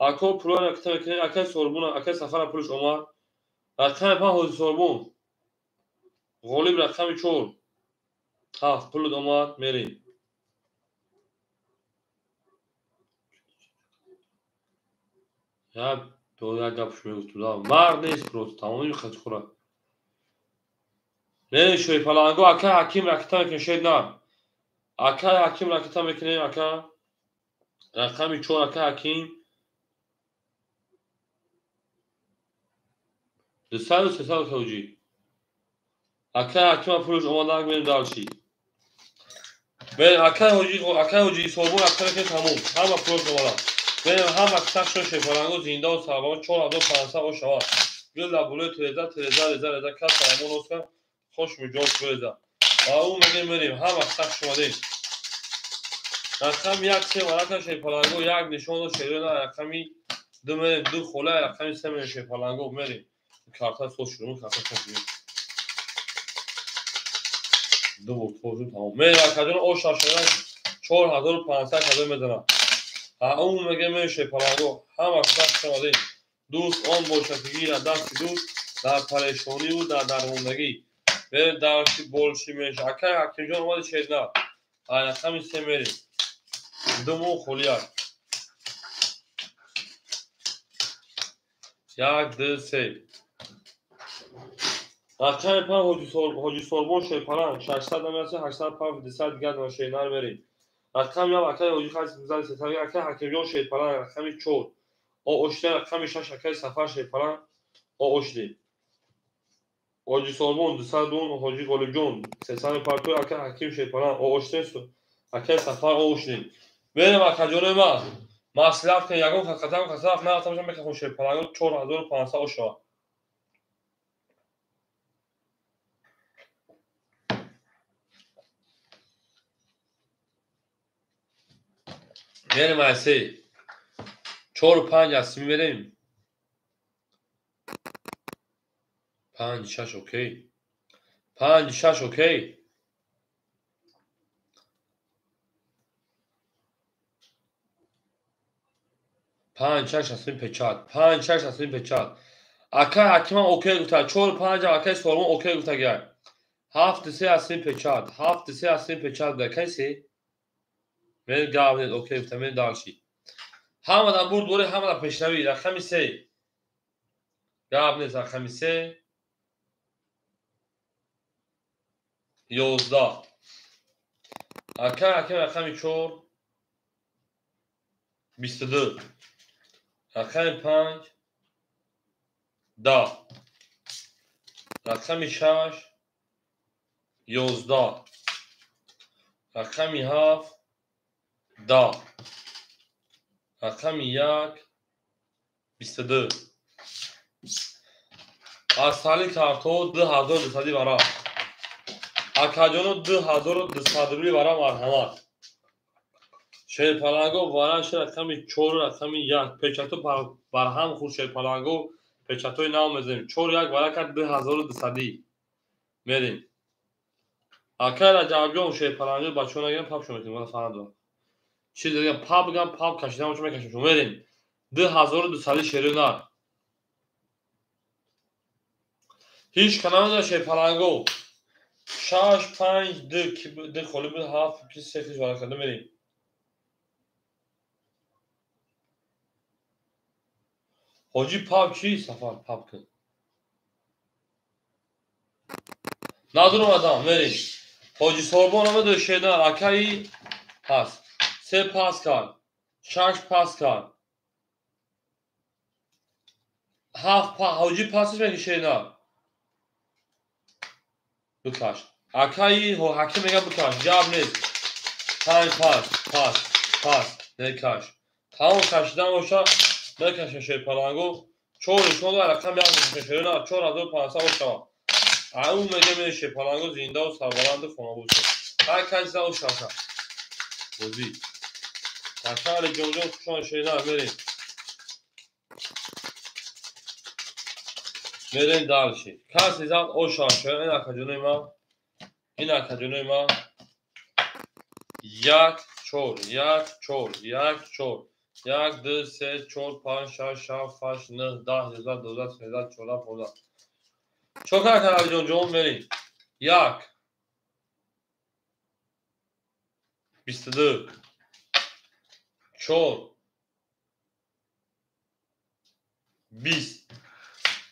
[SPEAKER 1] Ако пула ракета мекунем, акаи Сорбон, акаи Сафар пулиш омад. Рақами 5 ҳоҷи Сорбон. Ғолиб рақами 4. 7 пулут омад, мерем. Як ду як гап мегуфтам. Мард нест просто, тамоми хатхӯра. Не шерпаланго, ака Ҳаким ракета мекунем, шер нар. Ака Ҳаким ракета мекунем, ака. Рақами 4 ака Ҳаким. 200 300 ҳоҷи. Ака Ҳаким пулш омадан мерем дарши. Мерем ака ҳоҷи, ака ҳоҷи Сорбон ракета мекунем тамом. Ҳама пулш омадан. Мерем ҳама сахшо шерпаланго зинда ва сарбаланд 4500 ош шавад. Гул дар болои тереза, тереза, реза, реза, кас сарамон оска хош миҷоз реза. Ва ӯ мегем мерем ҳама сахш омадем. Рақами 1 3 варака шерпаланго 1 нишон дод шерона рақами 2 мерем 2 хола рақами 3 мерем шерпаланго мерем. Карта соз шуд, карта соз шуд. 2 бор соз шуд тамом. Мерем акаҷон ош шашона 4500 казо мезанад. Ҳа ӯ мегем мерем шерпаланго ҳама сахш омадем. Дӯст он бошад ки гирад дасти дӯст дар парешониву дар дармондагӣ. Мерем дарши болши меша. Акаи Ҳакимҷон омади шерна. Рақами 3 мерем. 2 моҳ холияк. 1 2 3. Рақами 5 ҳоҷи Сорбон шерпаланг 600 намерасад, 805 200 дигар дона шернар мерем. Рақами 1 акаи ҳоҷи Хасиб 300 акаи Ҳакимҷон шерпаланг рақами 4. Оошда рақами 6 акаи Сафар шерпаланг оошди. Ҳоҷи Сорбон 200 дон, ҳоҷи Ғолибҷон 300 партой акаи Ҳаким шерпаланг оошде, акаи Сафар оошди. Мерем акаҷонои ман. Маслиҳат кунед, ягон хатар нарафта мекахом шерпаланг 4500 ош шавад. Мерем ай 3. 4 5 аз мерем. 5 6 окей. 5 6 окей. 5 6 аз печат. 5 6 аз печат. Ака Ҳакимам окей гуфта. 4 5 акаи Сорбон окей гуфта гай. 7 3 аз печат. 7 3 аз печат да кайси? Мер гавнед окей гуфта мер дарши. Ҳама дар бурд боре, ҳама дар пешравӣ. Рақами 3. Гап нест, рақами 3. 11. Ака Ҳаким рақами 4. 22. Рақами 5. 10. Рақами 6. 11. Рақами 7. 10. Рақами 1. 22. Аз сали картҳо 2200 варақ. Акаҷоно 2200 рубли варақ марҳамат. Шерпаланго варақ рақами 4 рақами 1. Печатҳо барҳам хурд шерпаланго печатҳои нав мезанем. 4 1 варақ 2200. Мерем. Акай Раҷабҷон шерпаланго бачаҳо нагирам папшо метем, вала фарқ надорад. Чиз дигар пап гам пап кашидам чо мекашем. Мерем. 2200 шеру нар. Ҳеҷ канал шерпаланго. 6 5 2 2 холи буд 7 ки 3 хиш варақ карда мерем. Ҳоҷӣ паб чӣ? Сафар паб кун. Надуромадам, мерем. Ҳоҷи Сорбон омаду шедан, акаи пас. Се пас кард. Шаш пас кард. Ҳафт па, ҳоҷӣ пасиш меки шедан. Бикаш. Акаи ҳаким мега бикаш, ҷаб нест. Панҷ пас, пас, пас, мекаш. Тамом кашидан боша, мекаша шерпалангу. Чор нишон дора, рақам як мекаша шерна, 4500 бошава. Ау мега ме шерпалангу зиндаву сарбаланду хонабуд шуд. Ҳар кас зау шаша. Бозӣ. Ака Алиҷонҷон хушон шерна, мерем. Мерем дальше. Касе зад оша шерна, ин акаҷонои ман. Ин акаҷонои ман. 1 4 1 4 1 4 1 2 3 4 5 6 7 8 9 10 11 12 13 14 15. Чо кар кар Алиҷон ҷон мерем. 1 22 4 20.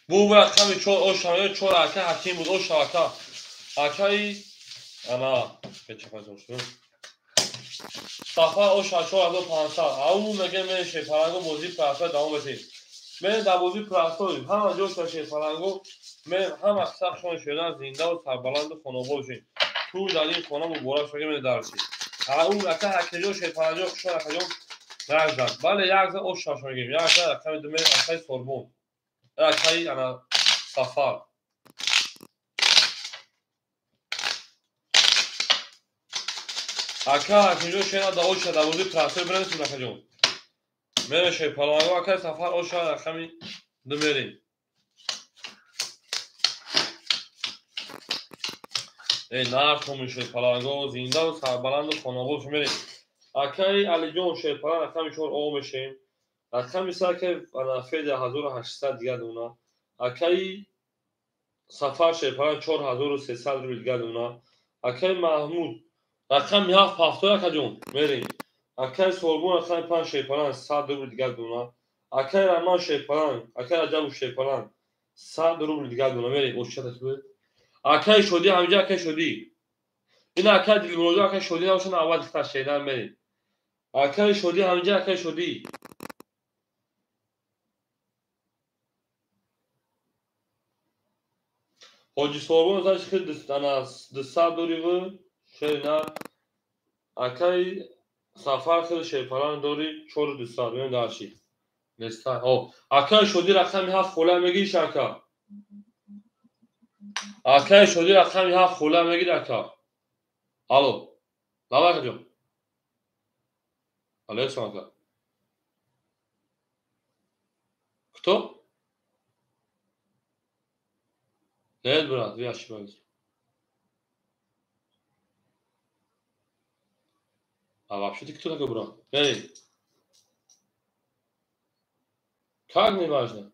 [SPEAKER 1] Бу рақами 4 оша 4 ака ҳаким буд оша ака. Акаи ана бечапазон шуд. Сафар оша 4500. Ау меге ме шерпалангу бозии прастой давом бетем. Ме дар бозии прастой ҳама ҷо ша шерпалангу ме ҳама сахшон шудан зиндаву сарбаланду хонобод шуд. Ту дар ин хона муборак шуд ме дарси. Ау ака ҳакиҷо шерпаланҷо хушон акаҷон як зад. Бале як зад оша шуд. Як зад рақами ду ме акаи Сорбон. Акаи ана Сафар. Ака ҳакимҷон шена да оша дар бозии прастой бинависем акаҷон. Мерем шерпалангу акаи Сафар оша рақами ду мерем. Эй нархоми шерпалангу зиндаву сарбаланду хонобод шуд мерем. Акаи Алиҷон шерпаланг рақами 4 о мешем. Рақами се акаи ана Федя 1800 дигар дона. Акаи Сафар шерпаланг 4300 рубл дигар дона. Акаи Маҳмуд рақами 7 ҳафтод акаҷон мерем. Акаи Сорбон рақами 5 шерпаланг 100 рубл дигар дона. Акаи Раман шерпаланг, акаи Раҷабу шерпаланг 100 рубл дигар дона мерем. Ошчата ту. Акаи Шодӣ ҳамҷа акаи Шодӣ. Ин акаи Дилмуродо акаи Шодӣ набошад аввал дихта шедан мерем. Акаи Шодӣ ҳамҷа акаи Шодӣ. Ҳоҷи Сорбон заш хел ана 200 дориву шерна. Акаи Сафар хел шерпаланг дори 4200 мем дарши. Неста. О, акаи Шодӣ рақами 7 хола мегириш ака. Акаи Шодӣ рақами 7 хола мегир ака. Алло. Давай акаҷон. Алейкум ака. Кто? Нет, брат, вы ошибаетесь. А вообще ты кто такой, брат? Эй! Как не важно?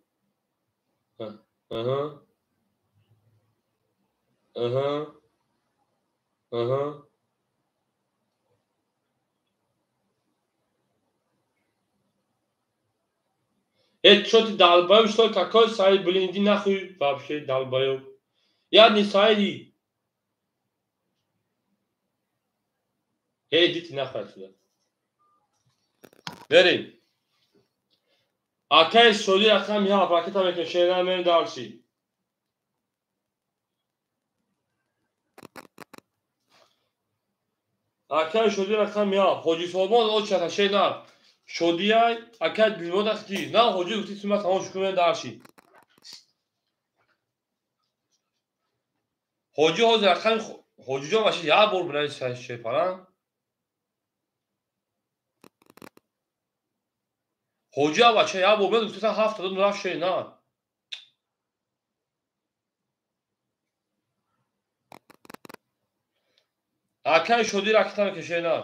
[SPEAKER 1] Ага. Ага. Ага. Эй, что ты долбоёб, что ли? Какой сайт, блин, иди нахуй вообще, долбоёб. Я не сайди. Эй, идите нахуй отсюда. Мерем. Акаи Шодӣ рақами 7 ракета мекунем, шерна мерем дарси. Акаи Шодӣ рақами 7. Ҳоҷи Сорбон очата шерна. Шодияй акаи Дилмурод ахти. На ҳоҷи гуфти сума тамом шуд мерем дарси. Ҳоҷи ҳозир рақами ҳоҷиҷон ваше як бор бинавис шерпаланг. Ҳоҷи аввача як бор бинавис гуфтан 7 дод рафт шерна. Акаи Шодӣ ракета мекунем шерна.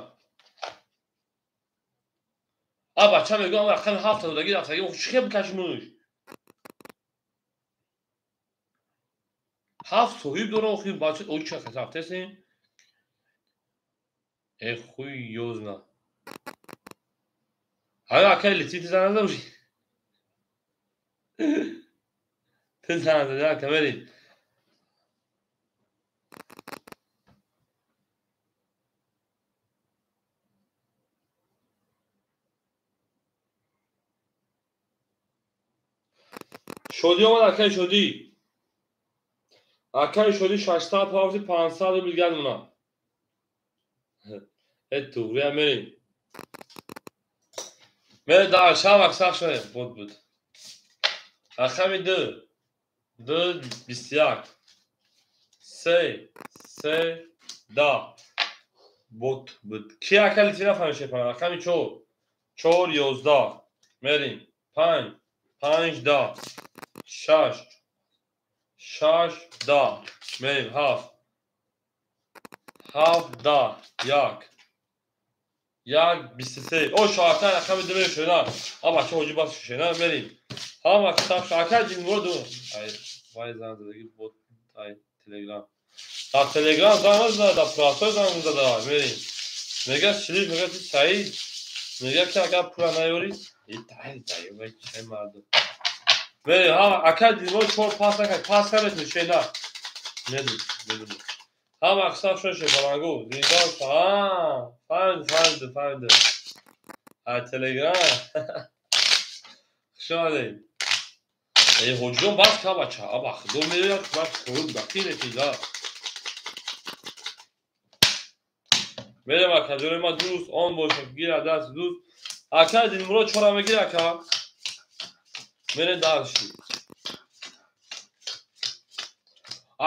[SPEAKER 1] А бача мегӯям рақами 7 додаги рафтаги чӣ хел бикашмуш? 7 соҳиб дора охи бача о чӣ рафтесем? Э хуй ёзна. Ҳай акаи литси тиза назавши. Ту зан зади, ака, мерем. Шодӣ омад, акаи Шодӣ. Акаи Шодӣ 600 павти 500 рубл дигар мона. Э туғрия мерем. Мерем дар шаб аксар шоем, буд буд. Рақами 2 2 21 3 3 10 буд буд. Ки ака литри нафаҳмид шефана? Рақами 4 4 11 мерем. 5 5 10 6 6 10 мерем. 7 7 10 1 1 23. О шоҳата рақами 2 мерем шона. А бача ҳоҷи бас шона мерем. Ҳама китоб ака ҷинмуро ду. Ай вай зан задагӣ бот ай Телеграм. Дар Телеграм зан зада, дар простой зан зада мерем. Мега шириф, мега ти Саид. Мега ки агар пула наёрӣ, и тай тай вай чай мардум. Мерем, ҳама ака ҷинмуро 4 пас накард, пас кард шена. Меду, меду. Ҳама китоб шон шефалангу. Зинда а, фаҳмид, фаҳмид, фаҳмид. Ай Телеграм. Хуш омадед. Эй ҳоҷиён бас ка бача, аба худо меояд, бас хӯрд бақӣ метида. Мерем ака ҷони ма дӯст, он бошад, гира даст дӯст. Ака Дилмурод чора мегир ака. Мерем дарши.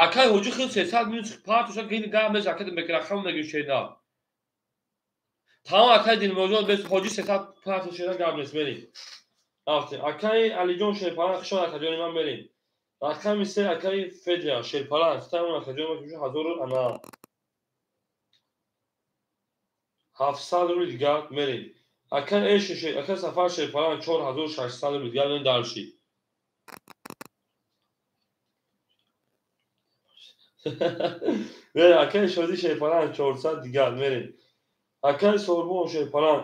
[SPEAKER 1] Акай ҳоҷи хел 300 минус партоша гини гап мез ака мекрахам мегир шена. Тамом акай Дилмуродҷон бес ҳоҷи 300 партоша шена гап нест мерем. Рафтем. Акаи Алиҷон Шерпалан хушон ака ҷони ман мерем. Рақами 3 акаи Федя Шерпалан тамом ака ҷони ман ки 1000 ана 700 рубл дигар мерем. Акаи Эш акаи Сафар Шерпалан 4600 рубл дигар мерем дарши. Мерем акаи Шодӣ Шерпалан 400 дигар мерем. Акаи Сорбон Шерпалан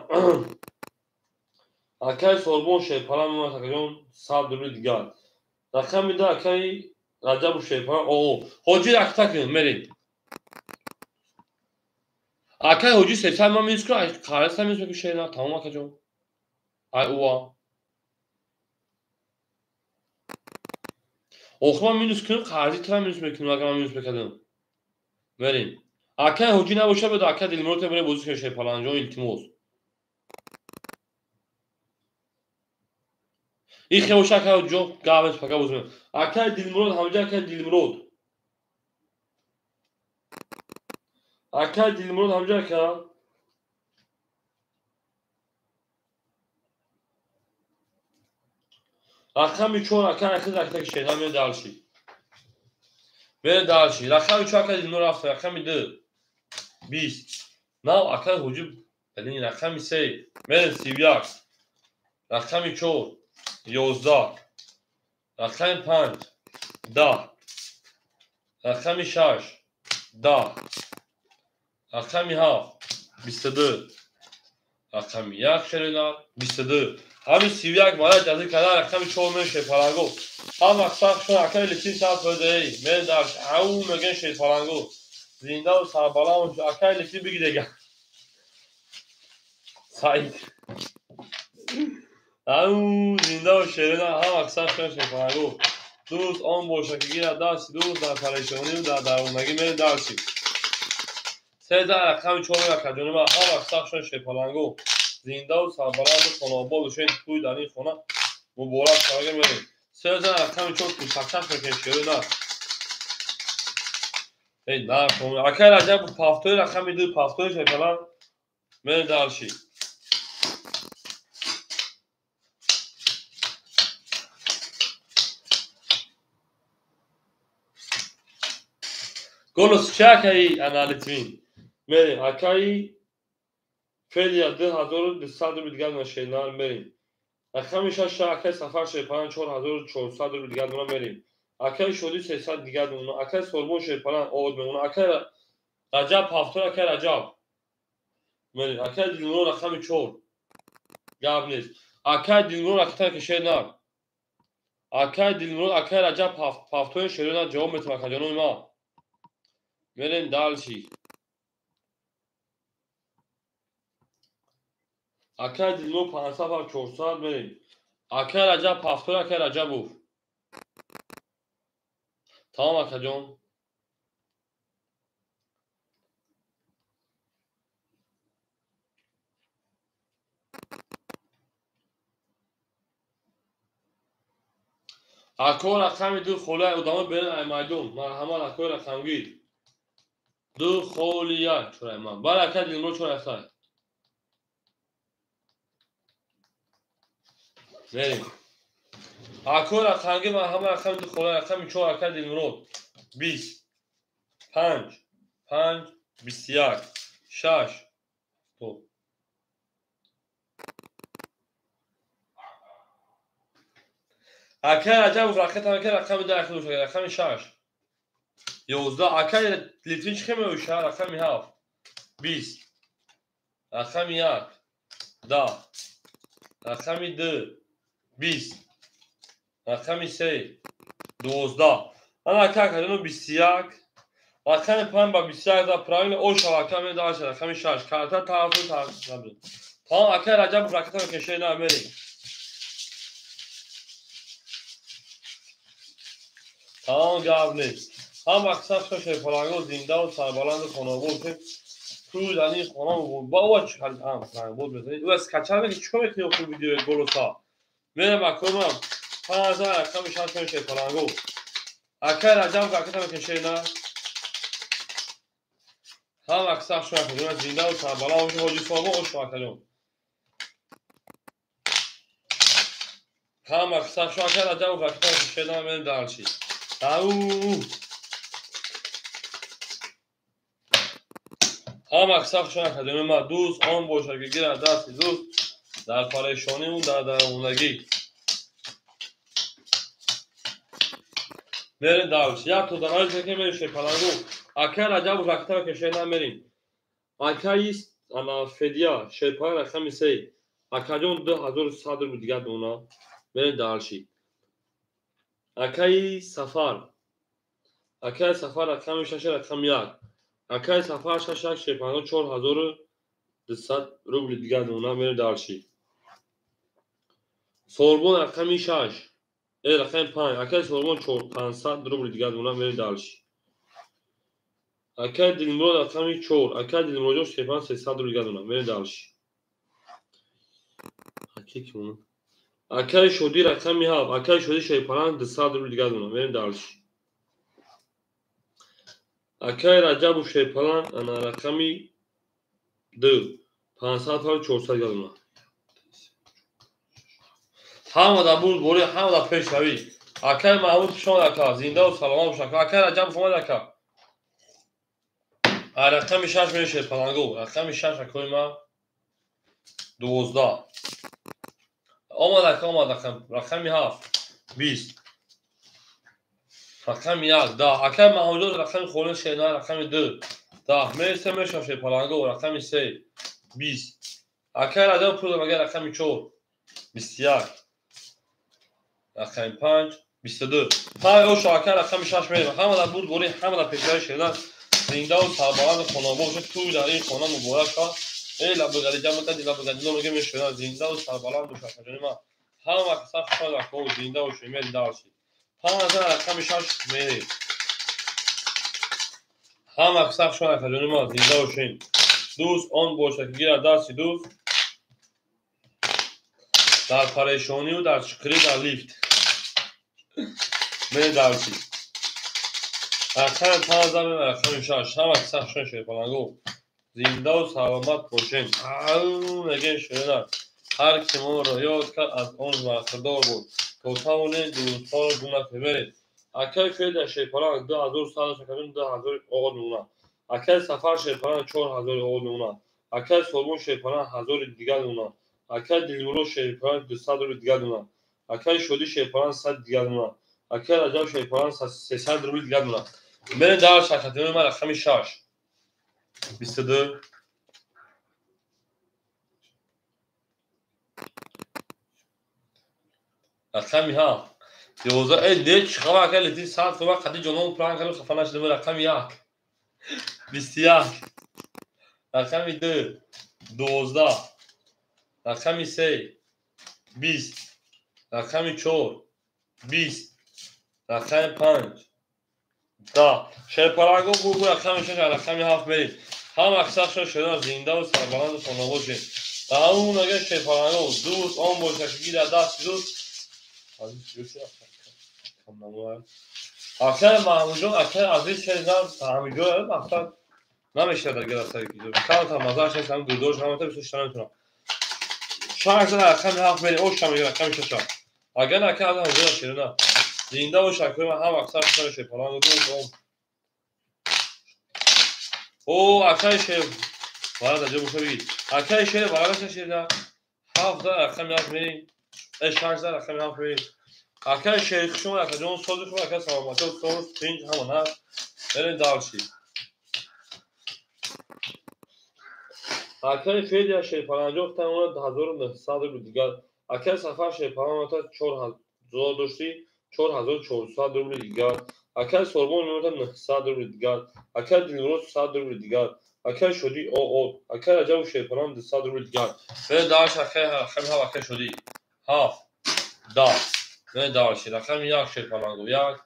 [SPEAKER 1] акаи Сорбон Шерпалан мемонад акаҷон 100 рубл дигар. Рақами 2 акаи Раҷабу Шерпалан. О, ҳоҷи ракта кунем мерем. Акаи ҳоҷи 300 ман минус кун, қарз минус мекун шена, тамом акаҷон. Ай уа. Охир ман минус кунем, қарзи тра минус мекунем, агар ман минус мекардам. Мерем. Акаи ҳоҷӣ набоша беда ака Дилмурод мерем бозӣ кунем Шерпаланҷон илтимос. Ин хел боша ака ҷо гап нест, пака бозӣ мекунем. Акаи Дилмурод ҳамҷа акаи Дилмурод. Акаи Дилмурод ҳамҷа ака. Рақами 4 ака ахир ракта кишед, мерем дарши. Мерем дарши. Рақами 4 ака Дилмурод рафта, рақами 2 20. Нав акаи ҳоҷи блин рақами 3 мерем 31. Рақами 4 11. Рақами 5 10. Рақами 6 10. Рақами 7 22. Рақами 1 шерина 22. Ҳамин 31 мара ҷазир карда рақами 4 мерем Шерпалангу. Ҳама сахт шон акаи литин сад фоидаи. Мерем дар ау мегӯем Шерпалангу. Зиндаву сарбаланд акаи литин биги дега. Саид. Ау зиндаву шерина ҳама сахт шон Шерпалангу. Дӯст он боша ки гирад дасти дӯст дар парешонию дар даронагӣ мерем дарши. 13 рақами 4 ака ҷони ман ҳама сахт шон Шерпалангу. Зиндаву сарбаланду хонаобод бошед тӯй дар ин хона муборак шавага мерем. 13 рақами 4 тӯшакшак мекунем шерина. Эй на акаи Раҷаб пафтои рақами 2 пафтои Шерпалан мерем дарши. Голос чи акаи аналитвин? Мерем акаи Федя 2200 рубл дигар на шенар мерем. Рақами 6 акаи Сафар Шерпалан 4400 рубл дигар мона мерем. Акаи Шодӣ 300 дигар мемона. Акаи Сорбон Шерпалан овод мемона. Акаи Раҷаб ҳафтои акаи Раҷаб мерем. Акаи Дилмурод рақами 4 гап нест. Акаи Дилмурод ракта ки шенар. Акай Дилмурод, акай Раҷаб ҳафтои шерона ҷавоб метавон, акаҷонои ма. Мерем дальше. Акай Дилмурод 500 400 мерем. Акай Раҷаб ҳафтои, акай Раҷабов. Тамом акаҷон. Ако рақами ду холия одамо берен ай майдон. Марҳамат акои рақамгир. Ду холия чорай ман. Бал акай Дилмурод чорай сай. Мерем. Акои рақамгир марҳамат рақами ду холия рақами чор акай Дилмурод. 20 5 5 21 6 2. Акай Раҷабов ракета мекунад рақами 10 ахир бошад, рақами 6. 11. Акай Литвин чӣ хел меоша? Рақами 7. 20. Рақами 1. 10. Рақами 2. 20. Рақами 3. 12. Ана акай акаҷоно 21. Рақами 5 ба 21 да правильно оша акай медаша рақами 6. Карта тарафу тараф. Тамом акай Раҷабов ракета мекунад шена мерем. Тамом гап нест. Ҳам аксар шерпаланго зиндаву сарбаланду хонобод шед. Ту дар ин хона ба ова чӣ ҳам сангбод мезанед. Ӯ аз качал мекунӣ чикор мекунӣ охир видеои голоса? Мерам акои ман 5000 рақами 6 кунем шерпаланго. Акай Раҷаб ракета мекунед шена. Ҳам аксар шерпаланго зиндаву сарбаланд бошед. Ҳоҷи Собо ош акаҷон. Ҳам аксар шо акай Раҷаб ракета мекунед шена мерем дальше. Ау! Ҳам аксар шо акаҷони ма дӯст он бошад ки гирад дасти дӯст дар парешониву дар даромадагӣ. Мерем дальше. Як то дараҷа ки мерем шерпалангу. Акай Раҷабов ракета мекунед шена мерем. Акаи ана Федия шерпаланг рақами 3. Акаҷон 2100 рубл дигар дона. Мерем дальше. Акаи Сафар. Акаи Сафар рақами 6 рақами 1. Акаи Сафар 6 1 шерпаланг 4200 рубли дигар дона. Мерем дальше. Сорбон рақами 6. Рақами 5. Акаи Сорбон 500 рубли дигар дона. Мерем дальше. Акаи Дилмурод рақами 4. Акаи Дилмуродҷон шерпаланг 300 рубли дигар дона. Мерем дальше. Акаи ки монад? Акаи Шодӣ рақами 7. Акаи Шодӣ шерпаланг 200 рубли дигар дона. Мерем дальше. Акаи Раҷабов шерпаланг ана рақами 2. 500 400 дигар дона. Ҳама дар бурд борӣ, ҳама дар пешравӣ. Акаи Маҳмуд хуш омад ака, зиндаву саломат бош ака. Акаи Раҷабов омад ака. Рақами 6 мерем шерпалангу. Рақами 6 акои ма 12. Омад ака, омад ака. Рақами 7 20. Рақами 1 10. Акаи Маҳмудҷон рақами холӣ шена рақами 2 10. Мересем мешавам шерпалангу. Рақами 3 20. Акаи Раҷабов пул дорам рақами 4 21. Рақами 5 22. Ҳама оша акаи рақами 6 мерем. Ҳама дар бурд борӣ, ҳама дар пешравӣ шена. Зиндаву сарбаланду хонобод бошед. Тӯй дар ин хона муборак шавад. Эй лаббагари ҷамъ кардӣ, лаббагари ҷамъ мегӯем шена. Зиндаву сарбаланд бошед акаҷони ман. Ҳама аксар шумо акаҳо зинда бошед. Мерем дальше. 5000 рақами 6 мерем. Ҳама аксар шумо акаҷони ман зинда бошед. Дӯст он бошад ки гирад дасти дӯст дар парешониву дар чуқурӣ дар лифт. Мерем дальше. Рақами 5000 мерем рақами 6. Ҳама аксар шумо шерпалангу. Зиндаву саломат бошед. Ау мегӯем шена. Ҳар ки моро ёд кард аз он бархӯрдор буд. То тавонед дӯстҳоро гум накунед. Мерем. Акаи Федя шерпаланг 2100 шакаҷон 2000 оғоз мемонад. Акаи Сафар шерпаланг 4000 оғоз мемонад. Акаи Сорбон шерпаланг 1000 дигар мемонад. Акаи Дилмурод шерпаланг 200 рубли дигар мемонад. Акаи Шодӣ шерпаланг 100 дигар мемонад. Акаи Раҷаб шерпаланг 300 рубли дигар мемонад. Мерем дар шаркатинои ман рақами 6 22. Рақами 7. 11. Эй, не чӣ хабар, акай литри 100 сум қади ҷонон пранк кардем, хафа нашудем. Рақами 1 21, рақами 2 12, рақами 3 20, рақами 4 20, рақами 5 10. Шерпаранго бугу рақами 6, рақами 7 мерем. Ҳама аксар шуда зиндаву сарбаланду хонавод шед. Ҳамун агар шерпаранго дӯст он боша ки гирад дасти дӯст. Акай Маҳмудҷон, акай азиз шерзан ҳамиҷо мақсад намешавад агар асари камта мазааш нест, ҳам дудош ҳамата бисёр шида наметавонам. 6 рақами 7 мерем, ош шам рақами 6. Агар акай аз ҳамиҷо шерина зинда бош, акай ҳам аксар шуда шерпаранго дӯст он. О, акай шер варада ҷо боша бигир. Акай шер варада шерина 7 рақами 7 мерем. 6 рақами 7 мерем. Акай шери хуш омад, акаҷон сози хуб, ака саломатӣ, соз, тинҷ, ҳама наст. Мерем дальше. Акай Федя шерпаранҷо гуфтан 1900 рубл дигар. Акай Сафар шерпаранҷо 4000 доштӣ, 4400 рубл дигар. Акай Сорбон меота 900 рубл дигар. Акай Дилмурод 100 рубл дигар. Акай Шодӣ ОО. Акай Раҷаб шерпаранҷ 200 рубл дигар. Мерем дальше, акай рақами 7, акай Шодӣ. 7 10. Мерем дальше. Рақами 1 шерпаранҷо 1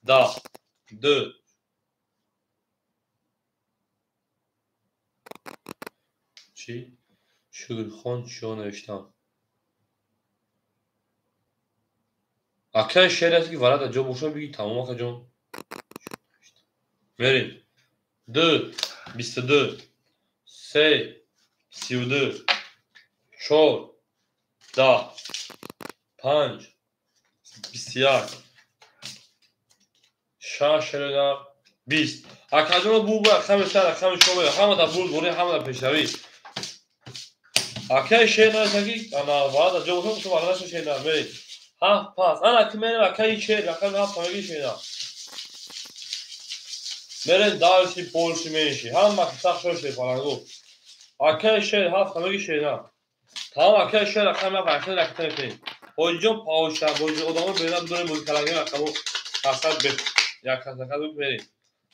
[SPEAKER 1] 10 2 чӣ? Шукрхон чиё навиштам? Акай шере аст ки варада ҷо боша биги тамом акаҷон. Мерем. 2 22 3 32 4 10 5 21 6 шерена 20. Акаҷон бу рақами 3 рақами 4 ҳама дар бурдборӣ, ҳама дар пешравӣ. Акай шер нависта ки ана варада ҷо боша, варада шер на мерем. 7 5. Ана ки мерем акаи шер рақами 7 ҳамагӣ шерна. Мерем дальше, больше, меньше. Ҳама сахт шуд шерпаранго. Акаи шер 7 ҳамагӣ шерна. Тамом акаи шер рақами 7 акаи ракета мекунем. Ҳоҷиҷон павша, боҷи одамо бена бидонем бози каланги рақаму қасад бе. Як қасад мерем.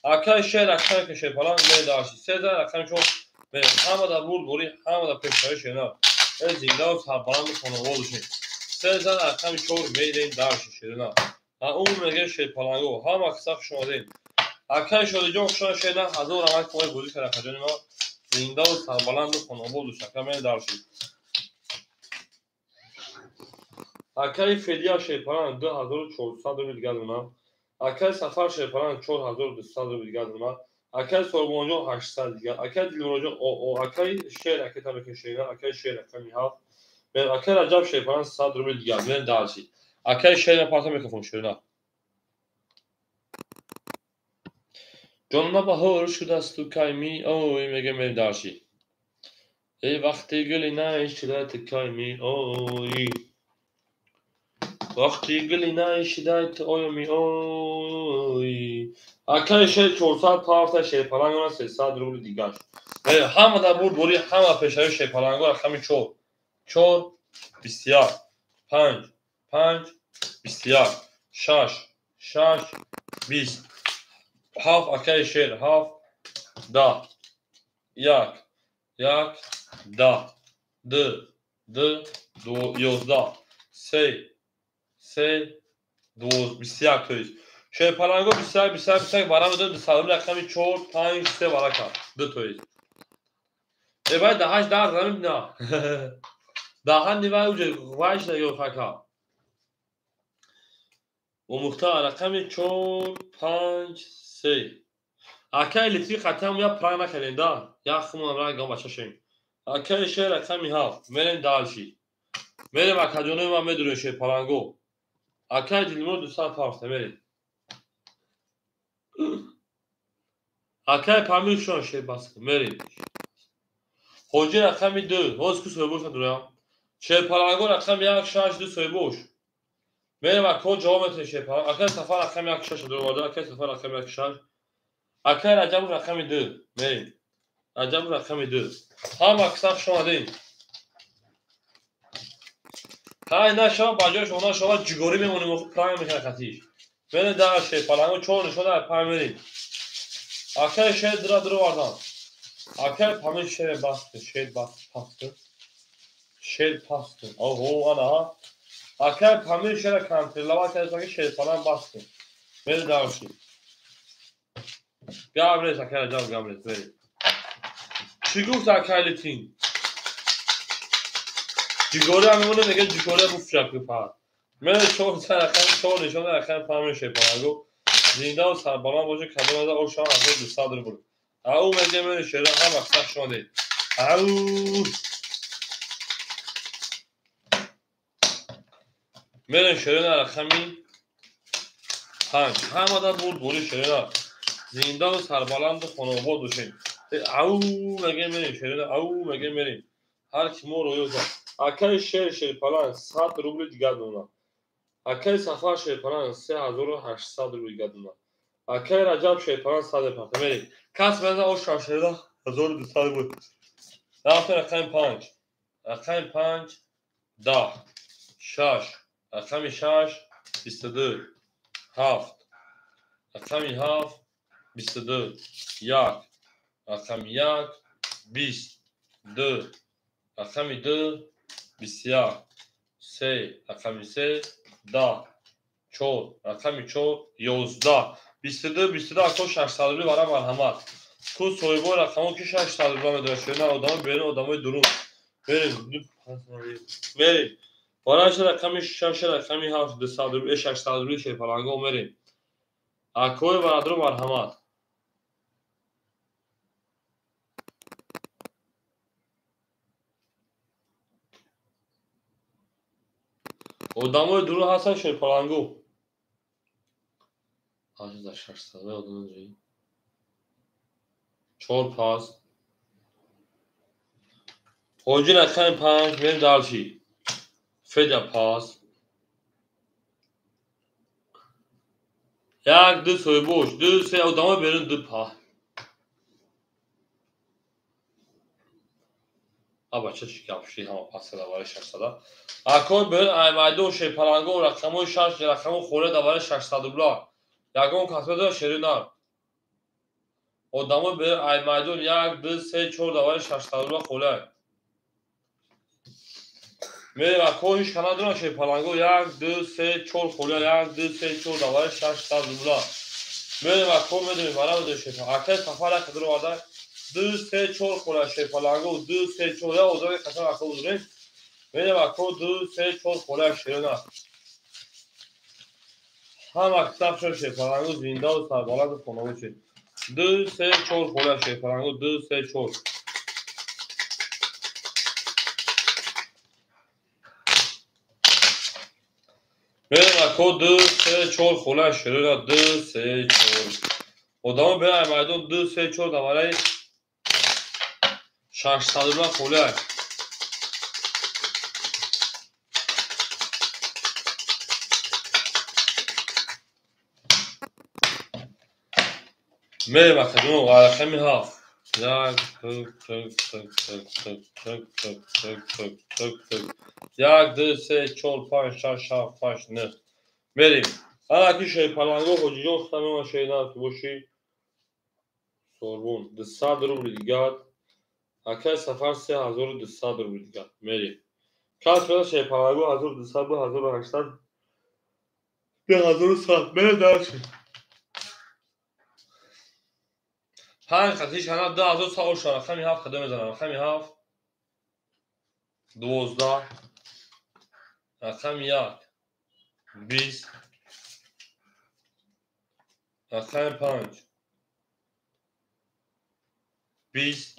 [SPEAKER 1] Акаи шер рақами ки шерпаланг мерем дальше. 3 рақами 4 мерем. Ҳама дар бурдборӣ, ҳама дар пешравӣ шерна. Э зиндаву сарбаланду хонавод бошед. 3 рақами 4 мерем дальше шерна. Ҳа мегем шерпаланго. Ҳама қисса хуш омадед. Акай Шодиҷон хуш омадед шерна. 1000 рамак помои бозӣ кард акаҷони ма. Зиндаву сарбаланду хонавод бошед. Ака мерем дальше. Акай Федия шерпаланг 2400 рубл дигар донам. Акай Сафар шерпаланг 4200 рубл дигар донам. Акай Сорбонҷон 800 дигар. Акай Дилмуроҷон ОО. Акай шер акай тамеки шерна. Акай шер рақами 7. Акай Раҷаб шерпаланг 100 рубл дигар. Мерем дальше. Акай шер парта микрофон шерна. Ҷонма баҳор шудасту кай меоӣ мегем мерем дальше. Эй вақти гули наишида ту кай меоӣ. Вақти гули наишида ту оё меоӣ. Акай шер 400 парта шерпаланг 300 рубл дигар. Ҳама дар бурдборӣ, ҳама пешравӣ шерпаланго рақами 4 4 21 5 5 21 6 6 20 7 акай шер 7 10 1 1 10 2 2 11 3 3 2 21 то есть шерпаланго 21 21 21 вара медодем 200 рубл рақами 4 5 3 вара кард 2 то есть. Э бай 8 10 замин на. Даҳан нивай уҷа вайш ё хака. Умухта рақами 4 5 3. Акай литри қатам я пранк накардем да. Я хумон ра гам бачашем. Акай шер рақами 7. Мерем дальше. Мерем акаҷонои ман медурем шерпаланго. Акай Дилмур 200 парта мерем. Акай Памир шон шербас мерем. Ҳоҷи рақами 2. Ҳоз ку соҳибош надурам. Шерпаланго рақами 1 6 2 соҳибош. Мерем ако ҷавоб метавонем шерпаланг. Акай Сафар рақами 1 6 дуроварда. Акай Сафар рақами 1 6. Акай Раҷаб рақами 2. Мерем. Раҷаб рақами 2. Ҳама қисса хуш омадед. Хай нашава ба ҷояш она шава ҷигорӣ мемонем, охи пранг мекунад хатиш. Мерем дар шерпаланго чор нишон дар панҷ мерем. Акай шер дира дуро вардан. Акай памир шер баст кун, шер баст паст кун. Шер паст кун. Оҳо, ана ҳа. Акай памир шера контролава кард, ки шерпаланг баст кун. Мерем дар шер. Гап нест, акай Раҷаб, гап нест, мерем. Чӣ гуфт акай Литин? Ҷигорӣ ҳам мемонем, мегӯяд ҷигорӣ буфшак пар. Мерем чор рақам, чор нишон рақам памир шерпаланго. Зиндаву сарбаланд бошед, кадом аз ошам 1200 рубл. Ау мегӯям мерем шера ҳама сах шумо дед. Ау мерем шерина рақами 5. Ҳамада бурд бори шерина. Зиндаву сарбаланду хонобод бошед. Ау мегӯям мерем шерина, ау мегӯям мерем. Ҳар ки мо роё зад. Акай шер шерпаланг 100 рубли дигар дона. Акай Сафар шерпаланг 3800 рубли дигар дона. Акай Раҷаб шерпаланг 100 рубли. Мерем. Кас меза ош шерда 1200 рубл. Рафтем рақами 5. Рақами 5 10 6 рақами 6 22 7 рақами 7 22 1 рақами 1 20 2 рақами 2 21 3 рақами 3 10 4 рақами 4 11 22 22 ако 600 рубли барам марҳамат. Ку соҳибои рақамҳо ки 600 рубла медорад шерина одамои берун, одамои дурун. Мерем, мерем. Бараш рақами 6 рақами 7 200 рубли 600 рубли шерпаланго мерем. Акои барадру марҳамат. Одамои дурун ҳастанд шерпаланго. 600 одам 4 пас. Ҳоҷи рақами 5 мерем дальше. Федя пас. 1 2 соҳибош, 2 3 одамои берун 2 па. А бача чӣ гап шуд ҳама пас када барои 600. Акои берун ай майдон шерпаланго рақамҳои 6 рақамҳо холия да барои 600 рубла. Ягон кас медорад шери нар. Одамои берун ай майдон 1 2 3 4 да барои 600 рубла холия. Мерем ако ҳеч кана дорад шерпаланго 1 2 3 4 холия 1 2 3 4 да барои 600 рубла. Мерем ако медонем мара медонем шерпаланго. Акай Сафар як қадр оварда 2 3 4 холия шерпаланго 2 3 4 я одами қасам ако дорем. Мерем ако 2 3 4 холия шерина. Ҳама китоб шуд шерпаланго зиндаву сарбаланду хонаву шуд. 2 3 4 холия шерпаланго 2 3 4. Мерем ако 2 3 4 холия шерина 2 3 4. Одамо берун ай майдон 2 3 4 да барои 600 рубла холия. Мерем акаҷон рақами 7. 1 2 3 3 3 3 3 3 3 3 3 3 1 2 3 4 5 6 7 8 9. Мерем. Ана ки шерпаланго ҳоҷиҷон худам шерина ки бошӣ. Сорбон 200 рубли дигар. Акай Сафар 3200 рубли дигар. Мерем. Кас меда шерпаланго 1200 1800 2100. Мерем дальше. 5 хатиш ҳана 2100 оша рақами 7 қадам мезанам. Рақами 7 12 рақами 1 20 рақами 5 20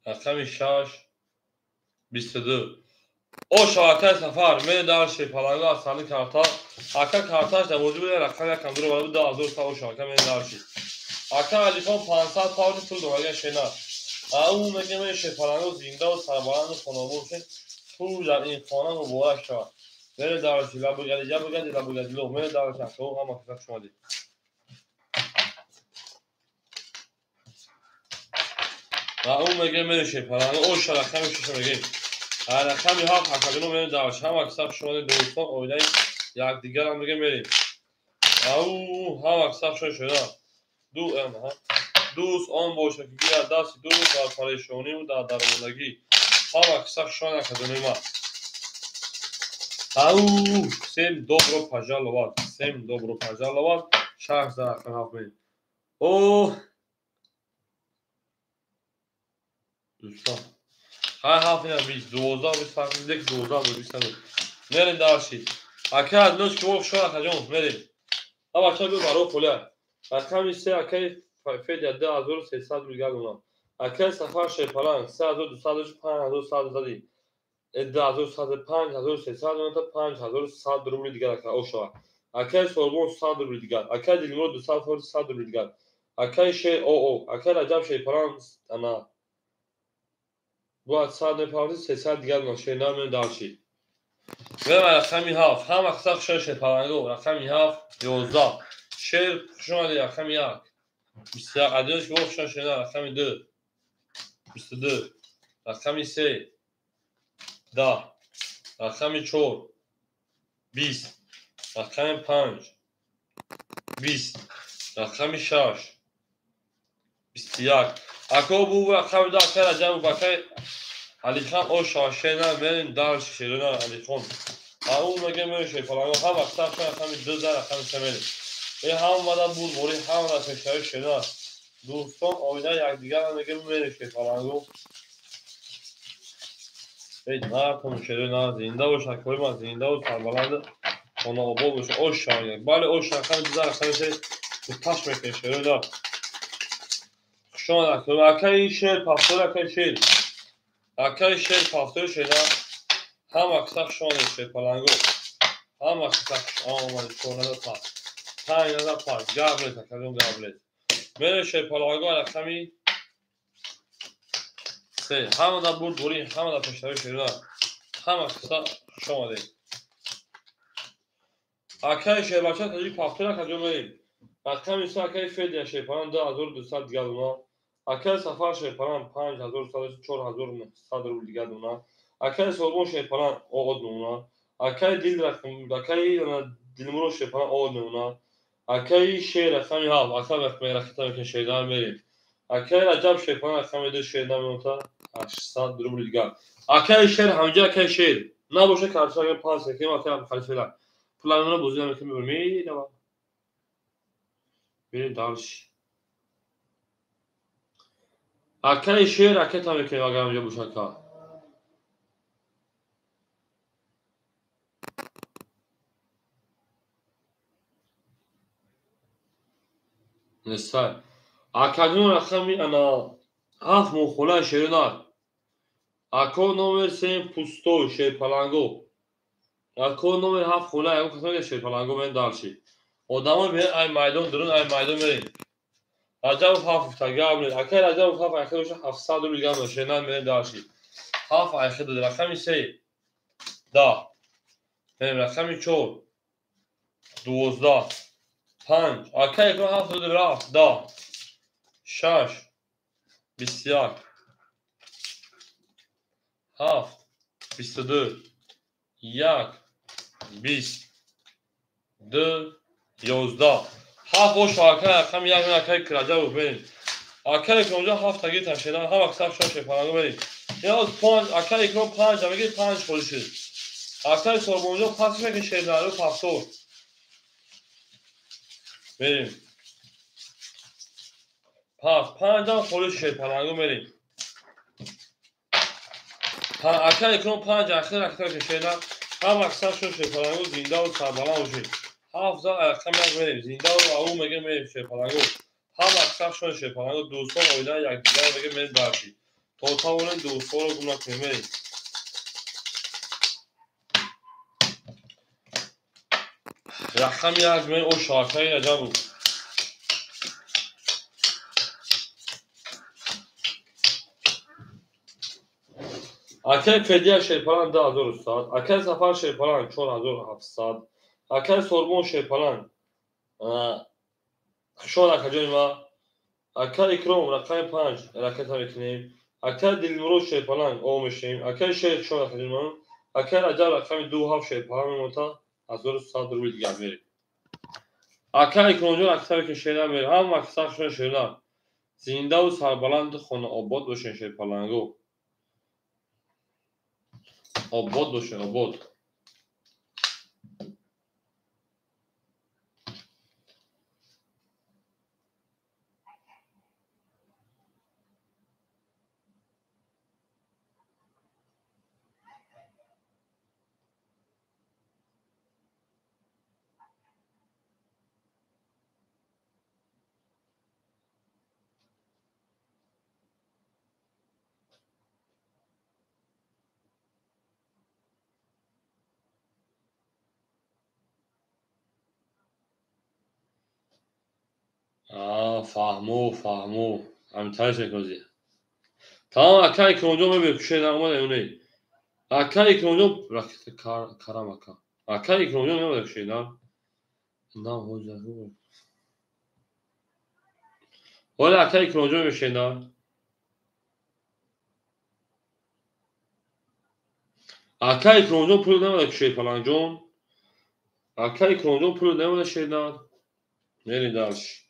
[SPEAKER 1] рақами 6 22. Оша акай Сафар мерем дар шерпаланго аз сани карта. Ака карташ дар вуҷуд рақами 1 дуро вара 2100 оша ака мерем дальше. Ака Алихон 500 паунди пул дорад шена. Ау мегӯям шерпаланго зиндаву сарбаланду хонобод бошед. Пул дар ин хона муборак шавад. Мерем дальше. Лабугади ябугади лабугади ло. Мерем дальше. Акаҳо ҳама китоб шумо дид. Ау мегӯям мерем шерпаланго. Оша рақами 6 мегӯем. Рақами ҳафт акаҷоно мерем дарш. Ҳама киса хушомадед дӯстон, оилаи якдигарам дига мерем. Ау, ҳама киса хушомадед шуда. Ду дӯст он боша ки гирад дасти дӯст дар парешониву дар дармондагӣ. Ҳама киса хушомадед акаҷонои ман. Ау, всем добро пожаловать, всем добро пожаловать. Шаш за рақами ҳафт мерем. О, дӯстон. Ҳай ҳафт ина бист, 12 бист фарқ дек 12 буд, бист набуд. Мерем дарши. Ака адноч ки вох шуд акаҷон, мерем. А бача бё баро холя. Рақами се акаи Федя 2300 рубл гардонам. Акаи Сафар Шерпаланг 3200 5100 зади. 2100 5300 та 5100 рубли дигар ака ошава. Акаи Сорбон 100 рубли дигар. Акаи Дилмурод 200 100 рубли дигар. Акаи Шер ОО, акаи Раҷаб Шерпаланг ана бояд 100 мепардӣ 300 дигар донам. Шернар мерем дарши. Мерем рақами ҳафт. Ҳама қисса хушомадед шерпаланго. Рақами ҳафт 11. Шер хушомадед рақами як. 21. Адиноч ки хушомадед шернар рақами ду. 22. Рақами се 10. Рақами чор 20. Рақами панҷ 20. Рақами шаш 21. Ако бу рақами ду акаи Раҷабов акаи Алихан оша шернар мерем дарши шернар Алихон. Ау мегем мерем шерпаланго. Ҳама қисса хушомадед рақами ду за рақами се мерем. Э ҳамада буд бори ҳамада пешравӣ шернар. Дӯстон оила якдигарам мегем мерем шерпаланго. Эй нартон шернар зинда бош акои ман зинда бош сарбаланд хонаобод бош оша. Бале оша рақами ду за рақами се таш мекунем шернар. Хушомадед акои акаи Шер пафтор акаи Шер. Акаи Шер пафтор шернар. Ҳама қисса хушомадед шерпаланго. Ҳама қисса хушомадед 4 пас. 5 пас. Гап нест акаҷон гап нест. Мерем шерпаланго рақами се. Ҳамада бурд бурӣ, ҳамада пешравӣ шернар. Ҳама қисса хушомадед. Акаи Шербача таҷик пафтор акаҷон мерем. Рақами се акаи Федя Шерпаланг 2200 дигар дона. Акаи Сафар Шерпаланг 5100 4100 рубл дигар дона. Акаи Сорбон Шерпаланг оғоз мемонад. Акаи Дил акаи Дилмурод Шерпаланг оғоз мемонад. Акаи Шер рақами ҳафт ака ракета мекунем шернар мерем. Акаи Раҷаб Шерпаланг рақами ду шернар мемонад 800 рубл дигар. Акаи Шер ҳамҷа акаи Шер набоша карча агар пас мекунем акаи Абдухалиф пуламона бозӣ намекунем мерава. Мерем дарши. Акаи Шер ракета мекунем агар ҳамҷа боша ака. Несай. Акаҷон рақами ана ҳафт мохолаи шернар. Ако номер се пустой шерпаланго. Ако номер ҳафт хола ягон касоне шерпаланго мерем дарши. Одамо мерем ай майдон дурун ай майдон мерем. Раҷабов ҳафт гуфта гап нест. Акаи Раҷабов ҳафт айхе боша 700 рубл гап нест. Шернар мерем дарши. Ҳафт айхе дод. Рақами се 10. Мерем рақами чор 12. Панҷ. Акаи Икром ҳафт дод рафт 10. Шаш 21. Ҳафт 22. Як 20. Ду 11. Ҳафт боша акаи рақами як акаи Раҷабов мерем. Акаи Икромҷон ҳафт тагир ташкилан ҳама қисса хушомадед шерпаланго мерем. Яз панҷ акаи Икром панҷ мегир панҷ холӣ шуд. Акаи Сорбонҷон пас мекунем шернару пафтор. Мерем. Пас панҷам холӣ шерпаланго мерем. Акаи Икром панҷ ахир ракета мекунем шернар. Ҳама қисса хушомадед шерпаланго зиндаву сарбаланд бошед. Ҳафт за рақами як мерем. Зиндаву ау мегем мерем шерпаланго. Ҳама қисса хушомадед шерпаланго дӯстон оила якдигар мегем мерем дарши. То тавонем дӯстонро гум накунем мерем. Рақами як мерем оша акаи Раҷабов. Акаи Федия Шерпаланг 2100, акаи Сафар Шерпаланг 4700, акаи Сорбон Шерпаланг хушомад акаҷони ман. Акаи Икром рақами панҷ ракета мекунем. Акай Дилмурод шерпаланг о мешем. Акай Шейх шон акаҷон. Акай Раҷаб рақами 2 7 шерпаланг мемота 1100 рубл дигар мерем. Акай Икромҷон аксаре ки шерна мерем. Ҳама аксаршон шерна. Зиндаву сарбаланду хонаобод бошен шерпалангу. Обод бошен, обод. Фаҳмо, фаҳмо. Ҳамитар шекози. Тамом, ака Икромҷон мебинед, кушед омада ё не? Ака Икромҷон карам ака. Ака Икромҷон меомада кушед, на? На, ҳозир. Ҳоли ака Икромҷон мешед, на? Ака Икромҷон пул намеда кушед, палангҷон. Ака Икромҷон пул намеда шед, на? Мерем дальше.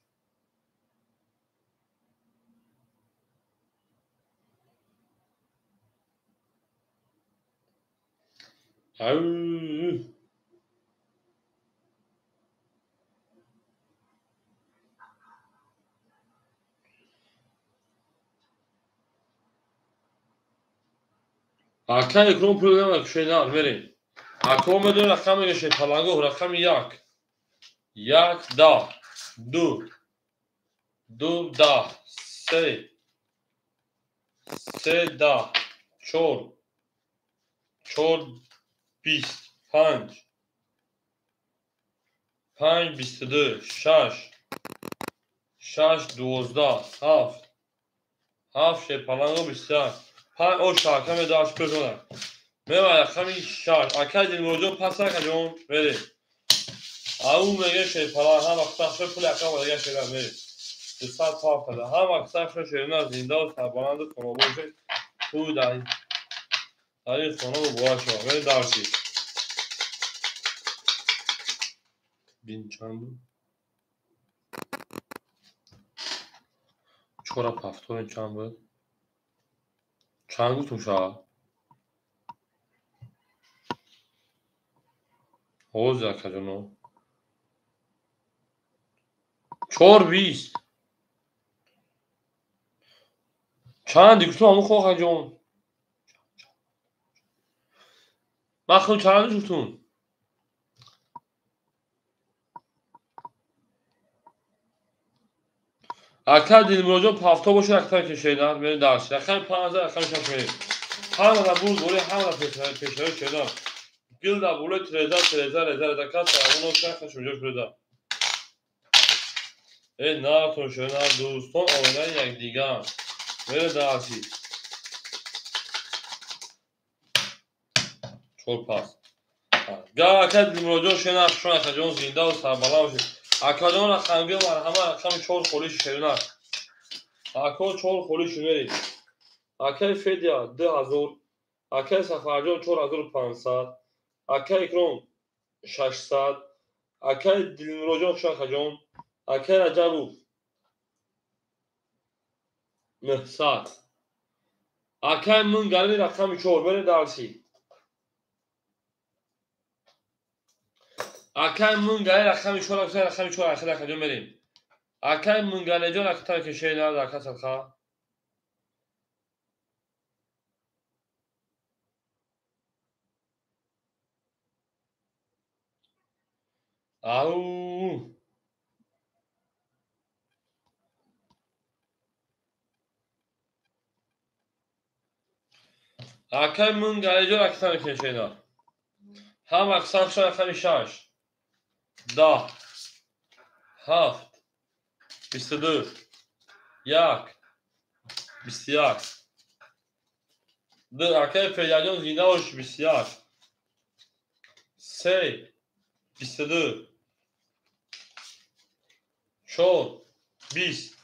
[SPEAKER 1] Ака Икром пул намеда кушед, на? Мерем. Ако медонед рақам мегашед, палангоҳ рақами 1. 1 10 2 2 10 3 3 10 4 4 20 5 5 22 6 6 12 7 7 шерпаланго 21 5 о шака медаш пезона мева рақами 6. Ака Дилмуродҷон пас акаҷон мерем. Ау мега шерпаланг ҳам вақт пули ака омадага шера мерем. 200 ҳафтада ҳам вақт шерина зиндаву сарбаланду хонобод бошед. Пул дар ин хона муборак шавад. Мерем дарси. Бин чанд буд? 4 7 чанд буд? Чанд гуфтум шавад? Ҳозир акаҷоно. 4 20. Чанди гуфтум ҳамон хо акаҷон. Ман худ чанд гуфтум? Ака Дилмуродҷон пафто бошад, актар кешед, мерем дарс. Рақами 5 рақами 6 мерем. Ҳамада бурд борӣ, ҳамада пешравӣ шедан. Гил дар болои треза, треза, реза, реза кас сарамон шахаш уҷо шуда. Э, натон шена дӯстон оинаи якдигар. Мерем дарси. 4 пас. Га ака Дилмуродҷон шена шон акаҷон зиндаву сарбаланд бошед. Акаҷон рақамгӣ марҳама рақами 4 холӣ шерина. Ако 4 холӣ шумеред. Акаи Федя 2000, акаи Сафарҷон 4500, акаи Икром 600, акаи Дилмуродҷон шон акаҷон, акаи Раҷабов 900. Акаи Мунгарини рақами 4 мерем дарси. Акаи Мунгари рақами 4 рақами 4 ахир акаҷон мерем. Акаи Мунгалиҷон акатар кешед на ака садқа. Ау. Акаи Мунгалиҷон акатар кешед на. Ҳам аксаршон рақами 6. 10 7 22 1 21 2. Акаи Федяҷон зинда бош 21 3 22 4 20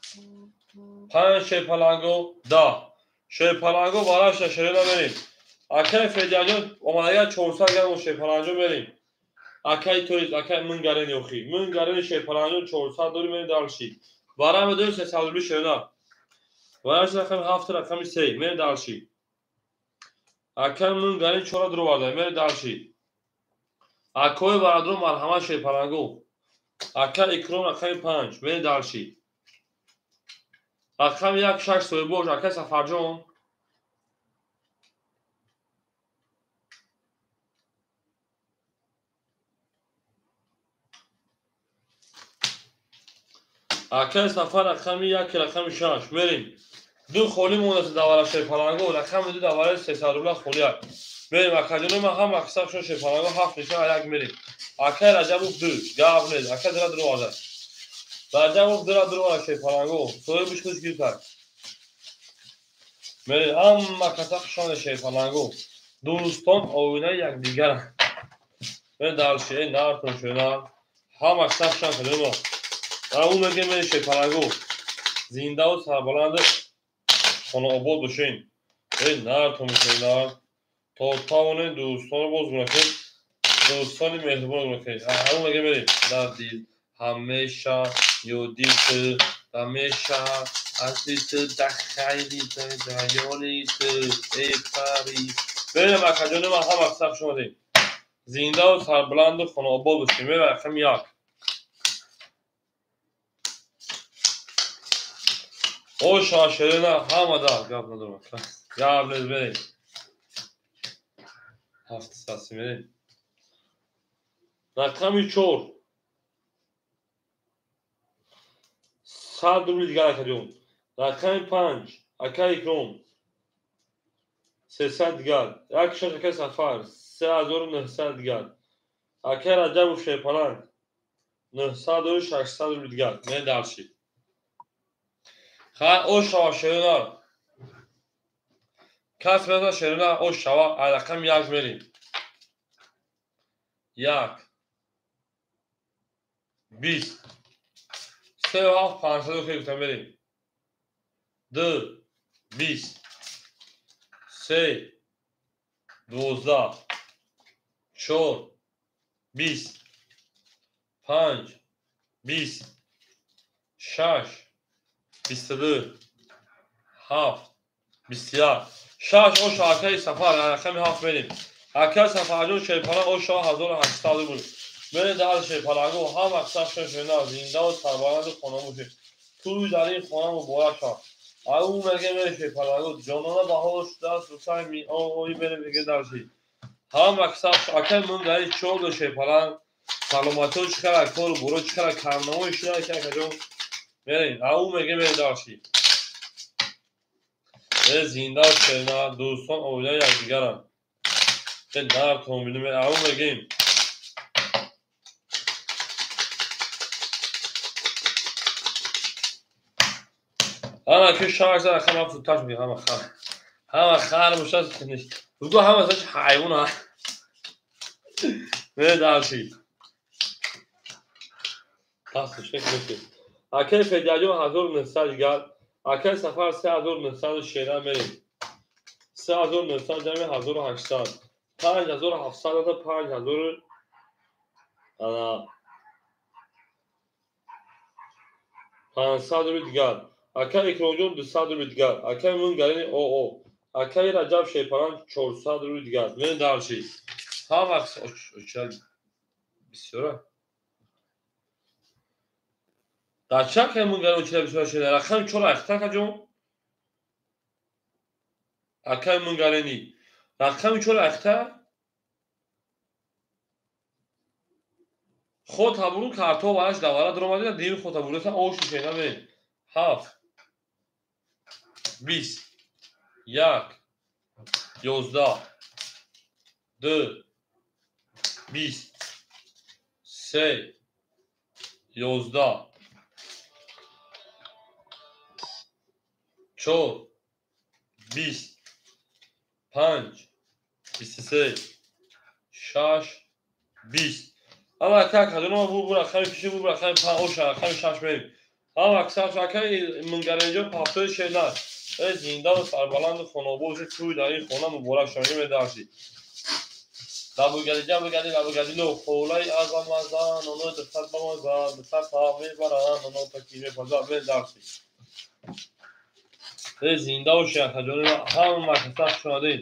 [SPEAKER 1] 5 шерпаланго 10. Шерпаланго бараша шерена мерем. Акай Федяҷон омадага 400 грамм шерпаланҷо мерем. Акай тоиз, акай Мынгарен ёхи. Мынгарени шерпаланҷо 400 дори мерем дальше. Бараме дори 300 рубли шерена. Бараша рақами 7 рақами 3 мерем дальше. Акай Мынгарен 4 дуроварда мерем дальше. Акои барадро марҳамат шерпаланго. Акай Икром рақами 5 мерем дальше. Рақами 1 6 соҳибош акай Сафарҷон. Акай Сафар рақами 1 рақами 6 мерем. Ду холӣ мондааст давара шерпаланго, рақами 2 давараи 300 рубла холӣ аст. Мерем акаҷоно ман ҳама аксаршон шерпаланго 7 нишон як мерем. Акай Раҷабов 2 гап нест, акай дира дуроварда. Раҷабов дира дуроварда шерпаланго, соҳибиш хуш гирифт. Мерем ҳама каса хушоне шерпаланго. Дӯстон оинаи якдигаранд. Мерем дальше, эй нартон шуна. Ҳама каса хушон кадома. Ау мегем мерем шерпаланго. Зиндаву сарбаланд хонаобод бошен. Эй нартон шуна. То тавонед дӯстонро боз гунакед. Дӯстони меҳрубон гунакед. Ау мегем мерем. Дар дил ҳамеша ёди ту ҳамеша асли ту дар хайри ту дар ёри ту эй пари. Мерем акаҷони ман ҳама каса хуш омадед. Зиндаву сарбаланду хонаобод бошед. Мерем рақами 1. Оша шерена ҳама да гап надорам. Гап нест мерем. 7 саси мерем. Рақами 4. 100 рубли дигар акаҷон. Рақами 5 акай Икром. 300 дигар. 16 акай Сафар 3900 дигар. Акай Раҷабов шерпаланг 900 600 рубли дигар. Мерем дальше. Хай ош шава шерена. Кас мезана шерена ош шава рақами 1 мерем. 1 20 3 7 500 хел гуфтам мерем. 2 20 3 12 4 20 5 20 6 22 7 21 6 ош акаи Сафар рақами 7 мерем. Акаи Сафарҷон шерпала ош 1800 рубл. Мерем дар шерпалаго ҳама касашон шуна зиндаву сарбаланду хона бошед. Тӯй дар ин хона муборак шавад. Ау меге мерем шерпалаго ҷонона баҳор шудааст русай миои мерем меге дальше. Ҳама касаш акаи Мунгари 4 шерпаланг саломатиҳо чӣ хела кору боро чӣ хела карнамои шуда ки акаҷон мерем. Ау меге мерем дальше. Зинда шерна дӯстон оилаи якдигаранд. Нартон бинем ау мегем. Ана ки шаш рақам ҳафту таш мегӯяд ҳама хар. Ҳама хар бошад гӯ ҳама саш ҳайвон ҳа. Мерем дальше. Пас шек мекунем. Акай Федяҷон 1900 дигар. Акай Сафар 3900 шера мерем. 3900 ҷамъи 1800. 5700 5000 ана 500 рубли дигар. Акай Икромҷон 200 рубли дигар. Акай Мунгарини ОО. Акай Раҷаб шерпаланг 400 рубли дигар. Мерем дальше. Ҳама бисёра. Дар чӣ акай Мунгарин очила бисёра шуда? Рақами 4 ахта акаҷон. Акай Мунгарини. Рақами 4 ахта. Ход ҳабуру карто вараш давара дуромадина дими ход ҳабуру ош шена мерем. 7 20 1 11 2 20 3 11 4 20 5 23 6 20. Ама ака кадома бу рақами пиши бу рақами 5 ош рақами 6 мерем. Ҳама аксар акаи Мунгаранҷо ҳафтои шернар. Зиндаву сарбаланду хонобоши тӯй дар ин хона муборак шава медарши. Лабугали ҷабугали лабугалило холаи азамазан оно духтар бамазан духтар та мебаран оно таки мепаза медарши. Зинда боши акаҷони ҳама каса шунадед.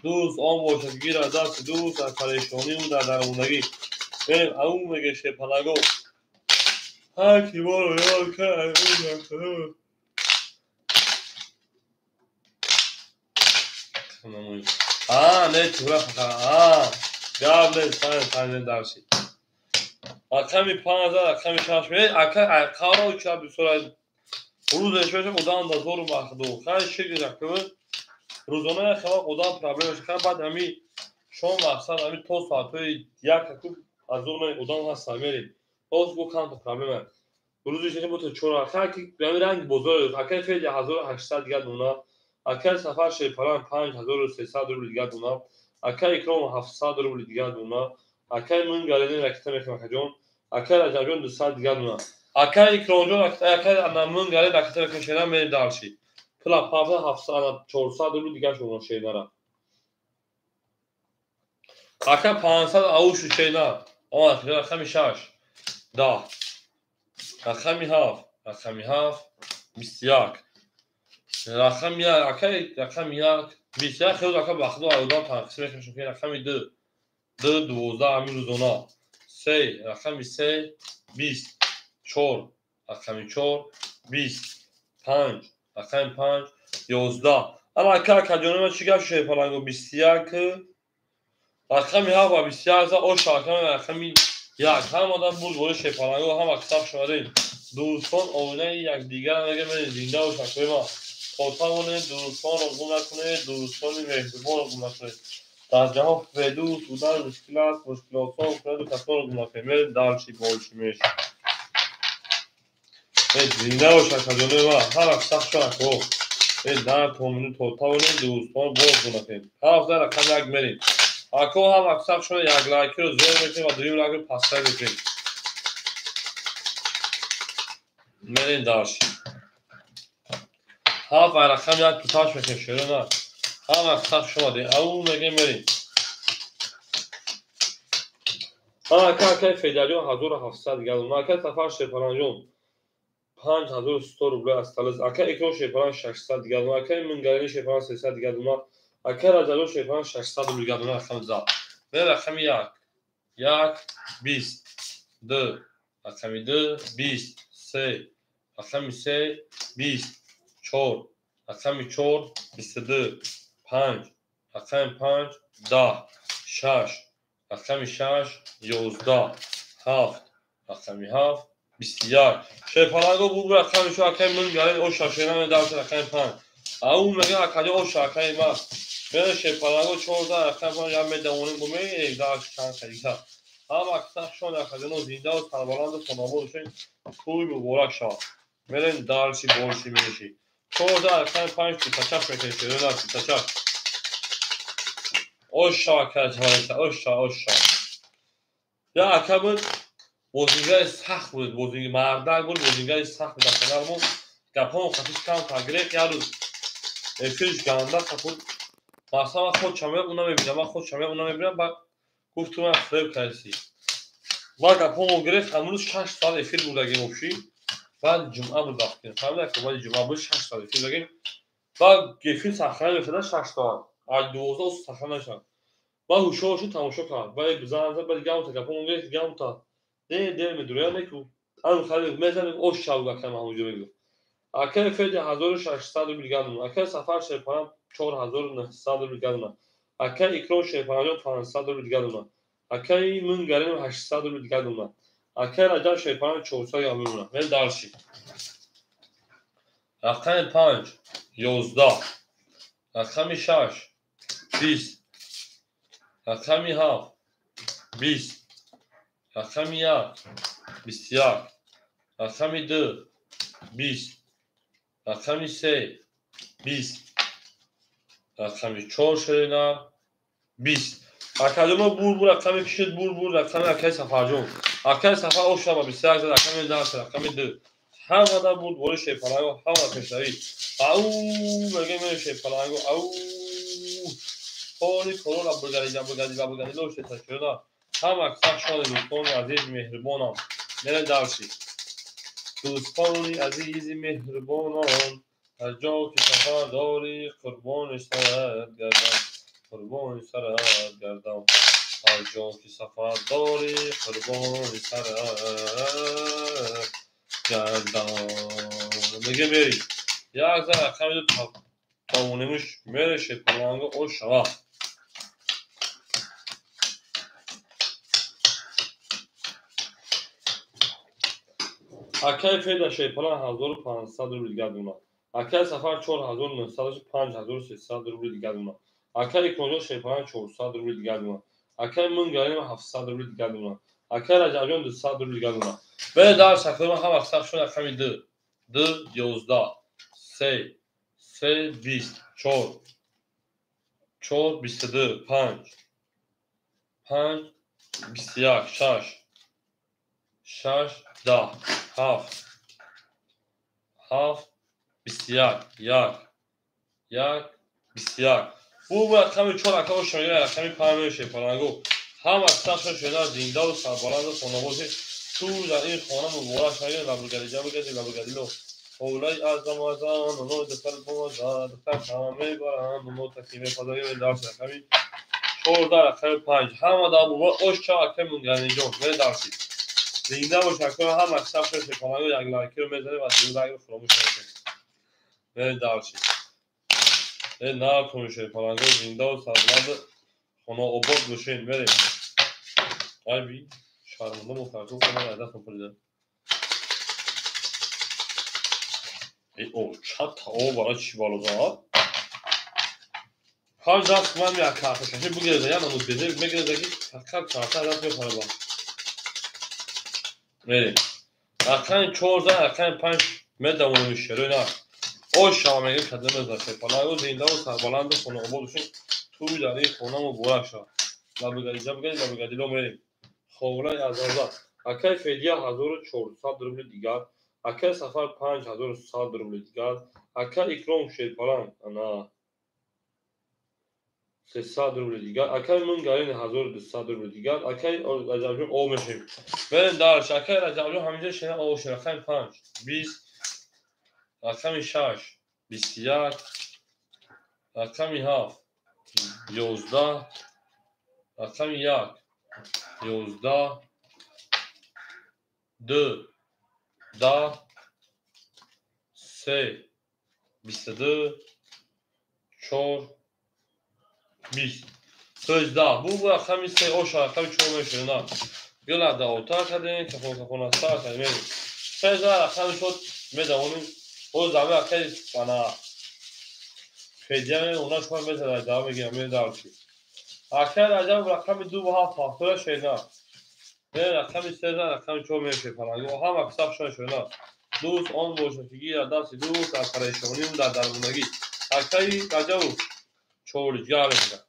[SPEAKER 1] Дӯст он бошад гира дасти дӯст дар парешониву дар дармондагӣ. Ау меге шепалаго. Ҳар ки моро ёд кард не тура фақат гап нест панҷ дарши. Рақами 5 рақами 6 ака қавро ча бисёр рӯзеш беша одам да зору махду. Хай шикр акы рӯзона яхела одам проблема ши. Хай баъд ҳами шом мақсад ҳами то соатҳои як аку аз он одам ҳаста мерем. Боз бо камта проблема. Рӯзеш бо то чор хай ки ҳами ранги бозор акай феди 1800 дигар дона. Акай Сафар Шерпалан 5300 рубл дигар дона. Акай Икром 700 рубл дигар дона. Акай Мунгалини ракета мекунам акаҷон. Акай Раҷабҷон 200 дигар дона. Акай Икромҷон акай Мунгалини ракета мекунам шена мерем дарши. Пула пафта 700 400 рубл дигар шумо шенара. Ака 500 аушу шена. Он рақами 6 10 рақами 7 рақами 7 21 рақами 1 акай рақами 1 21 хел ака бахду одам танқис мекунам шумо рақами 2 2 12 ҳамин рӯзона 3 рақами 3 20 4 рақами 4 20 5 рақами 5 11. Ана ака акаҷони ман чӣ гап шуд паланго 21 рақами 7 ва 21 за ош рақами 1 ҳама одам бурд бори шепаланго ҳама китоб шумадед. Дӯстон оинаи якдигар мегӯянд ман зинда бош акои ман. Хотамонед дӯстонро гум накунед, дӯстони меҳрубонро гум накунед. Дар ҷаҳон бедӯст будан мушкил аст, мушкилотҳо кунаду касонро гум накунед. Мерем дарши больши меши. Зинда бош акаҷони ман, ҳама китоб шуд ако. Дар томину то тавонед дӯстон боз гум накунед. 7 рақами 1 мерем. Ако ҳама китоб шуд як лайкиро зиёд мекунем ва дуюм лайкиро пасттар мекунем. Мерем дарши. 7 рақами 1 туташ мекунем шеро на. Ҳама китоб шумадем. Ау мегем мерем. Ака акай Федаҷон 1700 дигар дона. Акай Сафар Шерпаланҷон 5100 рубл осталось. Акай Икром Шерпалан 600 дигар дона. Акай Мунгалини Шерпалан 300 дигар дона. Акай Раҷабҷон Шерпалан 600 рубл дигар дона рақами 2. Мерем рақами 1 1 20 2 рақами 2 20 3 рақами 3 20 4 рақами 4 22 5 рақами 5 10 6 рақами 6 11 7 рақами 7 21. Шерпаланго буд рақами шу акай Мунгалин ош шашена медарс рақами 5. Ау мега акаҷо ош акай ма. Мерем шерпаланго 14 рақами 5 я медавонем бо ме дарс чанд қадиса. Ҳама китоб шон акаҷоно зинда ва сарбаланду хонобод бошед. Тӯй муборак шавад. Мерем дарси больши меши. 14 рақами 5 тутачак мекунем шерона тутачак. Оша акаҷа оша оша. Я ака буд бозингари сахт буд, бозингари мардак буд, бозингари сахт буд акадармо. Гапҳомо қатиш камтар гирек як рӯз эфирш ганда худ. Масалан ман худ чамея уна мебинам, ман худ чамея уна мебинам, баъд гуфт ту ман фиреб кардӣ. Баъд гапҳомо гирек ҳамрӯз 6 соат эфир бурдагим обши. Баъд ҷумъа буд вақти. Фаҳмидӣ ки баъди ҷумъа буд 6 соат эфир бурдагим. Баъд эфир сахра мешуда 6 соат. Аз 12 сахра мешавад. Баъд ҳушёр шуд тамошо кард. Баъд зан зад, баъд гамта гапҳомо гирек гамта. Не, дер медуря неку. Ан хали мезанем ош шав гакам ҳамонҷо мегуфт. Акай Феди 1600 рубл дигар дона. Акай Сафар Шерпалан 4900 рубл дигар дона. Акай Икром Шерпаланҷон 500 рубл дигар дона. Акай Мунгалин 800 рубл дигар дона. Акай Раҷаб Шерпалан 400 рубл дона. Мел дарши. Рақами 5 11 рақами 6 20 рақами 7 20 рақами 1 21 рақами 2 20 рақами 3 20 рақами 4 шерина 20. Акаҷоно бур бур рақами кишид бур бур рақами акаи Сафарҷон. Акаи Сафар ошава 21 рақами 10 рақами 2 Ҳамада буд бори шерпаланго, ҳама пешравӣ. Ау мегӯем мерем шерпаланго, ау ҳоли коро лаббагари лаббагари лаббагари лошета шуда. Ҳама сах шоди дӯстони азиз меҳрибонам. Мерем дарси. Дӯстони азизи меҳрибонон, ҳар ҷо ки сафар дорӣ, қурбони сарат гардам, қурбони сарат гардам. Ҳар ҷо ки сафар дорӣ, қурбони сарат гардам. Мегӯем мерем. Як зан рақами ду тавонимуш мере шерпаланго ош шава. Акай Феда шерпаланг 1500 рубли дигар дона. Акай Сафар 4900, 5300 рубли дигар дона. Акай Икромҷон шерпаланг 400 рубли дигар дона. Акай Мунгарим 700 рубли дигар дона. Акай Раҷабҷон 200 рубли дигар дона. Бере дар шакли ҳама саф шуд рақами 2, 2, 11, 3, 3, 20, 4, 4, 22, 5, 5, 21, 6, 6, 10, 7, 7, 21, 1, 1, 21. Бу рақами 4 акао шомила рақами 5 мешепаланго. Ҳама саф шуда зиндаву сарбаланду хонабошед. Ту дар ин хона муборак шавед. Лабгари ҷабгари лабгарило. Ҳовлаи азам азам, оно духтар бомаза, духтар ҳама мебаранд, оно таки мепазарем дарс рақами 14 рақами 5. Ҳама дар муборак ош ча акаи Мунганиҷон. Мере дарси. Зинда бош акаи ҳама саф шепаланго як лайкиро мезанем ва ду лайкро фаромӯш накунед. Мере дарси. Накун шерпаланго зиндаву сарбаланду хонаобод бошед. Мерем. Айби шарманда мухарҷон кунам айдастон пурида. Эй о чата о бара чӣ бало зад? Ҳар даст ман як карташаши бугиреза я намуд безе мегиреза ки фақат карта даст мепара. Мерем. Рақами 14 рақами 5 медавонем шерои на. Ош шава мегӯем кадом мезанад шерпаланго зиндаву сарбаланду хонаобод бошед. Тӯй дар ин хона муборак шавад. Лабгари ҷабгари лабгарило мерем. Ховлаи азаза. Акай Федия 1400 рубли дигар. Акай Сафар 5100 рубли дигар. Акай Икром шерпаланг ана 300 рубли дигар. Акай Мунгарин 1200 рубли дигар. Акай Раҷабҷон об мешавем. Мерем дарш. Акай Раҷабҷон ҳаминҷа шена об шена. Рақами 5 20, рақами 6 21, рақами 7 11, рақами 1 11, 2 10, 3 22, 4 20. 10. Бу рақами 3 оша рақами 4 мешавад. Гила да ота кардем, кафон кафон аста кардем. 3 рақами 4 медавонем. Боз даме акай ана Федия она шумо мезанад, давом мегирам, медавчи. Акай Раҷаб рақами 2 ва 7 ҳафтода шена. Рақами 3 рақами 4 мешепаланг. Ҳама саф шона шена. Дӯст он бошад ки гирад дасти дӯст дар парешониву дар дармонагӣ. Акаи Раҷабу чорҷгар мешавад.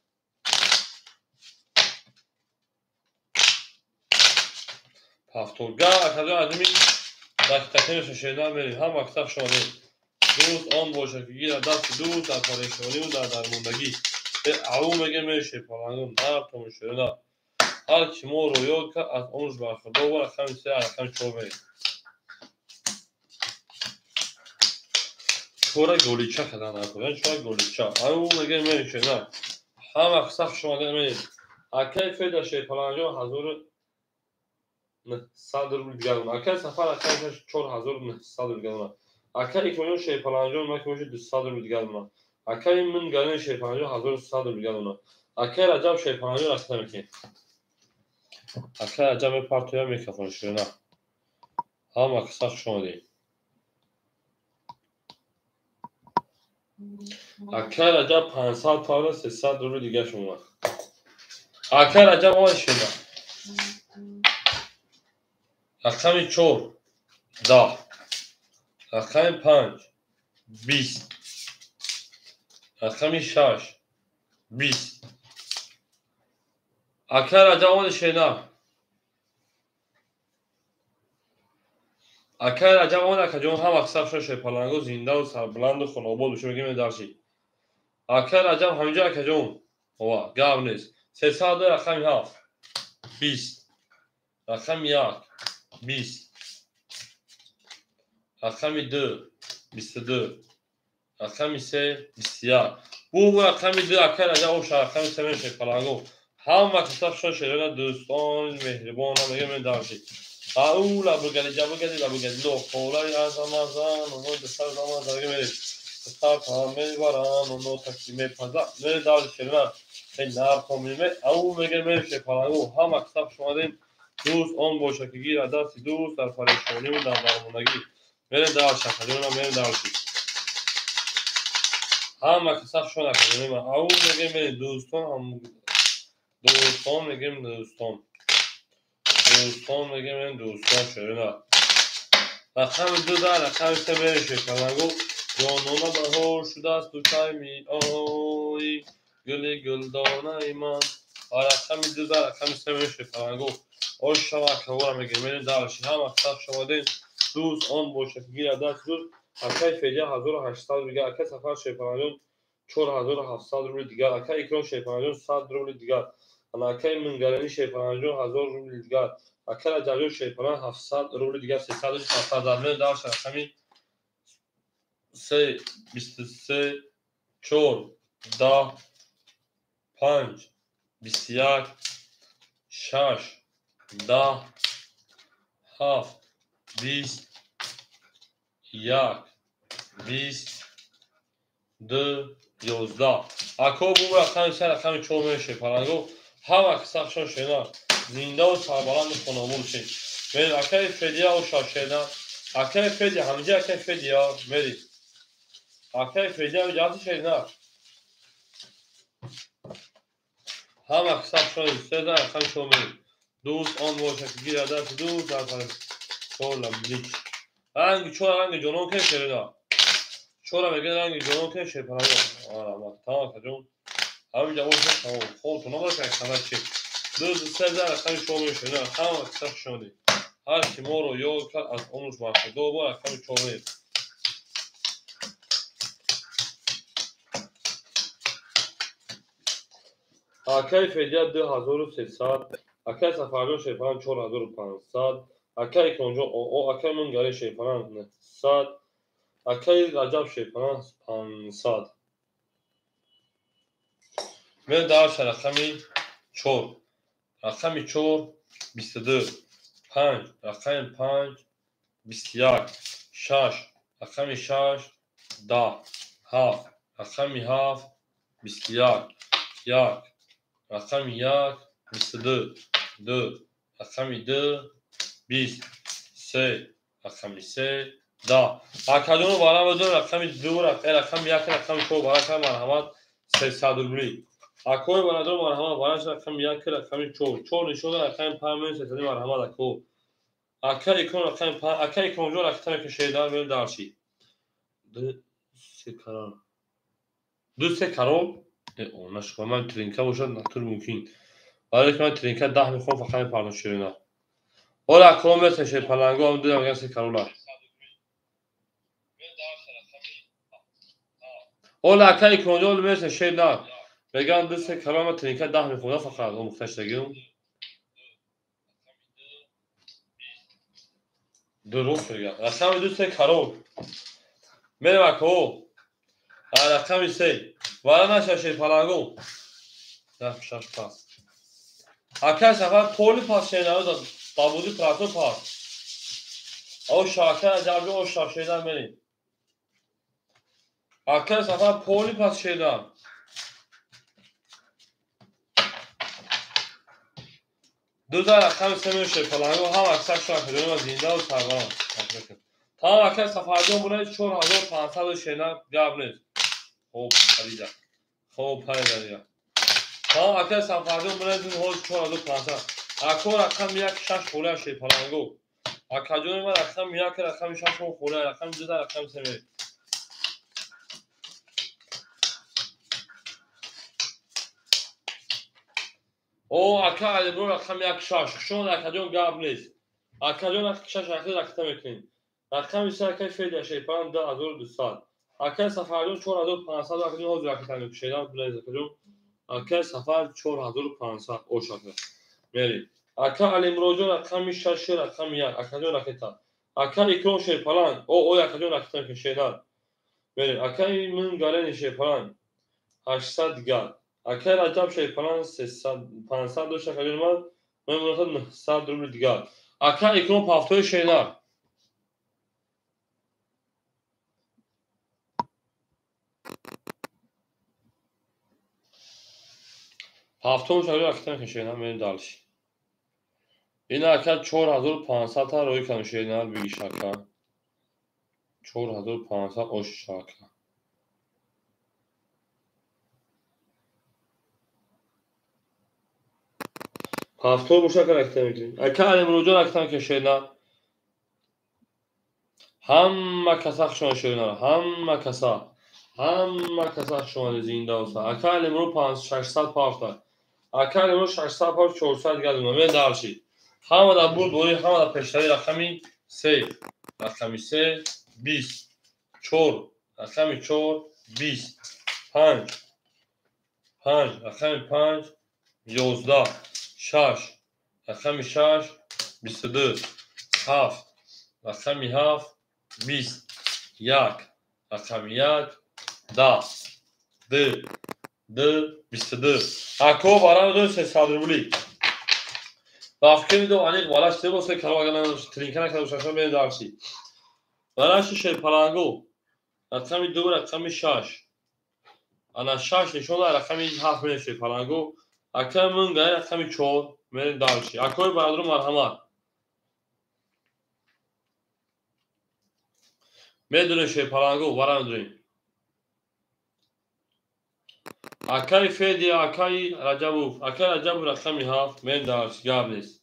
[SPEAKER 1] Ҳафтодгар акаҷон азими дастакемеша шена мерем. Ҳама саф шона. Дӯст он бошад ки гирад дасти дӯст дар парешониву дар дармондагӣ. Ау мегӯем мешепалангу нартон шена. Ҳар ки моро ёд кард аз онш бархӯрдор ва рақами 3 рақами 4 мерем. Чора голича кардан накунед, чора голича. Ау мегӯем мешена. Ҳама саф шумо мерем. Акай Феда шерпаланҷон 1900 рубли дигар дона. Акай Сафар акай 4900 рубли дигар дона. Акай Икромҷон шерпаланҷон маки бошад 200 рубли дигар дона. Акай Мунгарин шерпаланҷон 1100 рубли дигар дона. Акай Раҷаб шерпаланҷон рақида мекунед. Акай Раҷаб мепартоя микрофон шуна. Ҳама саф шумо дед. Акай Раҷаб 500 павла 300 рубли дигар шумо. Акай Раҷаб омад шуна. Рақами 4 10, рақами 5 20, рақами 6 20. Акай Раҷаб омад шуна. Акай Раҷаб омад, акаҷон, ҳама сафшон шерпаланго зиндаву сарбуланду хонобод бошед, мегӯем дарши. Акай Раҷаб ҳаминҷо, акаҷон. Ова, гап нест. 302 рақами 7 20 рақами 1 20 рақами 2 22 рақами 3 21. Бу рақами 2 акай Раҷаб оша рақами 3 мешед паланго. Ҳама касафшон шерона дӯстон меҳрибон мегӯем дарши. Ау лабугали ҷабугали лабугали лоқолаи азамазан оно дусар замазан меред. Сар мебаран оно такси мепаза меред дарши шерона. Нархо меме ау мегӯем мешед паланго. Ҳама касаф шумадем дӯст он боша ки гирад дасти дӯст дар парешониву дар дармонагӣ. Мерем дарши акаҷонам, мерем дарши. Ҳама касаф шон акаҷонам. Ау мегӯем мерем дӯстон ҳам дӯстон мегӯем дӯстон. Дӯстон мегӯем дӯстон шерина. Рақами 2 дар рақами 3 мерем паланго. Ҷонона баҳор шудааст дучайми ой гули гулдонаи ман. Рақами 2 дар рақами 3 мерем паланго. Ош шава акавора мегӯем мерем дарши. Ҳама касаф шомадем дӯст он боша ки гирад даст дӯст. Акай Федя 1800 дигар, акай Сафар Шерпаланҷон 4700 рубли дигар, акай Икром Шерпаланҷон 100 рубли дигар, акай Мингалини Шерпаланҷон 1000 рубли дигар, акай Раҷабҷон Шерпалан 700 рубли дигар, 300 700 дар мен дарш рақами 3 23 4 10 5 21 6 10 7 20 1 20 2 11. Ако бу рақами 3 рақами 4 мешед паланго. Ҳама касафшон шена зиндаву сарбаланду хонобод бошед. Меред акаи Федя оша шена. Акаи Федя ҳаминҷа акаи Федя меред. Акаи Федя ҳаминҷа ҳасти шена. Ҳама касафшон седа рақами 4 меред. Дӯст он боша ки гирад даст дӯст дар парешонӣ. Лич. Ранги чора ранги ҷонон кен шерина. Чора мегӯяд ранги ҷонон кен шерпаланго. Раҳмат. Тамом акаҷон. Ҳаминҷа боша тамом. Хобтон набошад як хабар чи. 2 3 рақами 4 мешед. Ҳама касаф шумадед. Ҳар ки моро ёд кард аз омӯш бархӯрдор бо рақами 4 меред. Акай Федя 2300, акай Сафарҷон Шерпалан 4500, акай Икромҷон ОО, акай Мунгари Шерпалан 900, акай Раҷаб Шерпалан 500. Мерем дарша рақами 4. Рақами 4 22 5 рақами 5 21 6 рақами 6 10 7 рақами 7 21 1 рақами 1 22 2 рақами 2 20 3 рақами 3 10. Акаҷону барам бизор рақами 2 рақами 1 рақами 4 барака марҳамат 300 рубли. Акои барадор марҳамат бараш рақами 1 рақами 4 4 нишон рақами 5 мен 300 марҳамат ако. Ака Икром рақами 5 ака Икромҷон рақами кашида мен дарши. 2 3 карол. 2 3 карол. Онаш ман тринка бошад натур мумкин. Барои ки ман тринка 10 мехоҳам фақат мепардом ширина. Ола акром месен шерпаланго ҳам дидам мегӯям се карола. Ола ака Икромҷон месен шер на. Мегӯям 2 3 карола ман тринка 10 мехоҳам фақат омӯхташдагим. Дуруст мегӯям. Рақами 2 3 карол. Мерем ако. Рақами 3. Вара наша шерпаланго. 6 пас. Акай Сафар поли пас шернаро дабуди трактор пас. Оша акай Раҷабҷон оша шерна мерем. Акай Сафар поли пас шерна. 2 рақами 3 мешед паланго. Ҳама аксар шон зиндаву сарбаланд. Тамом акай Сафарҷон буред 4500 шерна гап нест. Хоб харида. Хоб харида дига. Тамом акай Сафарҷон буред 4500. Ако рақами 1 6 холия шерпаланго. Акаҷони ман рақами 1 рақами 6 холия, рақами 2 рақами 3 меред. О ака Алибро рақами 1 6. Хушон акаҷон гап нест. Акаҷон 6 рақами ракта мекунем. Рақами се акай Федя Шерпаланг 2200. Акай Сафарҷон 4500 акаҷон ҳозир акай шеран билез акаҷон. Акай Сафар 4500 ош ака. Мерем. Ака Алимроҷон рақами 6 рақами 1 акаҷон ракета. Ака Икром Шерпаланг о ой акаҷон ракета шеран. Мерем. Акай Мунгарени Шерпаланг 800 дигар. Акай Раҷаб Шерпаланг 300 500 дошт акаҷон ман мемонад 900 рубл дигар. Ака Икром пафтои шернар. Ҳафтум шари акитан шернар мерем дальше. Ин ака 4500 та рӯй кан шернар бигиш ака. 4500 ош ака. Ҳафтум боша ака ракита мекунем. Ака Алимроҷон акитан ки шернар. Ҳамма каса хушон шернар, ҳамма каса. Ҳамма каса хушон зинда боса. Ака Алимро 600 пафта. Ака Алимро 600 пафт 400 дигар дунам. Мен дальше. Ҳама дар бурд бори, ҳама дар пештари рақами 3, рақами 3 20, 4, рақами 4 20, 5, 5, рақами 5 11, 6, рақами 6 22, 7, рақами 7 20, 1, рақами 1 10, 2, 2 22. Ако барам 300 рубли. Вақти ду аниқ валаш се босе карвагана тринка накарда шаша мерем дарси. Валаши Шерпалангу рақами 2 рақами 6. Ана 6 нишон дорад рақами 7 мерем Шерпалангу. Ака Мунгай рақами 4 мерем дарси. Акои бародару марҳамат. Медонем Шерпалангу вара медонем. Акай Федя, акай Раҷабов, акай Раҷабов рақами 7 мерем дарси, гап нест.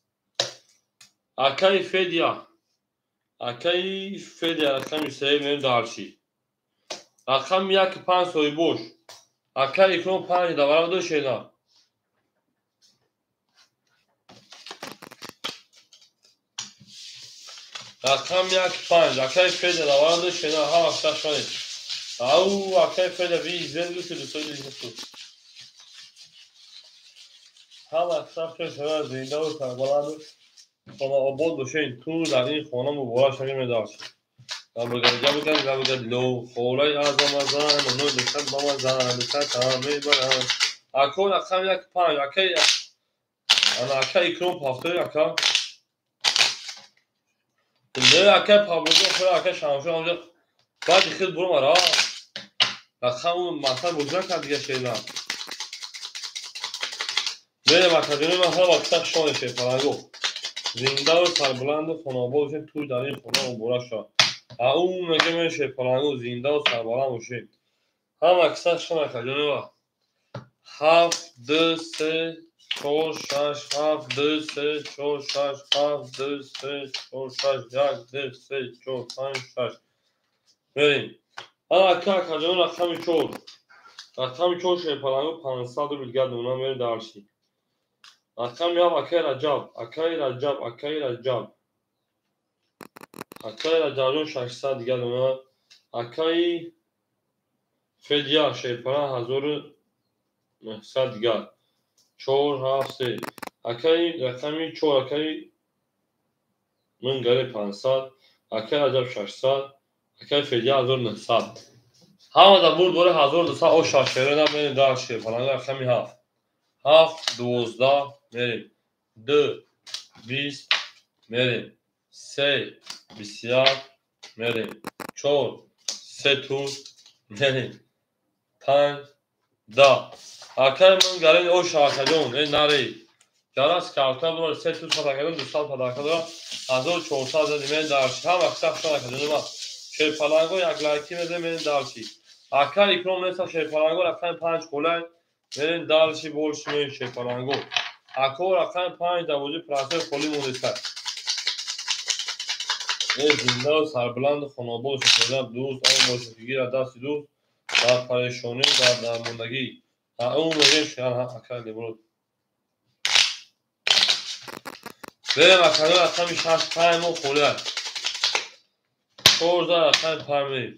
[SPEAKER 1] Акай Федя, акай Федя рақами 3 мерем дарси. Рақами 1 5 соҳибош. Акай Икром 5 даварам ду шена. Рақами 1 5, акай Федя даварам ду шена, ҳама шашонед. Ау, акай Федя ви зенду ки дусои дису. Ҳама шахс шава зинда ва сарбаланд хона обод бошед. Ту дар ин хона муборак шавед медарс. Габгар холаи азамазан, оно душан бамазан, душан мебаранд. Ако рақами 1 5, акай ана акай Икром пафтои ака. Не акай Павлоҷон хӯра акай Шамшон ҳамҷа баъди хел бурмара. Рақаму масал бозӣ накард дига шена. Мерем акаҷони ман ҳар вақт шоне Шерпалангу. Зинда ва сарбаланду хонаобод бошед, тӯй дар ин хона муборак шавад. Ау мегӯям мен Шерпалангу зинда ва сарбаланд бошед. Ҳама киса шон акаҷони ва. 7 2 3 4 6 7 2 3 4 6 7 2 3 4 6 1 2 3 4 5 6. Мерем. Ана ака акаҷон рақами 4. Рақами 4 Шерпалангу 500 рубл дигар дунам мерем дарси. Рақами 7 акай Раҷаб, акай Раҷаб, акай Раҷаб. Акай Раҷабҷон 600 дигар дунам. Акай Федя Шерпаланг 1900 дигар. 4 7 3. Акай рақами 4 акай Мунгари 500, акай Раҷаб 600, акай Федя 1900. Ҳама дар бурд бори 1200 о шаш шерона мерем дар Шерпаланг рақами 7. 7 12 мерем. 2 20 мерем. 3 21 мерем. 4 3 тур мерем. 5 10. Акай Мунгарин ош акаҷон, э нари. Ҷарас карта буро 3 тур падака 200 падака дора 1400 зади мерем дарси. Ҳама киса хушон акаҷони ман. Шерпалангу як лайки мезанем мерем дарси. Ака Икром неста Шерпалангу рақами 5 холай мерем дарси больше мерем Шерпалангу. Ако рақами 5 давози процесс холи монеста. Э зинда ва сарбаланду хонаобод шуда дӯст он бошад ки гирад дасти дӯст дар парешонӣ дар дармондагӣ. Ау мегӯем шан ака либрод. Берем акаҷон рақами 6 5 мо холай. чорда рақами панҷ мерем.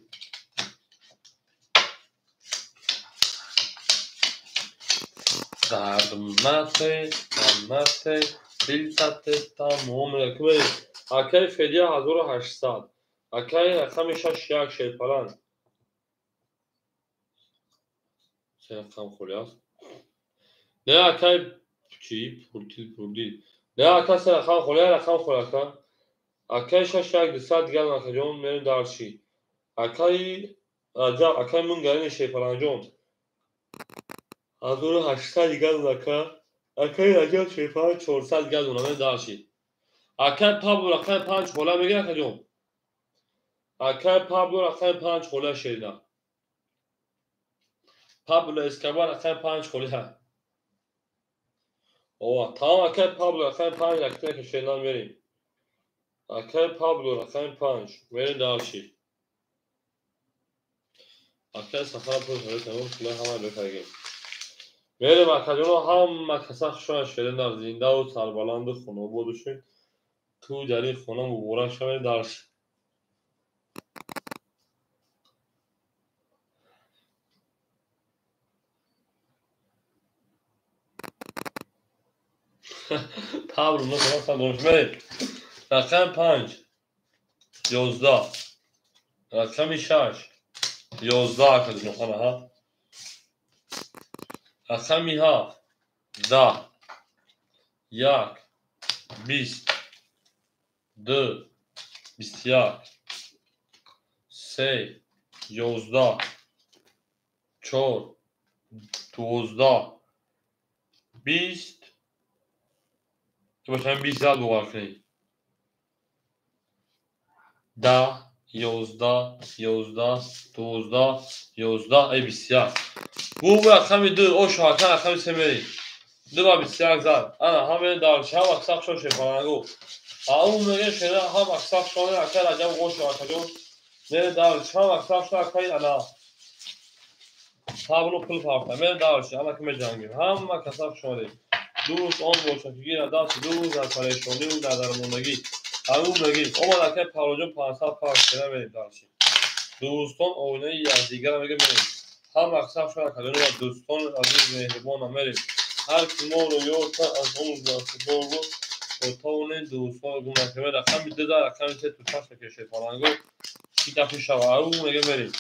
[SPEAKER 1] Дардмате, дамате, дилтате, тамом. Акаи Федия 1800. Акаи рақами 6 1 Шерпаланд. Се рақам холи аст. Не, акаи чӣ? Пурдил, пурдил. Не, ака, се рақам холи, рақам холи, ака. Акаи 6 1 200 дигар накаҷон, мерем дарши. Акаи Раҷаб, акаи Мунгарини Шерпаланҷон. 1800 дигар ака. Акаи Раҷаб Шерпаланд 400 дигар дона, мерем дарши. Акаи Пабло рақами 5 хола мегир, акаҷон. Акаи Пабло рақами 5 хола шерина. Пабло Эскобар рақами 5 хола. Ова, тамом, акаи Пабло рақами 5 ракета шерина мерем. Акаи Пабло рақами 5 мерем дарши. Акаи Сафар пул пулай ҳама бекаргем. Мерем, акаҷоно, ҳама каса хушона шерина, зиндаву сарбаланду хонободу шуд. Ту дар ин хона муборак шавед дарш. Пабло мерем. Рақами 5 11. Рақами 6 11, акаҷоно, ҳа. Рақами 7 10 1 20 2 21 3 11 4 12 20. Бошам 20 зад бовар кунед. 10 11 11 12 11 21. Бу рақами 2 ошо, ака, рақами 3 мерем. 2 ба 21 зад. Ана ҳамин дар ҳама сах шо шефалангу. Ау меге шера ҳама сах шо, ака Раҷаб ошо, акаҷон. Мере дар ҳама сах шо, акаи ана. Пабло пул парта. Мере дар ана ки меҷангем. Ҳама каса шоде. Дӯст он бошад, ки гирад даст дӯст дар парешониву дар дармондагӣ. Ау меги омад акаи Павлоҷон 500 пар шера мерем дарши. Дӯстон оинаи якдигара меге мерем. Ҳама сах шо, акаҷон, ва дӯстони азиз меҳрибона мерем. Ҳар ки моро ёр кард, аз он бархӯрдор буд, то тавонем дӯстонро гум накунем. Рақами 2 дар рақами 3 туташ мекашед фаланго. Ки дафи шава. Ау меге мерем.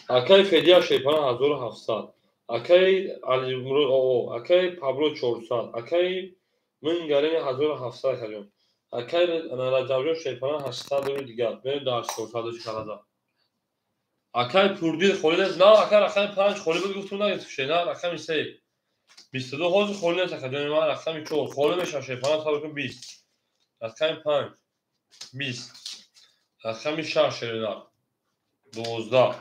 [SPEAKER 1] Акаи Федия Шерпаланд 1700. Акаи Алимурод оо, акаи Пабло 400. Акаи Мунгарини 1700, акаҷон. Акаи Раҷабҷон Шерпаланд 800 рӯи дигар. Мерем дар 400 шикалада. Акаи Пурдил холӣ нест. На, ака, рақами 5 холӣ буд, гуфтум, нагирифт на, рақами 3. 22 ҳозир холӣ нест, акаҷони ман, рақами 4 холӣ мешавад Шерпаланд, сабр кун 20. Рақами 5 20. Рақами 6 шерина 12.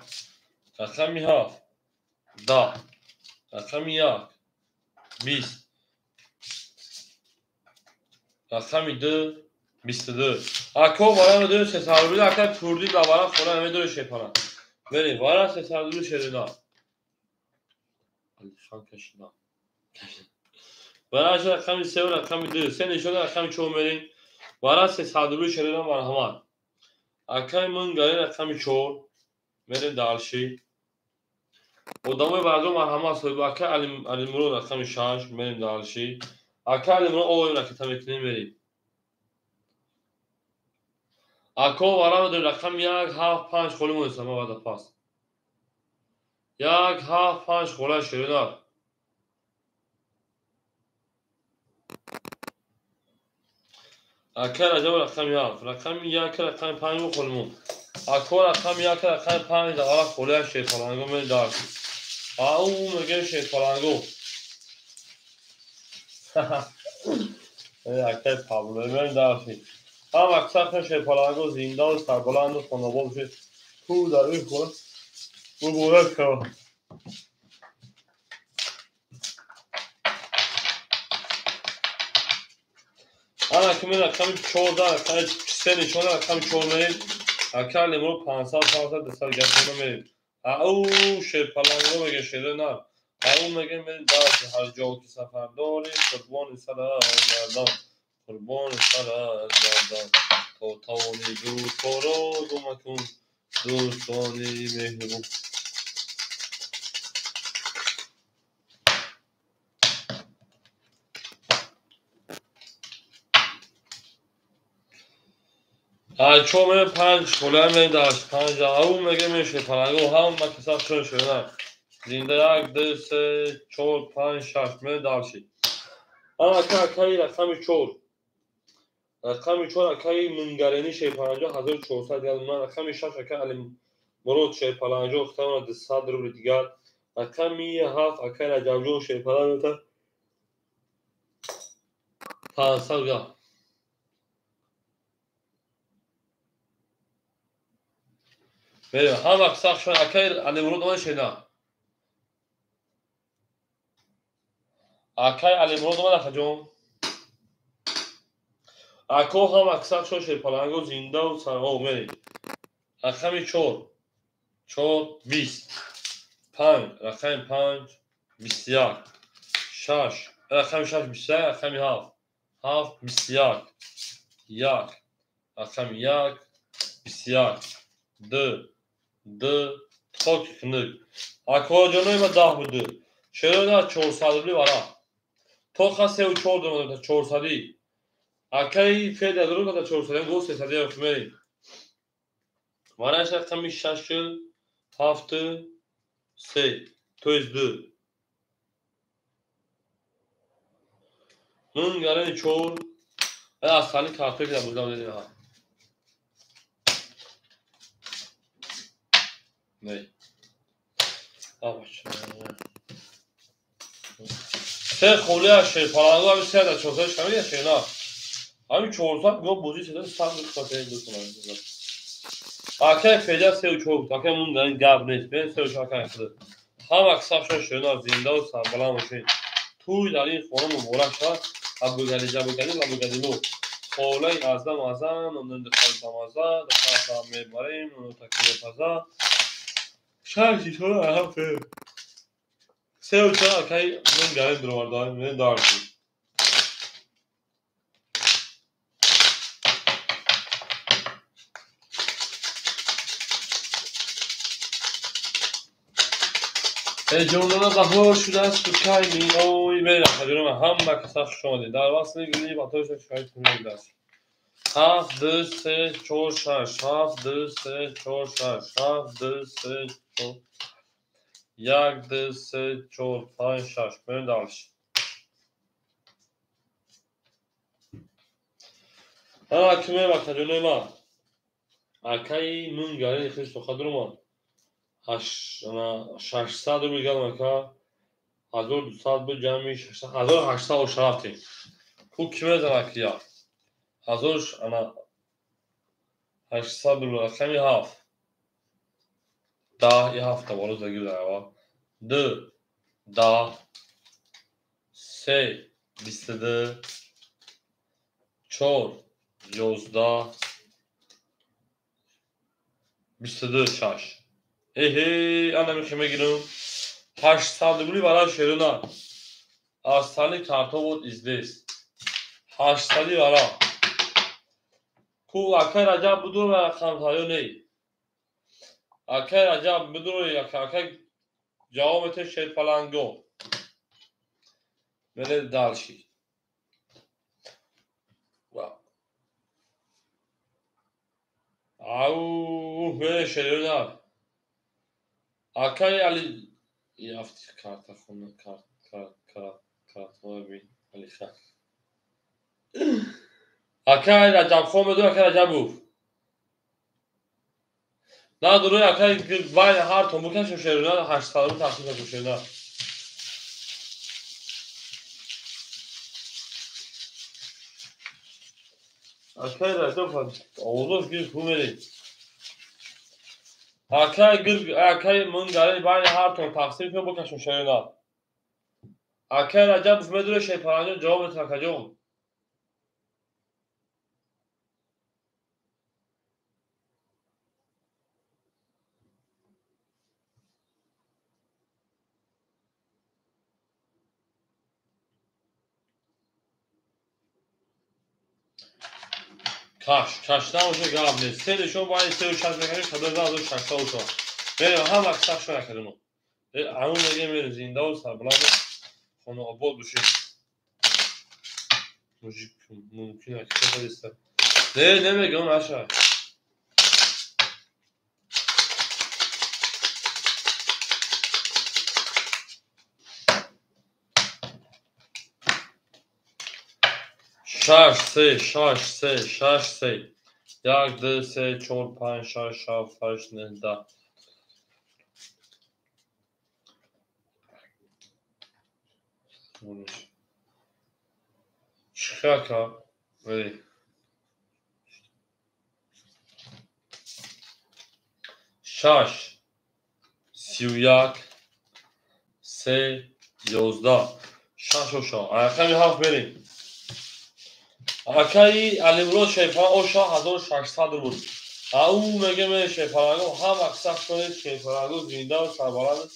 [SPEAKER 1] Рақами 7 10. Рақами 1 20. Рақами 2 22. Ако варам 2 300 рубли, ака Пурдил да варам хона намедори Шерпаланд. Мерем, вара 300 рубли шерина. Алихан кашида. Вара рақами 3 рақами 2. Се нишона рақами 4 мерем. Вара 300 рубли шерина, марҳамат. Акаи Мунгари рақами 4 мерем дарши. Одамои бардор, марҳамат, соҳиб акаи Алимурод рақами 6 мерем дарши. Акаи Алимурод оем ракета мекунем мерем. Ако варам рақами 1 7 5 холӣ монеста ма вада пас. 1 7 5 хола шерина. Ака Раҷаб рақами 7, рақами 1 рақами 5 холӣ мон. Ако рақами 1 рақами 5 дағала холия Шерпаланго мерем дар. Ау меге Шерпаланго. Акаи Пабло мерем дарши. Ҳама сахна Шерпаланго, зиндаву сарбаланду хонобод бошед. Ту дар ин хона муборак шавад. Ана ки мен рақами 14 рақами 3 нишона рақами 4 мерем. Ака Алимурод 500 500 200 гапона мерем. Ау Шерпаланго меге шера нар. Ҳамун мегем дарс ҳар ҷо ки сафар дорӣ, қурбони сарат гардам, қурбони сарат гардам. То тавонӣ дӯстҳоро гум макун, дӯстони меҳрубон. Чор мегем панҷ холия мегем дарс панҷ. Ҳамун мегем шерпаланго ҳама каса шон шуда. Зинда 1 2 3 4 5 6 мегем дарси. Ана ака акаи рақами 4. Рақами 4 акаи Мунгарени шерпаланҷо 1400 дигар. Ман рақами 6 акаи Алимурод шерпаланҷо хитамона 200 рубли дигар. Рақами 7 акаи Раҷабҷон шерпаланҷо 500 дигар. Ҳама каса шон акаи Алимурод омада шена. Акаи Алимурод омада акаҷон. Ако ҳама каса шон шерпаланго зиндаву сарҳо мерем. Рақами 4 4 20 5 рақами 5 21 6 рақами 6 21 рақами 7 7 21 1 рақами 1 21 2 2 токи хунук. Акоҷонои ма 10 буду. Шерода 400 рубли вара. Тоха 3 4 домада 400. Акаи Феда дуруга 400 го 300 мерем. Вараш рақами 6 7 3 то есть 2. Мун гарани 4. Асали картои да бузам дедим. Не. Се холия шерпаланго ҳами се да 400 шамия шена. Ҳами 400 го бозӣ седа 100 хатаи ду сомон. Акай Феда 3 4 акай мун гарани гап нест. Мен 3 4 акай худ. Ҳама касабшон шена зиндаву сарбаланд бошед. Туй дар ин хона муборак шавад. Абугали Ҷабугали Лабугалило. Холаи аздам азан, нон духтари бамаза, духтара мебарем, нон таки мепаза. 6 4 7 3 4 акай ман гарем дуровардаем, мен дарси. Ҷонона баҳор шудааст ту кай меои? Мерам ҳаҷонома ҳама каса хуш омадед. Дар васли гули батоша шоҳид кунед. 7 2 3 4 6 7 2 3 4 6 7 2 3 4 1 2 3 4 5 6 мерем дальше. Ана киме вақтаҷонои ман акаи Мунгарени хишто қадрума 600 рубли гардам ака 1200 буд ҷамъи 1800 оша рафтем. Ку ки мезанад ки я 1800 рубли рақами 7 10 7 таваллуд заги ава 2 10 3 22 4 11 22 6. Эҳе, ана мехе мегирам. 800 рубли барои шерона. Аз сали картобот издес. 800 вара. Ку акай Раҷаб будур ва рақамтаё ней. Акай Раҷаб будур, акай ҷавоб мете шерпаланго. Мере дальше. Ау, мере шерона. Акай Али яфти карта хона карт карт карт картҳои бин Алихан. Акай Раҷабхон медур, акай Раҷабов. На дуруй акай вай ҳар том букашем шерона 800 рубл тақсим кашем шерона. Акай Раҷаб овоз гирифт ху мерем. Акай гир акай Мунгарени байни ҳар том тақсим кун букашем шерона. Акай Раҷабов медуре шерпаланҷон ҷавоб метиҳад акаҷон. Каш, каш набоша гап нест. Се нишон байни 3 ва 6 мекашем, 1600 ошава. Мерем, ҳама сахт шуна кардем. Ҳамун мегем, мерем, зиндаву сарбаланд, хонаобод бошем. Мужик мумкин аст. Не, намегам, наша. Шаш, се, шаш, се, шаш, се. Як, ду, се, чор, панҷ, шаш, ҳафт, ҳашт, нӯҳ, даҳ. Чӣ ака? Шаш, 31, се, 11. Шаш оша. Рақами ҳафт мерем. Акаи Алимурод Шерпаланг оша 1600 рубл. Ау меге ме Шерпаланго ҳама сахт шудед, Шерпаланго зиндаву сарбаланд,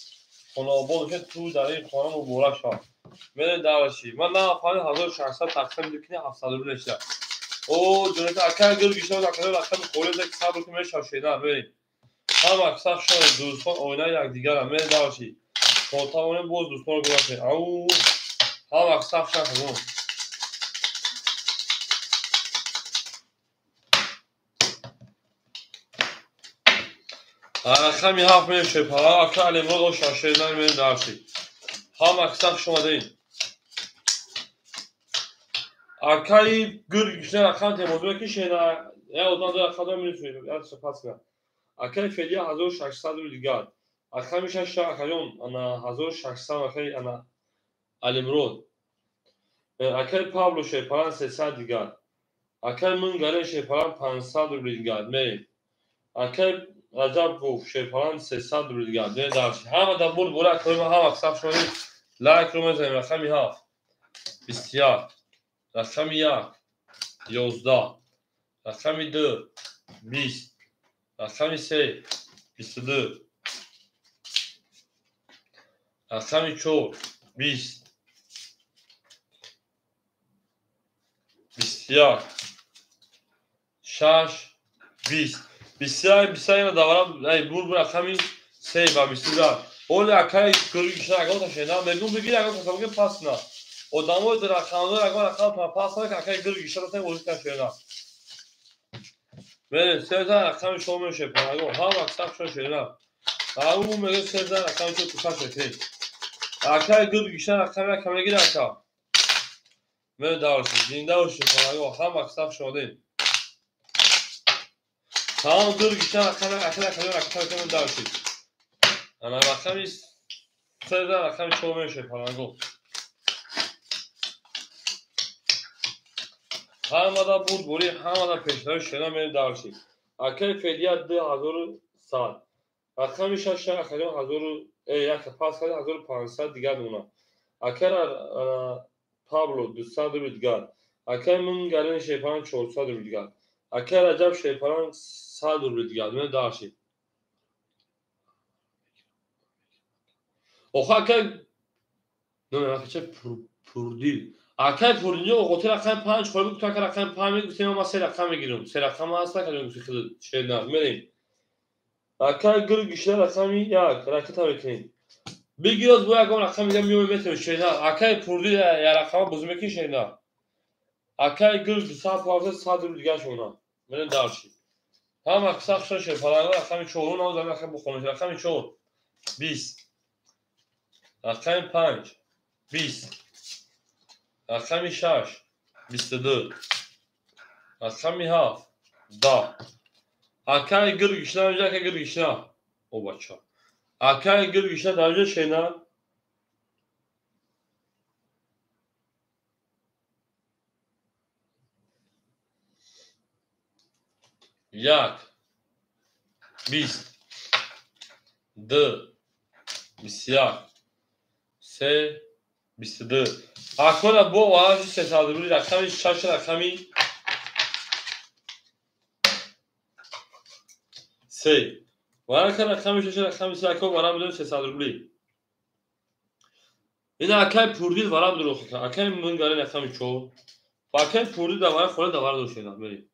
[SPEAKER 1] хонаобод бошед, ту дар ин хона муборак шавад. Мере даваши. Ман нафаҳмидам, 1600 тақсим мекунӣ, 700 рубл мешавад. О, ҷонета акаи гул гишта акаи рақами холӣ ки сабр кун, мешавад шена, мерем. Ҳама сахт шудед, дӯстон оинаи якдигарам. Мере даваши. То тавонем боз дӯстонро гум накунем. Ау, ҳама сахт шуд. Рақами ҳафт мерем, Шерпаланг, ака Алимурод оша шена, мерем дарши. Ҳама сахт шумадаин. Акаи гул гишта рақам темозуме ки шена, я одам ду рақам дорам, минус я пас кунам. Акаи Федия 1600 рубл дигар. Рақами шаш акаҷон, ана 1600 акаи ана Алимурод. Акаи Павло Шерпаланг 300 дигар. Акаи Мунгаре Шерпаланг 500 рубл дигар. Мерем. Акаи Раҷаб гуфт Шерпаланг 300 рубл дигар. Мерем дарши. Ҳама дар бурд бура акаи ма ҳама сахт шумадед. Лайкро мезанем. Рақами ҳафт. 21. Рақами як. 11. Рақами ду. 20. Рақами се. 22. Рақами чор. 20. 21. Шаш. 20. 21, 21 даварам, ай бур рақами се ба 22. Оли акаи гургишна ягон шена, мегум бигир ягон тасаввур пас на. Одамои рақамдор ягон рақам пас на, акаи гургишна дастан озӣ кан шена. Мерем, сеза рақами шумо мешавад, панагон, ҳама сахт шумо шена. Ау мегӯ сеза рақами шумо тусаш мекунед. Акаи гургишна рақами якам мегир ака. Мерем даврши, зинда бошед, панагон, ҳама сахт шумодем. Тамом гургишна рақами ака рақами рақами даврши. Ана рақами сеза рақами шумо мешавад, панагон. Ҳамада бурд бурӣ, ҳамада пешравӣ шена, мерем даврши. Акаи Федия 2100. Рақами шаш акаҷон ҳазору як пас кард 1500 дигар мемонад. Акаи Пабло 200 рубл дигар. Акаи Мунгарин Шерпаланг 400 рубл дигар. Акаи Раҷаб Шерпаланг 100 рубл дигар. Мерем даврши. Охо акаи ча Пурдил. Акаи Пурдил оғоти рақами панҷ хоҳӣ буд, ака рақами панҷ мегуфтем, ман се рақам мегирам. Се рақам ҳаст, акаҷон гуфти хеле шернақ. Мерем. Акаи гул гишта рақами як ракета мекунем. Бигироз бо ягон рақам дигар меоем метавонем шернақ. Акаи Пурдил я рақама бозӣ мекунӣ шернақ. Акаи гул 200 павза 100 рубл дигар шуна. Мерем дарши. Ҳама сахт шуд Шерпаланг рақами чорум навоз рақам бухонем. Рақами чор 20. Рақами панҷ 20. Рақами шаш 22. Рақами ҳафт 10. Акаи гул гишна инҷа, акаи гул гишна. О бача. Акаи гул гишна дар инҷа шена. Як 20. Ду 21. Се 22. Акора бо варажи 300 рубли рақами шаш рақами се. Варака рақами шаш рақами се ако варам бидем 300 рубли. Ина акаи Пурдил варам дурух. Акаи Мунгари рақами чор. Ва акаи Пурдил да вара хола да вара дошена. Мерем.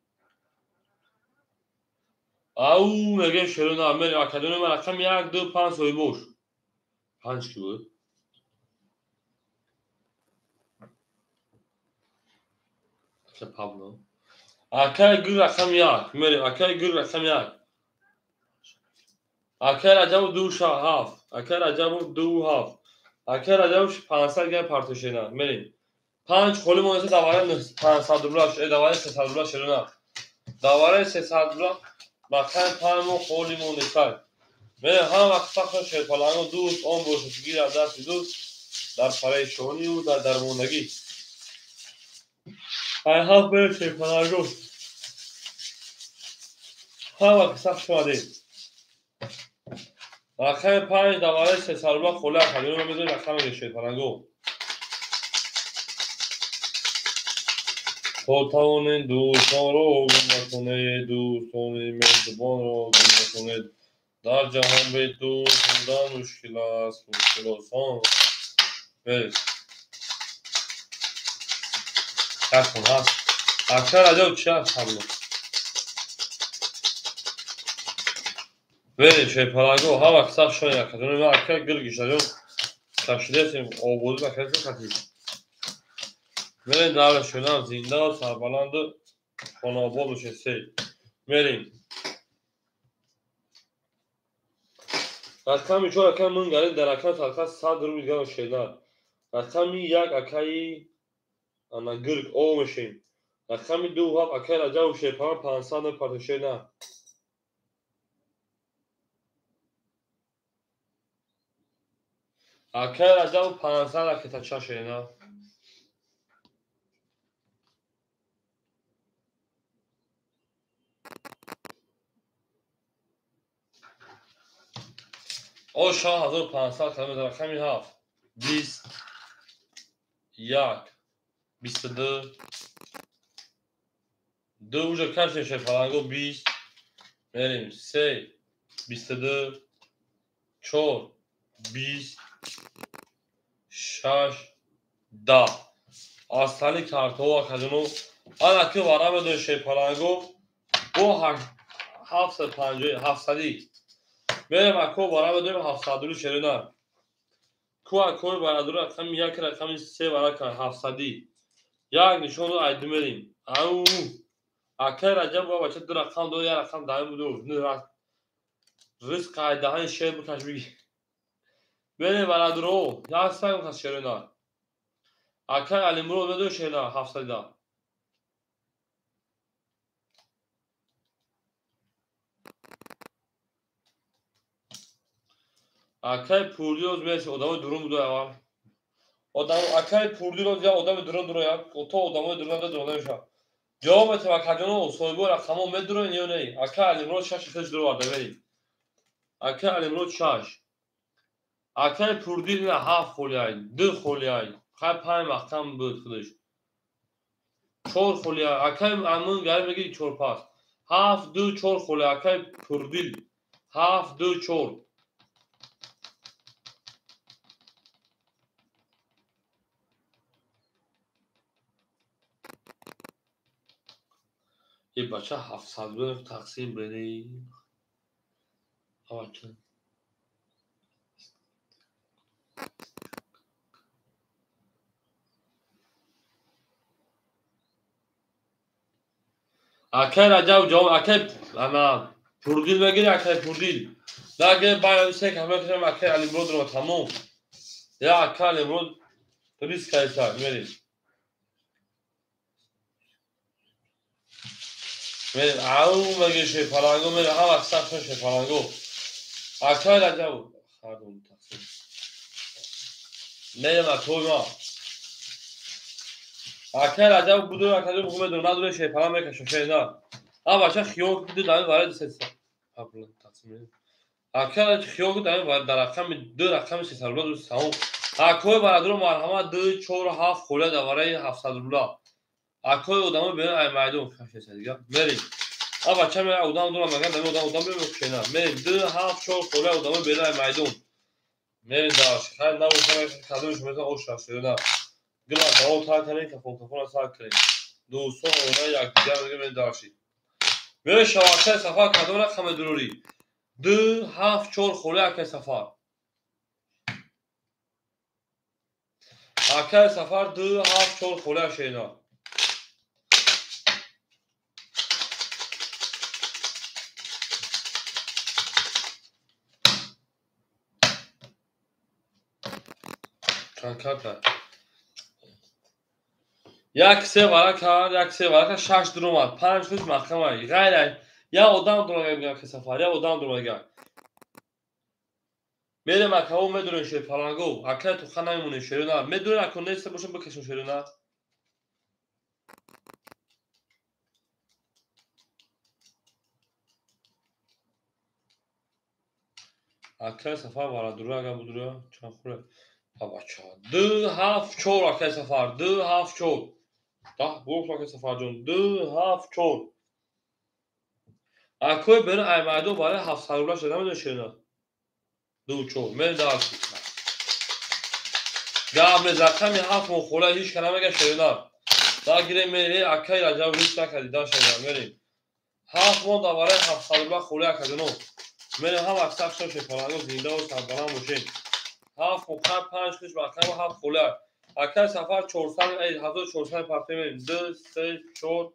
[SPEAKER 1] Ау мегем шерона мерем академия ман рақами 1 2 5 соҳибош. 5 ки буд? Ака Пабло. Акай гул рақами 1. Мерем акай гул рақами 1. Акай Раҷабов 2 7. Акай Раҷабов 2 7. Акай Раҷабов 500 грамм партошена. Мерем. 5 холи монеса давара 500 рубла, давара 300 рубла шерона. Давара 300 рубла бақай 5 мо холи монеса. Мерем ҳама вақт сахт шерпаланго дӯст он бошад гирад дасти дӯст дар парешонию дар дармондагӣ. Ай ҳафт мерем шерпаланго. Ҳама вақт сахт шумадем. Рақами 5 давараи 300 рубла холи академия мезорем рақами шерпаланго. То тавонед дӯстонро гум накунед, дӯстони меҳрубонро гум накунед. Дар ҷаҳон бе дӯст будан мушкил аст, мушкил осон. Мерем. Якун ҳаст. Акай Раҷаб чи ҳаст ҳамло? Мерем шерпаланго, ҳар вақт сахт шояд академия ман акай гул гиштаҷон кашидасем, ободӣ накардем хатиб. Мерем давра шунам зинда сарбаланду хонаобод бошед се. Мерем. Рақами 4 акай Мунгари дар рақами садқа 100 рубл дигар шена. Рақами 1 акаи ана гирг о мешем. Рақами 2 7 акай Раҷабов шерпалан 500 партошена. Акай Раҷабов 500 ракетача шена. О 6500 километр рақами 7 20 1 22 2 уже кашем шерпаланго 20 мерем 3 22 4 20 6 10 астали картҳо акаҷоно ана ки вара медои шерпаланго бо 750 700 мерем ако вара медоем 700 рубли шерона. Ку акои барадур рақами 1 рақами 3 вара кар 700 як нишон дод айду мерем. Ау акай Раҷаб ба бача ду рақам дод, як рақам даҳан буду ризқ ай даҳани шер бикаш биги. Мерем барадуро як санг кас шерона. Акай Алимурод медои шерона 700 да. Акай Пурдироз мерси одамои дурун буду аввал. Одам акай Пурдироз я одами дурун дуро я то одамои дурун да дурун мешавад. Ҷавоб метем акаҷоно соҳибои рақамҳо медуроен ё не? Акай Алимурод 6 хелш дуро варда мерем. Акай Алимурод 6. Акай Пурдил на 7 холи ай, 2 холи ай. Хай 5 маҳкам буд худаш. 4 холи ай. Акай Амин гар меги 4 пас. 7 2 4 холи акай Пурдил. 7 2 4. Е бача 700 рубл тақсим бинӣ. Авача. Акай Раҷаб ҷавоб акай ана Пурдил мегири акай Пурдил. Наге баъд се кафе кашам акай Алимуродро тамом. Я акай Алимурод риск кайса мерем. Мерем ау меги шерпаланго мерем ҳама вақт сахт шерпаланго. Акай Раҷаб хардум тақсим. Мерем акой ма. Акай Раҷаб буду акай буду медонам надуре шерпалан мекашам шерна. А бача хиёл ду дами вара дусеса. Пабло тақсим. Акай хиёл дами вара дар рақами 2 рақами 300 рубла ду саум. Акой барадуро марҳамат 2 4 7 хола дар вараи 700 рубла. Акой одамо берун ай майдон кашеса дига. Мерем. А бача ме одам дурам маган дами одам одам мекушена. Мерем 2 7 4 хола одамо берун ай майдон. Мерем даш. Хай набошам кадомш метон ош шерона. Гила даво та кардем, кафон кафона сар кардем. Дӯстон оина якдигар мегӯем мерем даши. Мешава акай Сафар кадом рақаме дурурӣ? 2 7 4 холи акай Сафар. Акай Сафар 2 7 4 холи ашена. Чанд карта? Як се вара кард, як се вара кард, шаш дуромад, панҷ хуш маҳкама. Ғайр як одам дуромад, акай Сафар, як одам дуромад. Мерем акао медурем шерпаланго, акай туха намемонем шерона. Медурем ако неста бошем бикашем шерона. Акай Сафар вара дура ага будура, чанд хура. Бача. 2 7 4 акай Сафар, 2 7 4. Да, бурд акай Сафарҷон, 2 7 4. Акой бери аймайдо барои 700 рубла шуда намедонӣ шерона. 2 4. Мерем дарси. Гап нест, рақами 7 мо хола ҳеч ка намега шерона. Да гирем мерем, акай Раҷаб ҳеч накарди, да шерона, мерем. 7 мо да барои 700 рубла хола акаҷоно. Мерем ҳам аксар шо шерпаланго зинда ва сарбаланд бошем. 7 мухар 5 хуш рақами 7 хола. Акай Сафар 400 1400 партия мерем. 2 3 4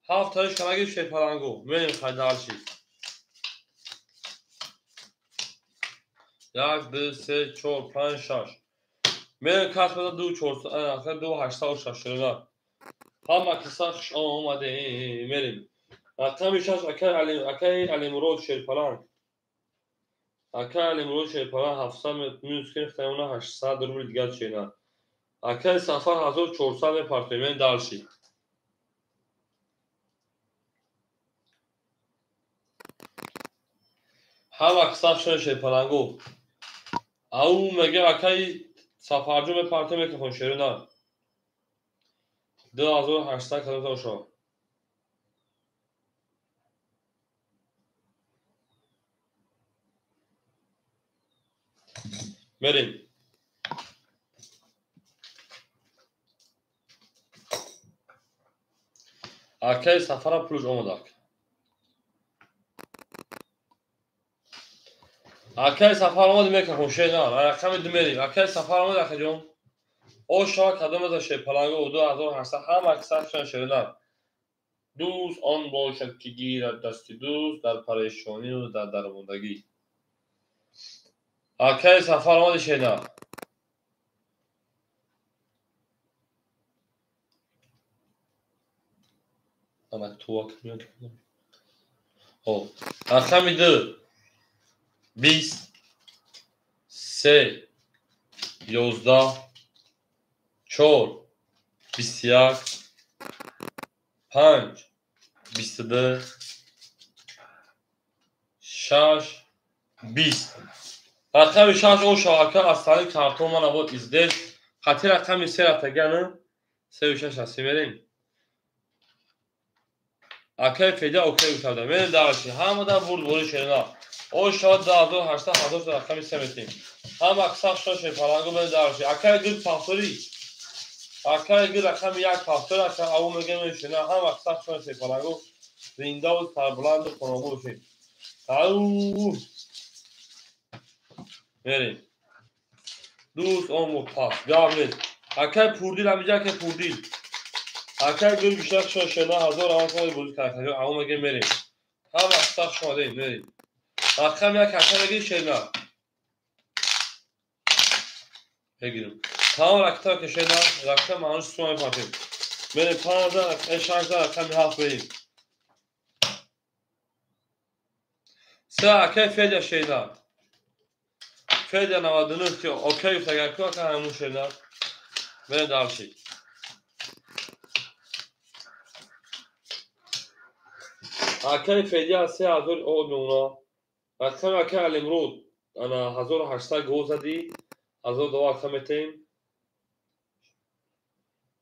[SPEAKER 1] 7 таиш канаги шерпаланго. Мерем хай дарси. 1 2 3 4 5 6. Мерем кас бада 2 400 2 806 шерона. Ҳама киса хуш омаде мерем. Рақами 6 акай Алимурод шерпаланг. Акай Алимурод шерпаланг 700 минус гирифта, 800 рубл дигар чена. Акай Сафар 1400 мепартоем, мерем дарси. Ҳама киса шуна шерпаланго. Ау мега акай Сафарҷон мепартоем микрофон шерона. 2800 кадом шо. Мерем. Акай Сафара пулш омадак. Акай Сафар омад микрофон шена. Рақами ду мерем. Акай Сафар омад акаҷон. О шава кадом аз шерпаланго 2800 ҳама аксар шуна шерона. Дӯст он бошад ки гирад дасти дӯст дар парешонию дар дармондагӣ. Акай Сафар омади шена. Анак туак миёд. О, рақами 2 20 3 11 4 21 5 22 6 20. Рақами 6 о шавака аз тариқи картон мана вот издес. Хати рақами 3 рафтаганы 3 6 аст мерем. Акай Федя окей гуфтада. Мерем дарси. Ҳамада бурд бори шерона. О шава 2800 1000 рақами 3 метем. Ҳама аксар шо шерпаланго мерем дарси. Акай гир пафтори. Акай гир рақами 1 пафтори ака аву мегем шерона. Ҳама аксар шо шерпаланго зинда ва сарбаланд хонобо бошед. Ау мерем. Дӯст омӯ пас. Гап нест. Акай Пурдил ҳамиҷа акай Пурдил. Акай гир гӯштак шо шена 1000 равон сомони бозӣ кард. Аву мегем мерем. Ҳама аксар шо мерем. Рақами 1 акай мегир шена. Мегирем. Тамом ракта ки шена, рақам ҳанӯз сума мепартем. Мерем 5 6 рақами 7 мерем. 3 акай Федя шена. Федя 99 ки окей гуфтагар ку ака ҳамун шена. Мерем дарси. Акай Федя 3000 о меона. Рақами акай Алимруд ана 1800 гол задӣ. 1002 ака метем.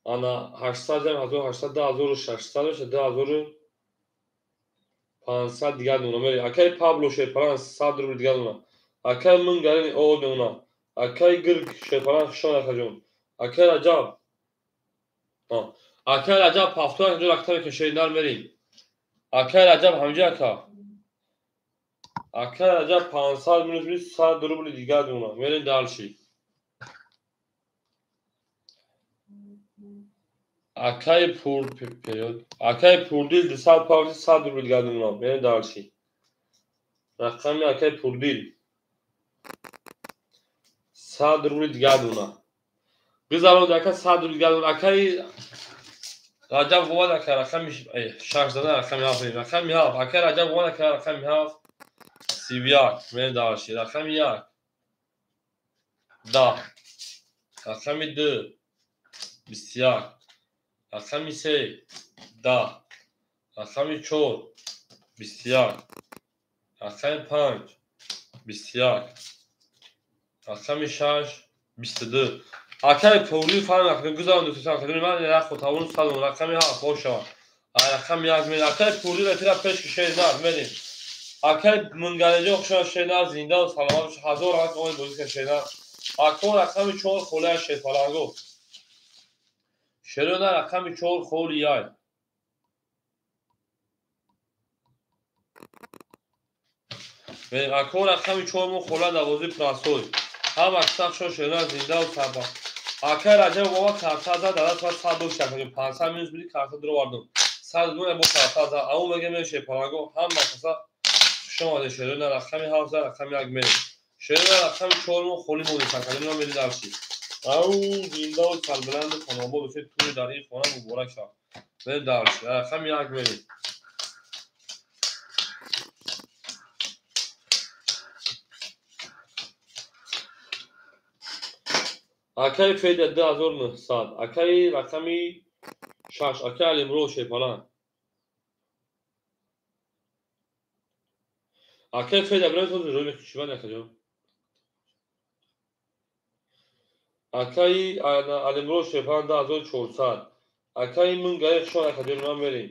[SPEAKER 1] Ана 800 ҷам 1800 2600 меша 2500 дигар меона. Мерем. Акай Пабло шерпаланг 100 рубл дигар меона. Акай Мунгарини о меона. Акай Гирг шерпаланг хушон акаҷон. Акай Раҷаб. Акай Раҷаб пафтор инҷо ракта мекунем шеринар мерем. Акай Раҷаб ҳамҷа ака. Акай Раҷаб 500 минус бист 100 рубли дигар дона. Мерем дальше. Акай пур период. Акай Пурдил 200 павзи 100 рубли дигар дона. Мерем дальше. Рақами акай Пурдил 100 рубли дигар дона. Гузарон ака 100 рубли дигар дона. Акай Раҷаб гумад ака рақами 6 зада рақами 7 рақами 7 ака Раҷаб гумад ака рақами 7 31 мерем дальше. Рақами 1 10 рақами 2 21 рақами 3 10 рақами 4 21 рақами 5 21 рақами 6 22. Акай Пурдил фарқ накунед, гузарон дӯстон, акай ман нахо тавон садон рақами 7 боша. Рақами 1 мен акай Пурдил этира пеш ки шер нар мерем. Акай Мунгалеҷо хушон шер нар зинда ва саломат бош. 1000 рақам омад бозӣ кар шер нар. Ако рақами 4 холия шер фаланго. Шерона рақами 4 холия. Мен ако рақами 4 мо хола навози прасой. Ҳама кисах шо шерона зинда ва саломат. Акай Раҷаб бобо карта зад, дар даст 100 дошт акаҷон. 500 минус буди карта дуровардум. 100 дуна бо карта зад. Ау мега меше паланго ҳама каса хуш омаде шерона рақами 7 зад, рақами 1 мерем. Шерона рақами 4 мо холи мондем акаҷон, мо мери дарши. Ау зинда ва сарбаланд хонобод бошед, туи дар ин хона муборак шав. Мери дарши. Рақами 1 мерем. Акай Федя 2900, акай рақами 6, акай Алимро шепалан. Акай Федя брат ҳозир рӯй мекушибад акаҷон. Акай Алимро шепалан 2400. Акай Мунгаи хушон акаҷон ман мерем.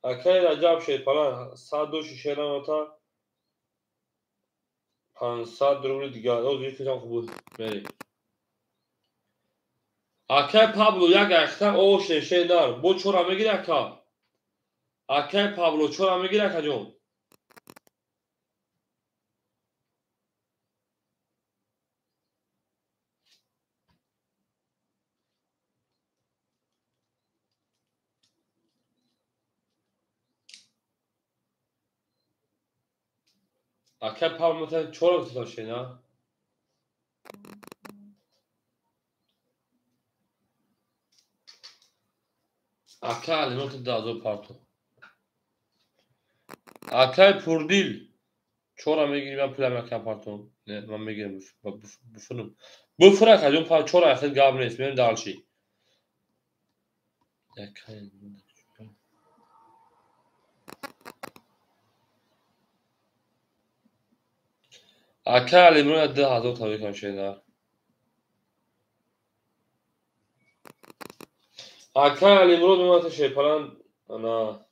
[SPEAKER 1] Акай Раҷаб шепалан 106 шеранота 500 рубли дигар. Ҳозир фикрам хуб буд. Мерем. Акай Пабло як ахта о шеше нар. Бо чора мегири ака. Акай Пабло чора мегири акаҷон. Акай Пабло мата чора гуфта шена. Акай Алимот 2000 парто. Акай Пурдил чора мегири ман пулам акай парто. Не, ман мегирам буфурам. Буфур акаҷон пар чора ахир гап нест, мерем дальше. Акай Акай Алимот 2000 тавикам шена. Акай Алимрод мемата шепалан ана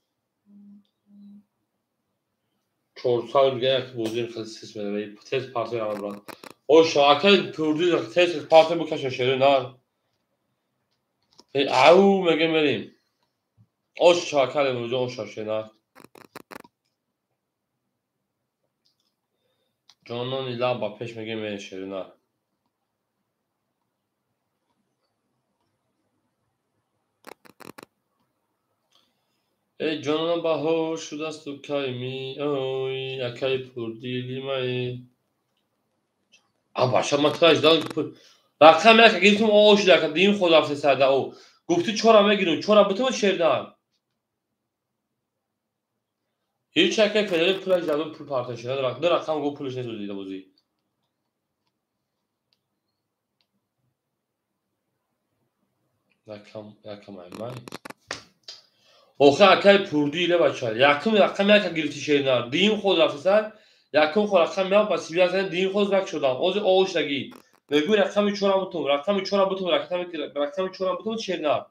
[SPEAKER 1] 400 меган як бозим хеле сис мерава. Тез партия ама брат. Оша акай Пурдил тез партия букаша шере на. Ау мега мерим. Оша акай Алимрод ҷон оша шена. Ҷонони лаб ба пеш мега мерим шере на. Эй ҷононам баҳор шудасту кай меоӣ, акай Пурдили май. Абаша ман тра ждал рақам як гирифтум о шуда ака дим худ рафта сарда о. Гуфти чора мегирум, чора бутум шердан. Ҳеҷ акай федери пулаш дадум пул парта шуда, ду рақам гу пулаш нест дида бозӣ. Рақам рақам ай май. Охе акай Пурдиле бача. Якум рақам яка гирифти шернар. Дим худ рафта сар. Якум худ рақам як ба сибия зан дим худ рак шудам. Ози ош даги. Мегӯй рақами чора бутум, рақами чора бутум, рақами чора бутум шернар.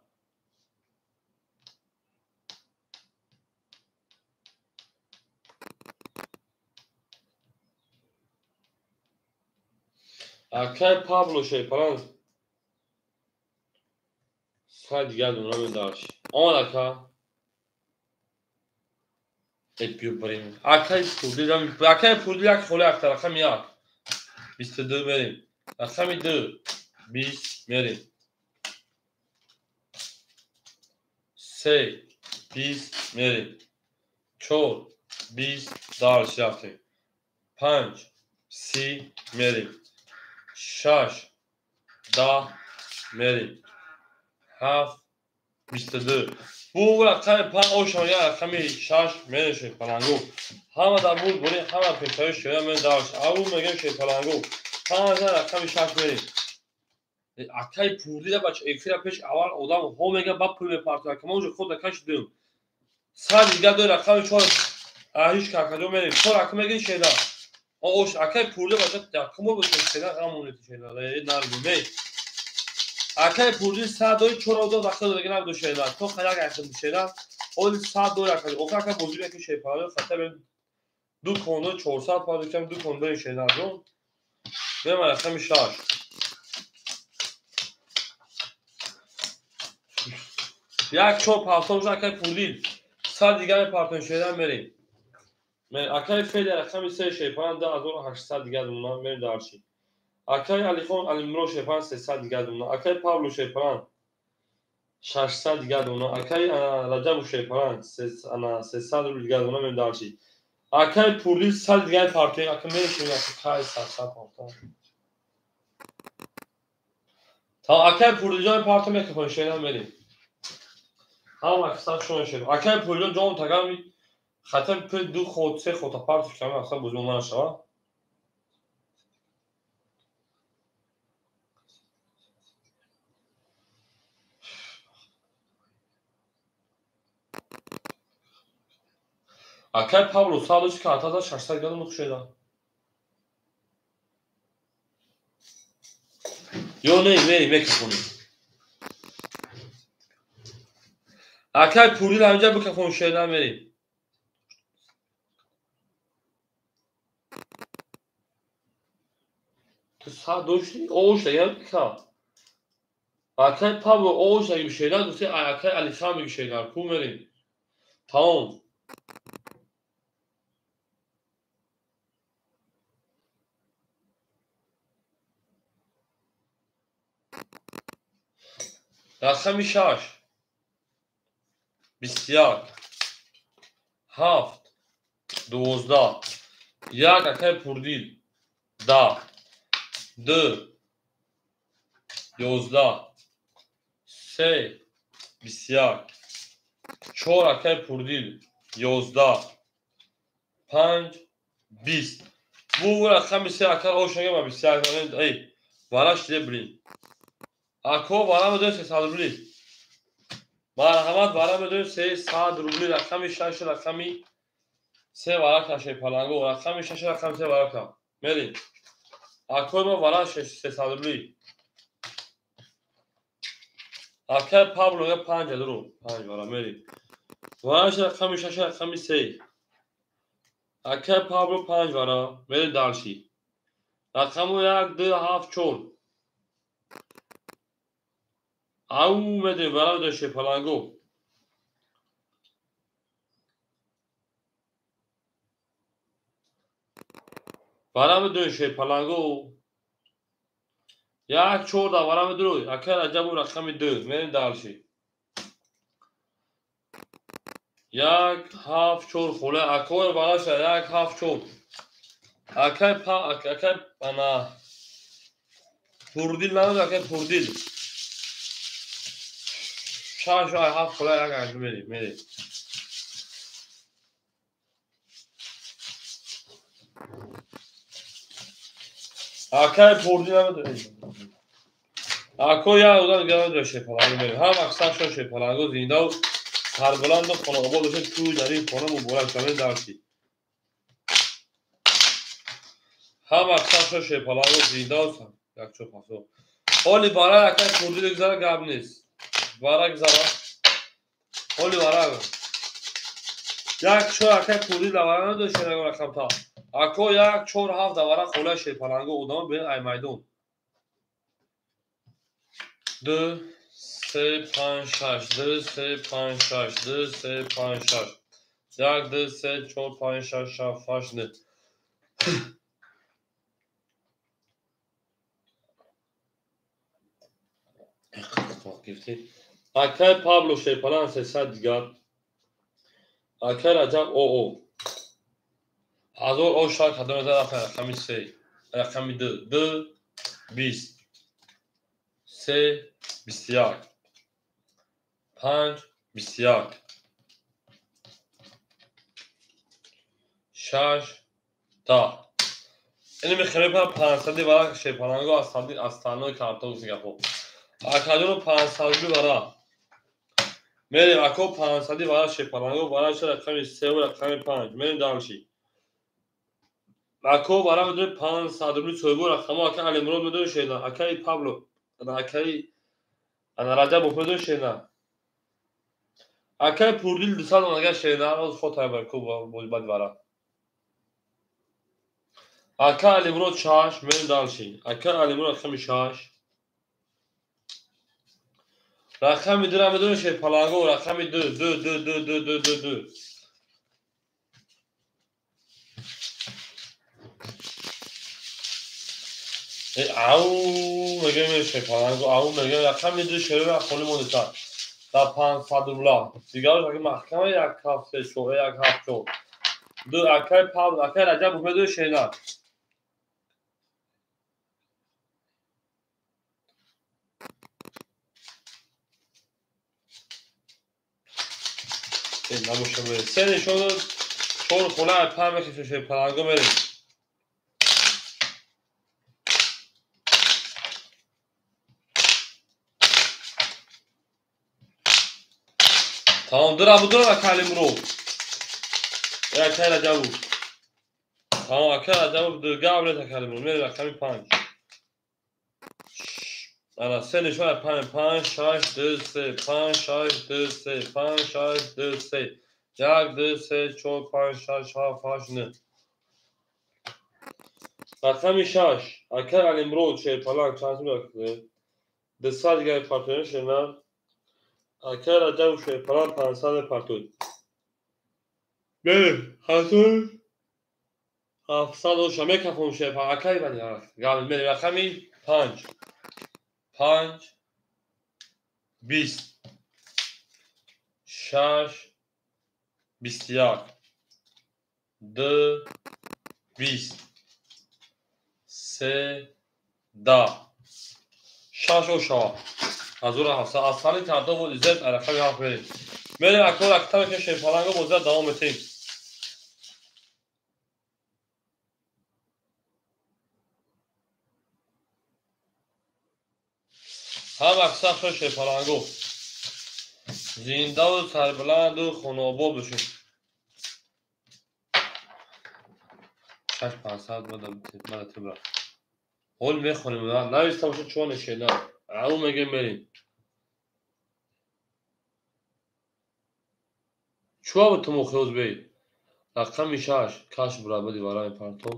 [SPEAKER 1] Акай Пабло шепалан сай дигар дона медарш. Омад ака. Биё барем. Акай Пурдил, акай Пурдил як холи якта, рақами як. 22 мерем. Рақами 2. 20 мерем. 3 20 мерем. 4 20 дальше рафтем. 5 30 мерем. 6 10 мерем. 7 22. Бу рақами 5 ошон я рақами 6 мерем шерпалангу. Ҳама дар буд бурин, ҳама пешави шоя мерем дальше. Ау мегем шерпалангу. Ҳама за рақами 6 мерем. Акай Пурдила бача эфира пеш аввал одам ҳо мега ба пул мепартояд. Ма уже худа кашидим. Сад дига дой рақами 4 ҳеч какаҷо мерем. 4 ака мегири шеда. Ош акай Пурдил бача якум бор шеда ғам монед шеда. Наргу ме. Акай Пурдил сад дой 4 одам дахил дага набуд шеда. То хаяк ахил шеда. Оли сад дой акай. Ока ака бозӣ яки шерпалангу хата бем. Ду кондо 400 пардохтам, ду кондо шеда ҷон. Бем рақами 6. Як чор партон шуд акай Пурдил. Сад дигар мепартон шеда мерем. Акай Федя рақами 3 шерпалан 2800 дигар думна мерем дарши. Акай Алихон Алимро шерпалан 300 дигар думна. Акай Павло шерпалан 600 дигар думна. Акай Раҷабу шерпалан 300 рубл дигар думна мерем дарши. Акай Пурдил сад дигар партон ака мерем акай 100 партон. Та акай Пурдилҷон партон мекунем шеда мерем. Ҳама аксар шумо шед. Акай Пурдилҷон ҷон тагами хатар пул ду ход се хота партош кам аксар бозӣ нашава. Акай Павло садош картада 600 градус нух шеда. Ё не, мерем мекунем. Акай Пурдил ҳаминҷа бикафон шеда мерем. Ту сад дошти? Ош дагар бика. Акай Павло ош даги шеда гуфти акай Алихан меги шеда. Ку мерем. Тамом. Рақами 6. 21 7 12 1 акай Пурдил 10 2 11 3 21 4 акай Пурдил 11 5 20. Бу рақами 3 акай ошага ма 21 эй вараш де блин. Ако вара медои 300 рубли. Марҳамат вара медои 300 рубли рақами 6 рақами 3 варака шерпалангу рақами 6 рақами 3 варака. Мерем. Акои ма вара 300 рубли. Акай Павло я 5 дуру 5 вара мерем. Вара рақами 6 рақами 3. Акай Павло 5 вара мерем дарши. Рақаму 1 2 7 4. Ау медем вара медем шерпалангу. Вара медем шерпалангу. 1 4 да вара медрӯй. Акай Раҷабу рақами 2 мерем дарши. 1 7 4 хола акой вараша 1 7 4. Акай па акай ана Пурдил набуд акай Пурдил. 6 7 хола як ак мерем мерем. Акай Пурдил набуд. Ако як одам дигар надошт шерпалангу мерем. Ҳама аксар шо шерпалангу зиндаву сарбаланду хонаобод бошед ту дар ин хона муборак шавед дарси. Ҳама аксар шо шерпалангу зиндаву як чор пасо. Оли вара акай Пурдил гузара гап нест. Вара гузара. Оли вара. 1 4 акай Пурдил вара надошт рақам та. Ако 1 4 7 вара хола шерпалангу одам бе ай майдон. 2 3 5 6 2 3 5 6 2 3 5 6. 1, 2, 3, 4, 5, 6, 7, 8, 9. Акай Пабло Шерпалан 300 дигар. Акай Раҷаб ОО. 1000 о шар кадом рақами 3, рақами 2, 2, 20, 3, 21, 5, 21, 6, 10. Ини мехӯрем 500 варақ Шерпаланго аз танҳои картон Сингапур. Акаҷоно 500 варақ. Мерем ако 500 варақ Шерпаланго варақ рақами 3 ва рақами 5. Мерем дальше. Ако варақ медонем 500 рубли соҳибо рақамо ака Алимурод медонем шена, акаи Пабло, акаи ана Раҷабов медонем шена. Акаи Пурдил 200 онага шена, оз хотай бар ку бад варақ. Ака Алимурод 6, мерем дальше. Ака Алимурод рақами 6. Рақами 2 медонем Шерпаланго, рақами 2, 2, 2, 2, 2, 2, 2, 2. Ау, мегӯем Шерпаланго, ау, мегӯем рақами 2 шерои холи мондита. Дар 500 рубла. Дигараш аки маҳкама 1 7 3 4 1 7 4. 2 акай Павл, акай Раҷабов медонем шена. Набошам мерем. Се нишон чор хона пам мекашем Шерпаланго мерем. Тамом, дура будура ака Алимурод. Акай Раҷабов. Тамом, акай Раҷабов ду гавлет ака Алимурод. Мерем рақами 5. Ана се нишон 5 5 6 2 3 5 6 2 3 5 6 2 3 1 2 3 4 5 6 7 8 9. Рақами 6. Акай Алимурод Шерпаланг чанд сум 200 дигари партоён шена. Акай Раҷабов Шерпаланг 500 партоён. Мерем. Ҳазор 700 оша мекафон Шерпаланг. Акай бади гап мерем рақами 5. 5 20 6 21 2 20 3 10 6 оша 1700 аз сали картон буд иззат рақами 7 мерем. Мерем ако рақами ки Шерпаланго бозида давом метем. Ҳам аксар Шерпаланго зиндаву сарбаланду хонобод бошед. 6 500 мада тибра. Ҳол мехонем, нависта бошад чо нешена. Ау мегем мерем. Чуа бу ту мухиёз бей? Рақами 6 каш бура бади варами партов.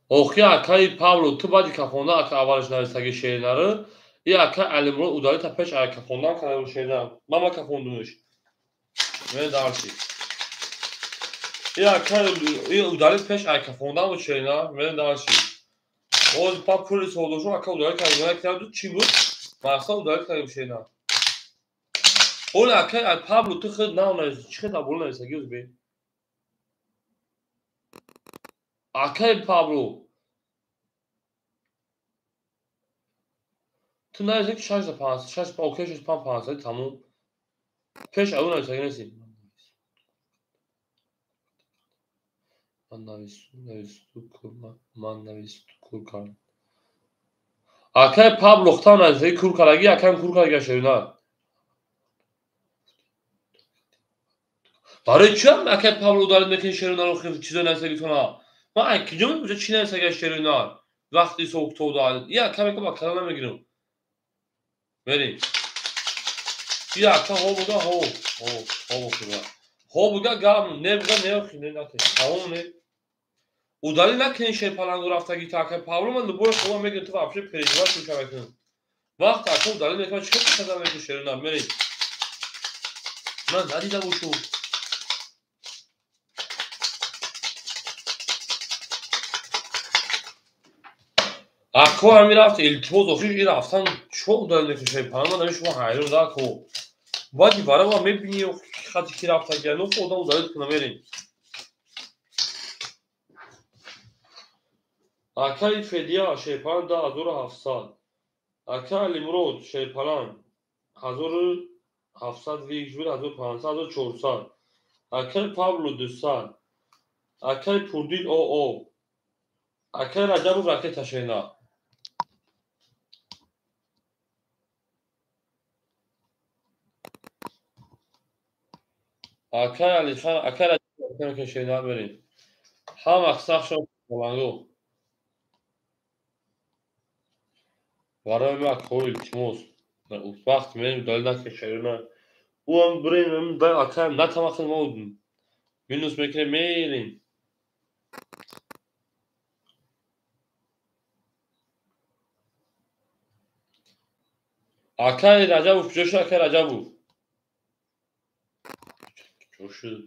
[SPEAKER 1] Охи акаи Павло, ту баъди кафонда ака аввалаш навистаги шеърнары, и акаи Алимурод удалита пеш ай кафондан кардам шеърна. Мама кафондумуш. Мен дарси. И акаи и удалит пеш ай кафондан буд шеърна, мен дарси. Оз па пули солдошум ака удалит кардам. Кардам чӣ буд? Мақсад удалит кардам шеърна. Оли акаи Павло ту худ нав навист, чӣ хел абол навистаги ӯзбе? Акаи Пабло ту нависта ки 6 5 6 окей 6 5 5 тамом. Пеш ау навистаги неси. Ман нависту кур ман нависту кур кардам. Акаи Пабло хутам навистаги кур кардаги, акаам кур кардаги шерина. Барои чӣ акаи Пабло удалит мекунӣ шеринаро чизои навистагитона? Ман ай куҷо мебошад чӣ навистага шеринар? Вақти ҳисоб-китоб дорад. И ака мекунам, ба кала намегирам. Мерем. И ака ҳо буга ҳо. Ҳо, ҳо буга. Ҳо буга гап, не буга не охи, не нате. Тамом не. Удали накунӣ шерпалангу рафтагӣ та акай Павло ман любой хова мегирам, ту вообще переживать шуша мекунам. Вақт ака удали мекунам, чӣ хел мекунӣ шерина мерӣ. Ман надида бошу. Ако ҳами рафт илтимос охир и рафтан чо удали мекунӣ шерпаланг, ман шумо ҳайрон да ако. Баъди варава мебинӣ хати ки рафтагия, ну одам удалит куна мерем. Акаи Федия шерпаланг 2700. Акаи Алимурод шерпаланг 1700 вик шуд 1500 1400. Акаи Павло 200. Акаи Пурдил ОО. Акаи Раҷабов ракета шена. Акаи Алихан, акаи Раҷабов шена мерем. Ҳама сахшон палангу. Барои ман акои илтимос. Вақт мерем удали накунӣ шерина. Уам бирем акаям натамахел мо минус мекунем мерем. Акаи Раҷабов куҷо шуд? Акаи Раҷабов куҷо шуд?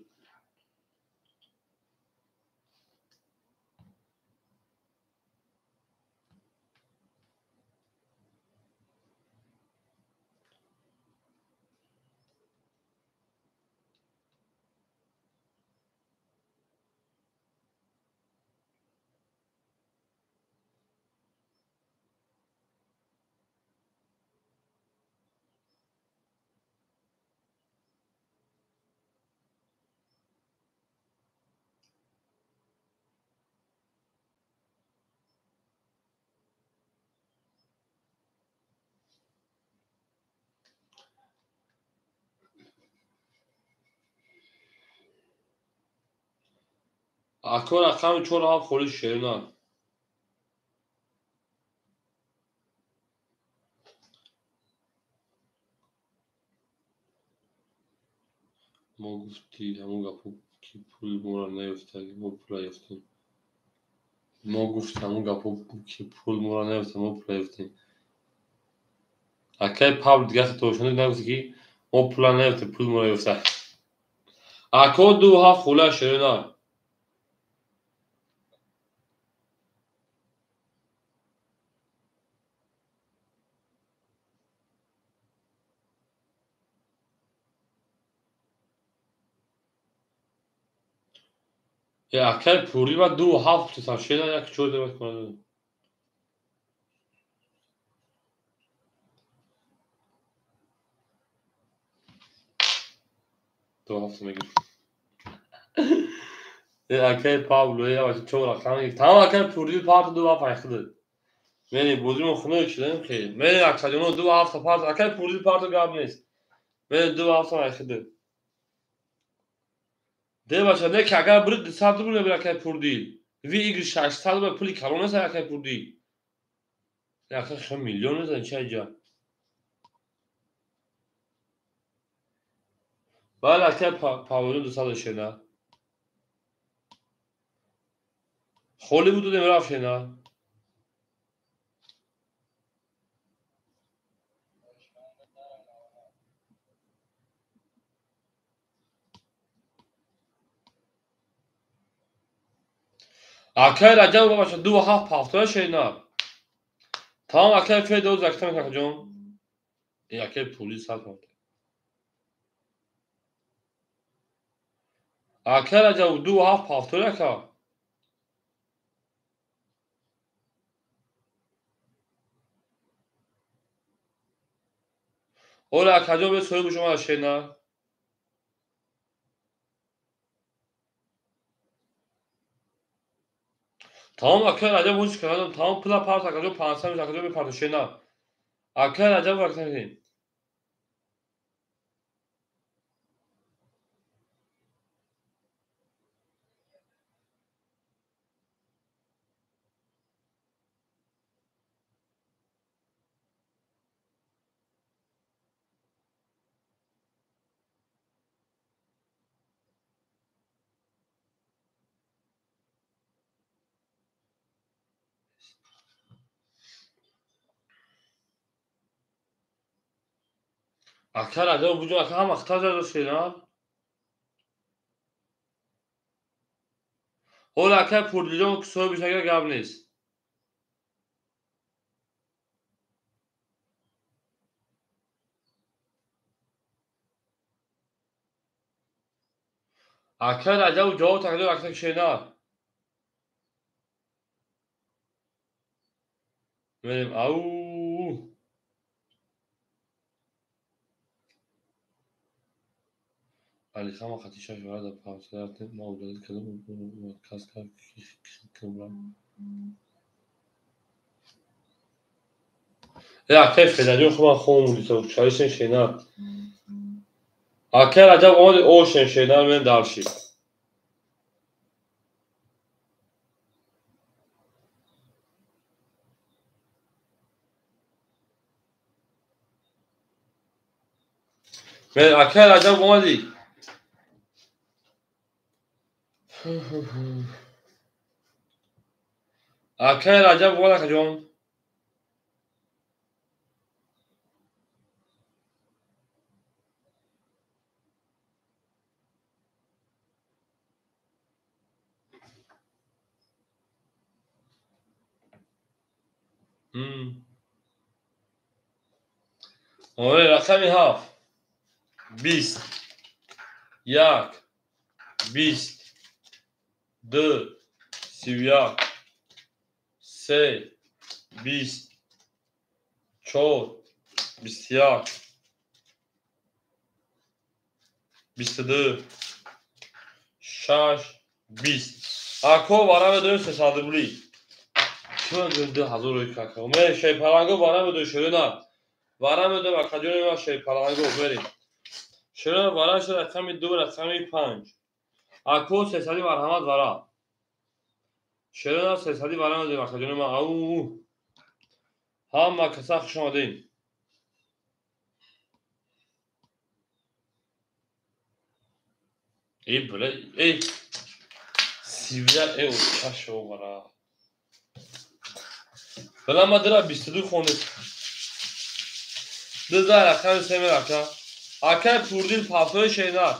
[SPEAKER 1] Ако рақами 4 ҳам холи шерина. Мо гуфти ҳамон гапо ки пул моро наёфтагӣ, мо пула ёфтем. Мо гуфти ҳамон гапо ки пул моро наёфта, мо пула ёфтем. Акаи Павл дигар хатошонӣ нагуфти ки мо пула наёфтем, пул моро ёфта. Ако 2 7 хола шерина. Акаи Пурӣ ва 2 7 тан шена як чор демак кунад. Ду ҳафт мегирам. Акаи Павло я чор рақам гирифт. Тамом акаи Пурӣ парт 2 7 айхидад. Мени бозимо хунук шудем хел. Мени аксаҷоно 2 7 парт акаи Пурӣ парт гап нест. Мени 2 7 айхидад. Де бача, не ки агар бирид 200 рубл мебирад акаи Пурдил. Ви игр 600 рубл пули калон нест акаи Пурдил. Ака хел миллион мезанад ча иҷа. Бале акаи Павло 200 шена. Холи буд додем рафт шена. Акаи Раҷабов бача 2 7 ҳафтоя шена. Тамом акаи Федор закта мекунад ҷон. Акаи Пурӣ 100 ҳафта. Акаи Раҷабов 2 7 ҳафтоя ака. Оля акаҷон бе соҳиб шумо шена. Тамом акаи Раҷабов ҳеҷ кардам. Тамом пула парт акаҷон 500 меш акаҷон мепарту шена. Акаи Раҷабов акаҷон мекунем. Ака Раҷаб буҷо, ака ҳама хата зада шена. Ҳоло ака Пурдилҷон соҳибиш агар гап нест. Ака Раҷаб ҷавоб тақдир ака шена. Мерем ау. Алихама хати шаш варада павсарате ма удалить кардам кас кард кимра. Акай Федаҷон хуб ман хом мудиса шаришен шена. Акай Раҷаб омади ошен шена мен дарши. Мен акай Раҷаб омади. Акай Раҷаб омад акаҷон. Оре рақами 7 20 1 20 2 31 3 20 4 21 22 6 20. Ако вара медоем 300 рубли. Чун 2000 кака. Ме шейпаланго вара медоем шерина. Вара медоем акаҷони ма шейпаланго мерем. Шерина вара шуд рақами 2 рақами 5. Ако 300 марҳамат вара. Шерина 300 вара медоем акаҷони ма. Ау. Ҳама каса хуш омадед. Эй, бля, эй. Сивия, эй, чашо вара. Бля, ма дира 22 хонед. Диза рақами 3 ака. Акай Пурдил пафтои шена.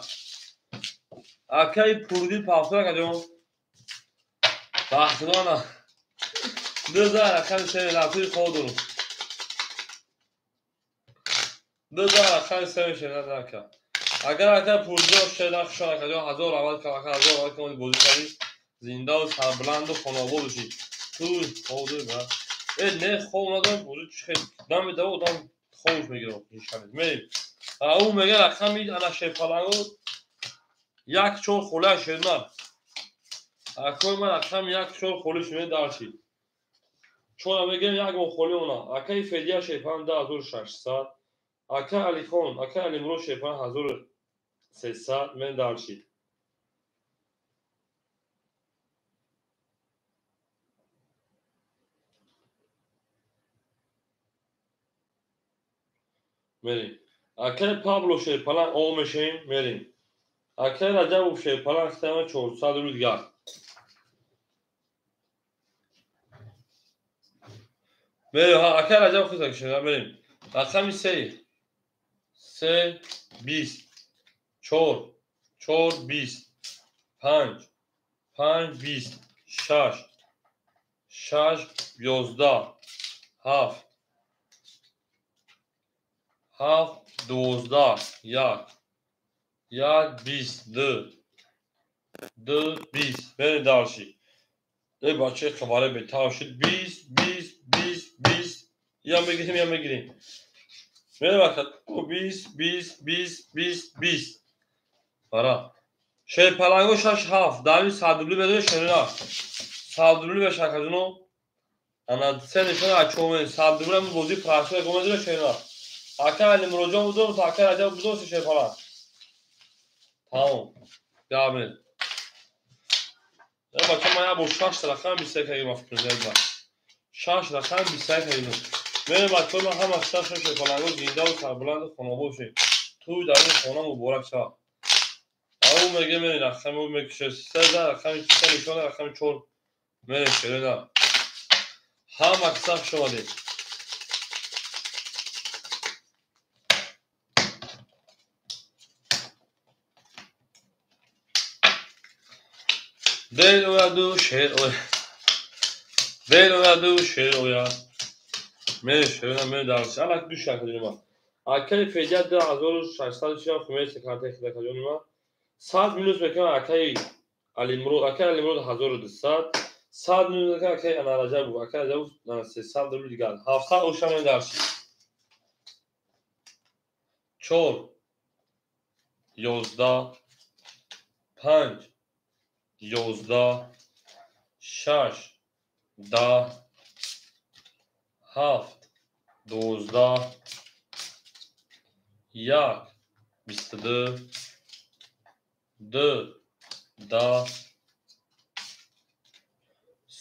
[SPEAKER 1] Акай Пурдил пафтои акаҷон. Бахтидона. Диза рақами 3 лафтои ходуру. Диза рақами 3 шена ака. Агар ака Пурдил шена хушон акаҷон 1000 равад кар ака 1000 равад кар бозӣ кардӣ. Зиндаву сарбуланду хонобод бошӣ. Ту хобдор ба. Э не хоб надорам бозӣ чӣ хел дам медава одам хобш мегирад ҳеҷ мерем. Ау мега рақами ана шерпаланго 1 4 хола шерна. Акои ман рақами 1 4 холи шуме дарши. Чора мегем як бор холи она. Акаи Федия шерпалан 2600. Ака Алихон, ака Алимурод шерпалан 1300 мен дарши. Мерем. Акай Пабло шерпалан о мешем, мерем. Акай Раҷабов шерпалан хитама 400 рубл дигар. Мерем, акай Раҷабов хитама шерпалан мерем. Рақами 3 3 20 4 4 20 5 5 20 6 6 11 7 7 12 1 1 20 2 2 20. Мерем дарши. Эй бачаи хабаре бетав шуд. 20 20 20 20. Я мегирем, я мегирем. Мерем ака 20 20 20 20 20. Ара. Шерпаланго 6 7. Дари 100 рубли медоем шерина. 100 рубли беш акаҷоно. Ана се нишона ачомен 100 рубли ам бозӣ прашо гомедро шерина. Ака Алимуроҷон будом, ака Раҷаб будом шерпаланг. Тамом. Гап нест. Бача ман як бор 6 рақам 21 кардем фикр кардам. 6 рақам 21 кардем. Мерем бачаҳо ман ҳама 6 шерпаланго зиндаву сарбуланду хонобод шед. Тӯй дар ин хона муборак шавад. Ау меге мерем рақами ӯ мекушад 3 рақами 3 нишона рақами 4 мерем шерина. Ҳама каса хуш омадед. Бел ояду шер ояд. Бел ояду шер ояд. Мери шерона мери дарси. Алак ду шака ҷонима. Акаи Федя 2600 хумеси карта хидака ҷонима. 100 минус мекунам акаи Алимурод, акаи Алимурод 1200. 100 минус мекунам акаи Анараҷабов, акаи Раҷабов 300 рубл дигар. 700 оша мери дарси. 4 11 5 11 6 10 7 12 1 22 2 10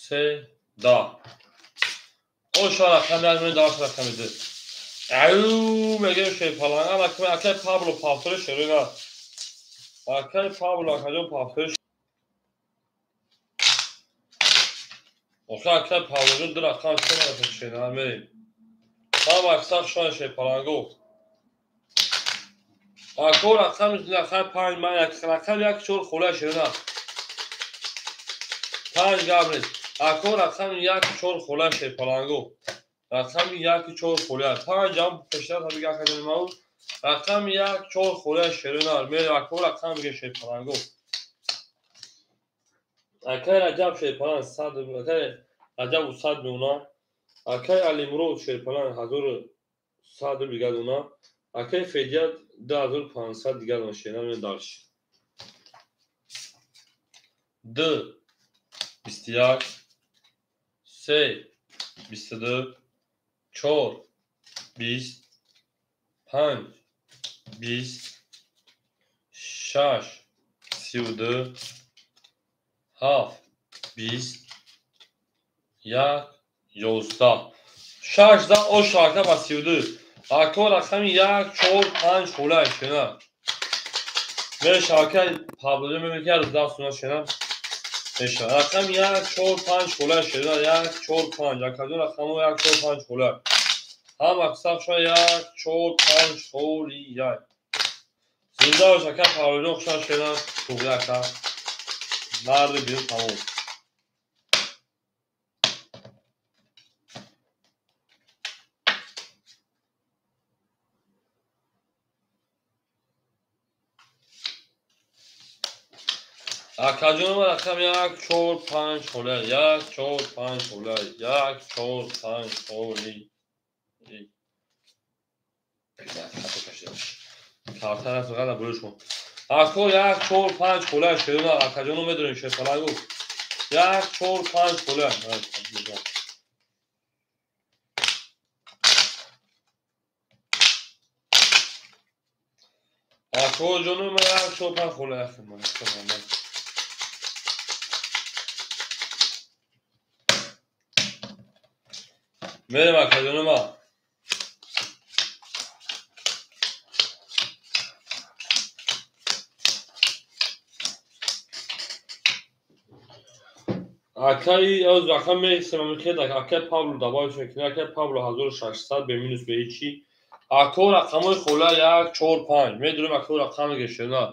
[SPEAKER 1] 3 10. Оша рақами аз мен даҳ рақами ду. Ау мегем шерпаланг. Ана акай Пабло пафтори шерина. Акай Пабло акаҷон пафтори. Охир акай Паблоҷон ду рақам шона шерина мерем. Ҳама аксар шона шерпаланго. Ако рақами рақами 5 ман як рақам 1 4 хола шерина. 5 гап нест. Ако рақами 1 4 хола шерпаланго. Рақами 1 4 хола. 5 ҳам пештар ҳамига акаҷони мау. Рақами 1 4 хола шерина. Мер ако рақам меге шерпаланго. Акай Раҷаб шерпаланг 100, акай Раҷаб 100 миёна. Акай Алимурод шерпаланг 1100 рубл дигар дона. Акай Федя 2500 дигар дона шерина мен дарш. 2 21 3 22 4 20 5 20 6 32 7 20 1 11 6 да ош ака ба 32. Ако рақами 1 4 5 хола шена. Меш ака Пабло мегӯяд ки 10 сона шена. Меша рақами 1 4 5 хола шена 1 4 5. Акаҷон рақамо 1 4 5 хола. Ҳам аксар шо 1 4 5 холи 1. Зинда бош ака Паблоҷон хушан шена. Туғри ака. Марди бирин тамом. Акаҷон рақам 1 4 5 хола 1 4 5 хола 1 4 5 холи. Карта рафт ғала бурушон. Ако 1 4 5 хола шерина акаҷоно медонем шерпаланго. 1 4 5 хола. Акаҷоно 1 4 5 хола. Мерем акаҷоно ма. Акаи аз рақам меҳисем мекед акаи Пабло добавиш мекунем. Акаи Пабло 1600 бе минус бе ҳичи. Ако рақамои хола 1 4 5. Медонем ако рақам меге шерина.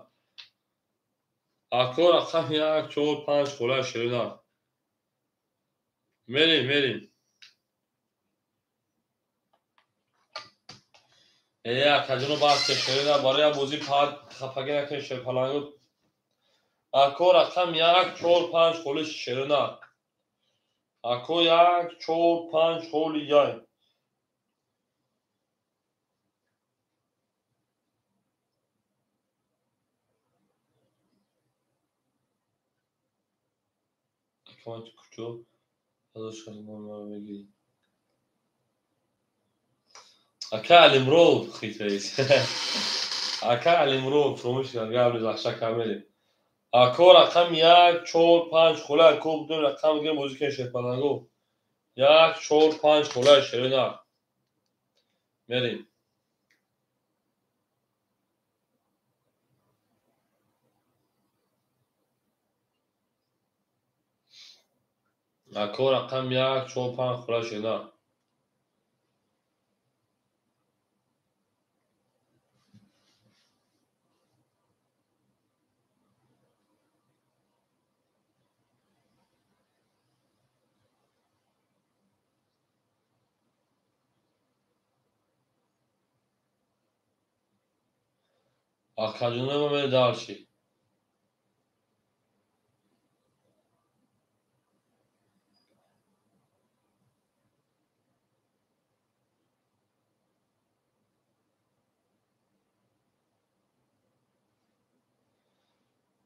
[SPEAKER 1] Ако рақам 1 4 5 хола шерина. Мерем, мерем. Акаҷоно баҳс шерина барои бозӣ пад хафагӣ накунед шерпаланго. Ако рақам 1 4 5 холи шерина. Ако 1 4 5 холи 1. Акамат куҷо? Ака Алимурод хитаис. Ака Алимурод фромӯш кард гап нест ахша камерем. Ако рақам 1 4 5 хола ко будем рақам гирем бозӣ кунем шерпаланго. 1 4 5 хола шерина. Мерем. Ако рақам 1 4 5 хола шерина. Акаҷонои ма мере дальше.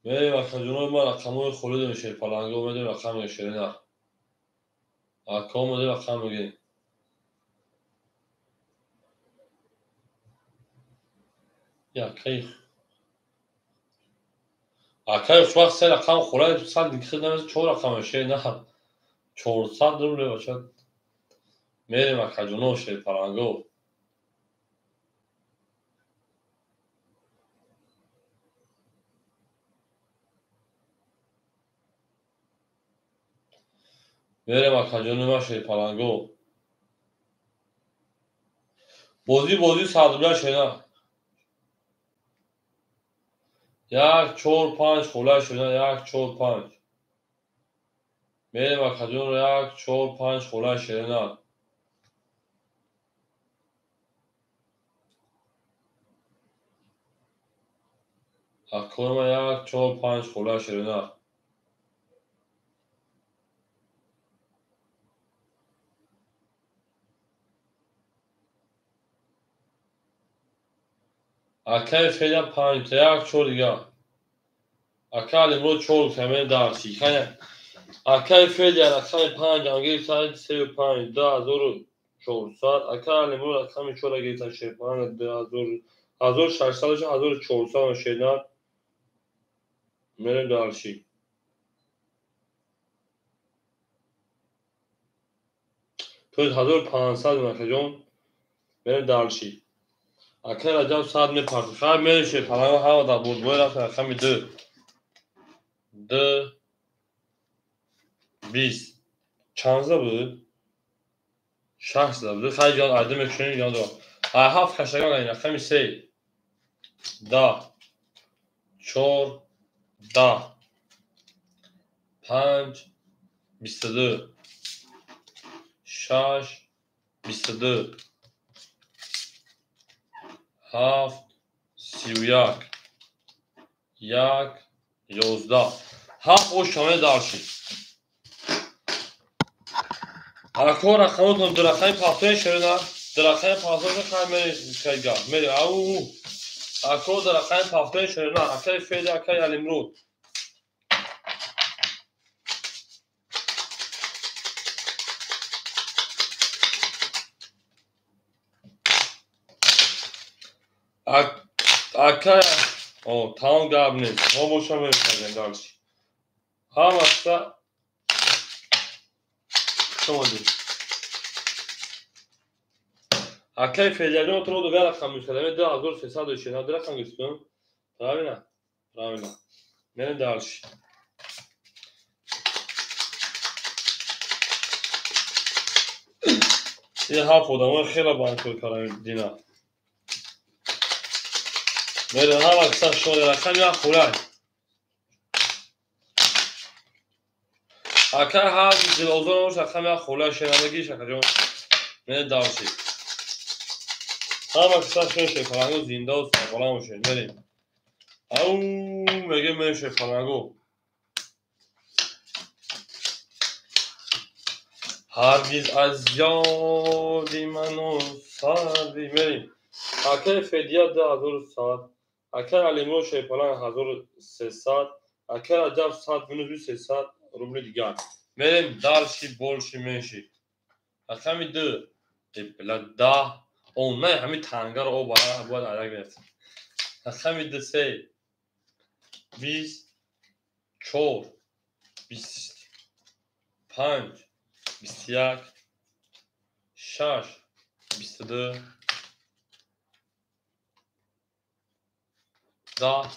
[SPEAKER 1] Мерем акаҷонои ма рақамҳои холӣ дорем шерпаланго медем рақам мегем шерина. Акао медем рақам мегем. Акаи хушвақт се рақам хӯрад, сад хид намеса чор рақам шерина. 400 рубле бача. Мерем акаҷоно шерпаланго. Мерем акаҷони ма шерпаланго. Бозӣ бозӣ 100 рубля шерина. 1 4 5 хола шерина 1 4 5. Мерем акаҷон 1 4 5 хола шерина. Акои ма 1 4 5 хола шерина. Акаи Федя 5 1 4 дига. Ака Алимрод 4 камер дарси. Акаи Федя рақами 5 гирифта 3 5 2400. Ака Алимрод рақами 4 гирифта 5 2000 1600 1400 шедан. Мерем дарси. То 1500 акаҷон. Мерем дарси. Акаи Раҷаб 100 мепартид. Хайр мерем шерпаланго ҳама дар бурдбой рафтем рақами 2. 2 20. Чанд зада буд? 6 зада буд. Хайр ҷон айда мекушем ҷон дор. Ай 7 каштагон ай рақами 3. 10 4 10 5 22 6 22 7 31 1 11 7 ошаме даршид. Ако рақамотон ду рақами пафтои шерина, ду рақами пафтои хай мери кайга мери ау. Ако ду рақами пафтои шерина, акаи Федя, акаи Алимруд. Акая о тамом гап нест. Мо боша мерем дальше. Ҳамаста шумо дид. Акаи Федяҷон туро дуга рақам мешавад. 2360 ду рақам гирифтум. Правильно? Правильно. Мерем дальше. Ин ҳафт одамои хеле банкор кардам дина. Мерем ҳама киса шода рақам як хӯрай. Ака ҳар дилозор бош рақам як хӯрай шерандагиш акаҷон. Мерем дальше. Ҳама киса шода шерпаланго зиндаву сарбаланд бошед. Мерем. Ау мегем мерем шерпаланго. Ҳаргиз аз ёди ману сарди мерем. Акаи Федия 2100, акаи Алимрод шерпаланг 1300, акаи Раҷаб 100 минус 300 рубли дигар. Мерем дальше больше меньше. Рақами 2 бла 10 о не ҳамин тангаро о бояд адак мерафтем. Рақами 2 3 20 4 20 5 21 6 22 10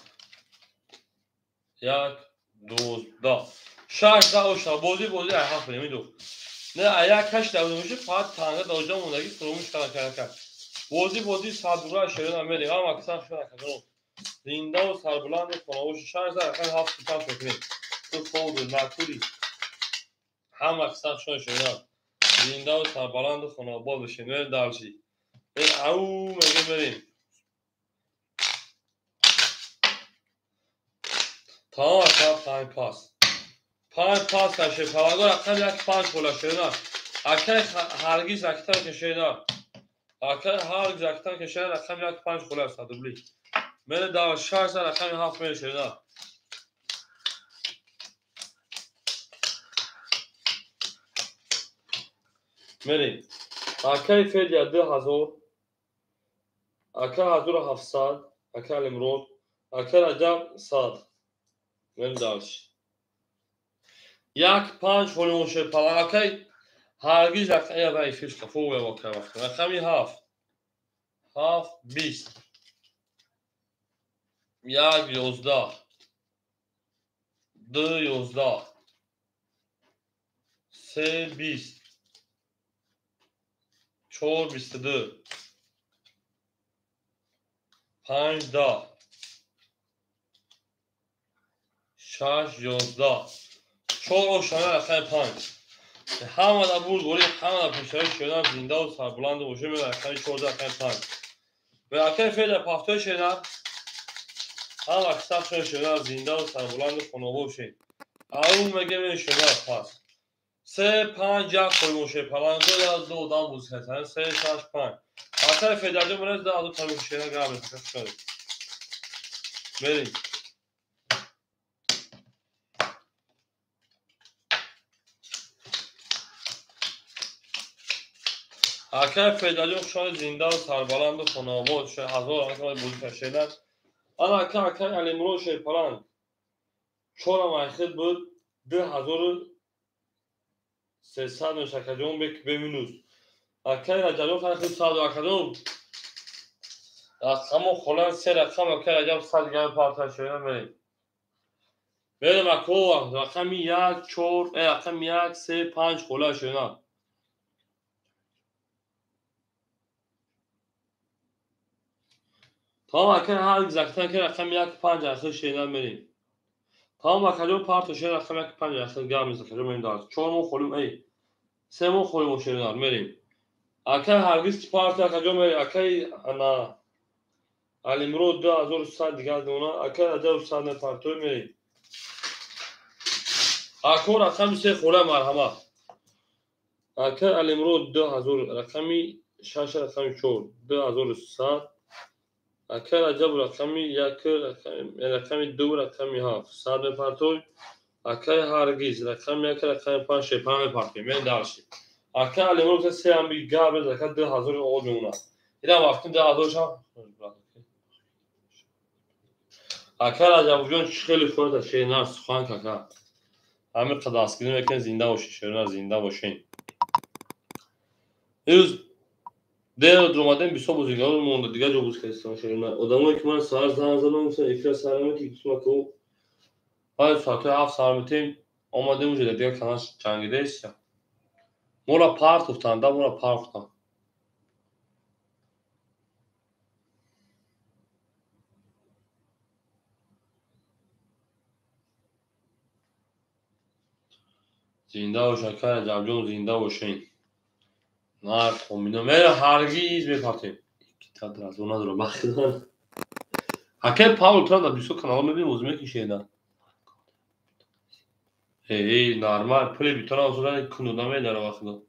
[SPEAKER 1] 1 12 6 10 оша бозӣ бозӣ ай ҳафт намедух. Не ай як ҳашт давда мешуд фақат танга даоҷа мондагӣ фуромӯш карда. Бозӣ бозӣ 100 рубля шерина мерем. Ҳама киса шуна кардам. Зиндаву сарбуланду хонавоши 6 10 рақами 7 5 мекунем. Ту фоду накури. Ҳама киса шуна шерина. Зиндаву сарбаланду хонавобод бошед. Мерем дальше. Ау мегем мерем. Тамом ака 5 пас. 5 пас каше паланго рақами 1 5 хола шена. Акай ҳаргиз актан кашена. Акай ҳаргиз актан кашена рақами 1 5 хола 100 рубли. Мене да 6 рақами 7 мене шена. Мерем. Акай Федя 2000, ака 1700, ака Алимрод, ака Раҷаб 100. Мерем дальше. 1 5 холимон шед палан акай ҳаргиз рақами эфир қафо рақами 7 7 20 1 11 2 11 3 20 4 22 5 10 6 11 4 ошана рақами 5. Ҳама да бурдборӣ, ҳама да пешравӣ шедан зиндаву сарбуланду бошед. Меояд рақами 14 рақами 5. Ва акай Федя пафтои шедан ҳама кисабшон шедан зиндаву сарбуланду хонобод бошед. Ару меге мешедан пас. 3 5 1 қоймон шед паланго я ду одам буз касан 3 6 5. Акай Федяҷон мена да ду тамош шедан гап мезанад. Мерем. Акай Федяҷон хушҳоли зиндаву сарбаланду хонобод шед. Ҳазор рақами буз кашедан. Ана ака акай Алимурод шед паланг. 4 айхид буд 2300 мешакаҷон бек бе минус. Акай Раҷабҷон хайхид 100 акаҷон. Рақамо холан 3 рақам акай Раҷаб 100 дигар парта шуда мерем. Мерем ако рақами 1 4 рақами 1 3 5 хола шуда. Тамом акай ҳар гузаштан ки рақами 1 5 ахир шуда мерем. Тамом акаҷон парто шуда рақами 1 5 ахир гап мезанад акаҷон мерем дар 4 мо холим 3 мо холим шуда мерем. Акай ҳаргиз парто акаҷон мерем. Акай ана Алимрод 2100 дигар дона акай Раҷаб 100 не парто мерем. Ако рақами 3 хола марҳамат. Акай Алимрод 2000 рақами 6 рақами 4 2100. Акай Раҷаб рақами 1 рақами 2 рақами 7 100 мепартой. Акай ҳаргиз рақами 1 рақами 5 шепа мепартоем. Мен дарши. Акай Алимрод 3 ҳам гап мезанад ака 2000 оғоз мемонад. Инам вақти 2000 шам. Акай Раҷабҷон чӣ хеле фоида шеринар сухан кака. Ҳамин қадр дастгирӣ мекунед зинда бошед шеринар зинда бошед. Ирӯз дер омадем бисёр бозигарон монда дигар ҷо боз кардистам шеринар. Одамое ки ман саҳар занг задам гуфтам эфира саҳар ки гуфтам аку баъд соатҳои 7 саҳар метем омадем уҷо дар дигар канал ҷангидаест. Моро партофтанд, да моро партофтанд. Зинда бош акай Раҷабҷон зинда бошед. Нарх хомино мера ҳаргиз мепартем. Иккита дразо надора бахидан. Акай Павел Тран дар бисёр каналҳо мебинем бозӣ мекашида. Эй, нормал пули битона осодан кунуда медара вақто.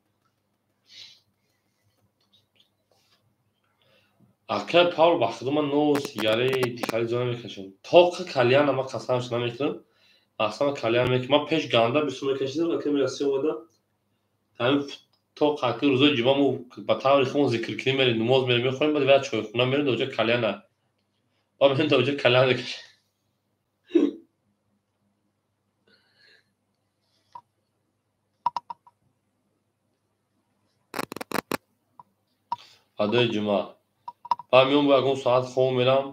[SPEAKER 1] Акай Павел бахида ман но сигарет дихали ҷо намекашам. Тоқа кальяна ман қасамш намекунам. Аслан кальян мекунам. Ман пеш ганда бисёр мекашидам, акай Россия омада. Ҳамин то қаки рӯзои ҷумъа мо ба таври худмон зикр кунем мерем, намоз мерем, мехонем, баъд вая чойхона мерем, дар оҷа кальяна. Баъд мерем дар оҷа кальян мекашем. Баъдои ҷумъа. Баъд меом бо ягон соат хоб мерам,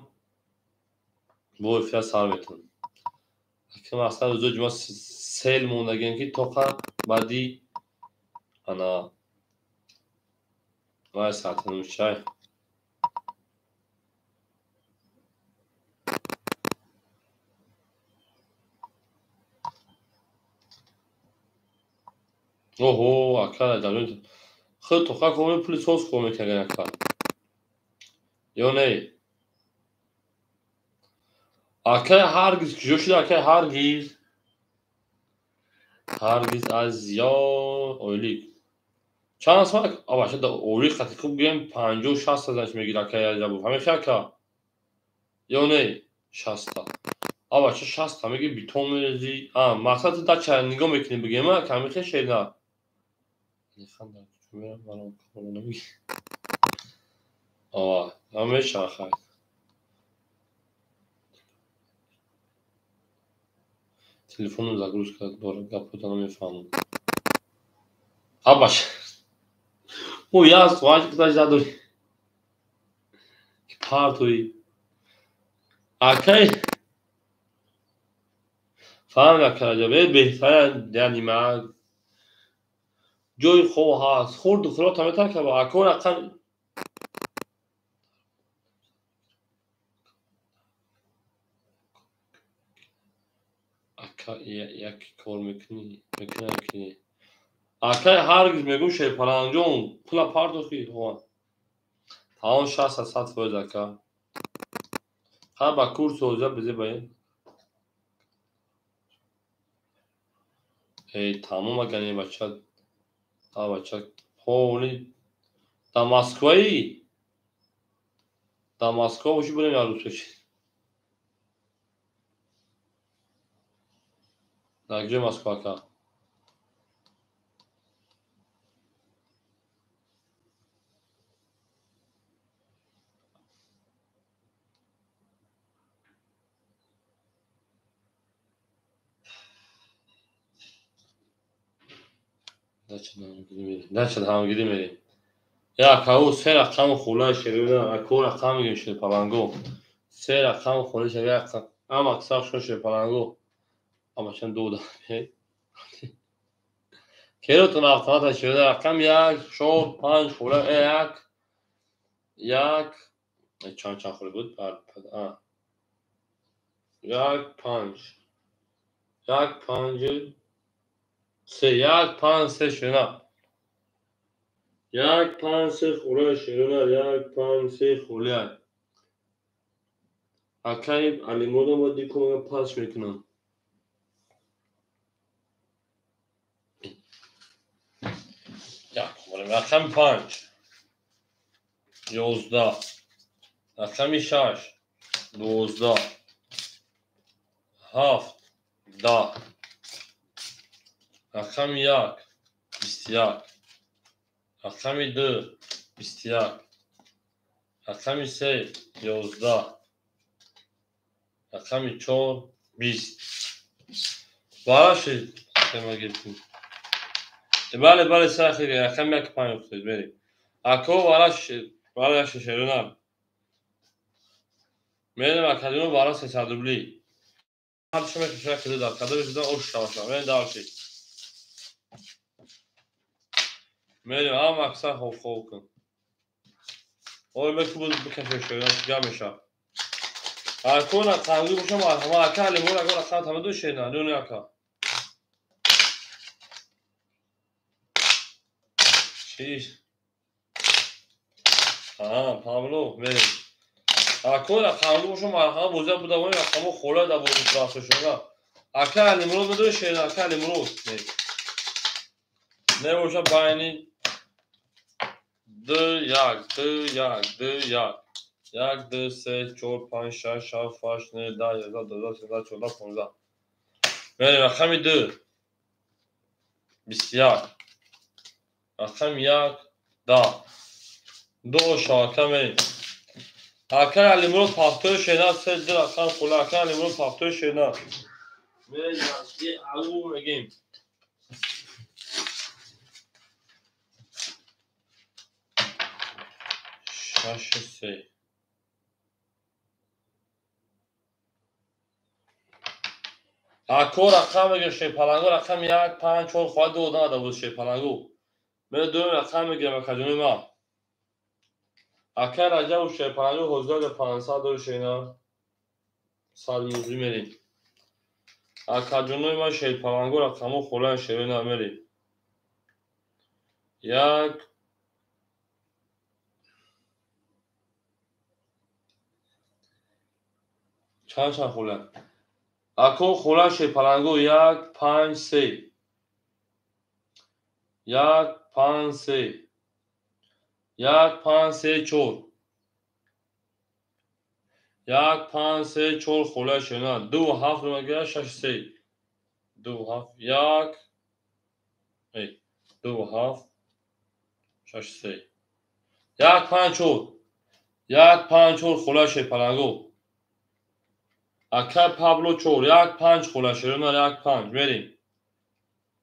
[SPEAKER 1] бо эфира сар метавонам. Акам аслан рӯзои ҷумъа сел мондагиам ки тоқа баъди ана вай соати чай. Оҳо, ака Раҷабҷон худ тоқа коми пули соз хор мекард ака. Ё не? Акай ҳаргиз куҷо шуда, акай ҳаргиз? Ҳаргиз аз зиёд ойлик. Чанд сол абаша да ойлик қати хуб гӯем 50-60 занш мегирад акай Раҷабов. Ҳамеша ака? Ё не? 60. Абаша 60 меги битон мерези. А, мақсад ту дача нигоҳ мекунӣ бигем, ака ҳамеша шена. Ова, ҳамеша хай. Телефоном загрузка дорад, гапота намефаҳмам. Абаш. Мо як соат гузашт надорем. Партои. Акай. Фаҳм ака Раҷаб, беҳтар яъне ма ҷои хоб ҳаст, хурду хӯрок таметар каба. Ако рақам ака як кор мекунӣ, мекунӣ ки акай ҳаргиз мегӯм шерпаланҷон пула пардохи. Тамом 60-100% ака. Ха ба курс ҳозира бизе ба ин. Эй тамом агар не бача. А бача ҳоли дар Москваи? Дар Москва боши будем я рӯз пеш. Дар куҷои Москва ака? Дача ҳамгирӣ мерем. Як ҳаво се рақами хулаи шерина, ако рақам мегӯем шерпаланго. Се рақами хулаи шерина, ама аксар шо шерпаланго. Ама чанд ду да. Керотон автомата шерина рақам 1, 4, 5 хула, 1, 1, чанд чанд хула буд? 1, 5. 1, 5, 3, 1, 5, 3 шерина. 1, 5, 3 хула шерина, 1, 5, 3 хула. Акай Алимуродам бояд диком пас мекунам. Як, рақами 5, 11, рақами 6, 12, 7, 10, рақами 1, 21, рақами 2, 21, рақами 3, 11, рақами 4, 20. Барашид, тема гирифтем. Бале, бале, сахи, рақами 1, 5 уфтед, берем. Ако вараш шерона. Мерем академия бара 300 рубли. Ҳар шумо мехоҳед ки дар кадом шуда ош шавад. Мерем дарши. Мерем ҳам аксар хоб хоб кун. Ой бекубуз бикашем шерона чига меша. Ако рақамги бошам, марҳама ака Алимур ака рақам тамаду шерона, дуни ака. Чиш. А, Павло, мерем. Ако рақамги бошам, марҳама бозия буда, вой рақамо хола да бозӣ рафта шуда. Ака Алимур медони шерона, ака Алимур. Не боша байни 2 1 2 1 2 1 1 2 3 4 5 6 7 8 9 10 11 12 13 14 15. Мерем рақами 2 21, рақами 1 10. Ду шока мерем. Акай Алимурод ҳафтои шена се ду рақам хула. Акай Алимурод ҳафтои шена. Мерем алу мегем. Шаш се. Ако рақам мегирем шерпаланго рақами 1, 5, 4 хоҳад ду одам ада буд шерпаланго. Мерем дуюм рақам мегирем акаҷони ман. Акай Раҷабу шерпаланго ҳозир 500 дори шена. 100 музӣ мерем. Акаҷонои ман шерпаланго рақамо холаи шерина мерем. 1 Чанд чанд хола? Ако хола шерпаланго 1 5 3. 1 5 3. 1 5 3 4. 1 5 3 4 хола шена. 2 7 мегира 6 3. 2 7 1 2 7 6 3. 1 5 4. 1 5 4 хола шерпаланго. Ака Пабло 4 1 5 хола шерона 1 5 мерим.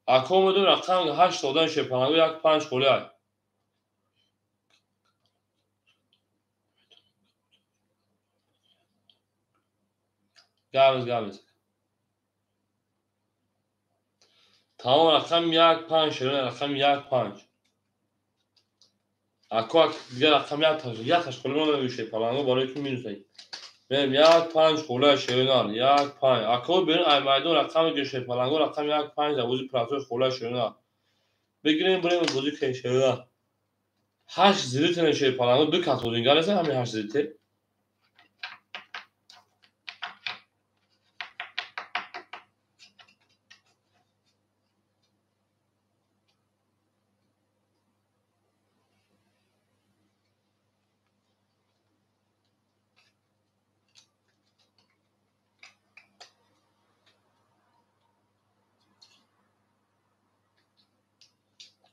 [SPEAKER 1] Ако медон рақам 8 додан шерпаланго 1 5 хола. Гавз гавз. Тамом рақам 1 5 шерона рақам 1 5. Ако дигар рақам 1 таш 1 таш хола мо шерпаланго барои ки минус ай. Мерим 1 5 хола шерона 1 5. Ако берин ай майдон рақами ки шерпаланго рақам 1 5 дар бозии простой хола шерона. Бигирем бурем бозии ки шерона. 8 зилитен шерпаланго ду кас бозингар аст ҳамин 8 зилите.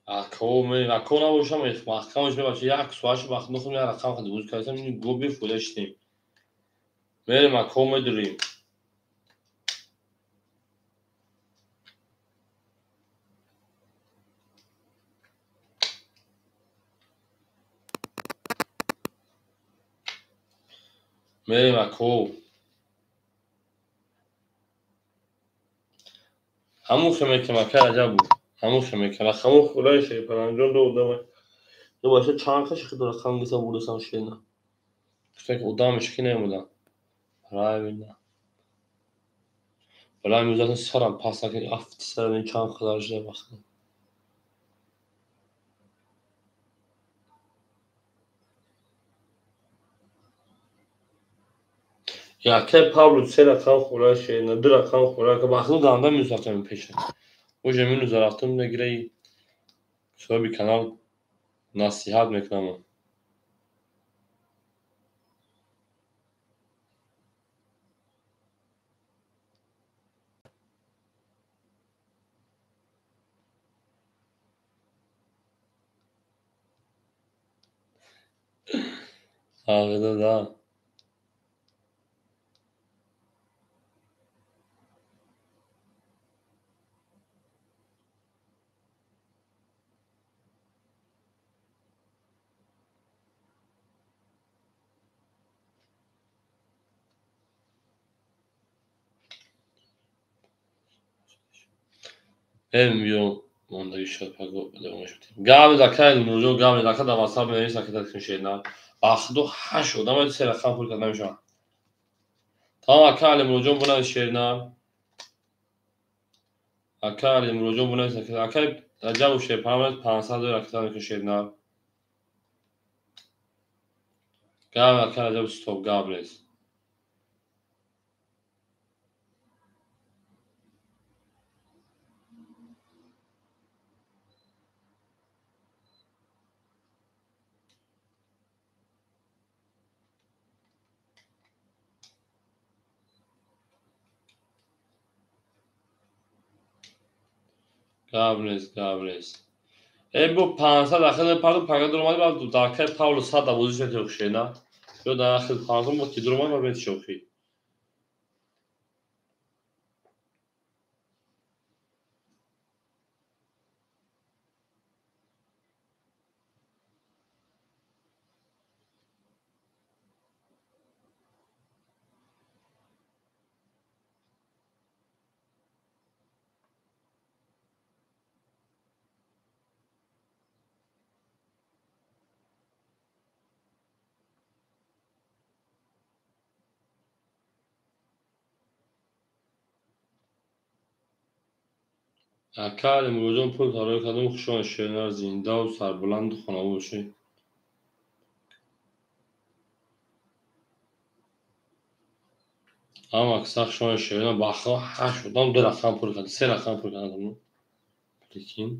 [SPEAKER 1] Ако набошам маҳкамаш мебача як соатш вақт нухум як рақам хад бозӣ кардам ин го бефоида шидем. Мерем ако медурем. Мерем ако. Ҳамун хемекем ака Раҷаб буд. Ҳамун хемекем. Ҳамун хулаи шерпаланҷон ду одам. Ду баша чанд қаши хидо рақам гиса бурдасан шена. Гуфтан ки одам мешки намудам. Правильно. Балай мюзатан сарам пас накард афти сарам чанд қадар шуда вақт. Яке Павло се рақам хӯра шена, ду рақам хӯра ка вақт ганда мюзатан пеша. Уже минус рафтам мегираи соҳиби канал насиҳат мекунам. Ағда да. Миён мондаги шуд паго давом шуд. Гав закай нурҷон гав зака дар WhatsApp менавис акида шена. Бахдо 8 одам се рақам пул карда мешавад. Тамом ака Али Мурҷон бунавис шерна. Ака Али Мурҷон бунавис ака Раҷабов шерпаланг 500 доллар акида мекунад шерна. Гав ака Раҷабов стоп гав нест. Гап нест, гап нест. Бо 500 ахир парду пага дуромад баъд дар Павло 100 да бозӣ шуд шена. Ё дар ахир 500 бо ки дуромад ва бет шохи. Ака Али Мурҷон пул тарои кардам хушон шернар зиндаву сарбуланду хонаву бошед. Ҳама киса хушона шерина бахо ҳашт одам ду рақам пур кард, се рақам пур кардам. Прикинь.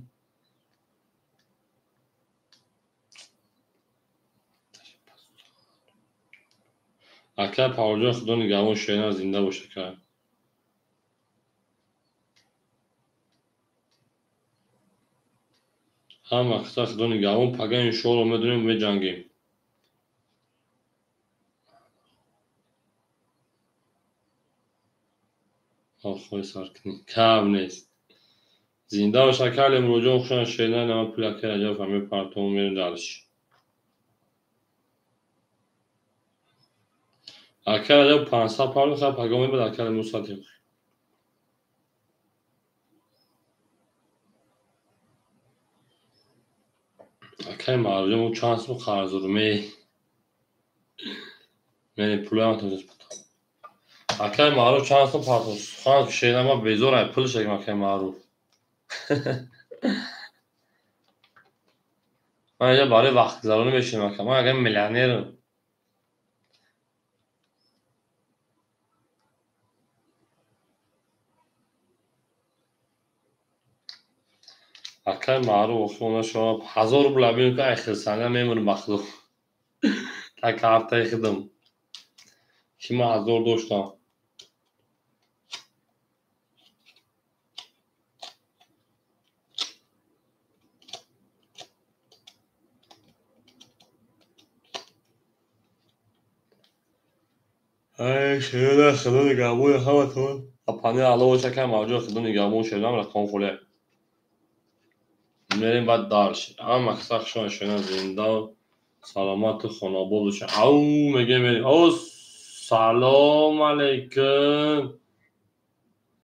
[SPEAKER 1] Ака Павлҷон, худо нигаҳбон, шерина зинда бош ака. Ҳама киса худо нигаҳбон, пага иншоалло медонем меҷангем. Охои саркунӣ кам нест. Зинда бош ака Алимуродҷон, хушона шерина, нама пули акаи Раҷабов ҳамаи партовон мерем дарш. Акаи Раҷаб 500 пардохт, хай пага мебад акаи Алимурод сатим. Акаи Маъруфҷон, ӯ чанд сум қарз дорум? Мерем пулаам тоза. Акаи Маъруф чанд сум партов? Сухан шерина ма безор ай пул шагим акаи Маъруф. Ман инҷа барои вақтгузаронӣ мешинам ака. Ман агар миллионерам. Акаи Маъруф охи она шумо 1000 рубл абин ки ай хирсанга мемонам ба худо. Та картаи худам. Ки ман 1000 доштам. Ай шерина, худо нигаҳбони ҳаматон. Апани Алло бош акаи Маъруфҷон, худо нигаҳбон, шеринам рақам холе. Мерем баъд дарш. Ҳама киса хушона шерина зинда, саломату хонобод бошед. Ау мегем мерем. О салом алейкум.